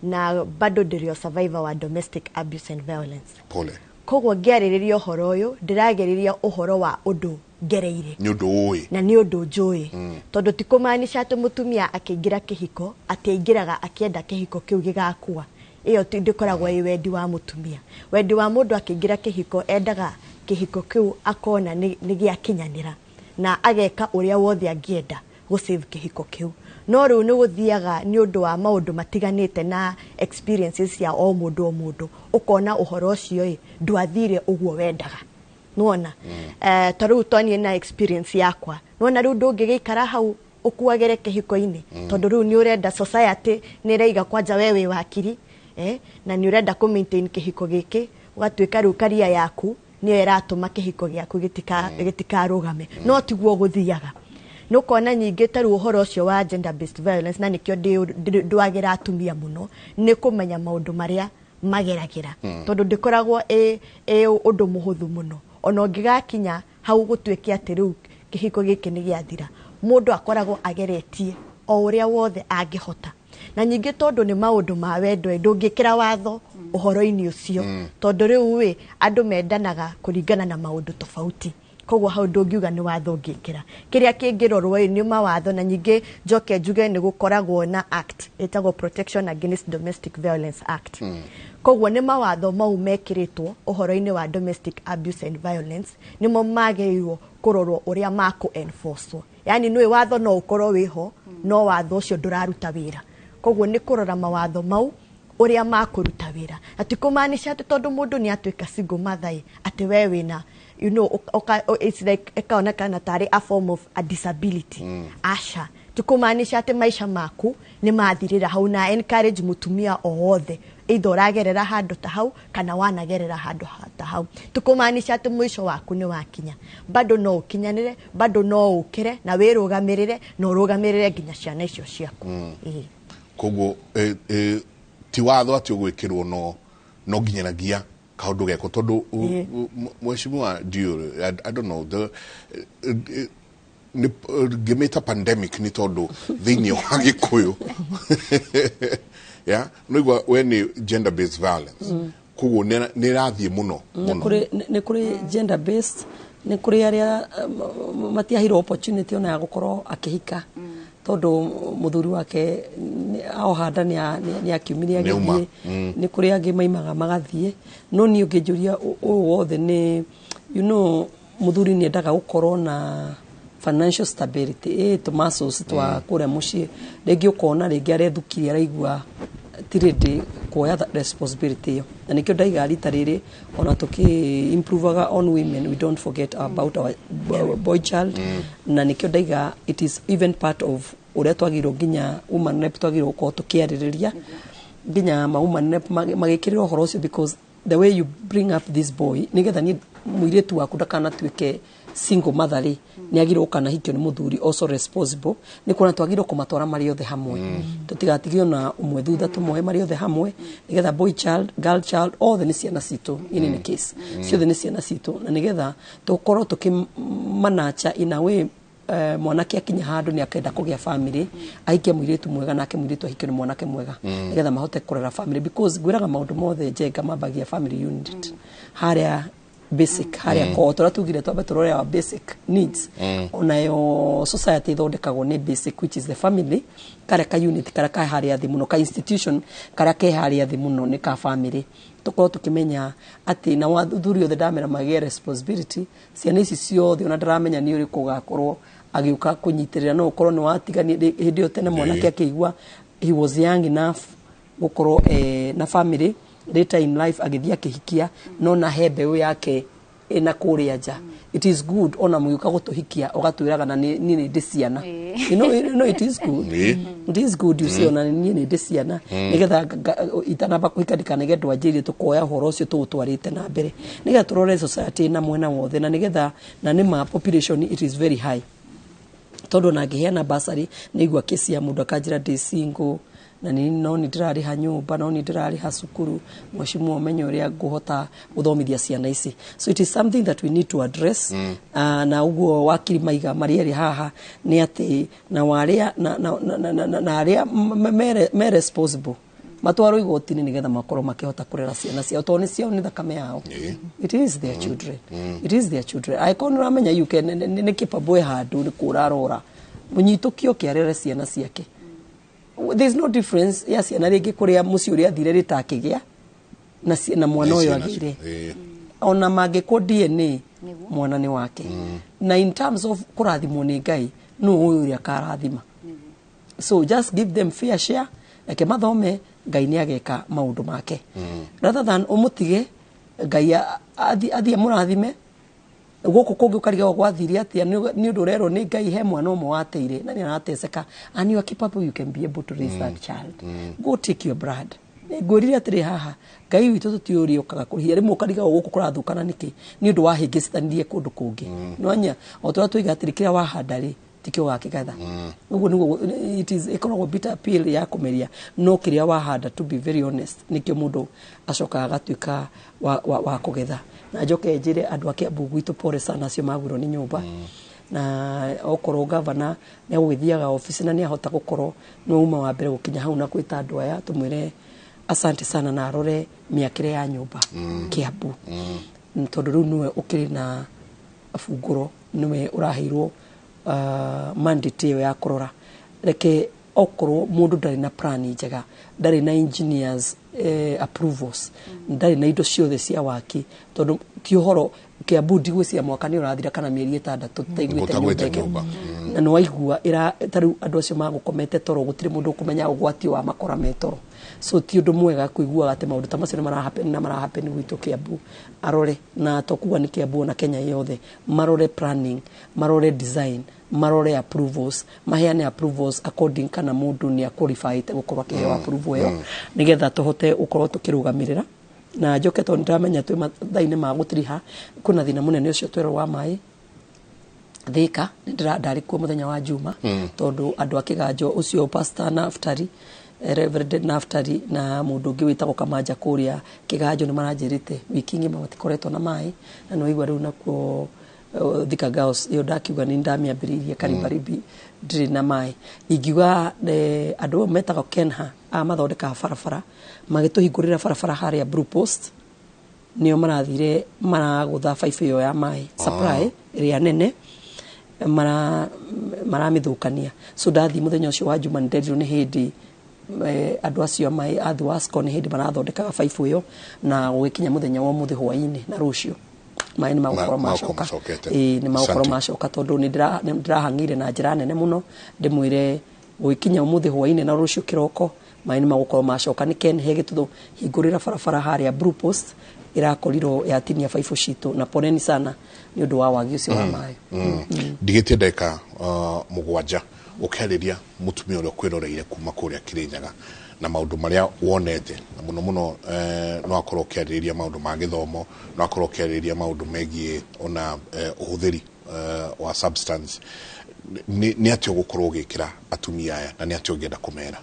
na bado ndĩrĩ o survivor wa domestic abuse and violence. Pole. Koguo ngĩarĩrĩria ũhoro ũyũ, ndĩragĩrĩria ũhoro wa ũndũ ngereire. Nĩ ũndũ ũĩ. Na nĩ ũndũ njũĩ, tondũ ti kũmaanisha atĩ mũtumia akĩingĩra kĩhiko atĩ aingĩraga akĩenda kĩhiko kĩu gĩgakua. Ĩyo ndĩkoragwo ĩ wendi wa mũtumia. Wendi wa mũndũ akĩingĩra kĩhiko, endaga kĩhiko kĩu akona nĩ gĩakinyanĩra na ageka ũrĩa wothe angĩenda gũ save kĩhiko kĩu. No rĩu nĩ gũthiaga nĩ ũndũ wa maũndũ matiganĩte na experiences cia o mũndũ o mũndũ, ũkona ũhoro ũcio ĩ ndwathire ũguo wendaga. Nĩwona, ta rĩu twaniĩ na experience yakwa, nĩwona rĩu ndũngĩgĩikara hau ũkuagĩre kĩhiko-inĩ, tondũ rĩu nĩ ũrenda, society nĩ ĩraiga kwanja we wĩ wakiri, na nĩ ũrenda kũ maintain kĩhiko gĩkĩ, ũgatuĩka rĩu career yaku nĩyo ĩratũma kĩhiko gĩaku gĩtikarũgame. No tiguo gũthiaga. Nĩ ũkona nyingĩ ta rĩu ũhoro ũcio wa gender based violence, na nĩkĩo ndwagĩra atumia mũno nĩ kũmenya maũndũ marĩa mageragĩra, tondũ ndĩkoragwo ĩ ũndũ mũhũthũ mũno. Ona ũngĩgakinya hau gũtuĩke atĩ rĩu kĩhiko gĩkĩ nĩ gĩathira, mũndũ akoragwo ageretie o ũrĩa wothe angĩhota. Na nyingĩ tondũ nĩ maũndũ ma wendo ĩ, ndũngĩkĩra watho ũhoro-inĩ ũcio, tondũ rĩu ĩ andũ mendanaga kũringana na maũndũ tofauti. Koguo hau ndũngiuga nĩ watho ũngĩkĩra. Kĩrĩa kĩngĩrorwo ĩ nĩ mawatho. Na nyingĩ njoke njuge nĩ gũkoragwo na act ĩtagwo Protection Against Domestic Violence Act. Koguo nĩ mawatho mau mekĩrĩtwo ũhoro-inĩ wa domestic abuse and violence nĩmo magĩrĩirwo kũrorwo ũrĩa makũ enforce. Yani nĩ watho no ũkorwo wĩho, no watho ũcio ndũraruta wĩra. Koguo nĩ kũrora mawatho mau ũrĩa makũruta wĩra, na ti kũmaanisha atĩ tondũ mũndũ nĩ atuĩka single mother ĩ, atĩ we wĩna it's like ĩkaonekana tarĩ a form of a disability. Aca, ti kũmaanisha atĩ maica maku nĩ mathirĩra hau. Na encourage mũtumia o wothe, either ũragerera handũ ta hau kana wanagerera handũ ta hau, ti kũmaanisha atĩ mũico waku nĩ wakinya. Bado no ũkinyanĩre, bado no ũkĩre na wĩrũgamĩrĩre na ũrũgamĩrĩre nginya ciana icio ciaku. Ĩĩ. Koguo ti watho atĩ ũgwĩkĩrwo, no nginyanagia kaũndũ geko tondũ mheshimiwa Ndiũrũ, I don't know the nĩ ngĩmĩta pandemic nĩ tondũ thĩinĩ wa Gĩkũyũ ya no igua we nĩ gender based violence, koguo nĩ ĩrathiĩ mũno nĩ mũno. Nĩ kũrĩ gender based, nĩ kũrĩ arĩa matiaheirwo opportunity ona ya gũkorwo akĩhika, tondũ mũthuri wake ahohanda nĩ akiumire. Nĩ auma. Agĩthiĩ. Nĩ kũrĩ angĩ maimaga magathiĩ. No niĩ ũngĩnjũria ũyũ wothe nĩ mũthuri nĩ endaga gũkorwo na financial stability, ĩ tũ muscles twa kũrĩa mũciĩ. Rĩngĩ ũkona rĩngĩ arethukirie, araigua ti ready kuoya responsibility ĩyo. Na nĩkĩo ndaiga rita rĩrĩ ona tũkĩ improvaga on women, we don't forget about our boy child. Na nĩkĩo ndaiga it is even part of ũrĩa twagĩrĩirwo, nginya woman rep twagĩrĩirwo gũkorwo tũkĩarĩrĩria, nginya ma woman rep magĩkĩrĩra ũhoro ũcio, because the way you bring up this boy, nĩgetha niĩ mũirĩtu waku ndakanatuĩke Single mother rĩ, nĩ agĩrĩirwo gũkanahikio nĩ mũthuri also responsible, nĩ kuona twagĩrĩirwo kũmatwara marĩ othe hamwe. Tũtigatigio na ũmwe thutha, tũmoe marĩ othe hamwe, nĩgetha boy child, girl child, othe nĩ ciana citũ. In any case, ciothe nĩ ciana citũ, na nĩgetha tũkorwo tũkĩmanacha in a way, mwanake akinya handũ nĩ akenda kũgĩa family, ahikie mũirĩtu mwega, nake mũirĩtu ahikio nĩ mwanake mwega, nĩgetha mahote kũrera family, because ngwĩraga maũndũ mothe njenga mambagia family unit harĩa basic, harĩa ko tũrĩa tugire twambe tũrore our basic needs. Onayo society ithondekagwo nĩ basic, which is the family, karĩa ka unit karĩa ka harĩa thĩ mũno, ka institution karĩa ke harĩa thĩ mũno nĩ ka family. Tũkorwo tũkĩmenya atĩ na athuri othe ndamera magĩe responsibility ciana ici ciothe, ona ndaramenya nĩ ũrĩkũ ũgakorwo agĩũka kũnyitĩrĩra. No ũkorwo nĩ watiganie hĩndĩ ĩyo tene, mwanake akĩigua he was young enough gũkorwo na family, later in life agĩthiĩ akĩhikia, no na he mbeũ yake ĩna kũrĩa nja. It is good ona mũgĩũka gũtũhikia ũgatwĩraga na niĩ nĩ ndĩ ciana. You know it is good. It is good, you see, ona niĩ nĩ ndĩ ciana, nĩgetha itanamba kũhika ndikanage ndwanjĩrie, tũkoya ũhoro ũcio tũũtwarĩte na mbere, nĩgetha tũrore society na mwena wothe, na nĩgetha na nĩma population, it is very high, tondũ ona ngĩheana basarĩ nĩigua kesi ya mũndũ akanjĩra, "Ndĩ single na nĩ no nĩ ndĩrarĩha nyũmba, no nĩ ndĩrarĩha cukuru, mheshimiwa, ũmenye ũrĩa ngũhota gũthomithia ciana ici." So it is something that we need to address. Na ũguo wakiri maiga marĩa erĩ haha nĩ atĩ na warĩa na arĩa me responsible matwarwo igoti-inĩ, nĩgetha makorwo makĩhota kũrera ciana ciao, tondũ nĩ ciao, nĩ thakame yao. It is their children. It is their children. Angĩkorwo nĩ ũramenya you can, nĩ capable handũ nĩ kũrarora mũnyitũkio kĩarere ciana ciake, there is no difference ya ciana rĩngĩ kũrĩa mũciĩ ũrĩa athire rĩtakĩgĩa na, na mwana ũyũ Ciana agĩire, ona mangĩkwo DNA, mwana nĩ wake. Na in terms of kũrathimwo nĩ Ngai, nũ ũyũ ũrĩa akarathima? So just give them fair share, reke mathome, Ngai nĩ ageka maũndũ make, rather than ũmũtige Ngai athiĩ amũrathime gũkũ kũngĩ ũkarigagwo gwathire atĩa, nĩ ũndũ ũrerwo nĩ Ngai he mwana ũmwe wateire na nĩ arateceka, and you are capable, you can be able to raise that child. Go take your blood. Ngwĩrire atĩrĩ, haha Ngai witũ tũtiũĩ ũrĩa ũkaga kũrĩhia. Rĩmwe ũkarigagwo gũkũ kũrathũkana nĩkĩ, nĩ ũndũ wahĩngĩcithanirie kũndũ kũngĩ. Nĩwanya o tũrĩa tũiga atĩrĩ, kĩrĩa wahanda rĩ, tikĩo ũgakĩgetha. Ũguo nĩguo it is, ĩkoragwo bitter pill ya kũmeria, no kĩrĩa wahanda, to be very honest, nĩkĩo mũndũ acokaga agatuĩka wa kũgetha. Na njoke njĩre andũ a Kiambu gwitũ, pole sana acio magwĩrwo nĩ nyũmba. Na okorwo gavana nĩ agũgĩthiaga obici na nĩ ahota gũkorwo nĩ uma wa mbere gũkinya hau na gwĩta andũ aya, tũmwĩre asante sana, na arore mĩakĩre ya nyũmba Kiambu, tondũ rĩu nĩwe ũkĩrĩ na bungũro, nĩwe ũraheirwo mandate ĩyo ya kũrora. Reke okorwo mũndũ ndarĩ na plan njega, ndarĩ na engineers approvals, ndarĩ na indo ciothe cia waki, tondũ ti ũhoro Kiambu ndigwĩciria mwaka nĩ ũrathira kana mĩeri 6 tũtaiguĩte nyũmba Gũtagwĩte ĩngĩ. nyũmba. Na nĩ waigua ta rĩu andũ acio magũkomete toro, gũtirĩ mũndũ ũkũmenya ũgwati wa makora me toro. So ti ũndũ mwega kũiguaga atĩ maũndũ ta macio nĩ marahappen na marahappen gwitũ Kiambu. Arore, na to kuga nĩ Kiambu, ona Kenya yothe, marore planning, marore design, marore approvals, maheane approvals according kana mũndũ nĩ aqualifyĩte gũkorwo akĩheo approval ĩyo, nĩgetha tũhote gũkorwo tũkĩrũgamĩrĩra. Na njoke, tondũ nĩndĩramenya twĩ mathaa-inĩ ma gũtiriha, kwĩna thĩna mũnene ũcio twerwo wa maĩ Thika. Nĩ ndarĩ kuo mũthenya wa Juma, tondũ andũ a Kĩganjo ũcio, Pastor Naftali, Reverend Naftali, na mũndũ ũngĩ wĩtagwo Kamanja kũrĩa Kĩganjo, nĩ maranjĩrĩte wiki ng'ima matikoretwo na maĩ. Na nĩ waigua rĩu nakuo Thika Girls ĩyo ndakiuga nĩ ndamĩambĩrĩirie Karibaribi ndĩrĩ na maĩ. Ingiuga andũ aya metagwo Kenha a mathondekaga barabara magĩtũhingũrĩra barabara harĩa Blue Post, nĩo marathire maragũtha baibũ ĩyo ya maĩ supply ĩrĩa nene, maramĩthũkania. So ndathiĩ mũthenya ũcio wa Juma, nĩnderirwo nĩ hĩndĩ andũ acio a maĩ a Thiwasco nĩ hĩndĩ marathondekaga baibũ ĩyo, na gũgĩkinya mũthenya wa ũmũthĩ hwaĩ-inĩ na rũciũ maĩ nĩ magũkorwo magokorwo macoka. Macokete. Ĩĩ, nĩ magũkorwo Asante. macoka, tondũ nĩ ndĩrahang'ĩire na njĩra nene mũno ndĩmwĩre gũgĩkinya ũmũthĩ hwaĩ-inĩ na rũciũ kĩroko maĩ nĩ magũkorwo macoka. Nĩ Ken he gĩtũthũ hingũrĩra barabara harĩa Blue Post ĩrakorirwo yatinia baibũ citũ, na poleni sana nĩ ũndũ wa wagi ũcio wa maĩ. Ndigĩtie ndagĩka 7 ũkĩarĩria mũtumia ũrĩa ũkwĩroreire kuma kũrĩa Kĩrĩnyaga na maũndũ marĩa wonete, na mũno mũno no akorwo ũkĩarĩrĩria maũndũ ma gĩthomo, no akorwo ũkĩarĩrĩria maũndũ megiĩ ona ũhũthĩri wa substance, nĩ atĩa ũgũkorwo ũgĩkĩra atumia aya na nĩ atĩa ũngĩenda kũmera?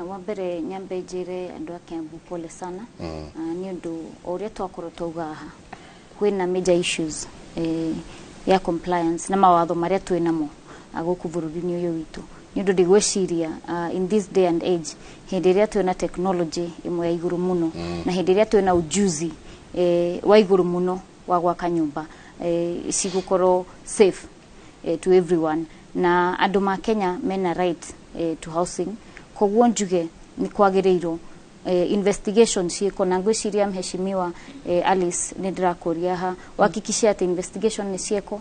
Wa mbere nyambe njĩre andũ a Kiambu pole sana nĩ ũndũ o ũrĩa twakorwo twauga haha, kwĩna major issues ya compliance na mawatho marĩa twĩ namo gũkũ bũrũri-inĩ ũyũ witũ, nĩ ũndũ ndigwĩciria in this day and age, hĩndĩ ĩrĩa twĩna technology ĩmwe ya igũrũ mũno na hĩndĩ ĩrĩa twĩna ujuzi wa igũrũ mũno wa gwaka nyũmba cigũkorwo safe to everyone, na andũ ma Kenya mena right to housing. Koguo njuge nĩ kwagĩrĩirwo investigation ciĩkwo, na ngwĩciria mheshimiwa Alice, nĩ ndĩrakũria ha uhakikishe atĩ investigation nĩ ciĩkwo,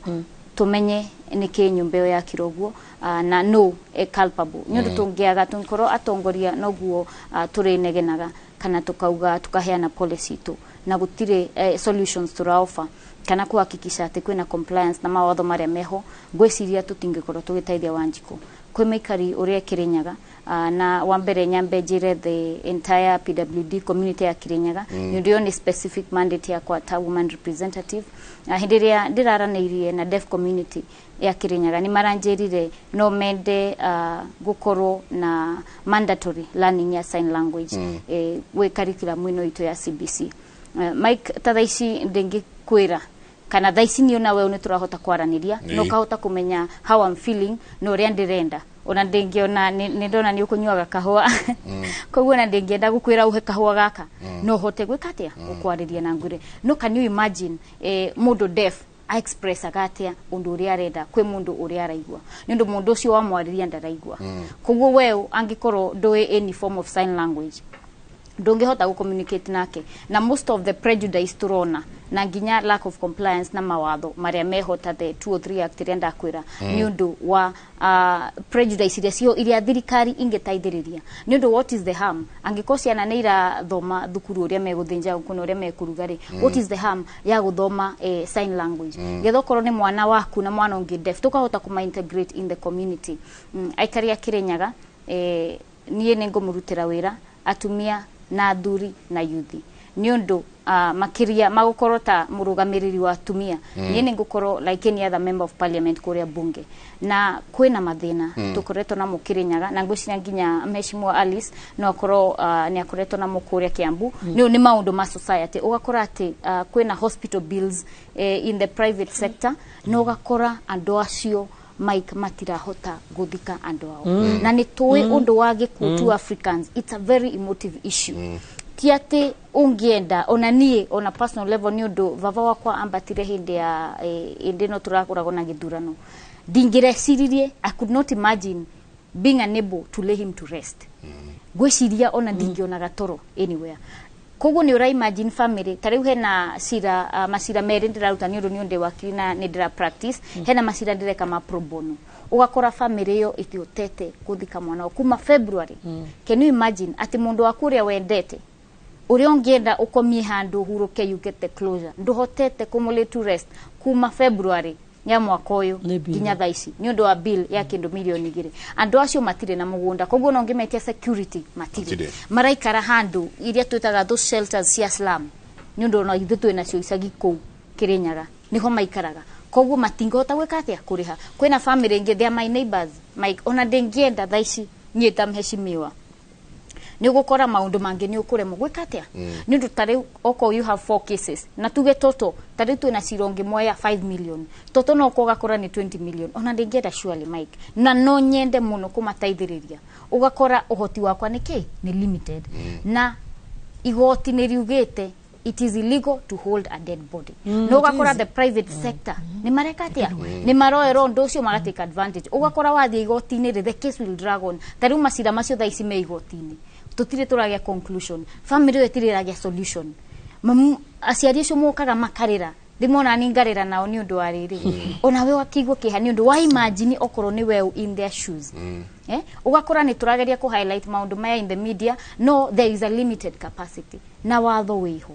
tumenye nĩkĩ nyũmba ĩyo yakirwo ũguo na no culpable, nĩ ũndũ tũngĩaga tũngĩkorwo atongoria noguo tũrĩnegenaga kana tukauga tukaheana policy itũ na gũtirĩ solutions tũraofa kana kuhakikisha atĩ kwĩna compliance na mawatho marĩa meho, ngwĩciria tũtingĩkorwo tũgĩteithia Wanjikũ kwĩ maikari ũrĩa Kĩrĩnyaga. Na wa mbere nyambe njĩre the entire PWD community ya Kirinyaga nĩ ũndũ ĩyo nĩ specific mandate yakwa ta woman representative. Hĩndĩ ĩrĩa ndĩraranĩirie na deaf community ya Kirinyaga, nĩ maranjĩrire no mende gũkorwo na mandatory learning ya sign language gwĩ curriculum ĩno itũ ya CBC. Mike, ta thaa ici ndĩngĩkwĩra kana thaa ici niĩ nawe nĩ tũrahota kwaranĩria na ũkahota kũmenya how I'm feeling na ũrĩa ndĩrenda. Ona ndĩngĩona nĩ ndona nĩ ũkũnyuaga kahũa, koguo ona ndĩngĩenda gũkwĩra ũhe kahũa gaka, no hote gwĩka atĩa, gũkwarĩria na ngwĩre. No can you imagine mũndũ deaf expressaga atĩa ũndũ ũrĩa arenda kwĩ mũndũ ũrĩa araigua, nĩ ũndũ mũndũ ũcio wamwarĩria ndaraigua? Koguo we angĩkorwo ndũĩ any form of sign language, ndũngĩhota gũ-communicate nake. Na most of the prejudice tũrona na nginya lack of compliance na mawatho marĩa meho ta the 203 Act ĩrĩa ndakwĩra, nĩ ũndũ wa prejudice iria cio iria thirikari ingĩteithĩrĩria. Nĩ ũndũ what is the harm angĩkorwo ciana nĩ irathoma thukuru ũrĩa megũthĩnja ngũkũ na ũrĩa mekũruga rĩ? What is the harm ya gũthoma sign language, getha okorwo nĩ mwana waku na mwana ũngĩ deaf, tũkahota kũma integrate in the community? Aikari a Kĩrĩnyaga, niĩ nĩ ngũmũrutĩra wĩra, atumia na athuri na yuthi, nĩ ũndũ makĩria magũkorwo ta mũrũgamĩrĩri wa atumia. Niĩ nĩ ngũkorwo like any other member of parliament kũrĩa bunge, na kwĩna mathĩna tũkoretwo namo Kĩrĩnyaga, na ngwĩciria nginya mheshimiwa Alice no akorwo nĩ akoretwo namo kũrĩa Kiambu. Nĩ maũndũ ma society, ũgakora atĩ kwĩna hospital bills in the private sector, na ũgakora andũ acio, Mike, matirahota gũthika andũ ao. Na nĩ tũĩ ũndũ wa gĩkuũ to Africans, it's a very emotive issue. Ti atĩ ũngĩenda, ona niĩ ona personal level, nĩ ũndũ baba wakwa ambatire hĩndĩ ya hĩndĩ ĩno tũrakoragwo na gĩthurano, ndingĩreciririe, I could not imagine being unable to lay him to rest. Ngwĩciria ona ndingĩonaga toro anywhere. Koguo nĩ ũra imagine family ta rĩu hena cira, macira merĩ ndĩraruta, nĩ ũndũ nĩ ũndĩ wakiri na nĩ ndĩra practice. Hena macira ndĩreka ma pro bono, ũgakora family ĩyo ĩtihotete gũthika mwana wao kuma February. Can you imagine atĩ mũndũ waku ũrĩa wendete, ũrĩa ũngĩenda ũkomie handũ ũhurũke, you get the closure, ndũhotete kũmũ to rest kuma February ya mwaka ũyũ Nĩ bill. nginya thaa ici, nĩ ũndũ wa bill ya kĩndũ 2 mirioni? Andũ acio matirĩ na mũgũnda, koguo no ũngĩmetia security, matirĩ. Matirĩ. Maraikara handũ iria twĩtaga those shelters cia slum, nĩ ũndũ ona ithuĩ twĩ nacio icagi kũu Kĩrĩnyaga, nĩho maikaraga. Koguo matingĩhota gwĩka atĩa, kũrĩha. Kwĩna family ingĩ, they are my neighbors, Mike, ona ndĩngĩenda thaa ici niĩ ta mheshimiwa nĩ ũgũkora maũndũ mangĩ nĩ ũkũremwo gwĩka atĩa, nĩ ũndũ ta rĩu okorwo you have four cases, na tuge toto ta rĩu twĩna cira ũngĩ moya 5 million, toto no ũka ũgakora nĩ 20 million. Ona ndĩngĩenda surely, Mike, na no nyende mũno kũmateithĩrĩria, ũgakora ũhoti wakwa nĩ kĩ, nĩ limited. Na igoti nĩ riugĩte it is illegal to hold a dead body. No It ũgakora is. the private sector nĩ mareka atĩa, nĩ maroera ũndũ ũcio, magatake advantage. Ũgakora wathiĩ igoti-inĩ rĩ, the case will drag on. Ta rĩu macira macio thaa ici me igoti-inĩ, tũtirĩ tũragĩa conclusion, family ĩyo ĩtirĩ ĩragĩa solution. Mamu aciari acio mokaga makarĩra, rĩmwe ona ni ngarĩra nao, nĩ ũndũ wa rĩrĩ, onawe ũgakĩigua kĩeha, nĩ ũndũ wa imagine okorwo nĩ we in their shoes. Ũgakora nĩ tũrageria kũ highlight maũndũ maya in the media, no there is a limited capacity na watho wĩho.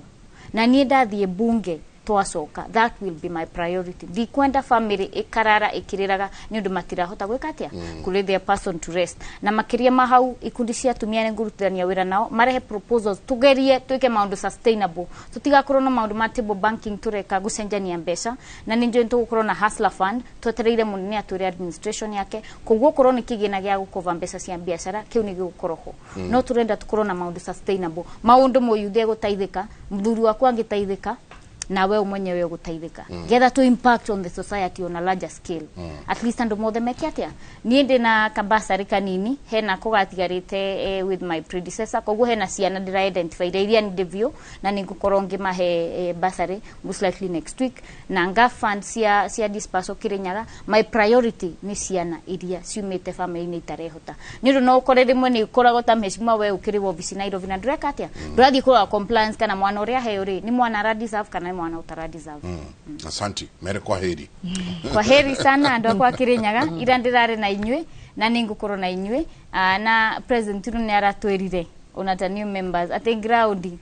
Na niĩ ndathiĩ bunge Twacoka, that will be my priority. Ndikwenda family ikarara ikiriraga ni undu matirahota gwika atia kuri their person to rest. Na makiria ma hau, ikundi cia atumia nĩ ngũrutithania wĩra nao marehe proposals, tugerie twike maundu sustainable, tutigakorwo na maundu ma table banking tureka gucenjania mbeca. Na nĩ njũĩ tũgũkorwo na hustler fund, twetereire mũnene atwĩre administration yake. Koguo korwo nĩ kĩgĩna gĩa gũkova mbeca cia biacara, kĩu nĩ gĩgũkorwo ho. No turenda tukorwo na maundu sustainable, maundu mũyuthi egũteithĩka, mũthuri waku angĩteithĩka, na we mwenyewe ũgũteithĩka, getha to impact on the society on a larger scale. At least andũ mothe meke atia. Niĩ ndĩ na kabasarĩ kanini hena ko gatigarĩte with my predecessor, koguo hena ciana ndĩra identify iria ndĩ biũ na nĩ ngũkorwo ngĩmahe bursary most likely next week, na nga fund cia dispersal Kirinyaga. My priority nĩ ciana iria ciumĩte family-inĩ itarehota, nĩ ũndũ no ũkore rĩmwe nĩ ũkoragwo ta mheshimiwa, we ũkĩrĩ wobici Nairobi na ndũreka atĩa, ndũrathiĩ kũrora compliance kana mwana ũrĩa aheo rĩ nĩ mwana ara deserve kana nĩ mwana ũtara deserve. Asanti mere, kwa heri. Kwa heri sana andũ akwa Kirinyaga. Ira ndĩrarĩ na inyuĩ na nĩ ngũkorwo na inyuĩ. Na president rĩu nĩ aratwĩrire ona ta new members atĩ ground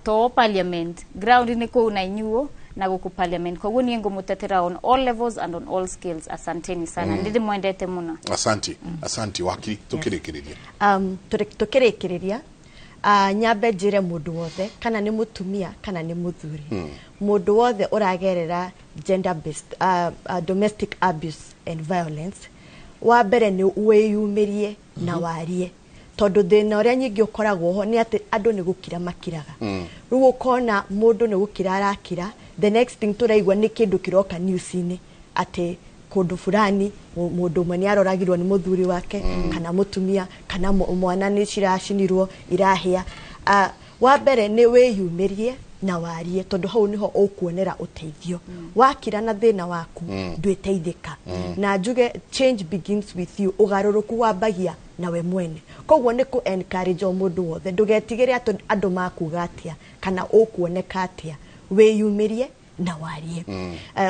to parliament, ground nĩ kũu na inyuo na gũkũ parliament. Koguo niĩ ngũmũtetera on all levels and on all scales. Asanteni sana. Ndĩrĩ mwendete mũno. Asanti, asanti wakiri. Tukĩrĩkĩrĩria. Tukĩrĩkĩrĩria, nyambe njĩre mũndũ wothe, kana nĩ mũtumia kana nĩ mũthuri, mũndũ wothe ũragerera gender based domestic abuse and violence, wa mbere nĩ wĩyumĩrie na warie, tondũ thĩna ũrĩa nyingĩ ũkoragwo ho nĩ atĩ andũ nĩ gũkira makiraga. Rĩu ũkona mũndũ nĩ gũkira arakira, the next thing tũraigua nĩ kĩndũ kĩroka news-inĩ atĩ kũndũ fulani mũndũ ũmwe nĩ aroragirwo nĩ mũthuri wake, kana mũtumia, kana mwana nĩ ciracinirwo irahĩa. Wa mbere nĩ wĩyumĩrie na warie, tondũ hau nĩho ũkuonera ũteithio. Wakira na thĩna waku, ndwĩteithĩka. Na njuge change begins with you, ũgarũrũku wambagia nawe mwene. Koguo nĩ kũ encourage o mũndũ wothe, ndũgetigĩre atĩ andũ makuga atĩa kana ũkuoneka atĩa, wĩyumĩrie na warie.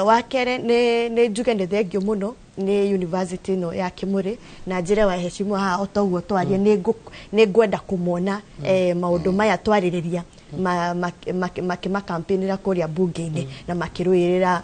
Wa kerĩ nĩ njuge nĩ thengio mũno nĩ university ĩno ya Kimũrĩ na njĩre waheshimiwa haha, o toguo twarie, nĩ ngwenda kũmona maũndũ maya twarĩrĩria makĩmakampĩinĩra kũrĩa bunge-inĩ na makĩrũĩrĩra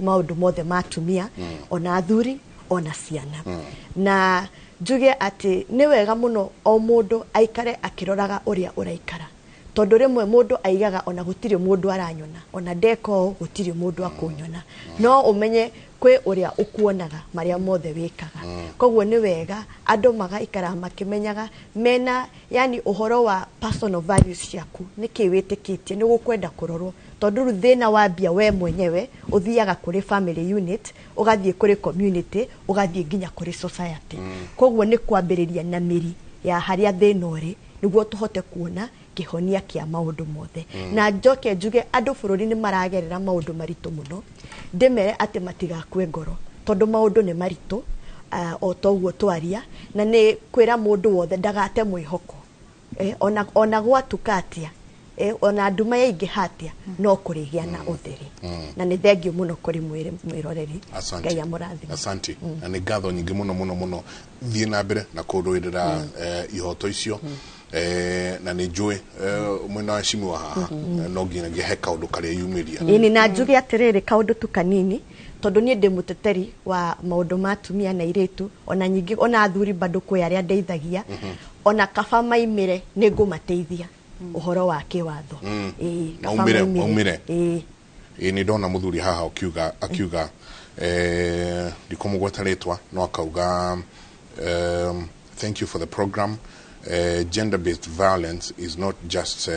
maũndũ mothe ma atumia, ona athuri, ona ciana. Na njuge atĩ nĩ wega mũno o mũndũ aikare akĩroraga ũrĩa ũraikara, tondũ rĩmwe mũndũ aigaga ona gũtirĩ mũndũ aranyona, ona ndeka ũũ gũtirĩ mũndũ akũnyona, no ũmenye kwĩ ũrĩa ũkuonaga marĩa mothe wĩkaga. Koguo nĩ wega andũ magaikara makĩmenyaga mena yani ũhoro wa personal values ciaku, nĩkĩ wĩtĩkĩtie, nĩ gũkwenda kũrorwo, tondũ rĩu thĩna wambia we mwenyewe ũthiaga kũrĩ family unit, ũgathiĩ kũrĩ community, ũgathiĩ nginya kũrĩ society. Koguo nĩ kwambĩrĩria na mĩri ya harĩa thĩna ũrĩ nĩguo tũhote kuona kĩhonia kĩa maũndũ mothe. Na njoke njuge andũ bũrũri nĩ maragerera maũndũ maritũ mũno, ndĩmere atĩ matigakue ngoro, tondũ maũndũ nĩ maritũ o toguo twaria, na nĩ kwĩra mũndũ wothe ndagate mwĩhoko, ona gwatuka atĩa, ona nduma yaingĩha atĩa, no kũrĩgĩa na ũtheri. Na nĩ thengio mũno kũrĩ mwĩroreri. Asante. Ngai amũrathime. Asante, na nĩ ngatho nyingĩ mũno mũno mũno. Thiĩ na mbere na kũrũĩrĩra ihoto icio, na nĩ njũĩ mwena wa heshimiwa haha no nginyagia he kaũndũ karĩa yumĩria. Ĩni, na njuge atĩrĩrĩ, kaũndũ tu kanini, tondũ niĩ ndĩ mũteteri wa maũndũ ma atumia na airĩtu, ona nyingĩ ona athuri bado kwĩ arĩa ndeithagia. Ona kaba maimĩre, nĩ ngũmateithia ũhoro wa kĩwatho. Ĩĩ, kaba Maumĩre, maumĩre. Maumĩre. Ĩĩ. Ĩ nĩ ndona mũthuri haha akiuga ndikũmũgweta rĩtwa, no akauga, "Thank you for the program. Gender-based violence is not just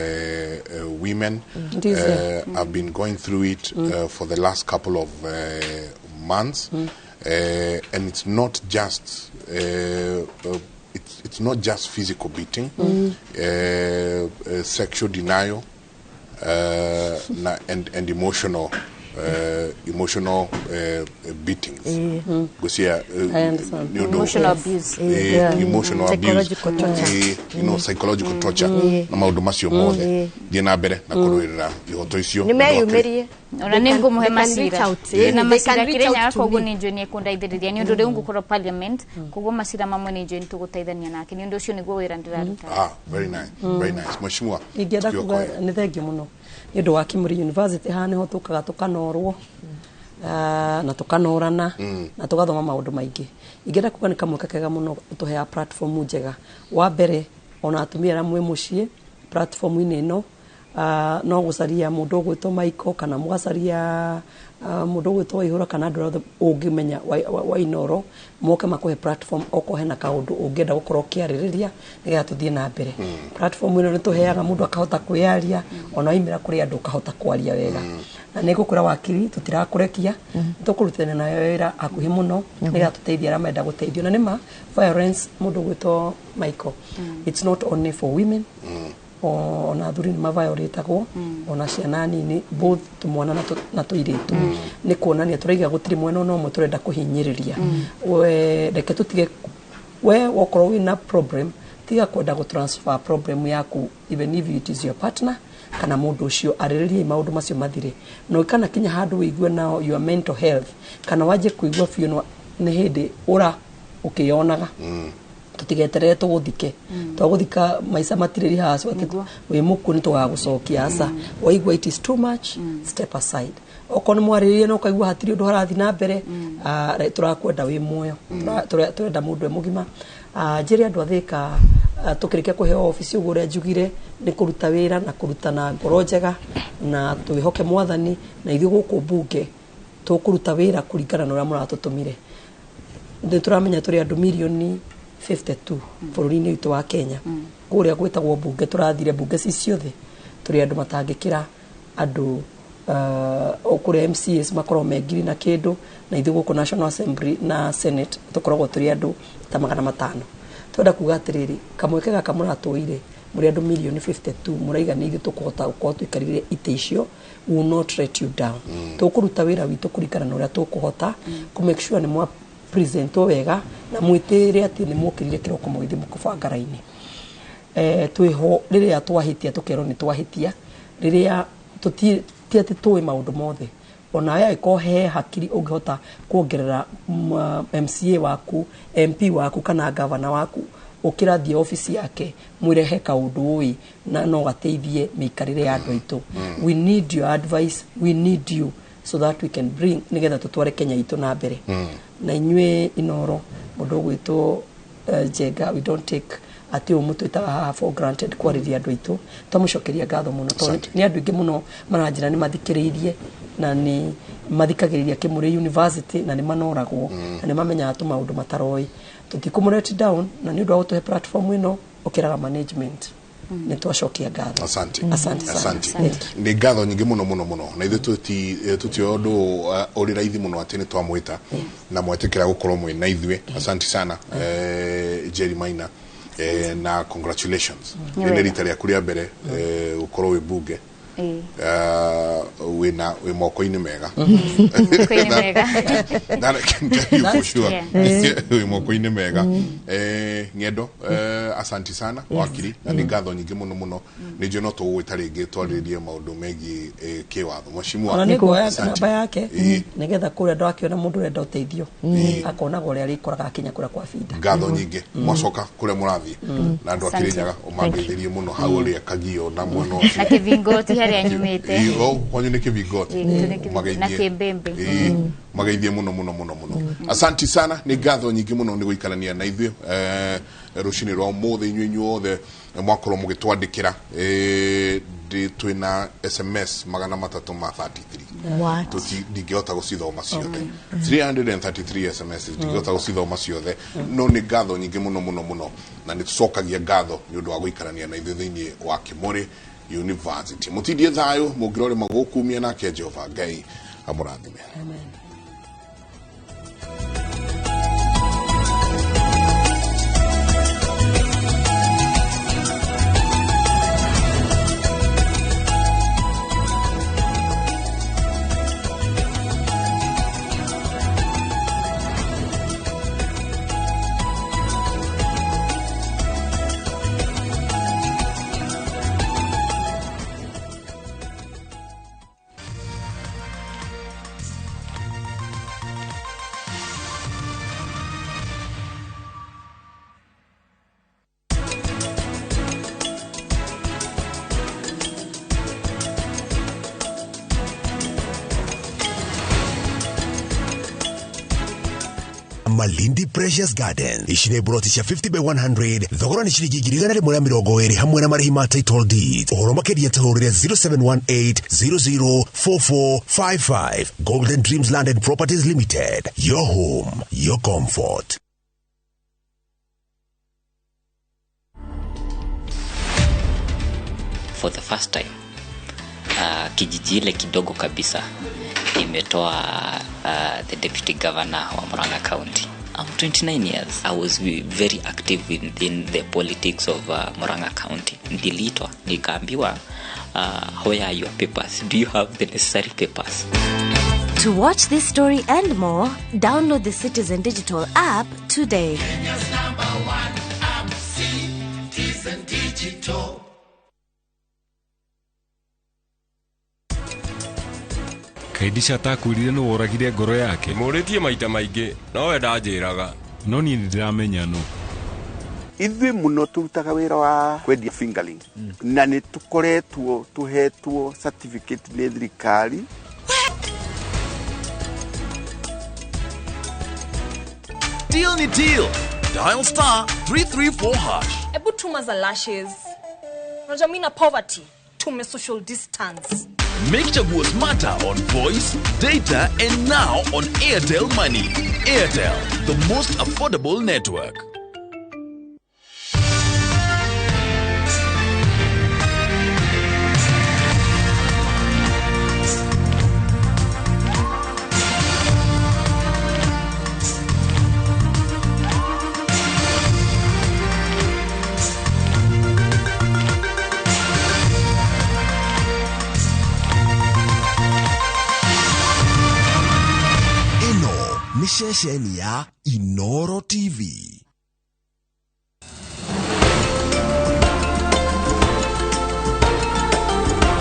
women. It is, yeah. I've been going through it for the last couple of months, and it's not just it's not just physical beating, sexual denial, and emotional beatings." Gucia, I understand. Emotional abuse. Emotional abuse. Psychological torture. Psychological torture na maũndũ macio mothe. Thiĩ na mbere na kũrũĩrĩra ihoto icio. Nĩ meyumĩrie. Ona nĩ ngũmũhe macira na macira Kirinyaga, koguo nĩ nĩ njũĩ nĩ ekũndeithĩrĩria, nĩ ũndũ rĩu ngũkorwo parliament, koguo macira mamwe nĩ njũĩ nĩ tũgũteithania nake, nĩ ũndũ ũcio nĩguo wĩra ndĩraruta. Ah, very nice, very nice, mheshimiwa. Ingĩenda tukiwa kuga kwa heri. nĩ thengio mũno. Nĩ ũndũ wa Kimuri University haha nĩho tũkaga tũkanorwo na tũkanorana na tũgathoma maũndũ maingĩ. Ingĩenda kuga nĩ kamweke kega mũno tũheaga platform njega. Wa mbere ona atumia arĩa mwĩ mũciĩ platform-inĩ ĩno, no gũcaria mũndũ ũgwĩtwo Michael kana mũgacaria mũndũ ũgwĩtwo Waihũra kana andũ arĩa othe ũngĩmenya wa Inoro moke makũhe platform okorwo hena kaũndũ ũngĩenda gũkorwo ũkĩarĩrĩria nĩgetha tũthiĩ na mbere. Platform ĩno nĩ tũheaga mũndũ akahota kwĩyaria, ona waimĩra kũrĩ andũ ũkahota kwaria wega. Na nĩ ngũkwĩra wakiri, tũtirakũrekia, tũkũrutithania nawe wĩra hakuhĩ mũno nĩgetha tũteithie arĩa marenda gũteithio. Na nĩma violence, mũndũ ũgwĩtwo Michael, it's not only for women, ona athuri nĩ maviolatagwo, ona ciana nini, both tũmwana na tũirĩtu. Nĩ kuonania tũraiga gũtirĩ mwena ona ũmwe tũrenda kũhinyĩrĩria. We reke tũtige, we wokorwo wĩna problem, tiga kwenda gũ transfer problem yaku, even if it is your partner kana mũndũ ũcio, arĩrĩrie maũndũ macio mathire. No kana kinya handũ wĩigue nao your mental health kana wanjie kũigua biũ nĩ hĩndĩ ũra ũkĩyonaga. Tũtigeterere tũgũthike, twagũthika maica matirĩ rehearsal atĩ wĩ mũkuũ nĩ tũgagũcokia. Aca, waigua it is too much, step aside. Okorwo nĩ mwarĩrĩria na ũkaigua hatirĩ ũndũ harathiĩ na mbere, tũrakwenda wĩ muoyo. Tũrenda mũndũ e mũgima. Njĩre andũ a Thĩka, tũkĩrĩkia kũheo obici ũguo ũrĩa njugire nĩ kũruta wĩra na kũruta na ngoro njega na twĩhoke mwathani, na ithuĩ gũkũ mbunge tũkũruta wĩra kũringana na ũrĩa mũratũtũmire. Nĩ tũramenya tũrĩ andũ mirioni 52 bũrũri-inĩ witũ wa Kenya. Kũrĩa gwĩtagwo mbunge, tũrathire mbunge ci ciothe tũrĩ andũ matangĩkĩra andũ kũrĩa MCAs makoragwo me ngiri na kĩndũ, na ithuĩ gũkũ National Assembly na Senate tũkoragwo tũrĩ andũ ta 500. Twenda kuga atĩrĩrĩ, kamweke gaka mũratũire mũrĩ andũ mirioni 52 mũraiga nĩ ithuĩ tũkũhota gũkorwo tũikarĩire itĩ icio, we will not let you down. Tũkũruta wĩra witũ kũringana na ũrĩa tũkũhota kũ make sure nĩ mwa presentwo wega na mwĩtĩre atĩ nĩ mwokĩrire kĩroko mũgĩthiĩ mũkũbanga raini. Twĩho rĩrĩa twahĩtia tũkerwo nĩ twahĩtia, rĩrĩa ti atĩ tũĩ maũndũ mothe. Onawe angĩkorwo he hakiri ũngĩhota kuongerera MCA waku, MP waku kana gavana waku, ũkĩrathiĩ obici yake mwĩre he kaũndũ ũĩ na no gateithie mĩikarĩre ya andũ aitũ. We need your advice, we need you so that we can bring nĩgetha tũtware Kenya itũ na mbere. Na inyuĩ Inoro, mũndũ ũgwĩtwo Njenga, we don't take atĩ ũyũ mũtwĩtaga haha for granted kwarĩria andũ aitũ. Twamũcokeria ngatho mũno tondũ nĩ andũ aingĩ mũno maranjĩra nĩ mathikĩrĩirie na nĩ mathikagĩrĩria Kimuri University na nĩ manoragwo na nĩ mamenyaga tũmaũndũ mataroĩ. Tũtikũmũ down na nĩ ũndũ wa gũtũhe platform ĩno ũkĩraga management, nĩ twacokia ngatho. Asante. Asante sana. Asante. Thank you. Nĩ ngatho nyingĩ mũno mũno mũno, na ithuĩ tũtioĩ ũndũ ũrĩ raithi mũno atĩ nĩ twamwĩta na mwetĩkĩra gũkorwo mwĩ na ithuĩ. Asante sana, Jerry Maina, na congratulations. Nĩ Nĩ wega. rita rĩaku rĩa mbere gũkorwo wĩ bunge. Wĩna wĩ moko-inĩ mega. Moko-inĩ mega. That I can tell you for sure. Wĩ moko-inĩ mega. Ng'endo, asanti sana wakiri, na nĩ ngatho nyingĩ mũno mũno. Nĩ njũĩ no tũgũgwĩta rĩngĩ twarĩrĩrie maũndũ megiĩ kĩwatho. Mheshimiwa, Ona nĩ nguoya asante. namba yake nĩgetha kũrĩa andũ akĩona mũndũ ũrenda ũteithio akonaga ũrĩa arĩkoraga akinya kũrĩa kwa binda. Ngatho nyingĩ. Mwacoka kũrĩa mũrathiĩ na andũ Asante. akĩrĩnyaga ũmangeithĩrie mũno hau ũrĩa Kagio na mwena ũcio. Na Kĩvingoti harĩa nyumĩte. Ĩĩ, o, kwanyu nĩ Kĩvingoti? Ĩĩ, gwitũ nĩ Kĩvingoti. Na Kĩmbĩmbĩ. Ĩĩ, mageithie mũno mũno mũno mũno. Asanti sana, nĩ ngatho nyingĩ mũno nĩ gũikarania na ithuĩ rũcinĩ rwa ũmũthĩ. Inyuĩ inyuothe mwakorwo mũgĩtwandĩkĩra, twĩna SMS 333. What? Ndingĩhota gũcithoma ciothe, 333 SMS ndingĩhota gũcithoma ciothe, no nĩ ngatho nyingĩ mũno mũno mũno, na nĩ tũcokagia ngatho nĩ ũndũ wa gũikarania na ithuĩ thĩinĩ wa Kimuri University. Mũtindie thayũ mũngĩrorĩma gũkumia nake Jehova Ngai amũrathime. Amen. Malindi Precious Garden. Ici nĩ broti cia 50 by 100, thogora nĩ ciringi 120,000 hamwe na marĩhi ma title deed. Ũhoro makĩria tũhũrĩre 0718 004455. Golden Dreams Land and Properties Limited, your home, your comfort. For the first time kijiji ile kidogo kabisa imetoa the deputy governor wa Murang'a County. I'm 29 years. I was very active within the politics of Murang'a County. Niliitwa nikaambiwa, where are your papers? Do you have the necessary papers? To watch this story and more, download the Citizen Digital app today. Kenya's number one app, Citizen Digital. Kaidisha atakwĩrire nũ woragire ngoro yake. Mũrĩtie maita maingĩ nowe ndanjĩraga. No niĩ nĩndĩramenya nũ. Ithuĩ mũno tũrutaga wĩra wa kwendia fingerling na nĩ tũkoretwo tũhetwo certificate nĩ thirikari. Deal ni deal. Dial star 334 hash. Ebu tuma za lashes. Unajua mimi na poverty tume social distance. Make Chaguo smarter on voice, data, and now on Airtel Money. Airtel, the most affordable network. Ceceni ya Inoro TV.